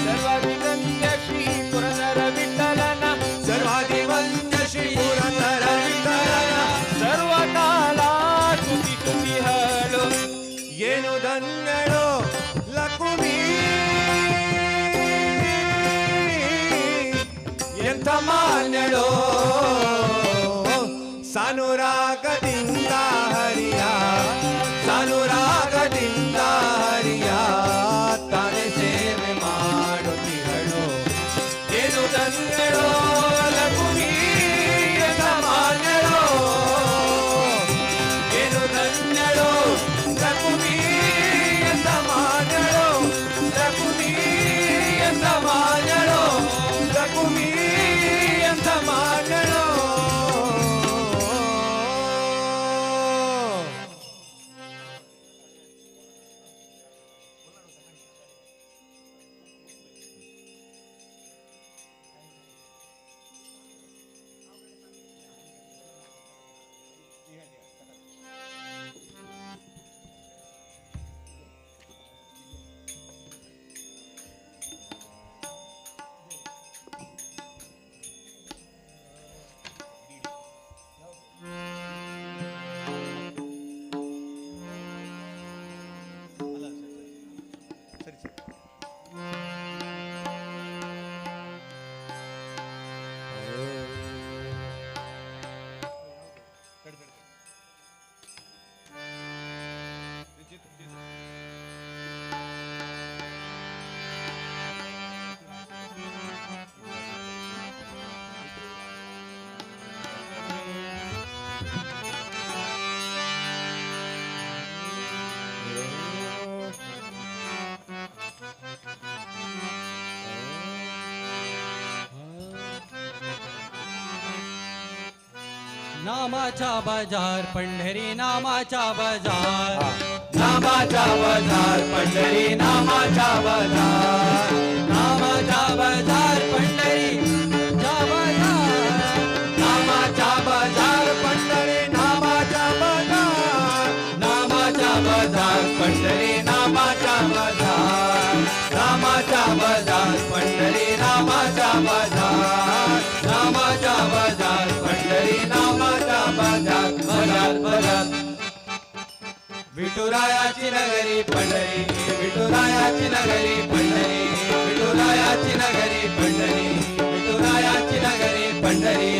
ಸರ್ವಾಧಿಗಂತ್ಯ ಶ್ರೀ ಪುರಂದರ ವಿಠಲನ, ಸರ್ವಾಧಿವಂದ್ಯ ಶ್ರೀ ಪುರಂದರ ವಿಠಲನ, ಸರ್ವಕಾಲ ಸ್ತುತಿಸುತ್ತಿಹಳು. ಏನು ಧನ್ಯಳೋ ಲಕುಮಿ, ಎಂಥ ಮಾನ್ಯಳೋ. ಸಾನುರಾಗದಿಂದ ಹರಿಯ, ಸಾನುರಾಗದಿಂದ ಹರಿಯ, ತಾನೇ ಸೇವೆ ಮಾಡುತ್ತಿಹಳು. ಏನು ಧನ್ಯಳೋ ಲಕುಮಿ, ಎಂಥ ಮಾನ್ಯಳೋ. ಏನು ಧನ್ಯಳೋ ಲಕುಮಿ, ಎಂಥ ಮಾನ್ಯಳೋ. ಲಕುಮಿ, ಎಂಥ ಮಾನ್ಯಳೋ. ಲಕುಮಿ, ಎಂಥ ಮಾನ್ಯಳೋ. नामाचा बाजार पंढरी नामाचा बाजार, नामाचा बाजार पंढरी नामाचा बाजार, नामाचा बाजार पंढरी बाजार, नामाचा बाजार पंढरी नामाचा बाजार, नामाचा बाजार पंढरी नामाचा बाजार, नामाचा बाजार पंढरी नामाचा बाजार, नामाचा बाजार पंढरी नामाचा बाजार बाजार बाजार. विठुरायाची नगरी पंढरी, विठुरायाची नगरी पंढरी, विठुरायाची नगरी पंढरी, विठुरायाची नगरी पंढरी,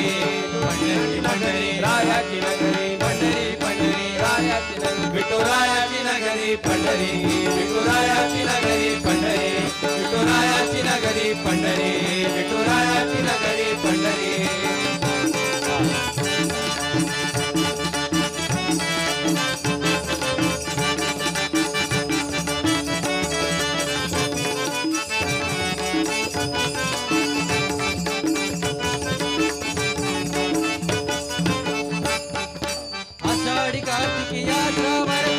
पंढरी पंढरी रायाची नगरी पंढरी, पंढरी रायाची नगरी, विठुरायाची नगरी पंढरी, विठुरायाची नगरी पंढरी, विठुरायाची नगरी पंढरी, विठुरायाची नगरी पंढरी. आषाढी कार्तिकी यात्रा भरती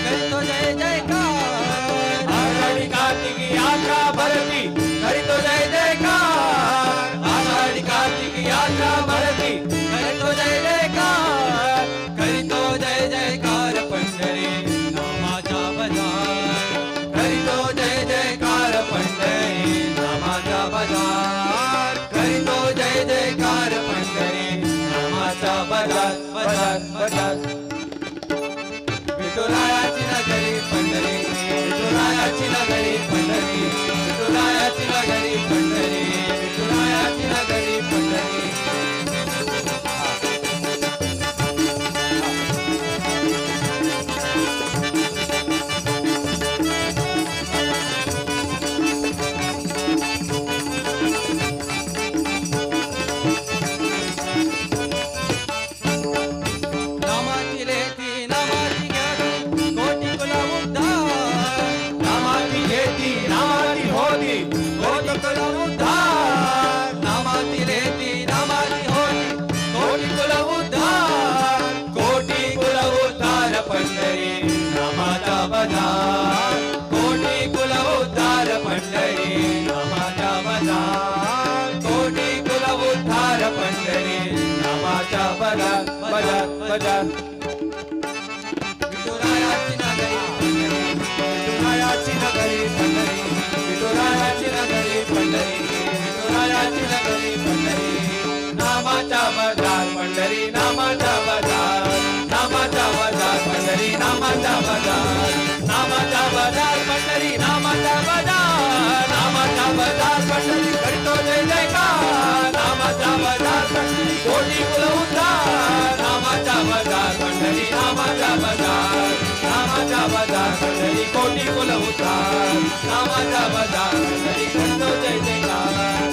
करीतो जय जयकार, आषाढी कार्तिकी यात्रा भरती करीतो जय जयकार, आषाढी कार्तिकी यात्रा भरती करीतो जय जयकार, करीतो जय जयकार पंढरी नामाचा बाजार, करीतो जय जयकार पंढरी नामाचा बाजार, करीतो जय जयकार पंढरी नामाचा बाजार बाजार बाजार. विठुरायाची नगरी पंढरी, विठुरायाची नगरी पंढरी, विठुरायाची नगरी पंढरी, विठुरायाची नगरी पंढरी. नामाची लेती नामाची घ्याती कोटी कुल उद्धार, नामाची घेती नामाची होती कोटी कुल उद्धार, नामाची लेती नामाची होती कोटी कुल उद्धार, कोटी कुल उद्धार पंढरी नामाचा बाजार, कोटी कुल उद्धार पंढरी नामाचा बाजार, कोटी कुल उद्धार पंढरी नामाचा बाजार बाजार बाजार. विठुरायाची नगरी पंढरी, विठुरायाची नगरी पंढरी, विठुरायाची नगरी पंढरी, विठुरायाची नगरी पंढरी, नामाचा बाजार पंढरी नामाचा बाजार, नामाचा बाजार पंढरी नामाचा बाजार, नामाचा बाजार पंढरी नामाचा बाजार, नामाचा बाजार पंढरी करतो जय जयकार, नामाचा बाजार पंढरी कोटी कुल उद्धार, नामाचा बाजार पंढरी नामाचा बाजार, नामाचा बाजार पंढरी कोटी कुल उद्धार, नामाचा बाजार पंढरी करतो जय जयकार.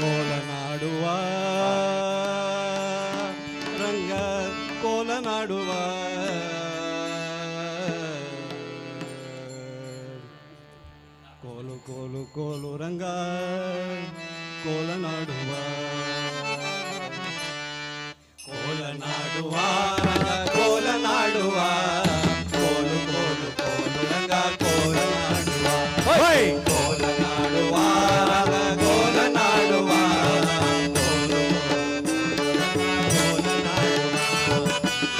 ಕೋಲನಾಡುವ ರಂಗ ಕೋಲನಾಡುವ, ಕೋಲು ಕೋಲು ಕೋಲು ರಂಗ ಕೋಲನಾಡುವ. ಕೋಲನಾಡುವ ರಂಗ ಕೋಲನಾಡುವ ಕೋಲು ಕೋಲು ಕೋಲು ರಂಗ ಕೋಲನಾಡುವ ಕೋಲನಾಡುವ ರಂಗ ಕೋಲನಾಡುವ ಕೋಲು ಕೋಲನಾಡುವ.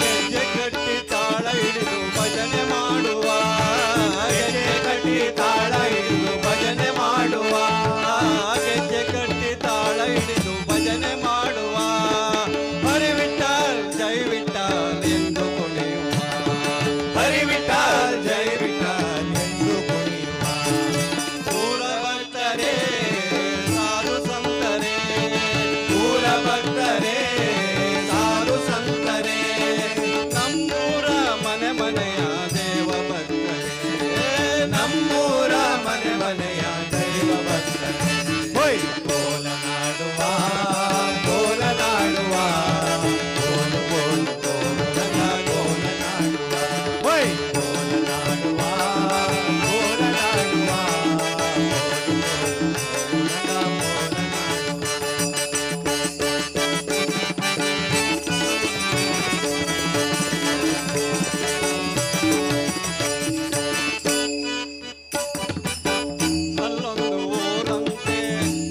ಹೆಜ್ಜೆ ಕಟ್ಟಿ ತಾಳ ಹಿಡಿದು ಭಜನೆ ಮಾಡುವ, ಹೆಜ್ಜೆ ಕಟ್ಟಿ ತಾಳ ಹಿಡಿದು ಭಜನೆ ಮಾಡುವ, ಹೆಜ್ಜೆ ಕಟ್ಟಿ ತಾಳ ಹಿಡಿದು ಭಜನೆ ಮಾಡುವ. ಹರಿ ವಿಠಲ್ ಜೈ ವಿಠಲ್ ಎಂದು ಕುಣಿಯುವ, ಹರಿ ವಿಠಲ್ ಜೈ ವಿಠಲ್ ಎಂದು ಕುಣಿಯುವ. ಪೂರ ಭಕ್ತರೇ ಸಾಧು ಸಂತರೇ, ಪೂರ ಭಕ್ತರೇ ಸಾಧು ಸಂತರೇ, ನಮ್ಮೂರ ಮನೆ ಮನೆಯ ದೇವ ಭಕ್ತರೇ, ನಮ್ಮೂರ ಮನೆ ಮನೆಯ ದೈವ ಭಕ್ತರೇ. ಕೋಲನಾಡುವ ಕೋಲನಾಡುವ ಕೋಲು ಕೋಲು ಕೋಲು ರಂಗ ಕೋಲನಾಡುವ, ಕೋಲನಾಡುವ ಕೋಲನಾಡುವ ಕೋಲು ಕೋಲು ರಂಗ ಕೋಲನಾಡುವ. ಅಲ್ಲೊಂದು ಊರಂತೆ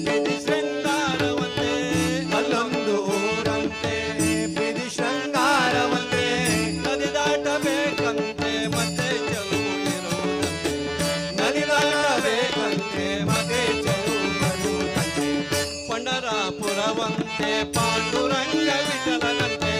ಬಿದಿ ಶೃಂಗಾರವಂತೆ, ಅಲ್ಲೊಂದು ಊರಂತೆ ಬಿದಿ ಶೃಂಗಾರವಂತೆ, ನದಿ ದಾಟಬೇಕಂತೆ ಮತ್ತೆ ಚೆಲುವು ಇರುವುದಂತೆ, ನದಿ ದಾಟಬೇಕಂತೆ ಮತ್ತೆ ಚೆಲುವು ಬರುವುದಂತೆ. ಪಂಡರಾಪುರವಂತೆ ಪಾಂಡುರಂಗ ವಿಠಲನಂತೆ,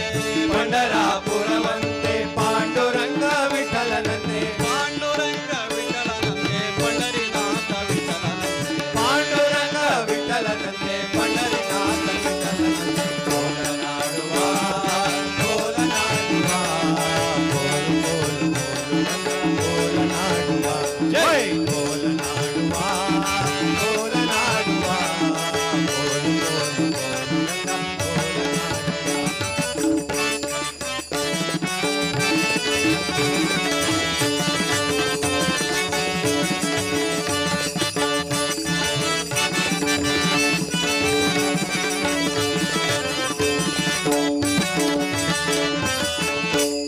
ಪಂಡರಾಪುರವಂತೆ ಪಾಂಡುರಂಗ ವಿಠಲನಂತೆ, ಪಾಂಡುರಂಗ ವಿಠಲನಂತೆ ಪಂಡರಿನಾಥ ವಿಠಲನಂತೆ, ಪಾಂಡುರಂಗ ವಿಠಲನಂತೆ ಪಂಡರಿನಾಥ ವಿಠಲನಂತೆ. ಕೋಲನಾಡುವ ಕೋಲನಾಡುವ ಕೋಲು ಕೋಲು ಕೋಲು ರಂಗ ಕೋಲನಾಡುವ, ಜೈ ಕೋಲನಾಡುವ ಕೋಲನಾಡುವ ಕೋಲು ಕೋಲು ಕೋಲು ರಂಗ ಕೋಲನಾಡುವ.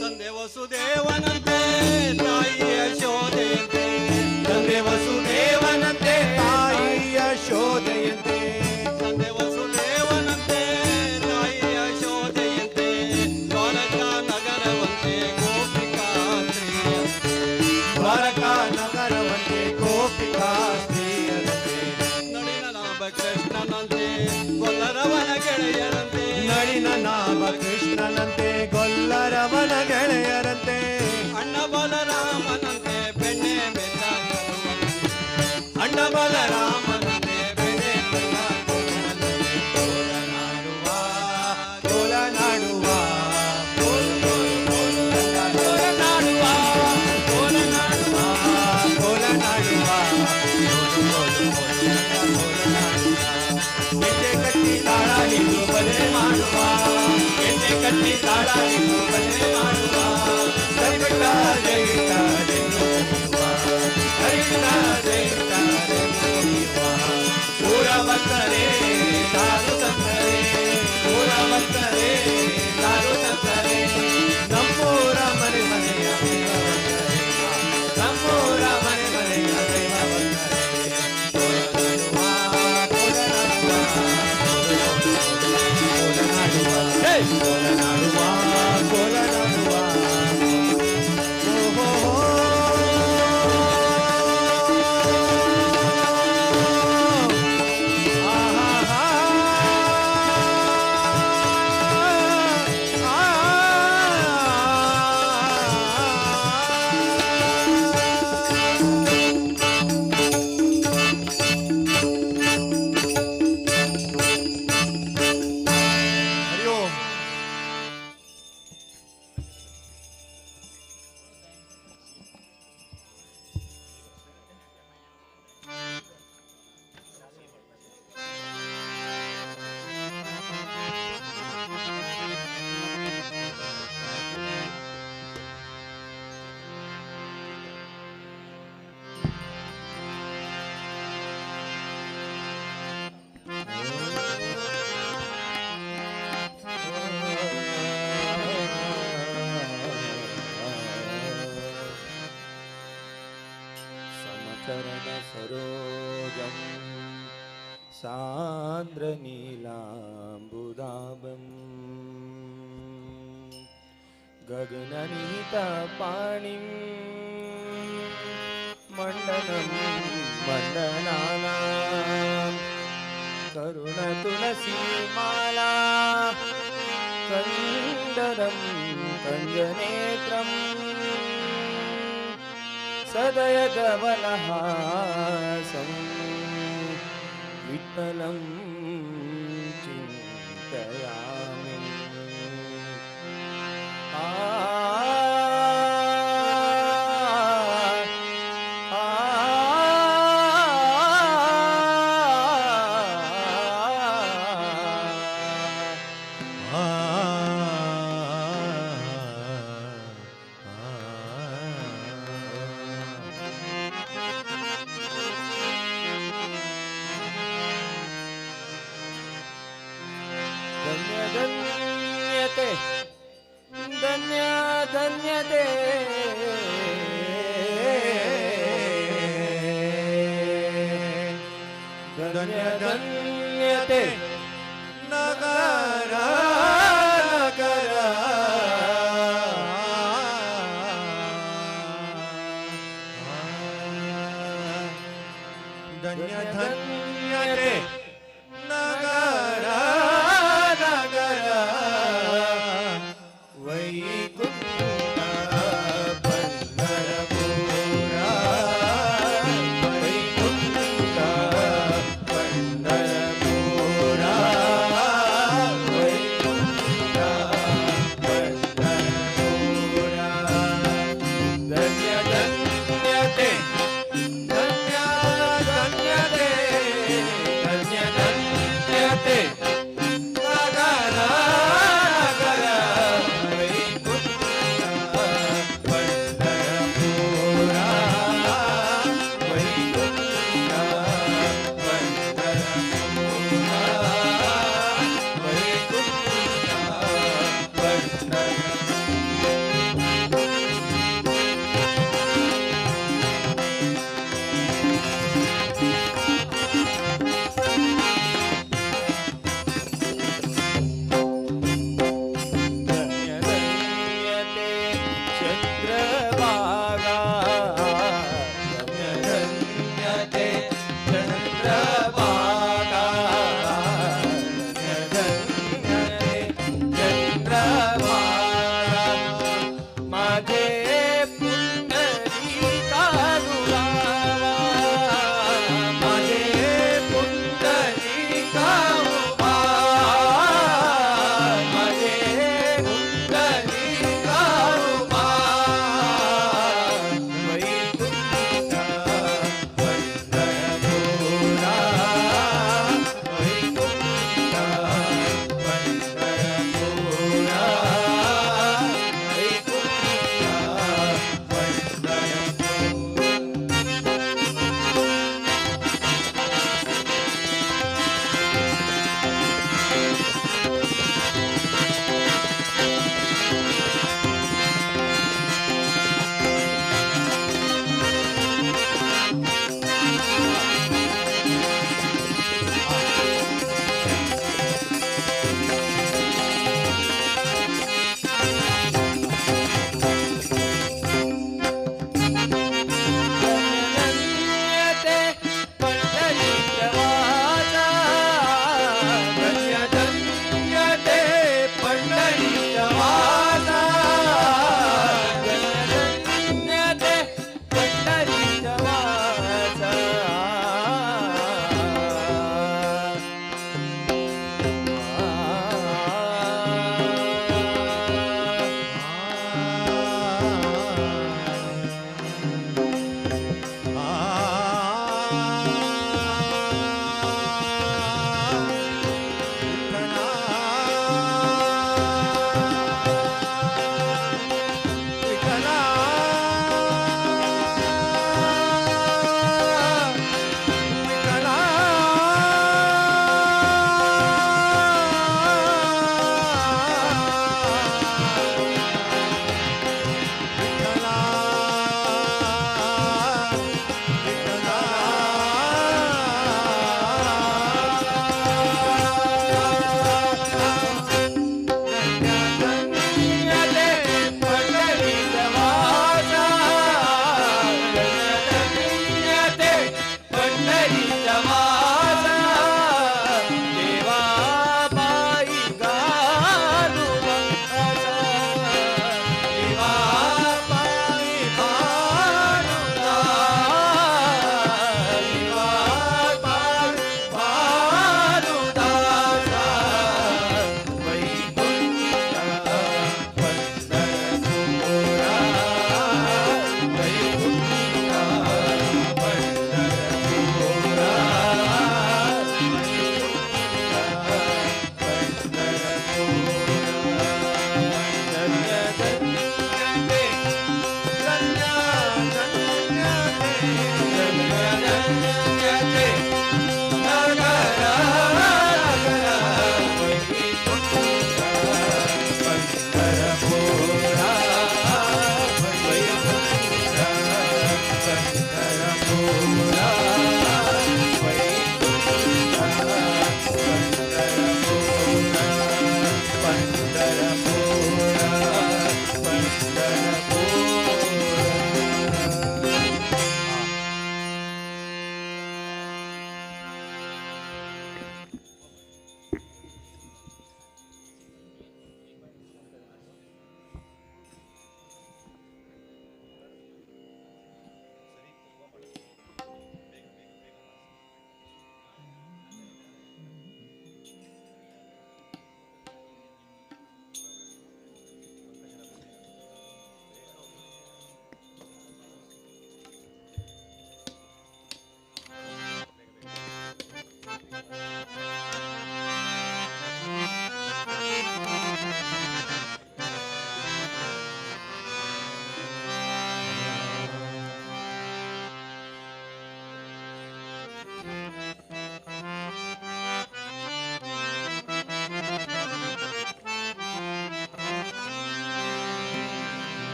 ತಂದೆ ವಸುದೇವನಂತೆ ತಾಯಿ ಯಶೋದೆಯಂತೆ, ತಂದೆ ವಸುದೇವನಂತೆ ತಾಯಿ ಯಶೋದೆಯಂತೆ, ತಂದೆ ವಸುದೇವನಂತೆ ತಾಯಿ ಯಶೋದೆಯಂತೆ, ದ್ವಾರಕಾ ನಗರವಂತೆ ಗೋಪಿಕಾ ಸ್ತ್ರೀಯಂತೆ, ದ್ವಾರಕಾ ನಗರವಂತೆ ಗೋಪಿಕಾ ಸ್ತ್ರೀಯರಂತೆ. ನಳಿನ ನಾಭ ಕೃಷ್ಣನಂತೆ ಗೊಲ್ಲರವನ ಗೆಳೆಯರಂತೆ, ನಳಿನ ನಾಭ ಕೃಷ್ಣನಂತೆ ಗೊಲ್ಲರವನ ಗೆಳೆಯರಂತೆ, ಅಣ್ಣ ಬಲರಾಮನಂತೆ ಬೆಣ್ಣೆ ಬೆಲ್ಲ ತರುವನಂತೆ, ಅಣ್ಣ ಬಲರಾಮನಂತೆ ಬೆಣ್ಣೆ ಬೆಲ್ಲ ತರುವನಂತೆ. ಕೋಲನಾಡುವ ಕೋಲನಾಡುವ ಕೋಲು ಕೋಲು ಕೋಲು ರಂಗ ಕೋಲನಾಡುವ, ಕೋಲನಾಡುವ ಕೋಲನಾಡುವ ಕೋಲು ಕೋಲು ಕೋಲು ರಂಗ ಕೋಲನಾಡುವ. ಗೆಜ್ಜೆ ಕಟ್ಟಿ ತಾಳ ಹಿಡಿದು ಭಜನೆ ಮಾಡುವ, ಗೆಜ್ಜೆ ಕಟ್ಟಿ ತಾಳ ಹಿಡಿದು ಭಜನೆ ಮಾಡುವ. ಹರಿ ವಿಠಲ ಜೈ ವಿಠಲ ಎಂದು ಕುಣಿಯುವ, ಹರಿ ವಿಠಲ ಜೈ ವಿಠಲ ಎಂದು ಕುಣಿಯುವ. ಪೂರ ಭಕ್ತರೇ ಸಾಧು ಸಂತರೇ, ಪೂರ ಭಕ್ತರೇ ಸಾಧು ಸಂತರೇ, ನಮ್ಮೂರ ಮನೆ ಮನೆಯ ದೈವ ಭಕ್ತರೇ, ನಮ್ಮೂರ ಮನೆ ಮನೆಯ ದೈವ ಭಕ್ತರೇ. ಕೋಲನಾಡುವ ಕೋಲನಾಡುವ ಕೋಲನಾಡುವ ಕೋಲನಾಡುವ ಕೋಲನಾಡುವ. ಹರಿ ಓಂ. चरणसरोजं सान्द्रनीलाम्बुदाभं गगननीतपाणिं मण्डनं मण्डनानां करुणतुलसीमाला कन्दरं कञ्जनेत्रं सदयधवलहासं विठ्ठलं चिन्तयामि. आ धन्य धन्यते धन्य धन्यते धन्य धन्यते नगर नगर धन्य धन्यते नगर नगर वैकुंठ पंढरपुरा वैकुंठ पंढरपुरा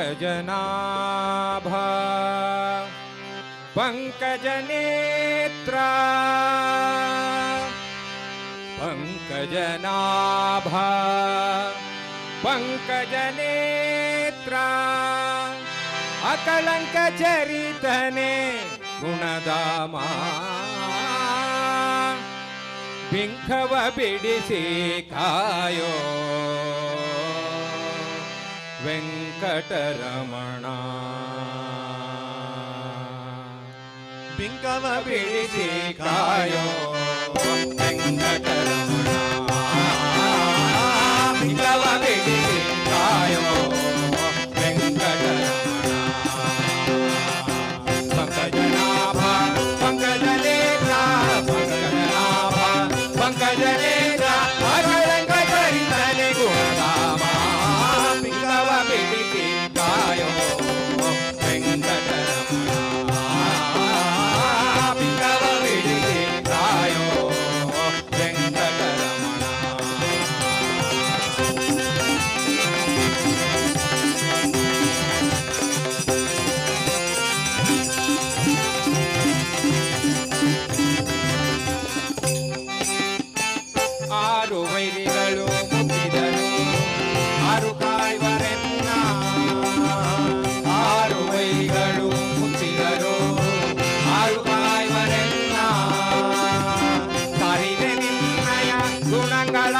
पंकजनाभा पंकजनेत्रा पंकजनाभा पंकजनेत्रा अकलंक चरितने ಗುಣಧಾಮ ಬಿಂಕವ ಬಿಡಿಸಿ ಕಾಯೋ ವೆಂಕಟರಮಣ ಬಿಂಕವ ಬಿಡಿಸಿ ಕಾಯೋ ವೆಂಕಟರಮಣ ಬಿಂಕವ ಬಿಡಿಸಿ ಕಾಯೋ ವೆಂಕಟರಮಣ पंकजनाभ पंकजनेत्र पंकजनाभ पंकजनेत्र अकलंक चरितने गुणधाम बिंकव बिडिಸಿ ಕಾಯೋ ವೆಂಕಟರಮಣ ಬಿಂಕವ ಬಿಡಿಸಿ ಕಾಯೋ ವೆಂಕಟರಮಣ. ಆರು ವೈರಿಗಳು ಮುತ್ತಿದರು ಆರು ಕಾಯುವರೆನ್ನ ಆರು ವೈರಿಗಳು ಮುತ್ತಿದರು ಆರು ಕಾಯುವರೆನ್ನ ಸಾರಿದೆ ನಿನ್ನಯ ಗುಣಗಳ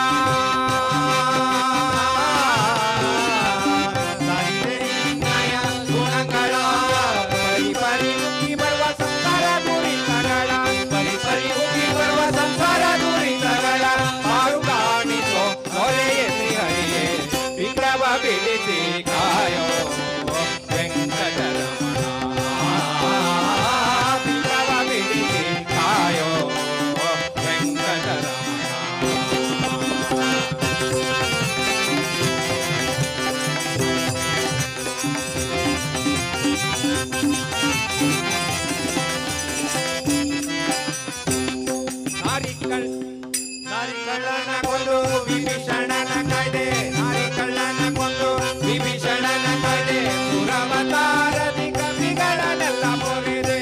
ಸಾರಿದೆ ನಿನ್ನಯ ಗುಣಗಳ ಪರಿ ಪರಿ ಮುಕ್ಕಿ ಬರುವ ಸಂಸಾರ ದುರಿತಗಳ ಪರಿ ಪರಿ ಮುಕ್ಕಿ ಬರುವ ಸಂಸಾರ ದುರಿತಗಳ ಆರು ಕಾಣಿಸೋ ಮೊರೆಯೇ ಹರಿಯೇ ವಿಕ್ರಮ ಬಿಡಿಸಿ ಕಾಯೋ ವೆಂಕಟರಮಣ ವಿಕ್ರಮ ಬಿಡಿಸಿ ಕಾಯೋ ವೆಂಕಟರಮಣ. ನಾರಿಕಳ್ ನಾರಿಕಳ್ಳನ ಕೊಂದು ವಿಭೀಷಣನ ಕಾಯ್ದೆ ನಾರಿಕಳ್ಳನ ಕೊಂದು ವಿಭೀಷಣನ ಕಾಯ್ದೆ ಸುರವತಾರದಿ ಕವಿಗಳನ್ನೆಲ್ಲ ಪೊರೆದೆ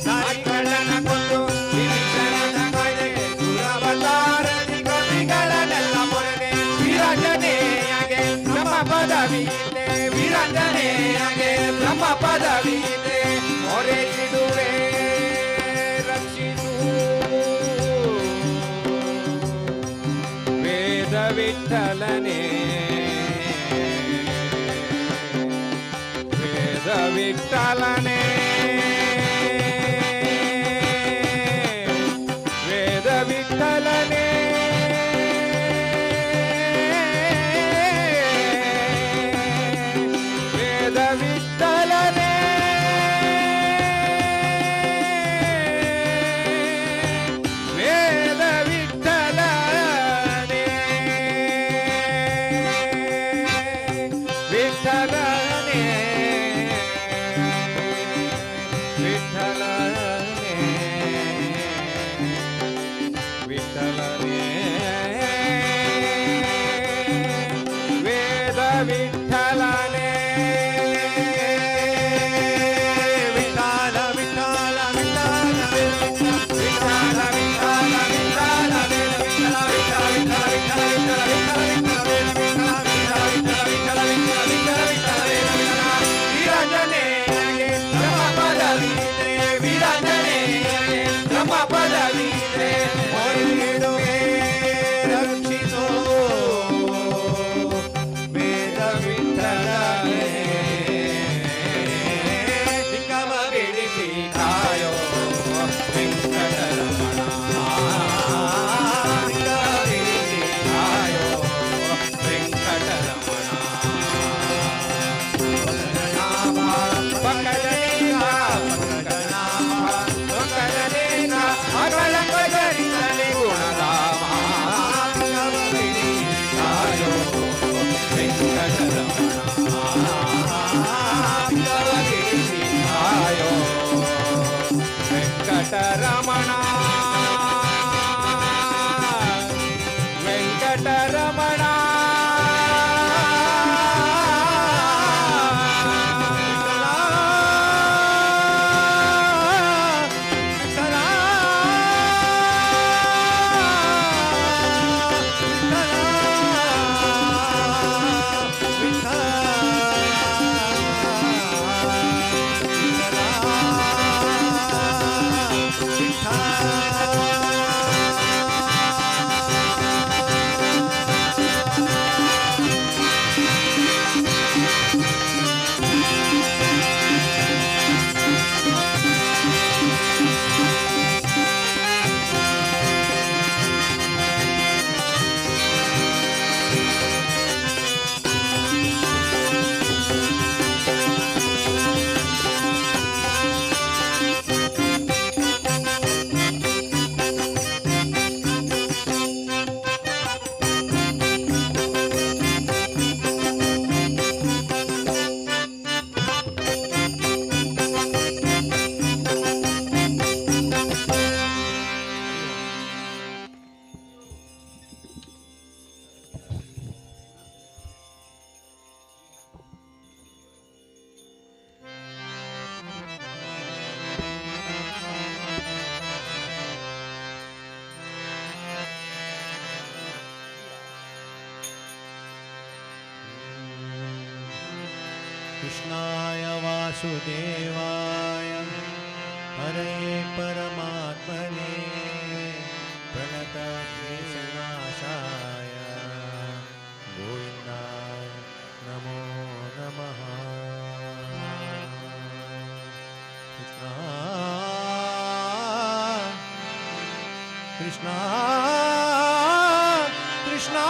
ನಾರಿಕಳ್ಳನ ಕೊಂದು ವಿಭೀಷಣನ ಕಾಯ್ದೆ ಸುರವತಾರದಿ ಕವಿಗಳನ್ನೆಲ್ಲ ಪೊರೆದೆ ವೀರಾಂಜನೇಯಗೆ ಬ್ರಹ್ಮ ಪದವಿ ಇದೆ ವೀರಾಂಜನೇಯಗೆ ಬ್ರಹ್ಮ ಪದವಿ ಇದೆ ಮೊರೆ ಇಡುವೆ ರಕ್ಷಿಸು ವೇದ ವಿಠಲನೆ ವೇದ ವಿಠಲನೆ ವೇದ ವಿಠಲನೆ ವೇದ ವಿಠಲನೆ ವೇದ ವಿಠಲನೆ ವಿಠಲನೆ ವಿಠಲನೆ ವಿಠಲನೆ ವೇದ ವಿಠಲನೆ ವಿಠಲ ವಿಠಲ ವಿಠಲ ವಿಠಲ ವಿಠಲ ವಿಠಲ ವಿಠಲ ವಿಠಲ ವಿಠಲ ವಿಠಲ ವಿಠಲ ವಿಠಲ ವಿಠಲ ವೀರಾಂಜನೇಯಗೆ ಬ್ರಹ್ಮ ಪದವಿ ಇದೆ ವೀರಾಂಜನೇಯಗೆ ಬ್ರಹ್ಮ ಪದವಿ ಇದೆ ಮೊರೆಯಿಡುವೆ ರಕ್ಷಿಸೋ ವೇದ ವಿಠಲನೆ ಬಿಂಕವ ಬಿಡಿಸಿ ಕಾಯೋ ವೆಂಕಟರಮಣ ಬಿಂಕವ ಬಿಡಿಸಿ ಕಾಯೋ ವೆಂಕಟರಮಣ ಪಂಕಜನೇತ್ರ ಪಂಕಜನಾಭ ಪಂಕಜನೇತ್ರ ಅಕಲಂಕ ಚರಿತನೆ ಗುಣಧಾಮ ಬಿಂಕವ ಬಿಡಿಸಿ ಕಾಯೋ ವೆಂಕಟರಮಣ ಬಿಂಕವ ಬಿಡಿಸಿ ಕಾಯೋ ವೆಂಕಟರಮಣ ವೆಂಕಟರಮಣ. कृष्णाय वासुदेवाय हरे परमात्मने प्रणतक्लेशनाशाय गोविन्दाय नमो नमः। कृष्णा कृष्णा कृष्णा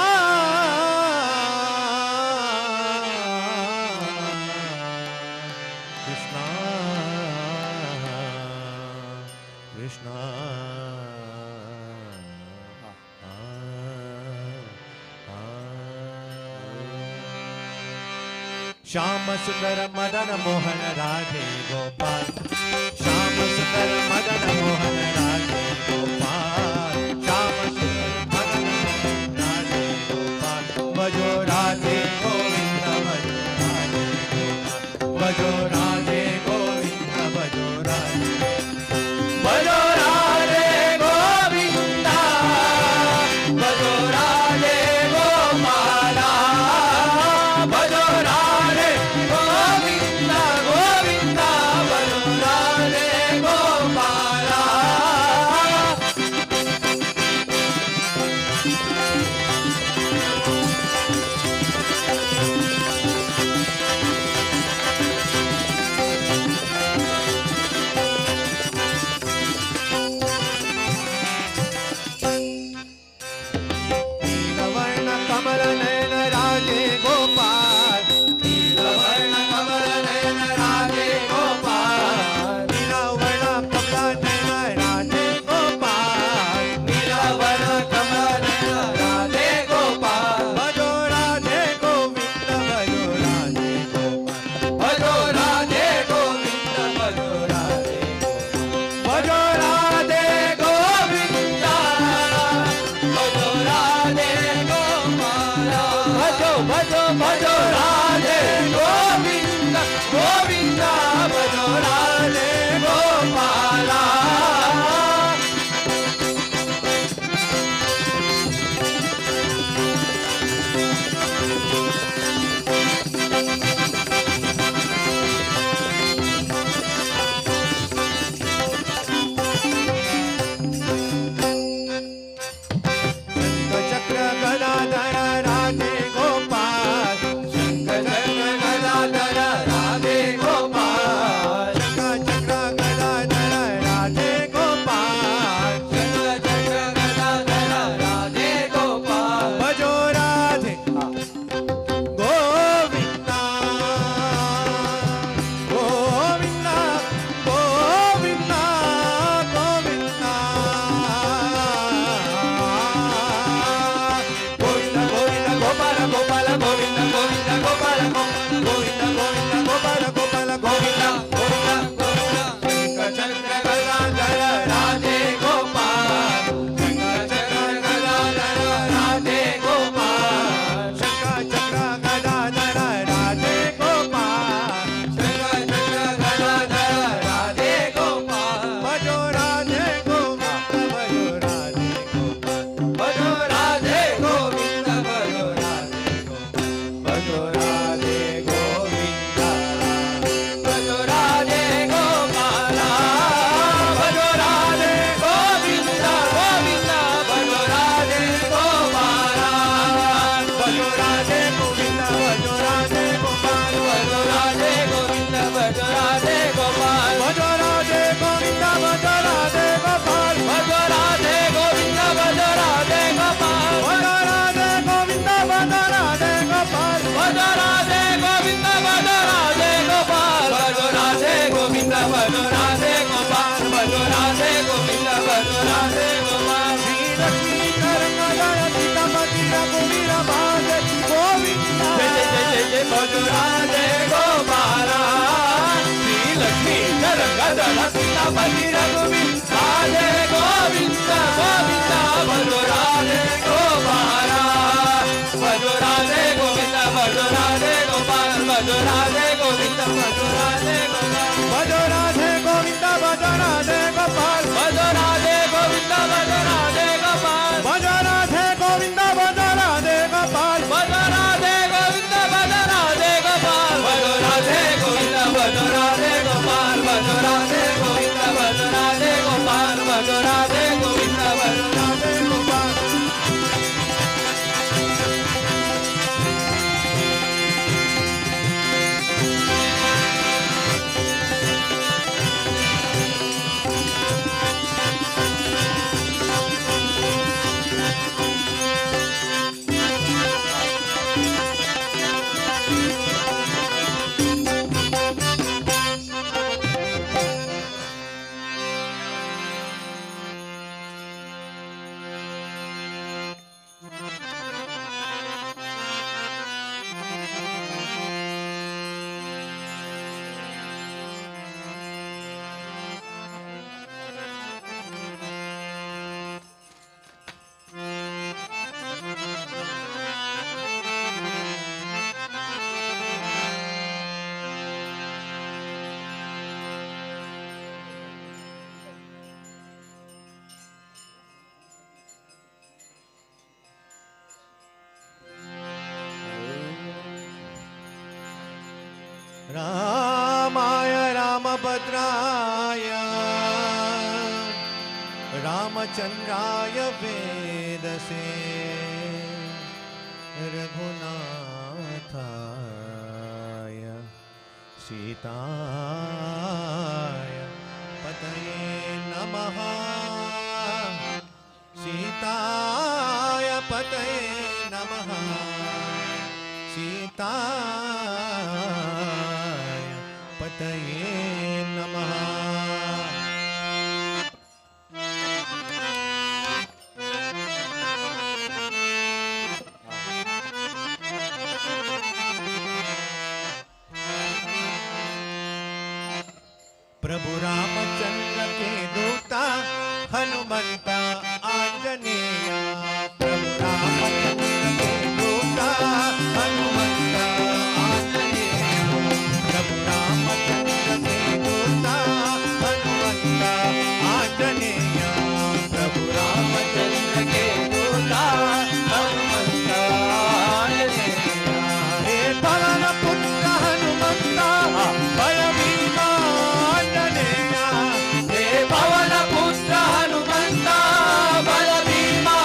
कृष्णा कृष्णा। श्याम सुंदर मदन मोहन राधे गोपाल, श्याम सुंदर मदन मोहन राधे गोपाल, श्याम सुंदर मदन मोहन राधे गोपाल, भजो राधे गोविंद भजो राधे गोपाल, भजो राधे गोविंद भजो राधे, भजो राधे गोविंद भजो राधे गोपाला, भजो राधे गोविंद गोविंद भजो राधे गोपाला। नीलवर्ण कमल नयन राधे गोपाल, नीलवर्ण कमल नयन राधे गोपाल, नीलवर्ण कमल नयन राधे गोपाल, नीलवर्ण कमल नयन राधे गोपाल, भजो राधे गोविंद भजो राधे गोपाल, भजो राधे गोविंद भजो राधे गोपाल, भजो राधे गोविंद भजो राधे गोपाला, भजो भजो भजो राधे गोविंद गोविंद भजो राधे गोपाला। शंख चक्र गदाधर राधे गोपाल, शंख चक्र गदाधर राधे गोपाल, शंख चक्र गदाधर राधे गोपाल, शंख चक्र गदाधर राधे गोपाल, भजो राधे गोविंदा गोविंदा गोविंदा गोविंदा गोविंद गोविंद गोपाल गोपाल गोविंद गोविंद गोपाल गोविंद गोविंद गोपाल गोपाल गोविंद गोविंद गोविंद। शंख चक्र गदाधर राधे गोपाल, शंख चक्र गदाधर राधे गोपाल, शंख चक्र गदाधर राधे गोपाल, शंख चक्र गदाधर राधे गोपाल, भजो राधे गोविंद भजो राधे गोपाल, भजो राधे गोविंद भजो राधे गोपाल, भजो राधे गोविंद भजो राधे गोपाला, भजो राधे गोविंद गोविंद भजो राधे गोपाला, भजो राधे गोविंद भजो राधे गोपाल, भजो राधे गोविंद भजो राधे गोपाल, भजो राधे गोविंद भजो राधे गोपाल, भजो राधे गोविंद भजो राधे गोपाल, भजो राधे गोविंद भजो राधे गोपाल, भजो राधे गोविंद भजो राधे गोपाल, भजो राधे गोविंद भजो राधे गोपाल, भजो राधे गोविंद भजो राधे गोपाल। श्री लक्ष्मी करंगधर सीतापति रघुवीर भाज गोविंद जय जय जय जय जय भजो राधे गोपाला। श्री लक्ष्मी करंगधर सीतापति रघुवीर राधे गोविंद गोविंद भजो राधे गोपाला, भजो राधे गोविंद भजो राधे गोपाल, भजो राधे गोविंद भजो राधे गोपाल, भजो राधे गोविंद भजो राधे गोपाल, भजो राधे गोविंद भजो राधे गोपाल, भजो राधे गोविंद भजो राधे गोपाल, भजो राधे गोविंद भजो राधे गोपाल, भजो राधे हिताय रामचंद्राय वेदसे रघुनाथाय सीताय पतये नमः। सीताय पतये नमः। सीताय पतये नमः। प्रभु रामचंद्र के दूता हनुमंता आंजनेया। प्रभु रामचंद्र के दूता हनुमंता आंजनेया। प्रभु रामचंद्र के दूता हनुमंता आंजनेया। प्रभु रामचंद्र के दूता हनुमंता आंजनेया। हे पवन पुत्र हनुमंता बल भीमा आंजनेया। हे पवन पुत्र हनुमंता बल भीमा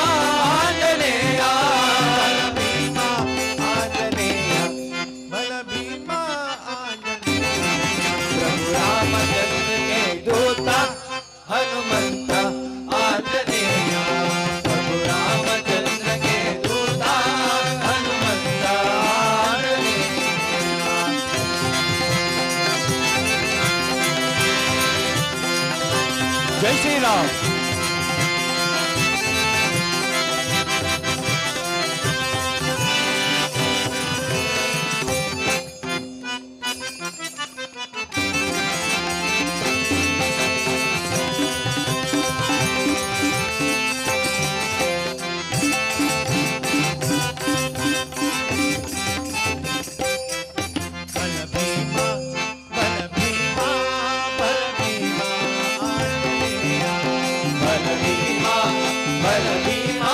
आंजनेया। बल भीमा आंजनेया बल भीमा आंजनेया। प्रभु रामचंद्र के दूता हनुमंता आंजनेया। प्रभु रामचंद्र के दूता हनुमंता आंजनेया। जय श्री राम। बल भीमा बल भीमा बल भीमा आंजनेया। बल भीमा बल भीमा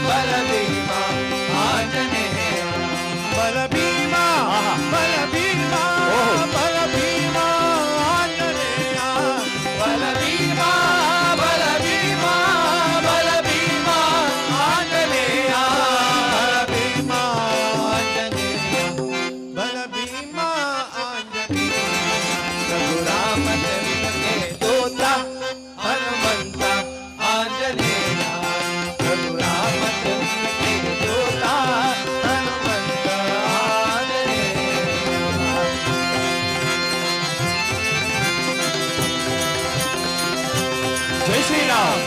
बल भीमा आंजनेया। बल भीमा बल भीमा बल भीमा आंजनेया। बल भीमा बल भीमा बल भीमा आंजनेया। बल भीमा आंजनेया बल भीमा आंजनेया। प्रभु रामचंद्र के दूता हनुमंता आंजनेया। प्रभु रामचंद्र के दूता हनुमंता आंजनेया। जय श्री राम।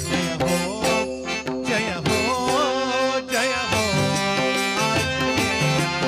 जय हो जय हो जय हो आंजनेया।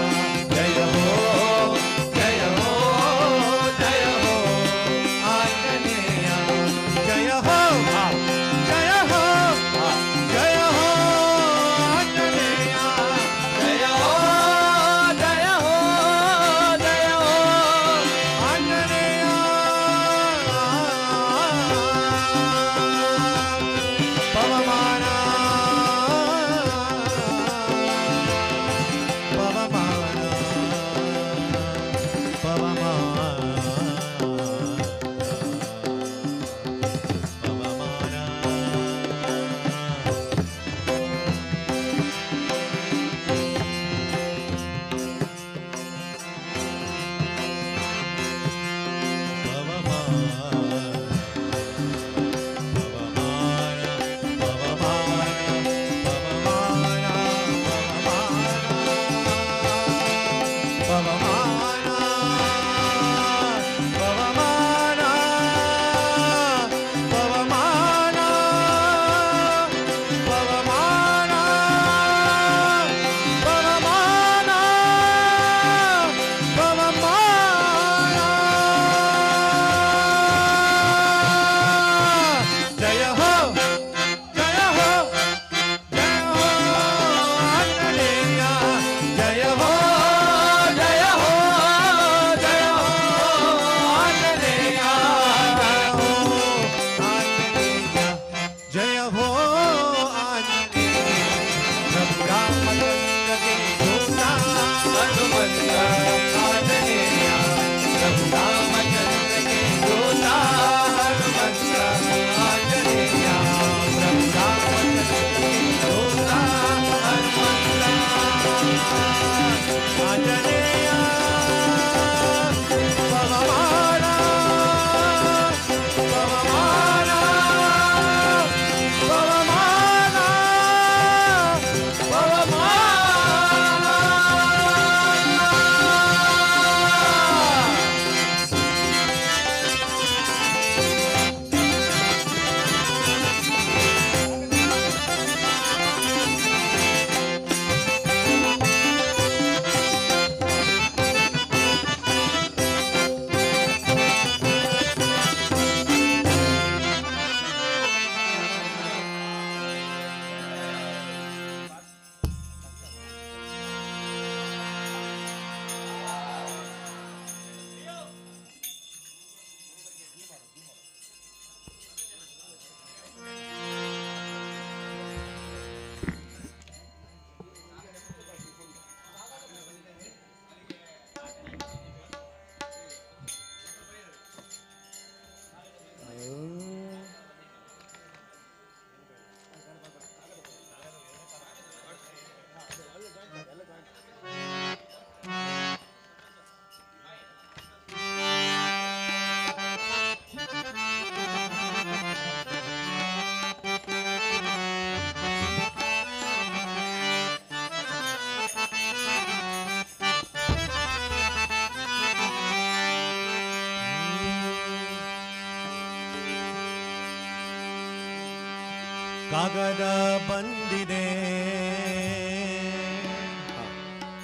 ಕಾಗದ ಬಂದಿದೆ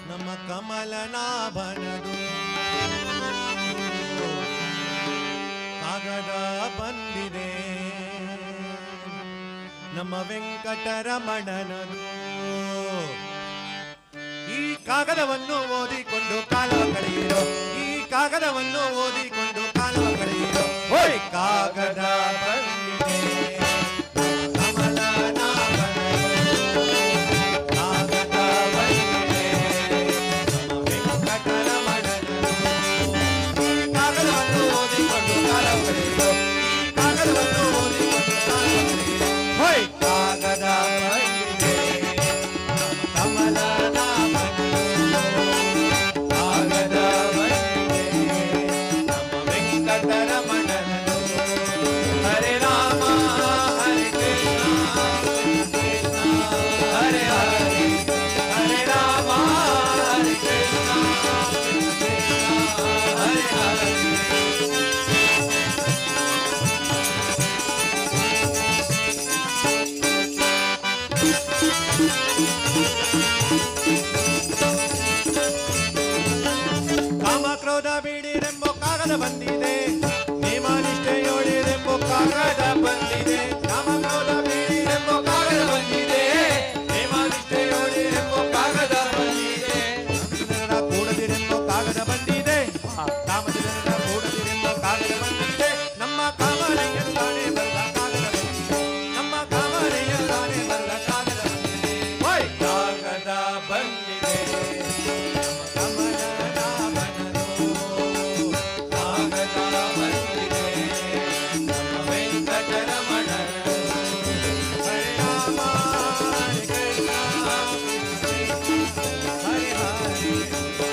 ನಮ್ಮ ಕಮಲನಾಭನದು. ಕಾಗದ ಬಂದಿದೆ ನಮ್ಮ ವೆಂಕಟರಮಣನದು. ಈ ಕಾಗದವನ್ನು ಓದಿಕೊಂಡು ಕಾಲವ ಕಳೆಯಿರೋ, ಈ ಕಾಗದವನ್ನು ಓದಿಕೊಂಡು ಕಾಲವ ಕಳೆಯಿರೋ. ಓಯ್ ಕಾಗದ ಬಂದಿದೆ ಕಮಲನಾಭನದು. ಕಾಗದ ಬಂದಿದೆ ನಮ್ಮ ವೆಂಕಟರಮಣನದು. ಈ ಕಾಗದವನ್ನು ಓದಿಕೊಂಡು ಕಾಲವ ಕಳೆಯಿರೋ, ಈ ಕಾಗದವನ್ನು ಓದಿಕೊಂಡು ಕಾಲವ ಕಳೆಯಿರೋ. ಓಯ್ ಕಾಗದ ಬಂದಿದೆ ಕಮಲನಾಭನದು. ಕಾಗದ ಬಂದಿದೆ ನಮ್ಮ ವೆಂಕಟರಮಣನದು. ಹರೇ ರಾಮ ಹರೇ ಕೃಷ್ಣ ಕೃಷ್ಣ ಹರೇ ಹರೇ, ಹರೇ ರಾಮ ಹರೇ ಕೃಷ್ಣ ಕೃಷ್ಣ ಹರೇ ಹರೇ. ಕಾಮ ಕ್ರೋಧ ಬಿಡಿರೆಂಬೋ ಕಾಗದ ಬಂದಿದೆ, ನೇಮ ನಿಷ್ಠೆಯೊಳಿರೆಂಬೋ ಕಾಗದ ಬಂದಿದೆ. ಕಾಮ ಕ್ರೋಧ ಬಿಡಿರೆಂಬೋ ಕಾಗದ ಬಂದಿದೆ, ನೇಮ ನಿಷ್ಠೆಯೊಳಿರೆಂಬೋ ಕಾಗದ ಬಂದಿದೆ. ಕಾಮಜನರ ಕೂಡದಿರೆಂಬೋ ಕಾಗದ ಬಂದಿದೆ, ಕಾಮಜನರ ಕೂಡದಿರೆಂಬೋ ಕಾಗದ ಬಂದಿದೆ. ನಮ್ಮ ಕಾಮನೆಯಲ್ಲಾನೆ ಬಲ್ಲ ಕಾಗದ ಬಂದಿದೆ, ನಮ್ಮ ಕಾಮನೆಯಲ್ಲಾನೆ ಬಲ್ಲ ಕಾಗದ ಬಂದಿದೆ. ಓಯ್ ಕಾಗದ ಬಂದಿದೆ ಕಮಲನಾಭನದು. ಕಾಗದ ಬಂದಿದೆ ನಮ್ಮ ವೆಂಕಟರಮಣನದು. ಹರೇ ರಾಮ ಹರೇ ಕೃಷ್ಣ ಹರೇ ಹರೇ,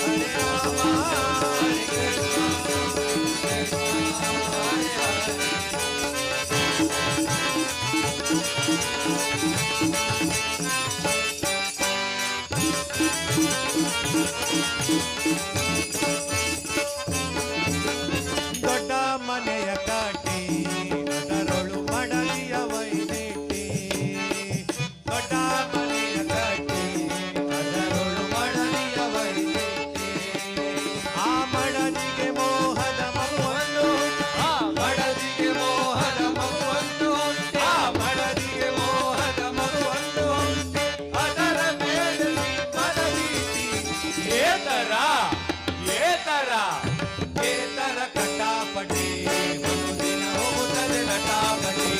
ಹರೇ ರಾಮ ಹರೇ ಕೃಷ್ಣ ಕೃಷ್ಣ ಹರೇ ಹರೇ. ದೊಡ್ಡ ಮನೆಯ ಕಾಟಿ ಅದರೊಳು ಮಡದಿಯ ವೈದಿಟ್ಟಿ. ದೊಡ್ಡ ಮನೆಯ ಕಾಟಿ ಅದರೊಳು ಮಡದಿಯ ವೈದಿಟ್ಟಿ. ಆ ಮಡದಿಗೆ ಮೋಹದ ಮಗುವನ್ನು, ಆ ಮಡದಿಗೆ ಮೋಹದ ಮಗುವನ್ನು, ಆ ಮಡದಿಗೆ ಮೋಹದ ಮಗುವನ್ನು ಅದರ ಮೇಲೆ ಮನದೀಟಿ. ಏತರ ಏತರ ಏತರ ಕಟಾಪಟಿ ಒಂದು ದಿನ ಹೋಗುತ್ತದೆ ಲಟಾಪಟಿ.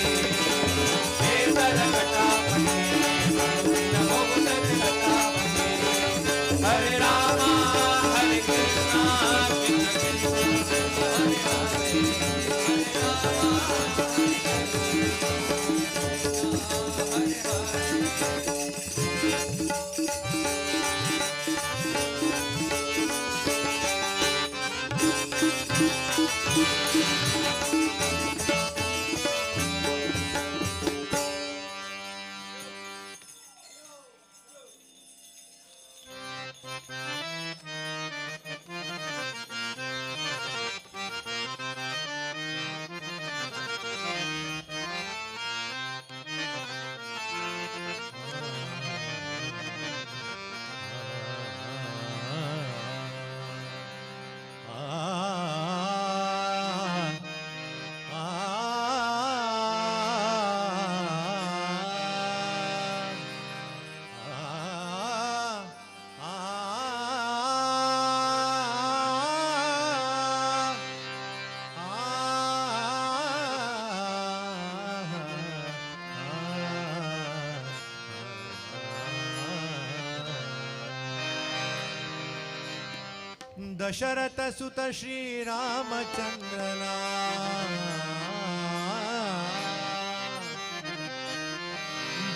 ಏತರ ಕಟಾಪಟಿ ಒಂದು ದಿನ ಹೋಗುತ್ತದೆ ಲಟಾಪಟಿ. ಹರೇ ರಾಮ ಹರೇ ಕೃಷ್ಣ ಕೃಷ್ಣ ಕೃಷ್ಣ ಹರೇ ಹರೇ, ಹರೇ ರಾಮ ಹರೇ ಕೃಷ್ಣ ಹರೇ ಹರೇ. ದಶರಥ ಸುತ ಶ್ರೀರಾಮಚಂದ್ರನ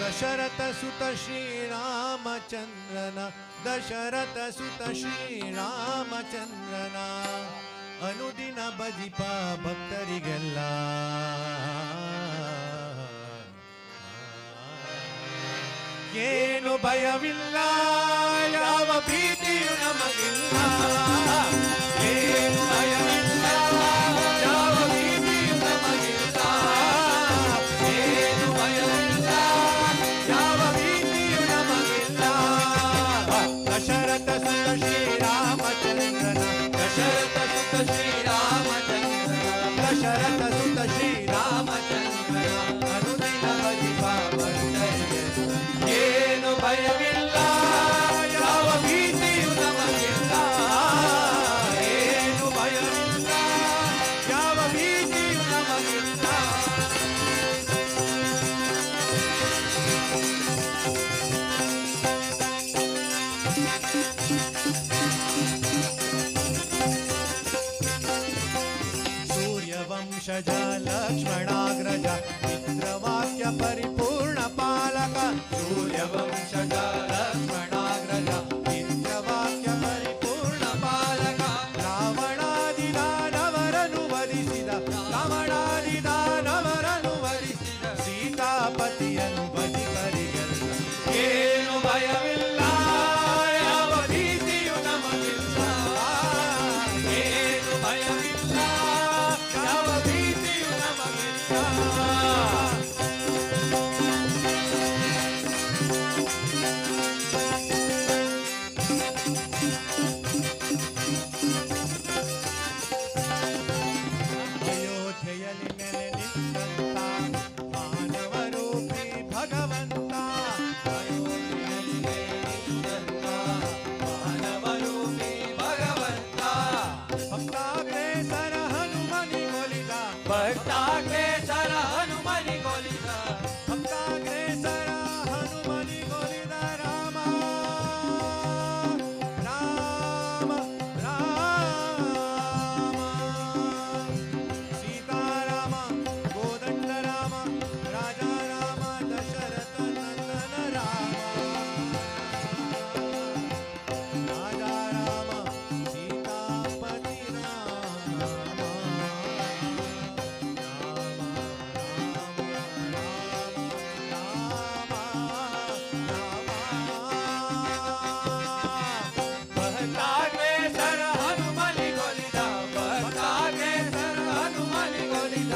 ದಶರಥ ಸುತ ಶ್ರೀರಾಮಚಂದ್ರನ ದಶರಥ ಸುತ ಶ್ರೀರಾಮಚಂದ್ರನ ಅನುದಿನ ಭಜಿಪ ಭಕ್ತರಿಗೆಲ್ಲ ಏನು ಭಯವಿಲ್ಲ, ಯಾವ ಭೀತಿಯು ನಮಗಿಲ್ಲ. ಏನು ಭಯವಿಲ್ಲ, ಯಾವ ಭೀತಿಯು ನಮಗಿಲ್ಲ. ಏನು ಭಯವಿಲ್ಲ, ಭಯವಿಲ್ಲ, ಯಾವ ಭೀತಿಯು ನಮಗಿಲ್ಲ. ಏನು ಭಯವಿಲ್ಲ, ಯಾವ ಭೀತಿಯು ನಮಗಿಲ್ಲ. सूर्यवंशज लक्ष्मणाग्रज मित्रवाक्य परिपूर्ण पालक। सूर्यवंशज लक्ष्मणाग्रज मित्रवाक्य परिपूर्ण पालಕ। ರಾವಣಾದಿ ದಾನವರನು ವರಿಸಿದ, ರಾವಣಾದಿ ದಾನವರನು ವರಿಸಿದ ಸೀತಾಪತಿಯನು ಬದಿಕರಿಗೆಲ್ಲ. ಏನು ಭಯವಿಲ್ಲ, ಯಾವ ಭೀತಿಯು ನಮಗಿಲ್ಲ. ಏನು ಭಯವಿಲ್ಲ, ಯಾವ ಭೀತಿಯು ನಮಗಿಲ್ಲ. ಅಯೋಧ್ಯೆಯಲ್ಲಿ ನೆಲೆ ನಿಂತ ಮಾನವರೂಪಿ ಭಗವಂತ. ಅಯೋಧ್ಯೆಯಲ್ಲಿ ನಿಂತ ಮಾನವರೂಪಿ ಭಗವಂತ. ಭಕ್ತಾಗ್ರೇಸರ ಹನುಮನಿಗೊಲಿದ, ಭಕ್ತಾಗ್ರೇಸರ ಹನುಮನಿಗೊಲಿದ, ಭಕ್ತಾಗ್ರೇಸರ ಹನುಮನಿಗೊಲಿದ ರಾಮ ರಾಮ ರಾಮ. ಸೀತಾರಾಮ ಕೋದಂಡ ರಾಮ ರಾಜಾ ರಾಮ ದಶರಥ ನಂದನ ರಾಮ. ರಾಜಾ ರಾಮ ಸೀತಾಪತಿ ರಾಮ. ಭಕ್ತಾಗ್ರೇಸರ ಹನುಮನಿಗೊಲಿದ, ಭಕ್ತಾಗ್ರೇಸರ ಹನುಮನಿಗೊಲಿದ,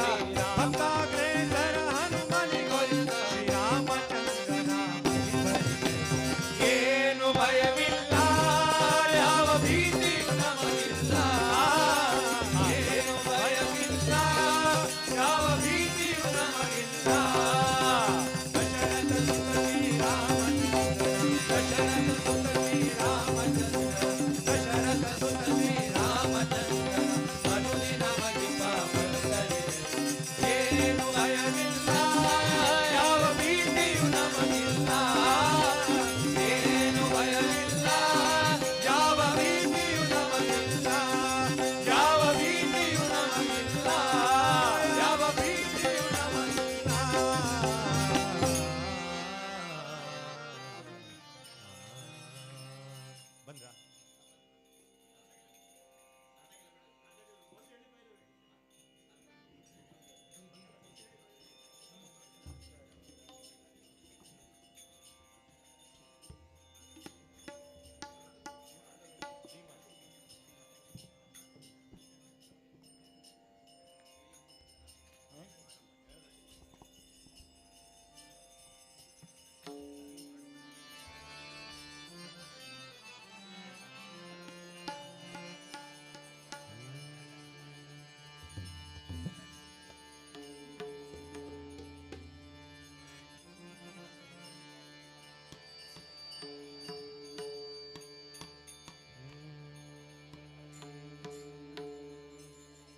ಭಕ್ತಾಗ್ರೇಸರ ಹನುಮನಿಗೊಲಿದ ಶ್ರೀರಾಮಚಂದ್ರನ. ಏನು ಭಯವಿಲ್ಲ, ಯಾವ ಭೀತಿಯು ನಮಗಿಲ್ಲ. ಏನು ಭಯವಿಲ್ಲ, ಯಾವ ಭೀತಿಯು ನಮಗಿಲ್ಲ. ದಶರಥ ಸುತ ಶ್ರೀರಾಮಚಂದ್ರ, ದಶರಥ ಸುತ ಶ್ರೀರಾಮಚಂದ್ರ, ದಶರಥ ಸುತ ಶ್ರೀರಾಮಚಂದ್ರ ಅನುದಿನ ಭಜಿಪ ಬಂದರೆ. ಏನು ಭಯವಿಲ್ಲ, ಯಾವ ಭೀತಿಯು ನಮಗಿಲ್ಲ. ಏನು ಭಯವಿಲ್ಲ, ಯಾವ ಭೀತಿಯು ನಮಗಿಲ್ಲ. ಯಾವ ಭೀತಿಯು ನಮಗಿಲ್ಲ, ಯಾವ ಭೀತಿಯು ನಮಗಿಲ್ಲ. ಬಂದ್ರ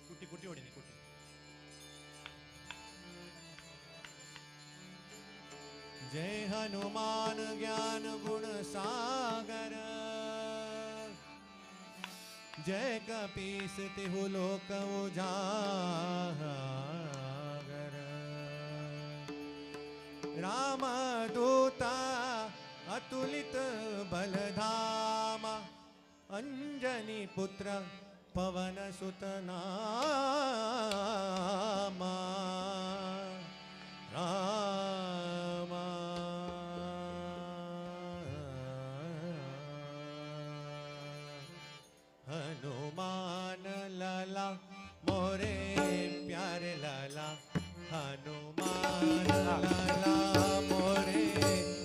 ಕುಟ್ಟಿ ಕುಟ್ಟಿ ಹೊಡಿನಿ ಕುಟ್ಟಿ. जय हनुमान ज्ञान गुण सागर, जय कपीस तिहु लोक उजागर। राम दूता अतुलित बलधामा, अंजनी पुत्र पवन सुत नामा। राम हनुमान लाला मोरे प्यारे लाला, हनुमान लाला मोरे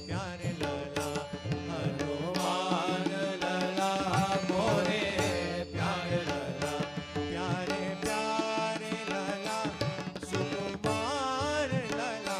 प्यारे लाला, हनुमान लाला मोरे प्यारे लाला, प्यारे प्यारे लाला सुकुमार लाला,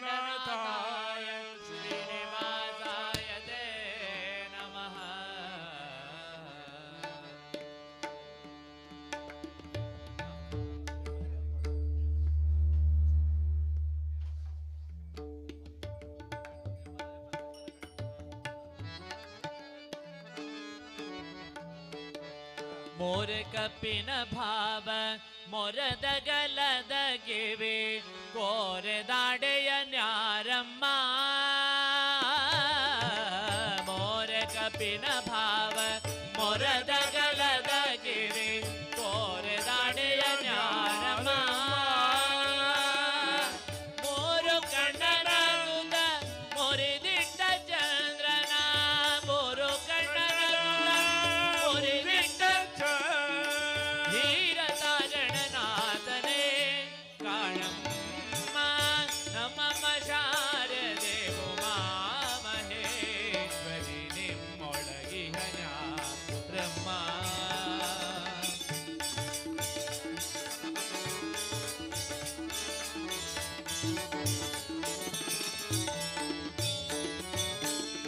श्रीमद्वेङ्कटनाथाय श्रीनिवासाय ते नमः. मोर कपिन भाव ಮೊರದ ಗಲದ ಗಿವಿ ಕೋರೆದಾಡೆಯ ನ್ಯಾರಮ್ಮ. ಮೋರ ಕಪಿನ ಭಾವ ಮೊರದ ಗಲದ ಗಿವಿ ಕೋರೆದಾಡೆಯ ನ್ಯಾರಮ್ಮ. ಮೋರು ಕಣ್ಣನ ಸುತ ಮೊರಿದಿಟ್ಟ ಚಂದ್ರನ, ಮೋರು ಕಣ್ಣನ ಮೊರಿದಿಟ್ಟ ಧೀರತಾಗಣನಾಥನೇ ಕಾಣಮ್ಮ ನಮ್ಮಮ್ಮ ಶಾರದೆ ಉಮಾ ಮಹೇಶ್ವರಿ ನಿಮ್ಮೊಳಗಿಹನ ಬ್ರಹ್ಮ.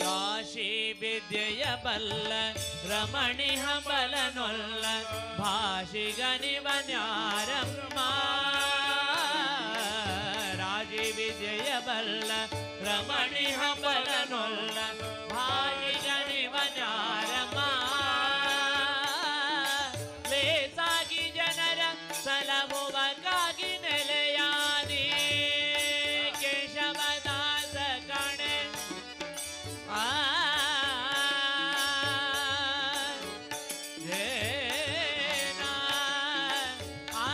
ಕಾಶಿ ವಿದ್ಯೆಯ ಬಲ್ಲ ರಮಣಿ ಹಂಬಲನೊಲ್ಲ ಭಾಷಿಗನಿವನ್ಯಾರಮ್ಮ. ರಾಜಿ ವಿಜಯ ಬಲ್ಲ ರಮಣಿ ಹಂಬಲನೊಲ್ಲ ಭಾಷಿಗನಿವನ್ಯಾರಮ್ಮ. ಲೇಸಾಗಿ ಜನರ ಸಲಹುವಕ್ಕಾಗಿ ನೆಲೆಯಾದಿ ಕೇಶವದಾಸ ಕಾಣೆ. ಆ ಆ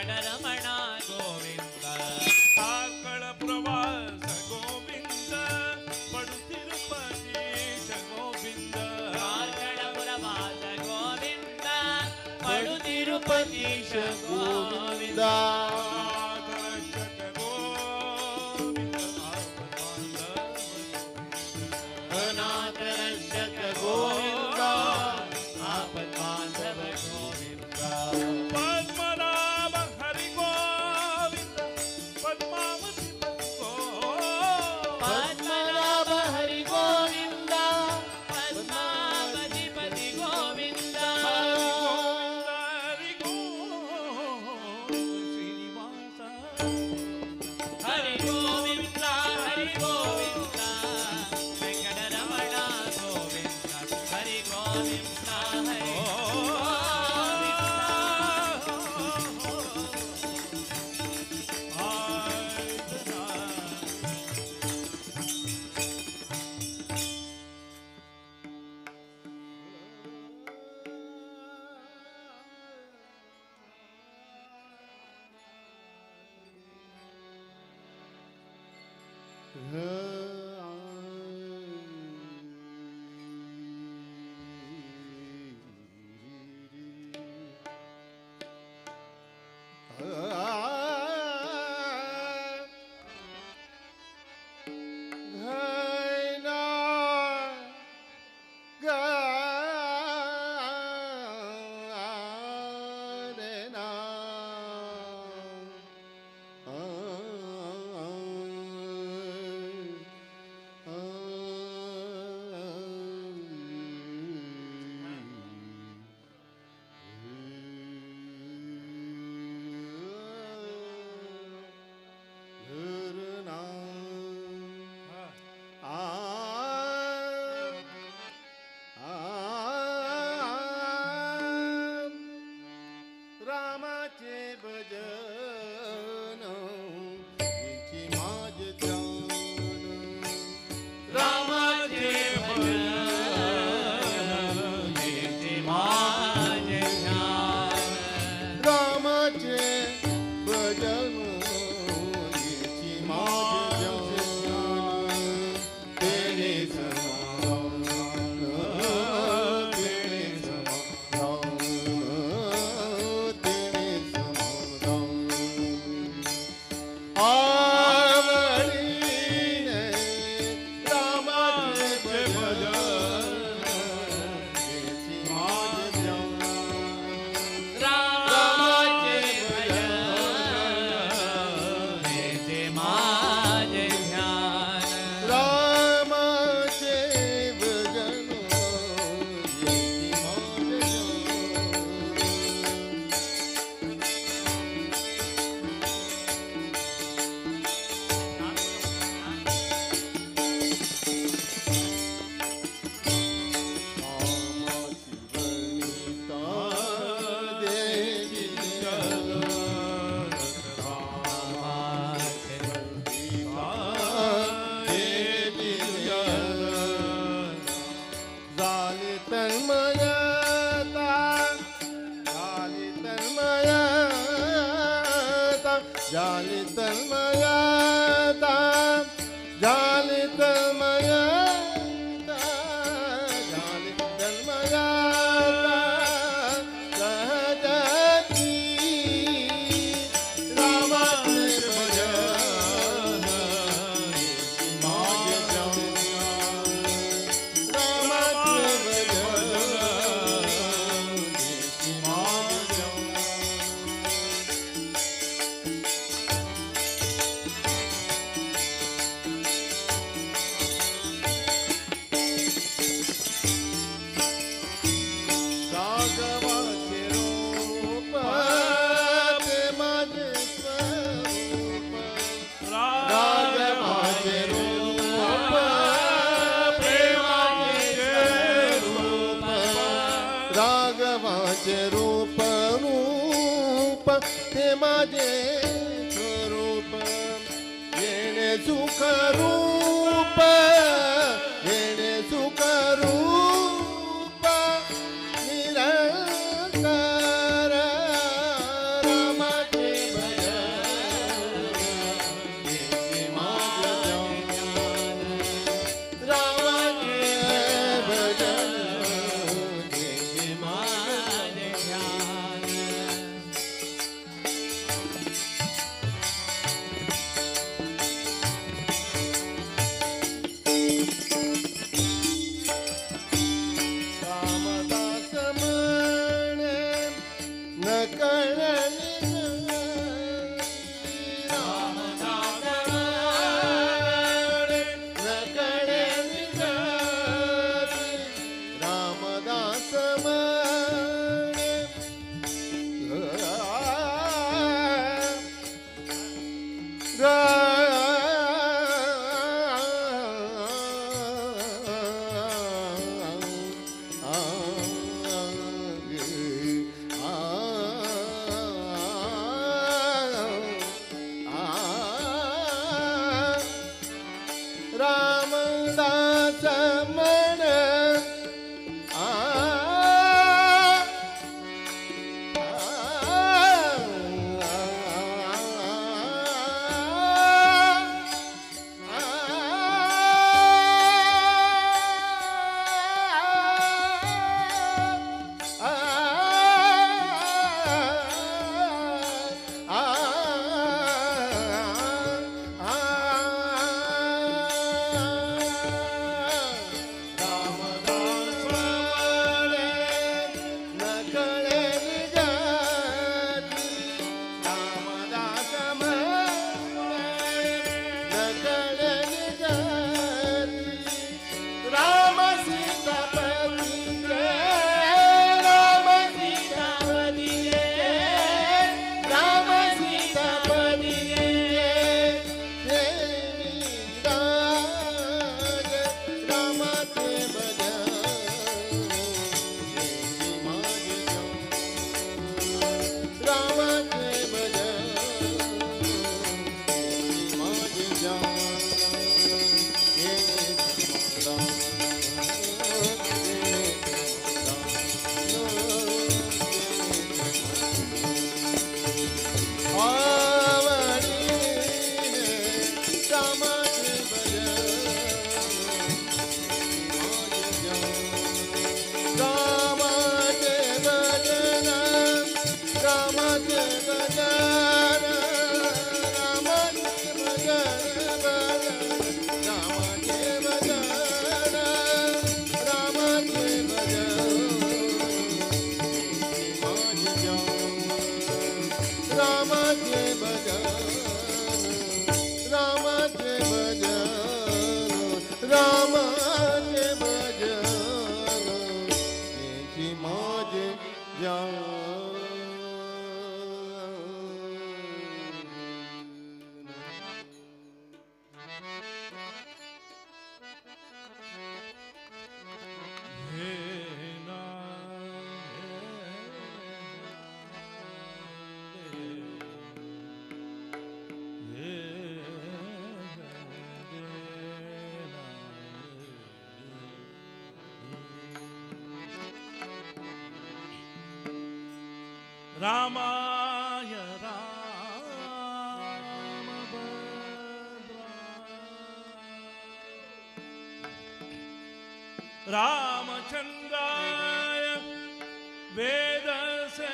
ವೆಂಕಟರಮಣ ಗೋವಿಂದ. ಕಾರ್ಕಳ ಪ್ರವಾಸ ಗೋವಿಂದ, ಪಡು ತಿರುಪತೀಶ ಗೋವಿಂದ. ಕಾರ್ಕಳ ಪುರವಾಸ ಗೋವಿಂದ, ಪಡು ತಿರುಪತೀಶ ಗೋವಿಂದ. ರಕ್ಷಕ ಗೋವಿಂದ, ಅನಾಥ ರಕ್ಷಕ ಗೋವಿಂದ, ಆಪದ್ಬಾಂಧವ ಗೋವಿಂದ. ಪದ್ಮನಾಭ ಹರಿ ಗೋವಿಂದ, ಪದ್ಮಾವತಿ ಪತಿ ಗೋವಿಂದ. ಪದ್ಮನಾಭ ಹರಿ ಗೋವಿಂದ, ಪದ್ಮಾವತಿ ಪತಿ ಗೋವಿಂದ. ಹರಿ ಗೋವಿಂದ ಶ್ರೀನಿವಾಸ. ಹರಿ ಗೋವಿಂದ ಹರಿ ಗೋವಿಂದ ವೆಂಕಟರಮಣ ಗೋವಿಂದ, ಹರಿ ಗೋವಿಂದ ಹರಿ रामाचे भजन माझ ध्यान, रामाचे भजन माझे ध्यान. रामाचे भजन माझ ध्यान, तेरे समान, तेरे समान, तेरे समान. आवडीने रामाचे भजन माझ ध्यान. रामाचे भजन माझे ध्यान. रामाचे भजन माझ ध्यान. झाली तन्मयता, झाली तन्मयता, झाली तन्मयता, झाली तन्मयता, झाली तन्मयता सहजती. रामाचे भजन माझ ध्यान, रामाचे भजन माझ ध्यान. राघवाचे रूप ते माझे स्वरूप, राघवाचे रूप प्रेमाचे रूप, राघवाचे रूप रूप ते माझे स्वरूप. येणे सुख रूप, येणे सुख रूप निरंतर. रामाचे रामाचे भजन रामाचे भजन रामाचे भजन हेची माझे जान. रामाय राम रामचंद्राय वेदसे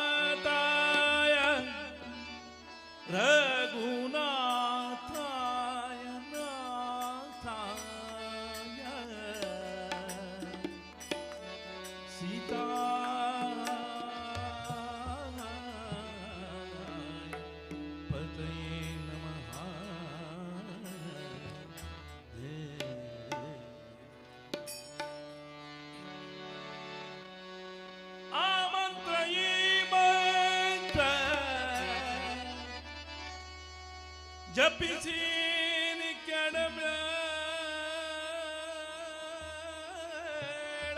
रघुनाथाय रघुनाथाय नाथाय सीताय पतये नमः. आमंत्रयी मंत्र ಜಪಿಸೀನಿ ಕೆಡಬೇಡ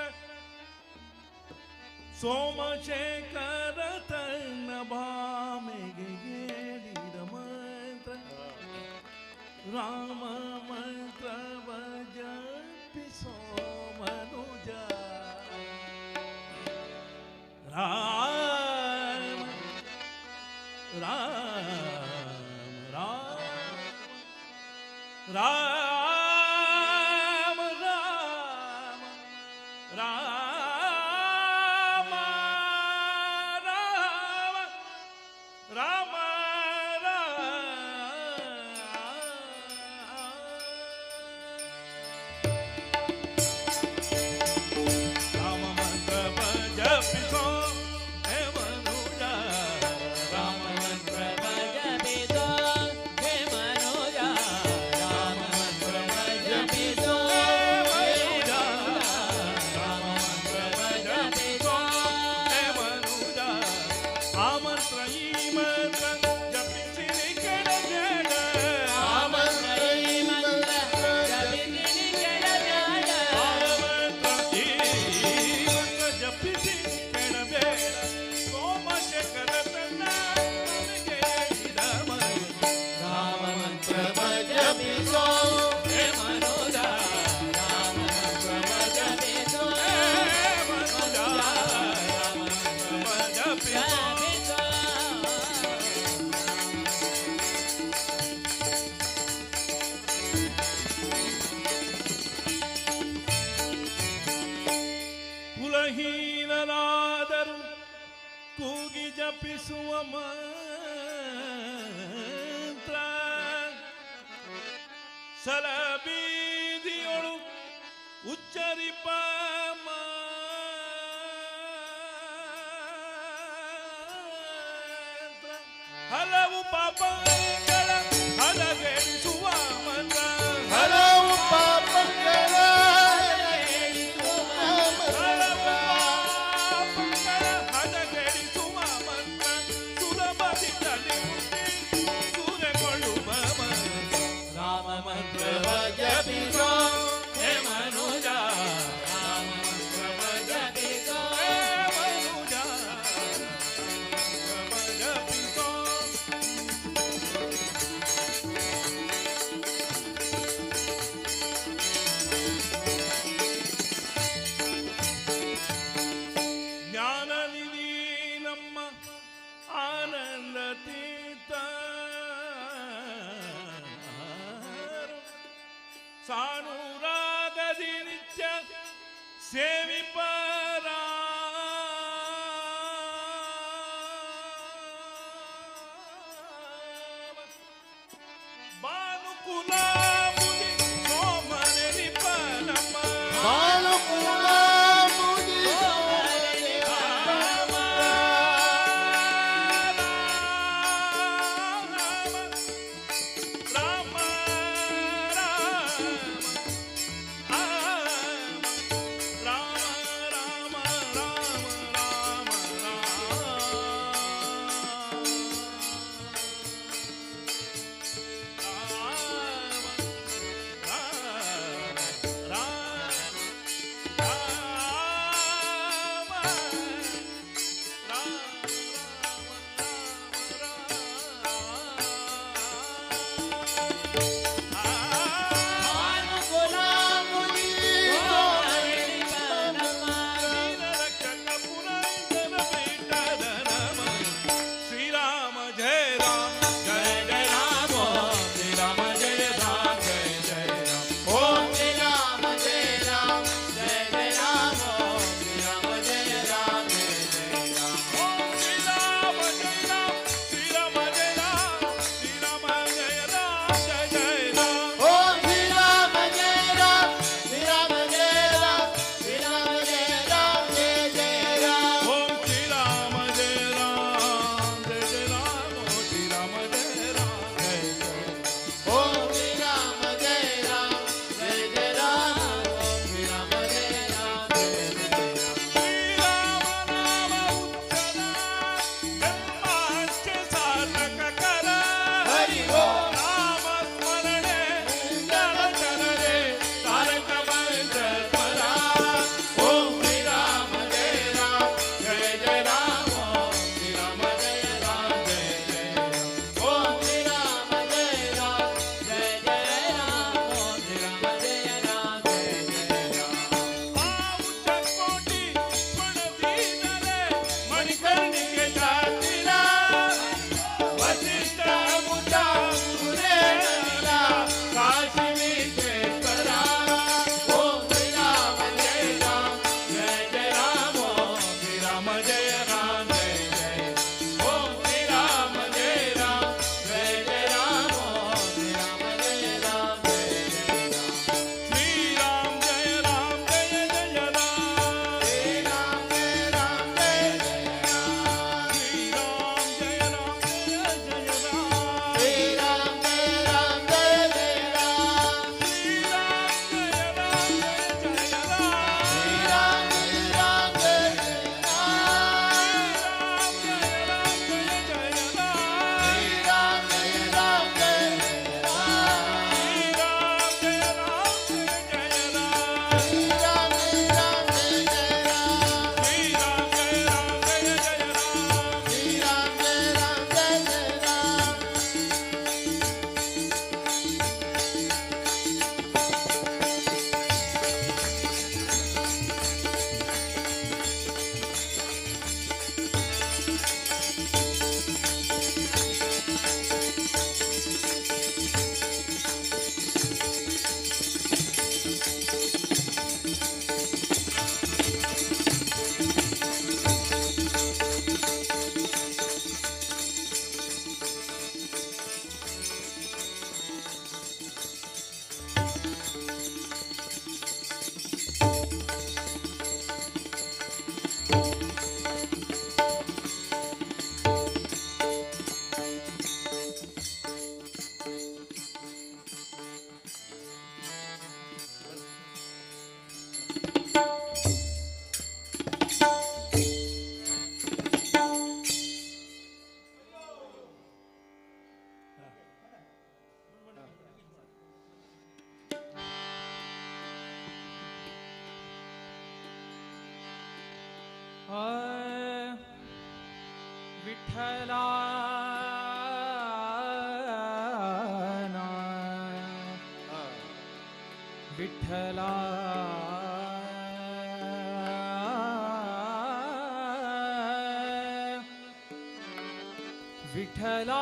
ಸೋಮಶೇಖರ ತನ್ನ ಭಾಮೆಗೆ ಹೇಳಿದ ಮಂತ್ರ ರಾಮ ಮಂತ್ರವ ಜಪಿಸೋ ಮನುಜ ರಾಮ ರಾಮ ರಾಮ ರಾಮ ರಾಮ ರಾಮ ರಾಮ ರಾಮ ರಾಮ ಮಂತ್ರ ಜಪಿಸೋ ಹೇ ಮನುಜ ರಾಮ ಮಂತ್ರ ಜಪಿಸೋ ಹೇ ಮನುಜ ರಾಮ ಮಂತ್ರ ಜಪಿಸೋ ಹೇ ಮನುಜ ರಾಮ ಮಂತ್ರ ಜಪಿಸೋ ಹೇ ಮನುಜ ಆ ಮಂತ್ರ ಈ ಮಂತ್ರ ಜಪಿಸಿರಿ ಕೆಡಬೇಡ ಆ ಮಂತ್ರ ಈ ಮಂತ್ರ ಜಪಿಸಿರಿ ಕೆಡಬೇಡ ಆ ಮಂತ್ರ ಈ ಮಂತ್ರ ಜಪಿಸಿ ಕೆಡಬೇಡ ಸೋಮಶೇಖರ ತನ್ನ ನಮಗೆ ಹೇಳಿದ ಮಂತ್ರ ರಾಮ ಮಂತ್ರ ಜಪಿಸೋ ಹೇ ಮನುಜ ರಾಮ ಮಂತ್ರ ಜಪಿಸೋ ಹೇ ಮನುಜ ರಾಮ ಮಂತ್ರ ಜಪಿಸೋ ಜಪಿಸೋ ಕುಲಹೀನರಾದರು ಕೂಗಿ ಜಪಿಸುವ ಮಂತ್ರ ಸಲಬೀದಿಯೊಳು ಉಚ್ಚರಿಪ ಮಂತ್ರ ಹಲವು ಪಾಪಗಳ ಹಲಗೆಡಿಸುವ ಮಂತ್ರ ಹಲವು ಪಾಪಗಳ ಹಲವು ಪಾಪಗಳ ಹದಗೆಡಿಸುವ ಮಂತ್ರ ಸುಲಭದಿಂದಲೇ ಮುಕ್ತಿ ಸೂರೆಗೊಳ್ಳುವ ಮಂತ್ರ ರಾಮ ಮಂತ್ರ ಜಪಿಸೋ ಹೇ ಮನುಜ ರಾಮ ಮಂತ್ರ ಜಪಿಸೋ ಹೇ ಮನುಜ ಜಪಿಸೋ ಜ್ಞಾನನಿಧಿ ನಮ್ಮ ಆನಂದ ತೀರ್ಥ ಸಾನುರಾಗದಿ ನಿತ್ಯ ಸೇವಿಪರ विठ्ठला विठ्ठला विठ्ठला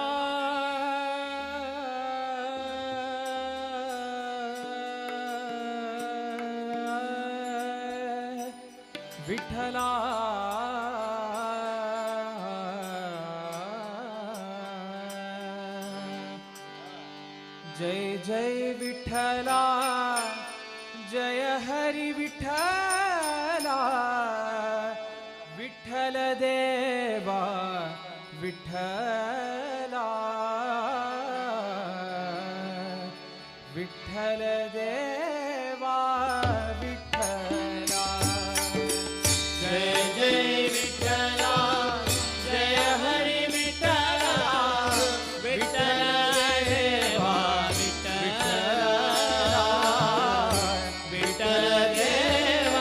विठ्ठला ಜಯ ಜಯ ವಿಠಲ ಜಯ ಹರಿ ವಿಠಲ ವಿಠಲ ದೇವ ವಿಠಲ ವಿಠಲ ದೇವ ವಿಠಲ ಜಯ ಜಯ ವಿಠಲ ಜಯ ಹರಿ ವಿಠಲ ವಿಠಲ ದೇವ ವಿಠಲ ವಿಠಲ ದೇವ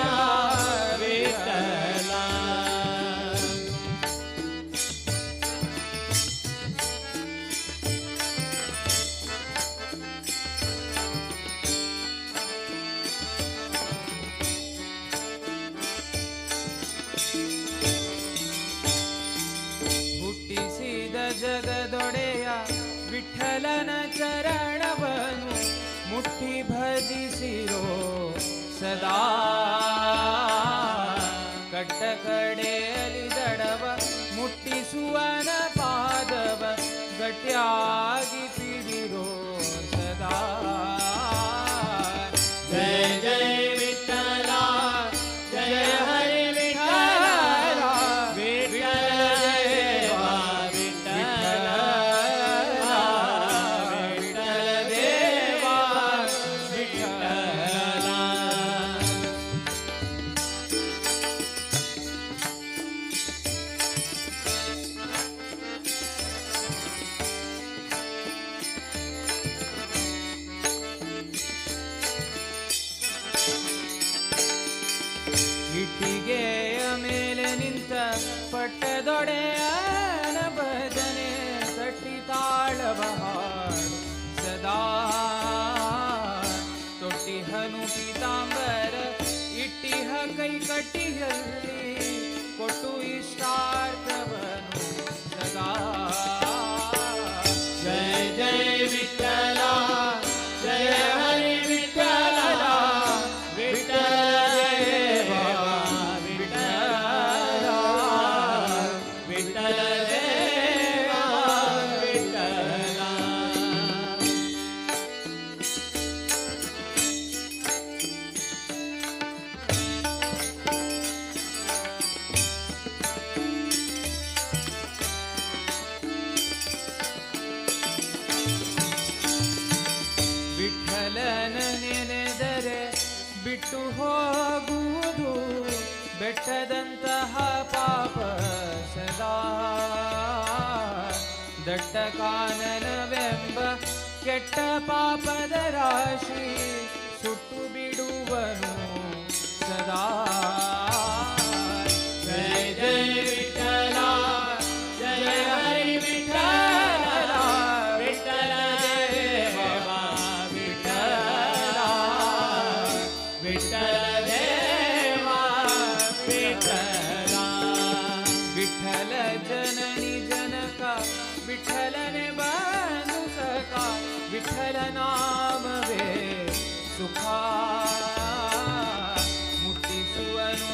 ವಿಠಲ. ಹುಟ್ಟಿಸಿದ ಜಗದೊಡೆಯ ವಿಠಲನ ಚರಣವನು ಮುಟ್ಟಿ ಭಜಿಸಿರೋ ಸದಾ. ಕಟ್ಟ ಕಡೆಯಲಿ ದಡವ ಮುಟ್ಟಿಸುವನ ಪಾದವ ಗಟ್ಟಿಯಾಗಿ ಪಿಡಿರೋ ಸದಾ. ಜಯ ಜಯ ವಿಠಲ ಜಯ ಹರಿ ವಿಠಲ ವಿಠಲ ದೇವ ವಿಠಲ ವಿಠಲ ದೇವ ವಿಠಲ. ಇಟ್ಟಿಗೆಯ ಮೇಲೆ ನಿಂತ ಪಟ್ಟದೊಡೆಯನ ಭಜನೆ ತಟ್ಟಿ ತಾಳವ ಹಾಡು ಸದಾ. ತೊಟ್ಟಿಹನು ಪೀತಾಂಬರ ಇಟ್ಟಿಹ ಕೈ ಕಟ್ಟಿಯಲ್ಲಿ ಕೊಟ್ಟು ಇಷ್ಟಾರ್ಥವನು ಸದಾ. ಜಯ ಜಯ ವಿಠಲ ಜಯ ಹರಿ ವಿಠಲ ವಿಠಲ ದೇವ ವಿಠಲ ವಿಠಲ ದೇವ ವಿಠಲ. ವಿಠಲನ ನೆನೆದರೆ ಬಿಟ್ಟು ಹೋಗುವುದು ಬೆಟ್ಟದಂತಹ ಪಾಪ ಸದಾ. ದಟ್ಟ ಕಾನನವೆಂಬ ಕೆಟ್ಟ ಪಾಪದ ರಾಶಿ ಸುಟ್ಟು ಬಿಡುವನು ಸದಾ. ಜಯ ಜಯ ವಿಠಲ ಜಯ ಹರಿ ವಿಠಲ ವಿಠಲ ದೇವ ವಿಠಲ ವಿಠಲ ದೇವ ವಿಠಲ. ವಿಠಲ ಜನನಿ ಜನಕ ವಿಠಲನೆ ಬನು ಸಕ ವಿಠಲ ನಾಮವೇ ಸುಖ. ಮುಟ್ಟಿಸುವನು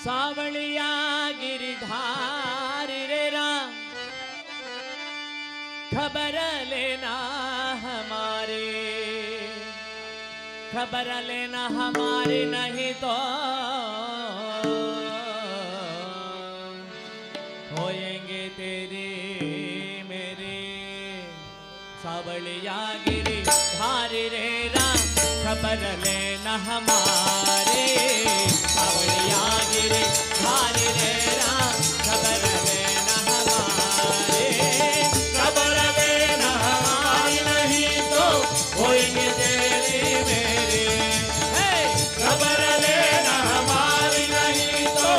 सावलिया गिरिधारी रे राम, खबर लेना हमारे, खबर लेना हमारे, नहीं तो होएंगे तेरे मेरे। सावलिया गिरिधारी रे राम, खबर लेना हमारे। सावलिया गिरिधारी रे राम, खबर लेना हमारे। खबर लेना हमारी नहीं तो होएंगे तेरे मेरे। खबर लेना हमारी नहीं तो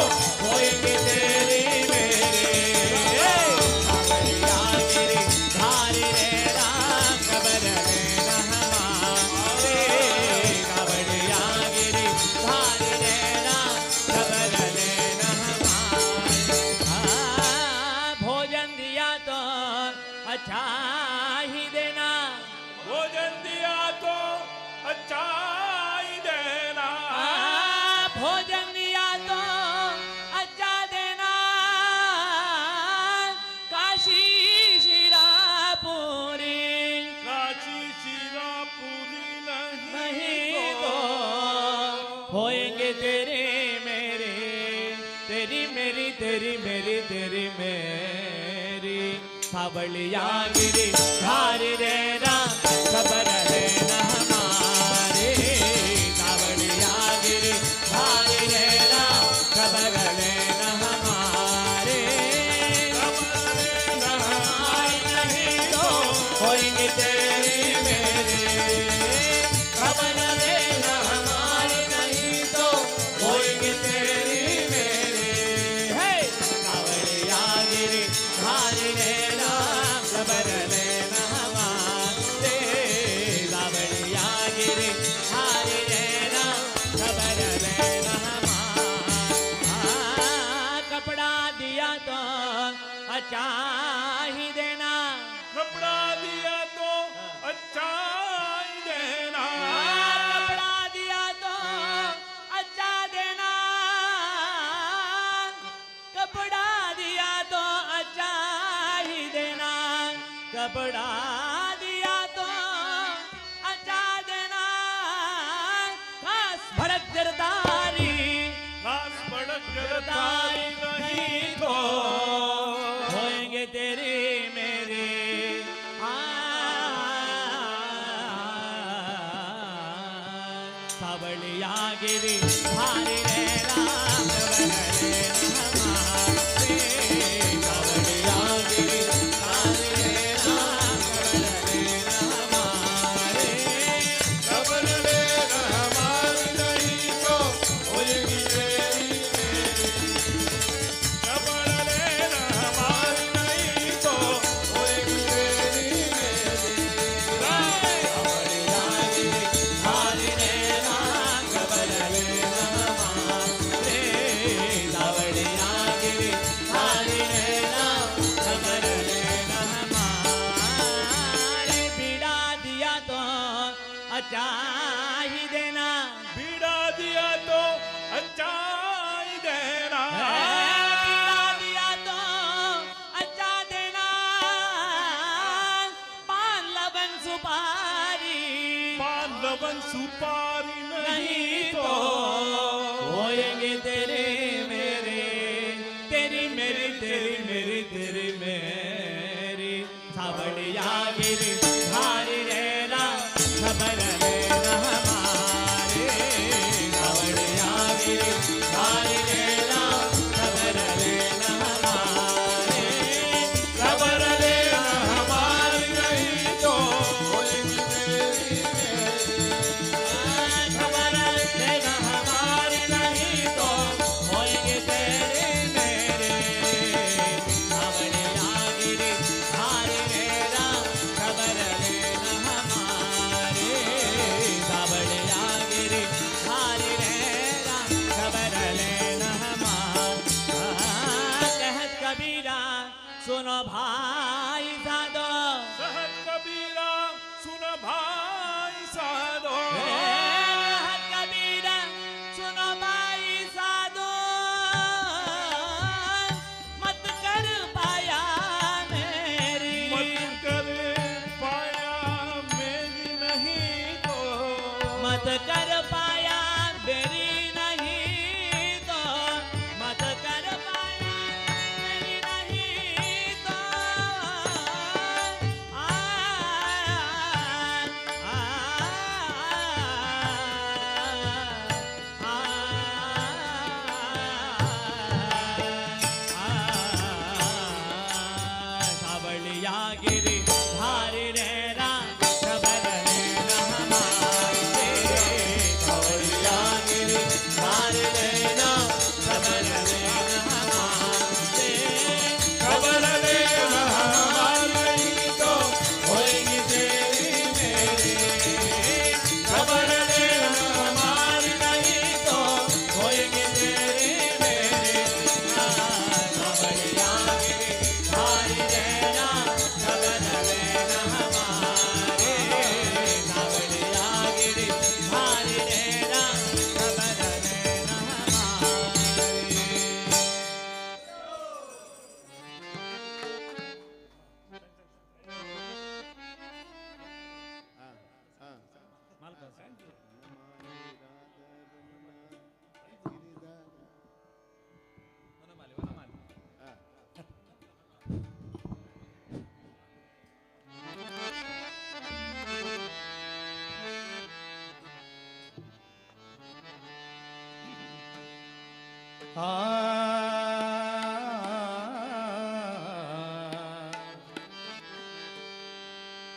होएंगे तेरे मेरे। सावलिया गिरिधारी रे राम, खबर लेना हमारे। सावलिया गिरिधारी रे राम, खबर लेना हमारे। भोजन दिया तो अच्छा ही देना, भोजन दिया तो अच्छा ही देना, भोजन दिया तो अच्छा देना। काशी शिरापुरी, काशी शिरापुरी नहीं तो होएंगे तेरे मेरे, तेरी मेरी तेरी मेरी तेरी मेरी। सावलिया गिरिधारी रे राम, खबर लेना हमारे। सावलिया गिरिधारी रे राम, खबर लेना हमारे। खबर लेना हमारी नहीं तो होएंगे तेरे मेरे। खबर लेना हमारी नहीं तो होएंगे तेरे मेरे। सावलिया गिरिधारी रे राम, खबर लेना हमारे। सावलिया गिरिधारी रे राम, खबर लेना हमारे। कपड़ा दिया तो अच्छा ही देना, कपड़ा दिया तो अच्छा ही देना, कपड़ा दिया तो अच्छा देना, कपड़ा दिया तो अच्छा ही देना, कपड़ा दिया तो अच्छा देना। खास भड़क जरदारी, खास भड़क जरदारी नहीं तो होएंगे तेरे मेरे। सावलिया गिरिधारी रे राम, खबर लेना हमारे। सावलिया गिरिधारी रे राम, खबर लेना हमारे। खबर लेना हमारी नहीं तो होएगी तेरी मेरी। खबर लेना हमारी नहीं तो होएगी तेरी मेरी। सावलिया गिरिधारी रे राम, खबर लेना हमारे। सावलिया गिरिधारी रे राम, खबर लेना हमारे। बीड़ा दिया तो अच्छा ही देना, बीड़ा दिया तो अच्छा ही देना, बीड़ा दिया तो अच्छा देना। पान लवंग सुपारी, पान लवंग सुपारी नहीं तो होएंगे तेरे मेरे, तेरी मेरी तेरी मेरी तेरी मेरी। सावलिया गिरिधारी रे राम, खबर लेना हमारे। सावलिया गिरिधारी रे राम, खबर लेना हमारे। खबर लेना हमारी नहीं तो होएगी तेरी Mary.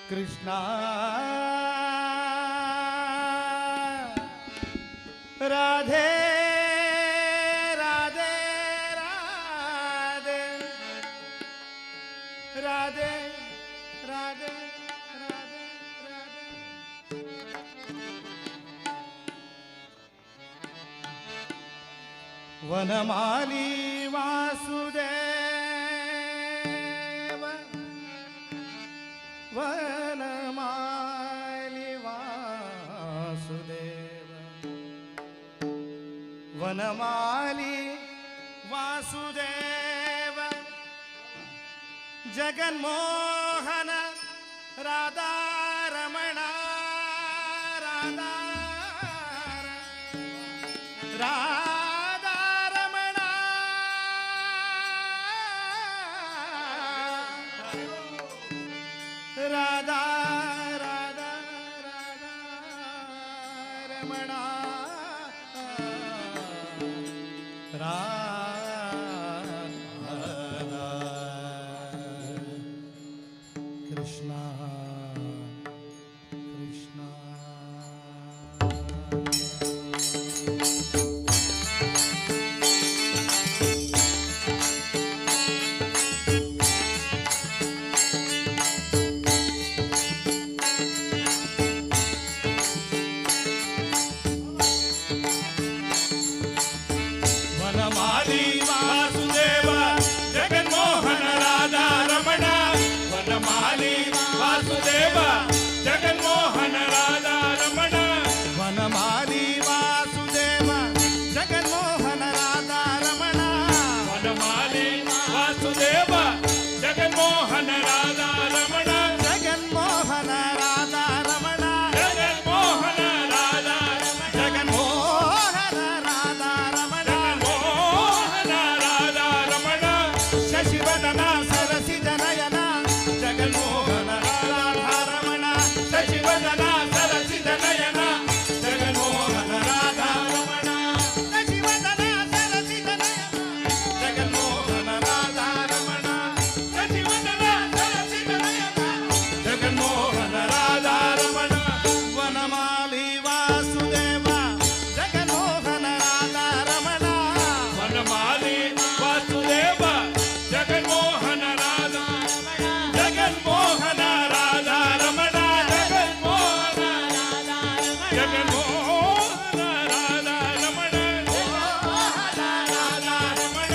Krishna Radhe Radhe Radhe Radhe Radhe Radhe Radhe. Vanamali Vasudev Vanamali Vasudev Vanamali Vasudev Jaganmohan Radha Raman Radha Radha Raman Radha Radha Radha Raman Radha Krishna Krishna. Vanamali Vasudeva Jaganmohan Radha Ramana Vanamali Vasudeva Jaganmohan Radha Ramana Vanamali Vasudeva Jaganmohan Radha Ramana Vanamali Vasudeva Jaganmohan Radha Ramana Jaganmohan Radha Ramana Jaganmohan Radha Jaganmohan Radha Ramana Jaganmohan Radha Ramana ಶಶಿವದನ ಸರಸಿ ಜನಯನ ಜಗನ್ಮೋಹನ ರಾಧಾ ರಮಣ ಶಶಿವದನ ಸರಸಿದ ನಯನ ಜಗನ್ಮೋಹನ ರಾಧಾ ರಮಣ ಶಶಿವದನ ಸರಸಿ ಜನಯನ ಜಗನ್ಮೋಹನ ರಾಧಾ ರಮಣ ಶಶಿವದನ ಸರಸಿದ ನಯನ ಜಗನ್ಮೋಹನ ರಾಧಾ ರಮಣ ವನಮಾಲಿ ವಾಸುದೇವ ಜಗನ್ಮೋಹನ ರಾಧಾ ರಮಣ ವನಮಾಲಿ ವಾಸುದೇವ ಜಗನ್ಮೋಹನ ರಾಧಾ ಜಗನ್ಮೋಹನ ರಾಧಾ ರಮಣ ಜಗನ್ಮೋಹನ ಜಗನ್ಮೋಹನ ರಾಧಾ ರಮಣ ರಾಧಾ ರಮಣ.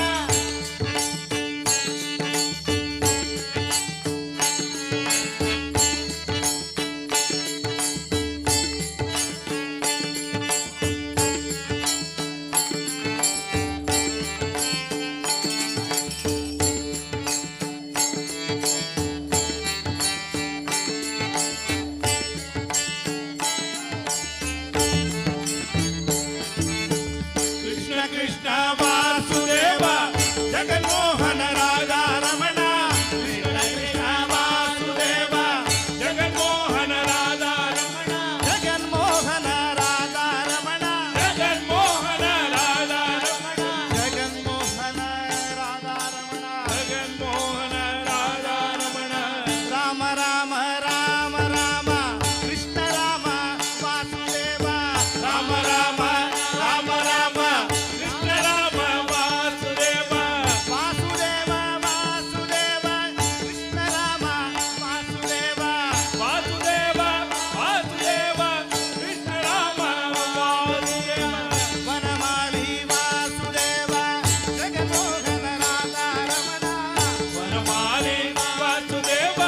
ಕೃಷ್ಣ ಕೃಷ್ಣ ವಾಸುದೇವ ಜಗನ್ಮೋಹನ ರಾಧಾ ರಮಣ ಕೃಷ್ಣ ಕೃಷ್ಣ ವಾಸುದೇವ ಜಗನ್ಮೋಹನ ರಾಧಾ ರಮಣ ಜಗನ್ಮೋಹನ ರಾಧಾ ರಮಣ ಜಗನ್ಮೋಹನ ರಾಧಾ ರಮಣ ಜಗನ್ಮೋಹನ ರಾಧಾ ರಮಣ ಜಗನ್ಮೋಹನ ರಾಧಾ ರಮಣ ರಾಮ ರಾಮ ರಾಮ ರಾಮ ಕೃಷ್ಣ ರಾಮ ವಾಸುದೇವ ರಾಮ ರಾಮ ರಾಮ ರಾಮ ಕೃಷ್ಣ ರಾಮ ವಾಸುದೇವ ವಾಸುದೇವ ವಾಸುದೇವ ಕೃಷ್ಣ ರಾಮ ವಾಸುದೇವ ವಾಸುದೇವ ವಾಸುದೇವ ಕೃಷ್ಣ ರಾಮ ವಾಸುದೇವ ವನಮಾಲಿ ವಾಸುದೇವ ಜಗನ್ಮೋಹನ ರಾಧಾ ರಮಣ ವನಮಾಲಿ ವಾಸುದೇವ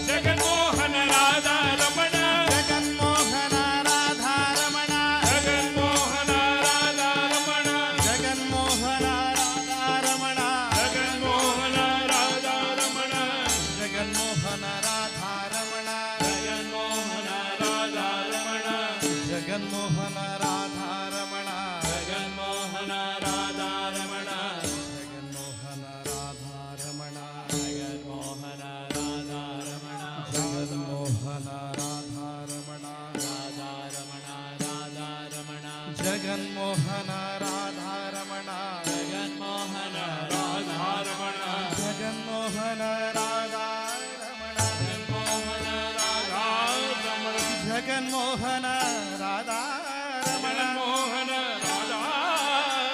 ಜಗನ್ಮೋಹನ ರಾಧಾ ರಮಣ ಜಗನ್ಮೋಹನ ರಾಧಾ ರಮಣ ಜಗನ್ಮೋಹನ ರಾಧಾ ರಮಣ ಜಗನ್ಮೋಹನ ರಾಧಾ ರಮಣ ಜಗನ್ಮೋಹನ ರಾಧಾ ರಮಣ ಜಗನ್ಮೋಹನ ರಾಧಾ ರಮಣ ಜಗನ್ಮೋಹನ ರಾಧಾ ರಮಣ ಜಗನ್ಮೋಹನ ರಾಧಾ ರಮಣ ಜಗನ್ಮೋಹನ ರಾಧಾ ರಮಣ ಜಗನ್ಮೋಹನ ರಾಧಾ ರಮಣ ಜಗನ್ಮೋಹನ ರಾಧಾ ರಮಣ ಜಗನ್ಮೋಹನ ರಾಧಾ ರಮಣ ರಾಧಾ ರಮಣ ರಾಧಾ ರಮಣ ಜಗನ್ಮೋಹನ ರಾಧಾ ರಮಣ ಜಗನ್ಮೋಹನ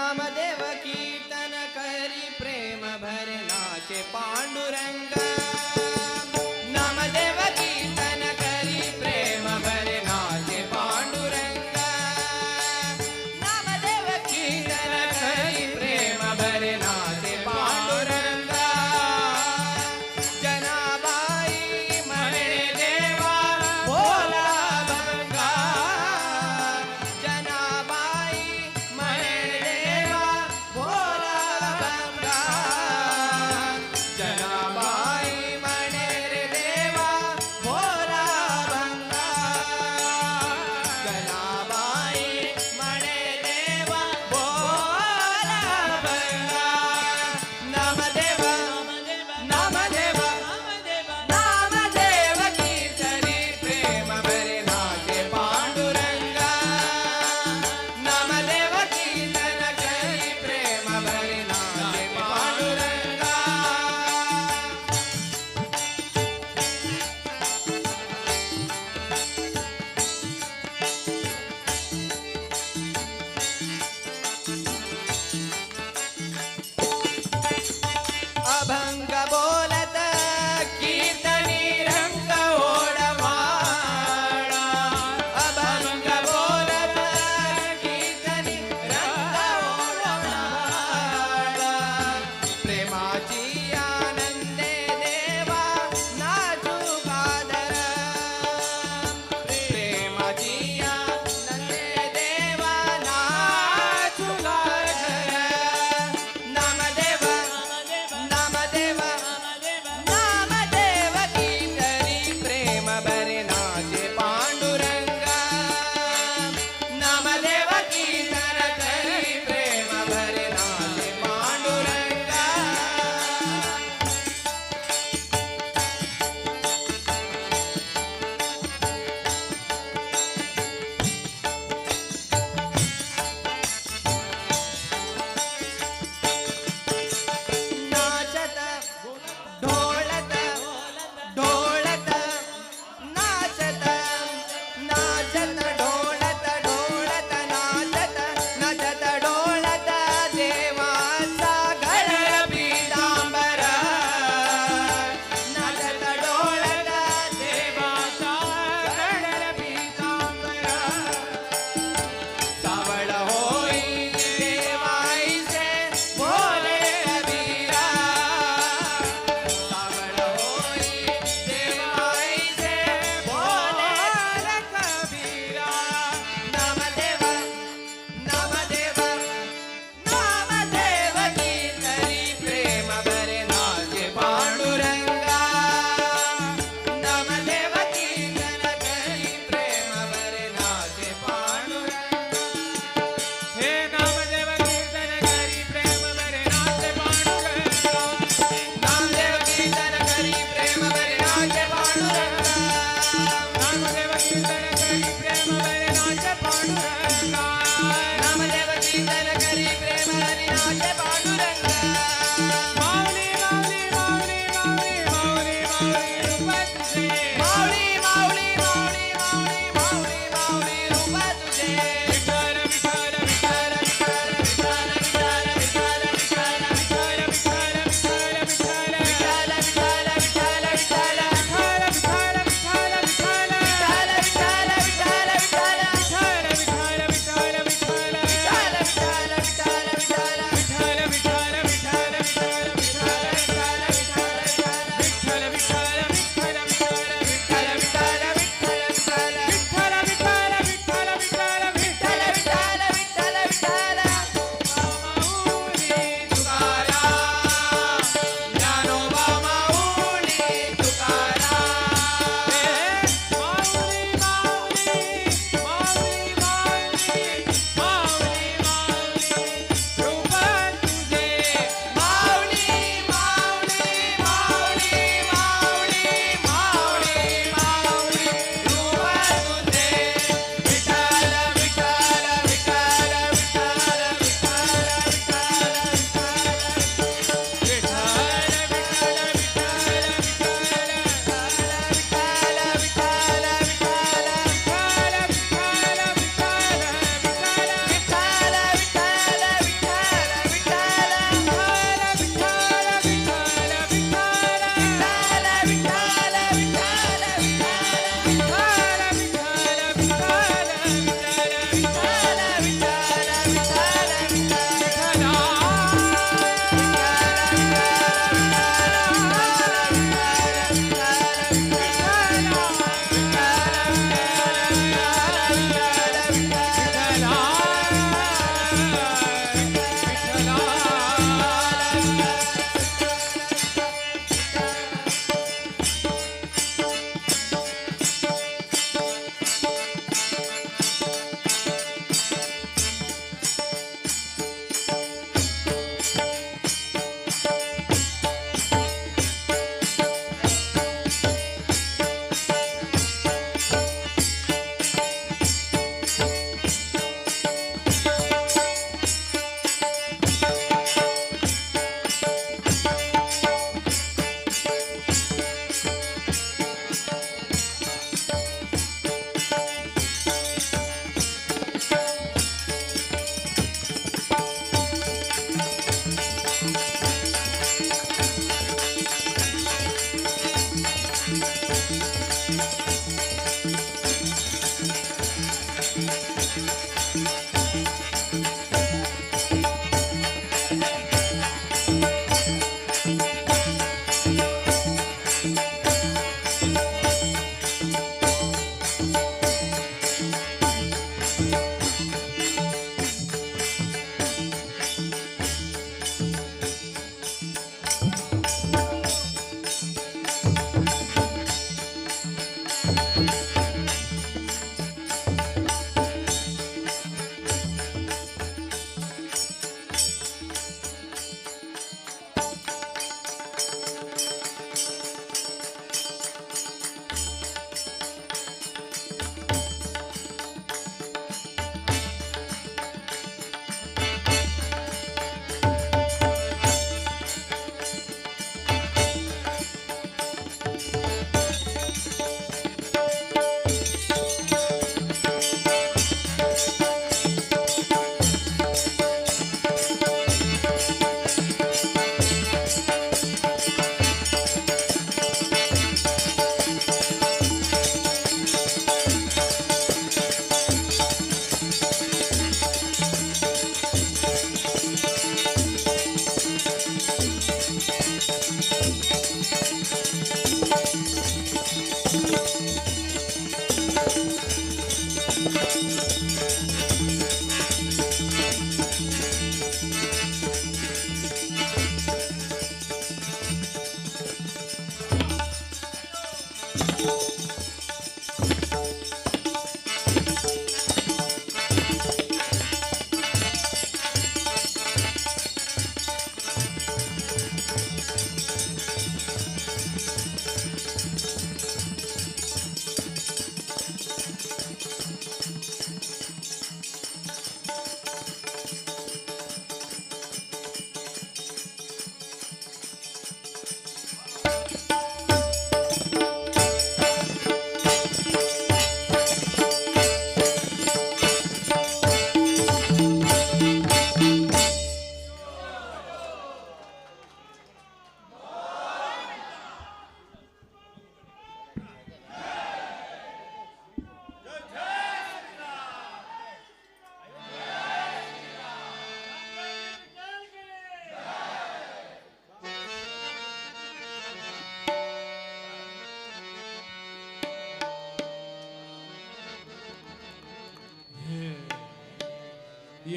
नामदेव कीर्तन करी प्रेम भरे नाचे पांडुरंग. नामदेव कीर्तन करी प्रेम भरे नाचे पांडुरंग. नामदेव कीर्तन करी प्रेम भरे नाचे पांडुरंग. जनाबाई म्हणे देवा भोला भंगा. जनाबाई म्हणे देवा भोला भंगा. जनाबाई म्हणे रे देवा भोला भंगा. जनाबाई म्हणे देवा भोला भंगा. नामदेव नामदेव नामदेव कीर्तनी प्रेम भरे नाचे पांडुरंगा. नामदेव कीर्तन करी प्रेम भरे नाचे पांडुरंगा. अभंग बोलत कीर्तनी रंग ओढवाडा. अभंग बोलत कीर्तनी रंग ओढवाडा. प्रेमाची आनंदे देवा नाचू कादर. प्रेमाची आनंदे देवा नाचू कादर. नामदेव नामदेव नामदेव कीर्तनी प्रेम भरे नाचे पांडुरंगा. नामदेव कीर्तन करी प्रेम भरे नाचे पांडुरंगा. नाचत ढोलत ढोलत नाचत नाचत ढोलत ढोलत नाचत नाचत ढोलत देवाचा घर पीतांबर. नाचत ढोलत देवाचा घर पीतांबर. सावळ होई देवाईसे बोले कबीरा. सावळ होई देवाईसे बोले कबीरा. नामदेव नामदेव नामदेव कीर्तनी प्रेम भरे नाचे पांडुरंगा. नामदेव कीर्तन करी प्रेम भरे नाचे पांडुरंगा. हे नामदेव कीर्तन करी प्रेम भरे नाचे पांडुरंगा. नामदेव कीर्तन करी प्रेम भरे नाचे पांडुरंगा. नामदेव कीर्तन करी प्रेम भरे नाचे पांडुरंगा. नामदेव कीर्तन करी प्रेम भरे नाचे पांडुरंगा. माऊली माऊली माऊली माऊली माऊली माऊली रूप तुझे. माऊली माऊली माऊली माऊली माऊली माऊली रूप तुझे. विठ्ठल विठ्ठल विठ्ठल विठ्ठल विठ्ठल विठ्ठल विठ्ठल विठ्ठल विठ्ठल विठ्ठल विठ्ठल विठ्ठल विठ्ठल विठ्ठल विठ्ठल विठ्ठल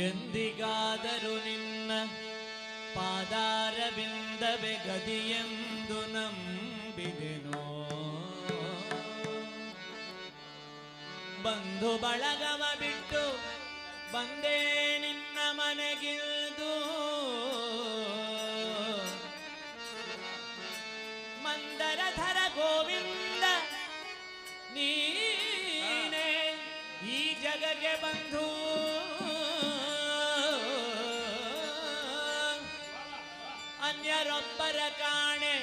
ಎಂದಿಗಾದರೂ ನಿನ್ನ ಪಾದಾರವಿಂದವೇ ಗತಿಯೆಂದು ನಂಬಿದೆನೋ, ಬಂಧು ಬಳಗವ ಬಿಟ್ಟು ಬಂದೇ ನಿನ್ನ ಮನೆಗಿಲ್ದು, ಮಂದರಧರ ಗೋವಿಂದ ನೀನೇ ಈ ಜಗಕ್ಕೆ ಬಂಧು, ಅನ್ಯರೊಬ್ಬರ ಕಾಣೆ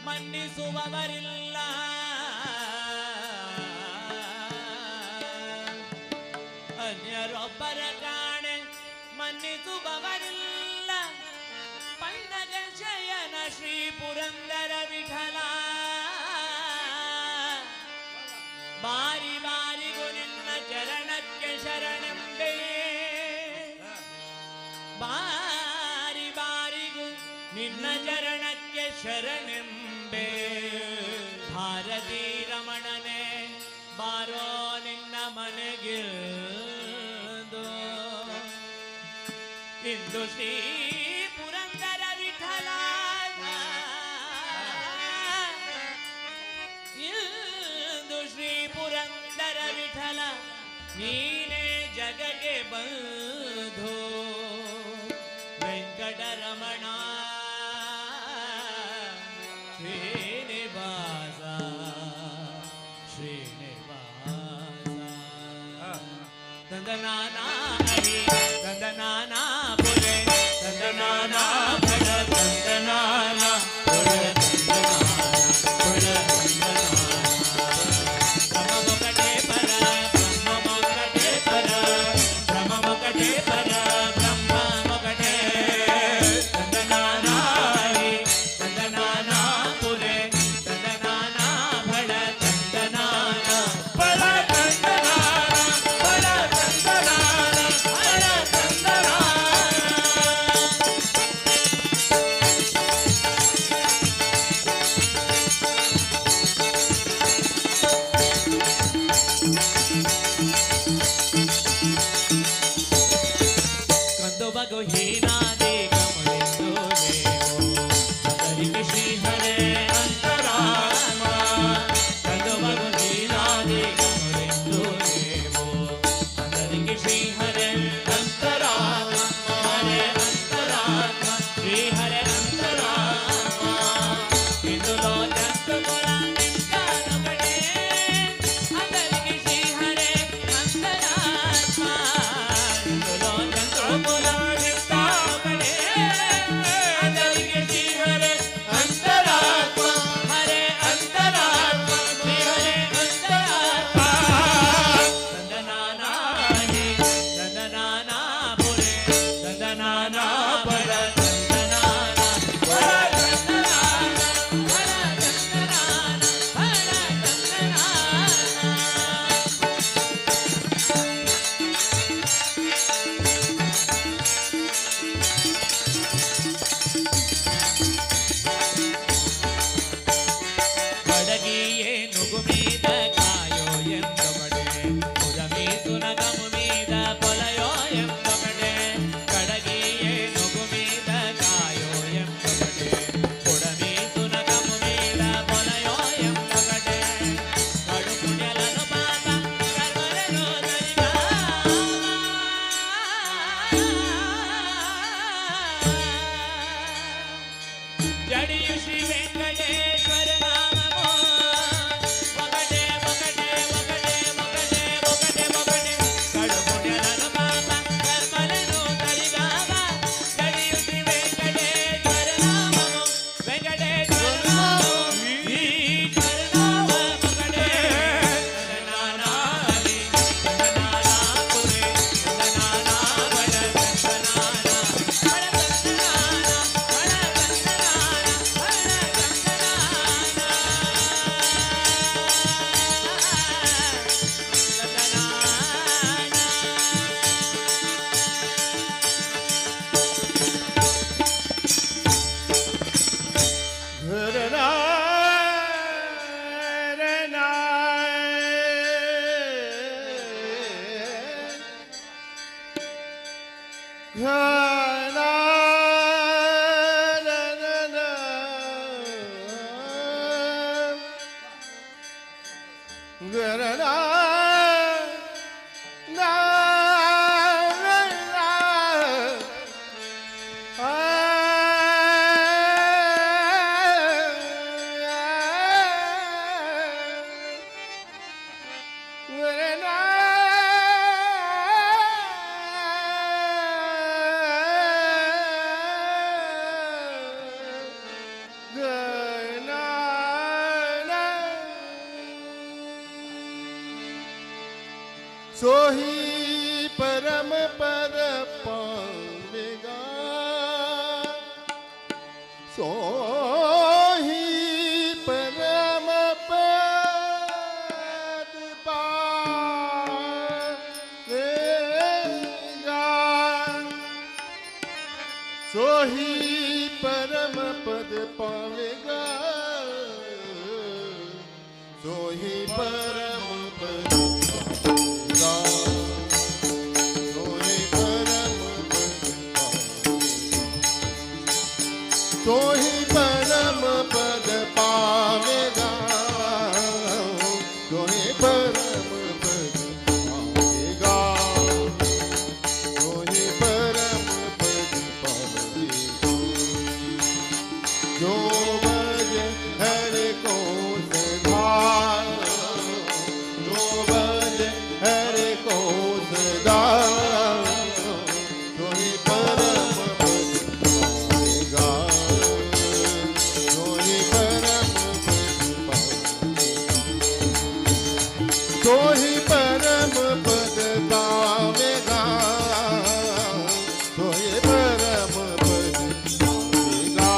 ಮನ್ನಿಸುವವರಿಲ್ಲ, ಅನ್ಯರೊಬ್ಬರ ಕಾಣೆ ಮನ್ನಿಸುವವರಿಲ್ಲ, ಪನ್ನಗ ಶಯನ ಶ್ರೀ ಪುರಂದರ ವಿಠಲ, ಬಾರಿ ಬಾರಿಗೂ ನಿನ್ನ ಚರಣಕ್ಕೆ ಶರಣೆಂಬೆ, ಬಾರಿ ಬಾರಿಗೂ ನಿನ್ನ ಚರಣಕ್ಕೆ ಶರಣೆಂಬೆ, ಭಾರತೀ ರಮಣನೆ ಬಾರೋ ನಿನ್ನ ಮನೆಗಿಲ್ದು, ಇಂದು ಶ್ರೀ ಪುರಂದರ ವಿಠಲ, ಇಂದು ಶ್ರೀ ಪುರಂದರ ವಿಠಲ ನೀನೇ ಜಗಕ್ಕೆ ಬಂಧು, ವೆಂಕಟರಮಣ ಶ್ರೀನಿವಾಸ ಶ್ರೀನಿವಾಸ, ತಂದನಾನಾ ಹರಿ ತಂದನಾನಾ ಪುರೆ ತಂದನಾನಾ ಭಡ ತಂದನಾನಾ ಪುರ ತಂದನಾನಾ ಪುರ ತಂದನಾನಾ, ಬ್ರಹ್ಮಮೊಕಟೆ ಪರ ಬ್ರಹ್ಮಮೊಕಟೆ ಪರ ಬ್ರಹ್ಮಮೊಕಟೆ ಪರ ಬ್ರಹ್ಮಮೊಕಟೆ, ತಂದನಾನಾ ಹರಿ ತಂದನಾನಾ ಪುರೆ ತಂದನಾನಾ ಭಡ सोही परम पद पावेगा, सोही परम पद पावेगा, सोही परम पद पावेगा, सोही परम पद सोही परम पद पावेगा, सोही परम पद पावेगा, सोही परम पद पावेगा। जो भजे हरि को सदा, जो भजे हरि को सदा, सोही परम पद पावेगा, सोही परम पद पावेगा, सोही परम पद पावेगा, सोही परम पद पावेगा।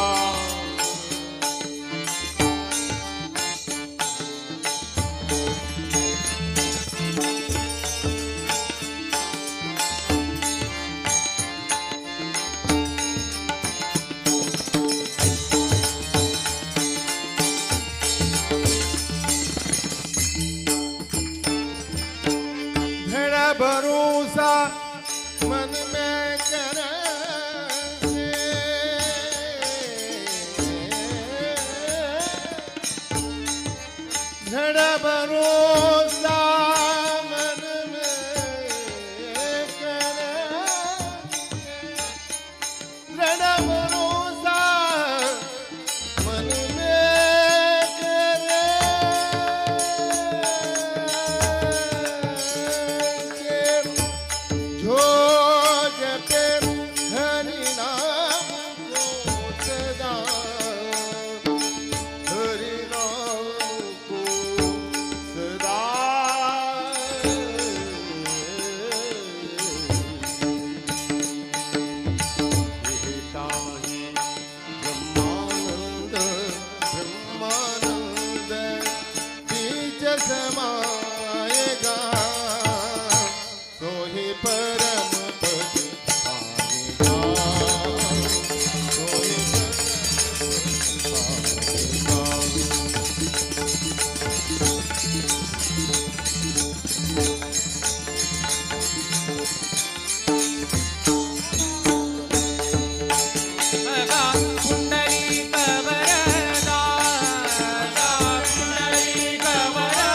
दृढ़ भरोसा मन में कर, दृढ़ भरोसा मन में कर, दृढ़ भरोसा मन में कर, जो जपे हरि नाम को सदा, हरि नाम को सदा। ही ब्रह्मानंद ब्रह्मानंद बीच समाएगा, सोही परम पद पावेगा, सोही परम पद पावेगा। पुंडरीक वरदा, पुंडरीक वरदा।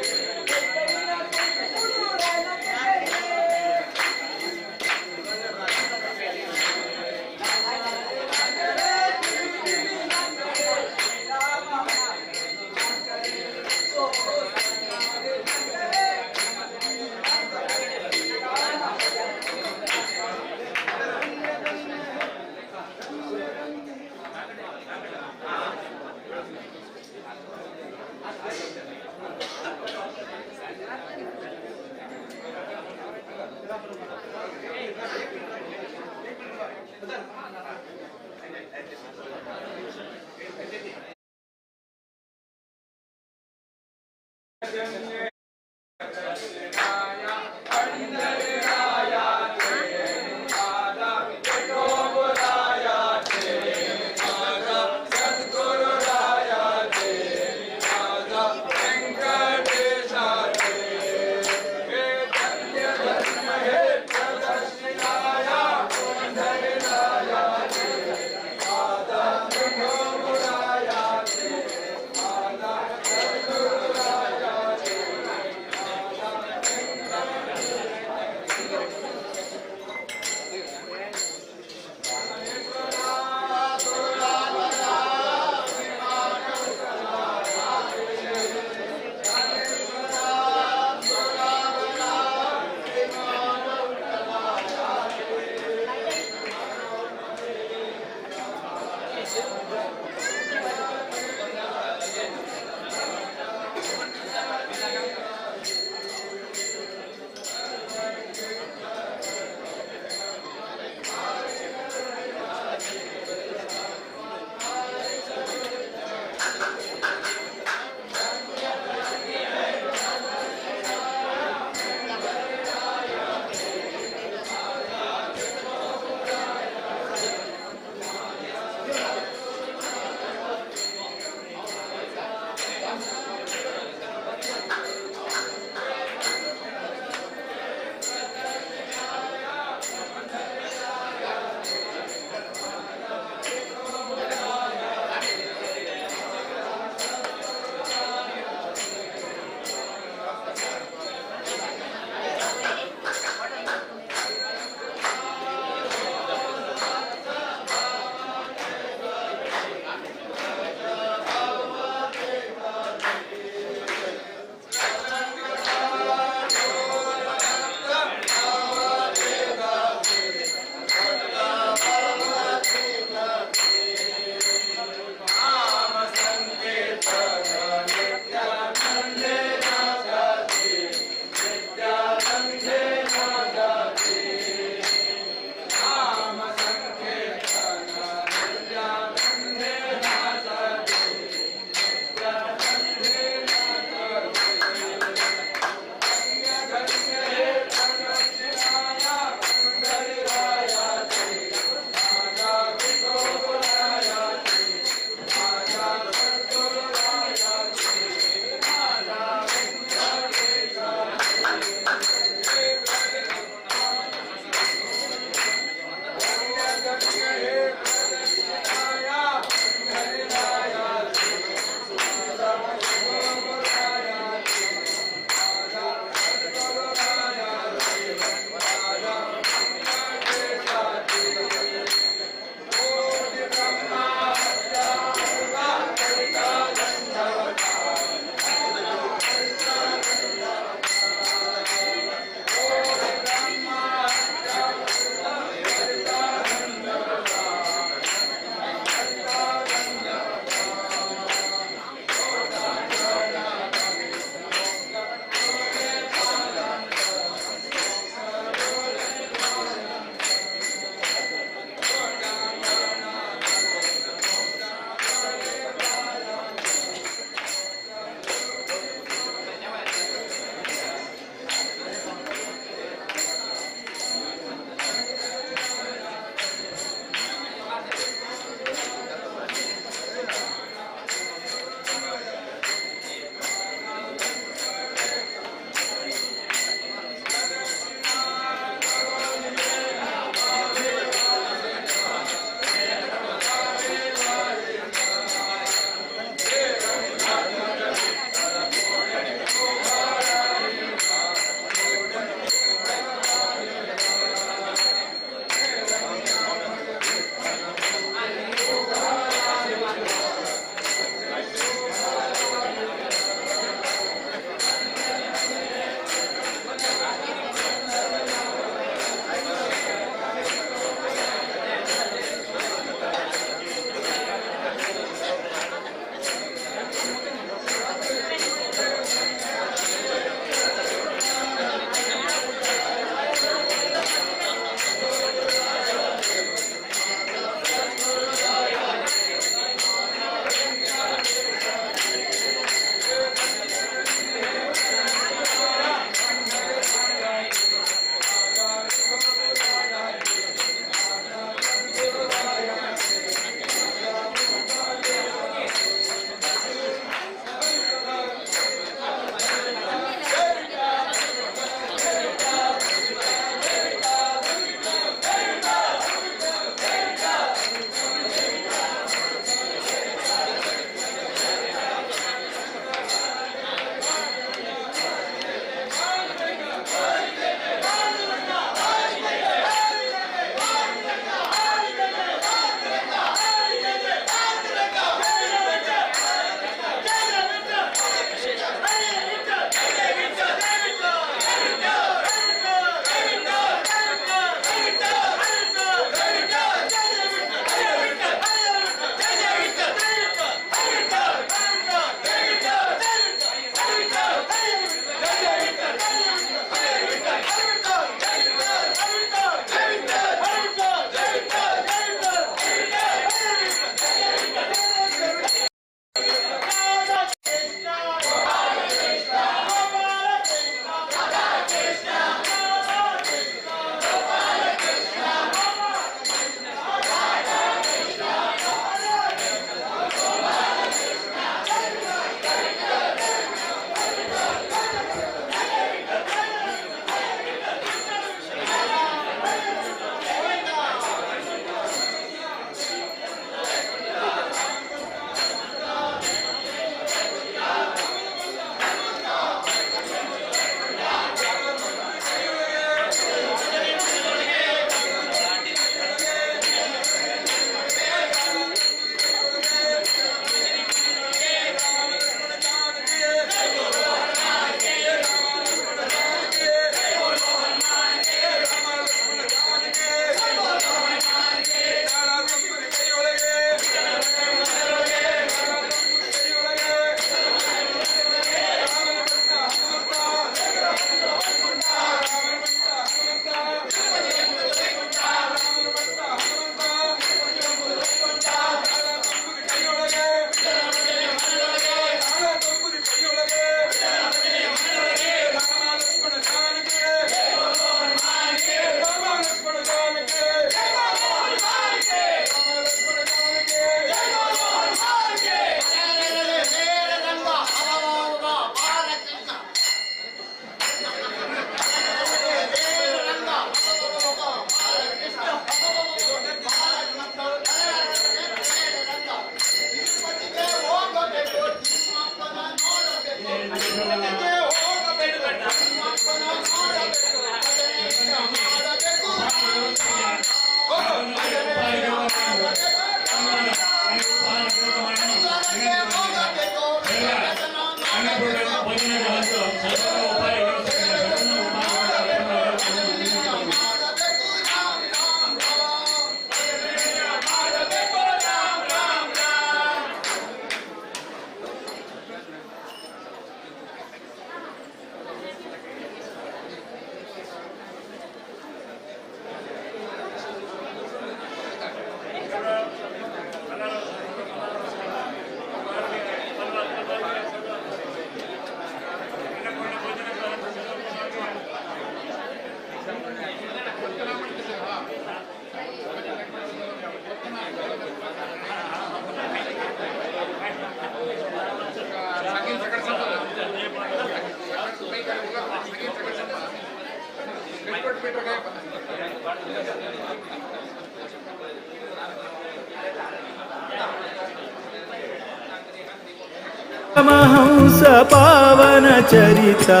Paramahamsa पावन चरिता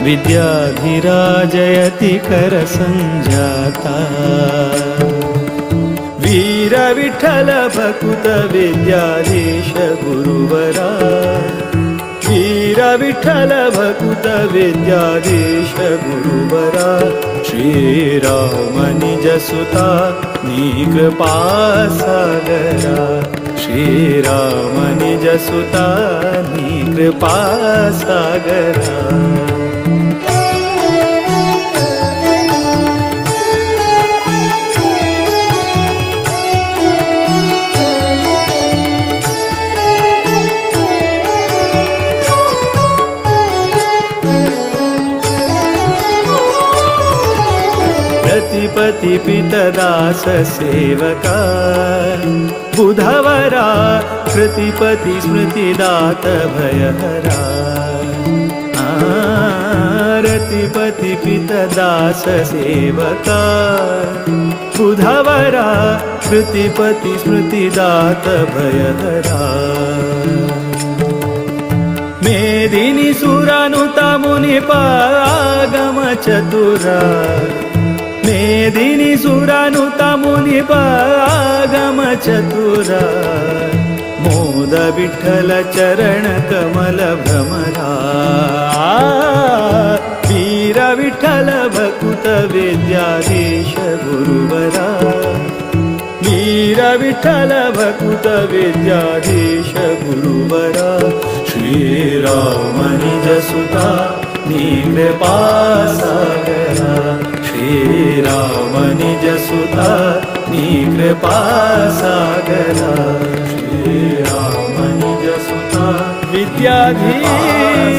विद्याधिराजयति कर संजाता। वीर विठ्ठल भकुत विद्याधीश गुरुवरा, वीर विठ्ठल भकुत विद्याधीश गुरुवरा। श्री राम निज सुता नी कृपा सागरा, श्री राम निज सुता नी कृपा सागरा। प्रतिपति पितदास सेवका बुधवरा, प्रतिपति स्मृतिदात भयहरा। रतिपति पितदास सेवका बुधवरा, प्रतिपति स्मृतिदात भयहरा। मेदिनी सुरानुता मुनिपागम चतुरा, मेदिनी सुरानुता मुनिपागम चतुरा। मोद विठ्ठल चरण कमल भ्रमरा, वीर विठ्ठल भकुत विद्याधीश गुरुवरा, वीर विठ्ठल भकुत विद्याधीश गुरुवरा। श्री राम निज सुता नी कृपा सागरा, श्री राम निज सुता नी कृपा सागरा। श्री राम निज सुता विद्याधीश।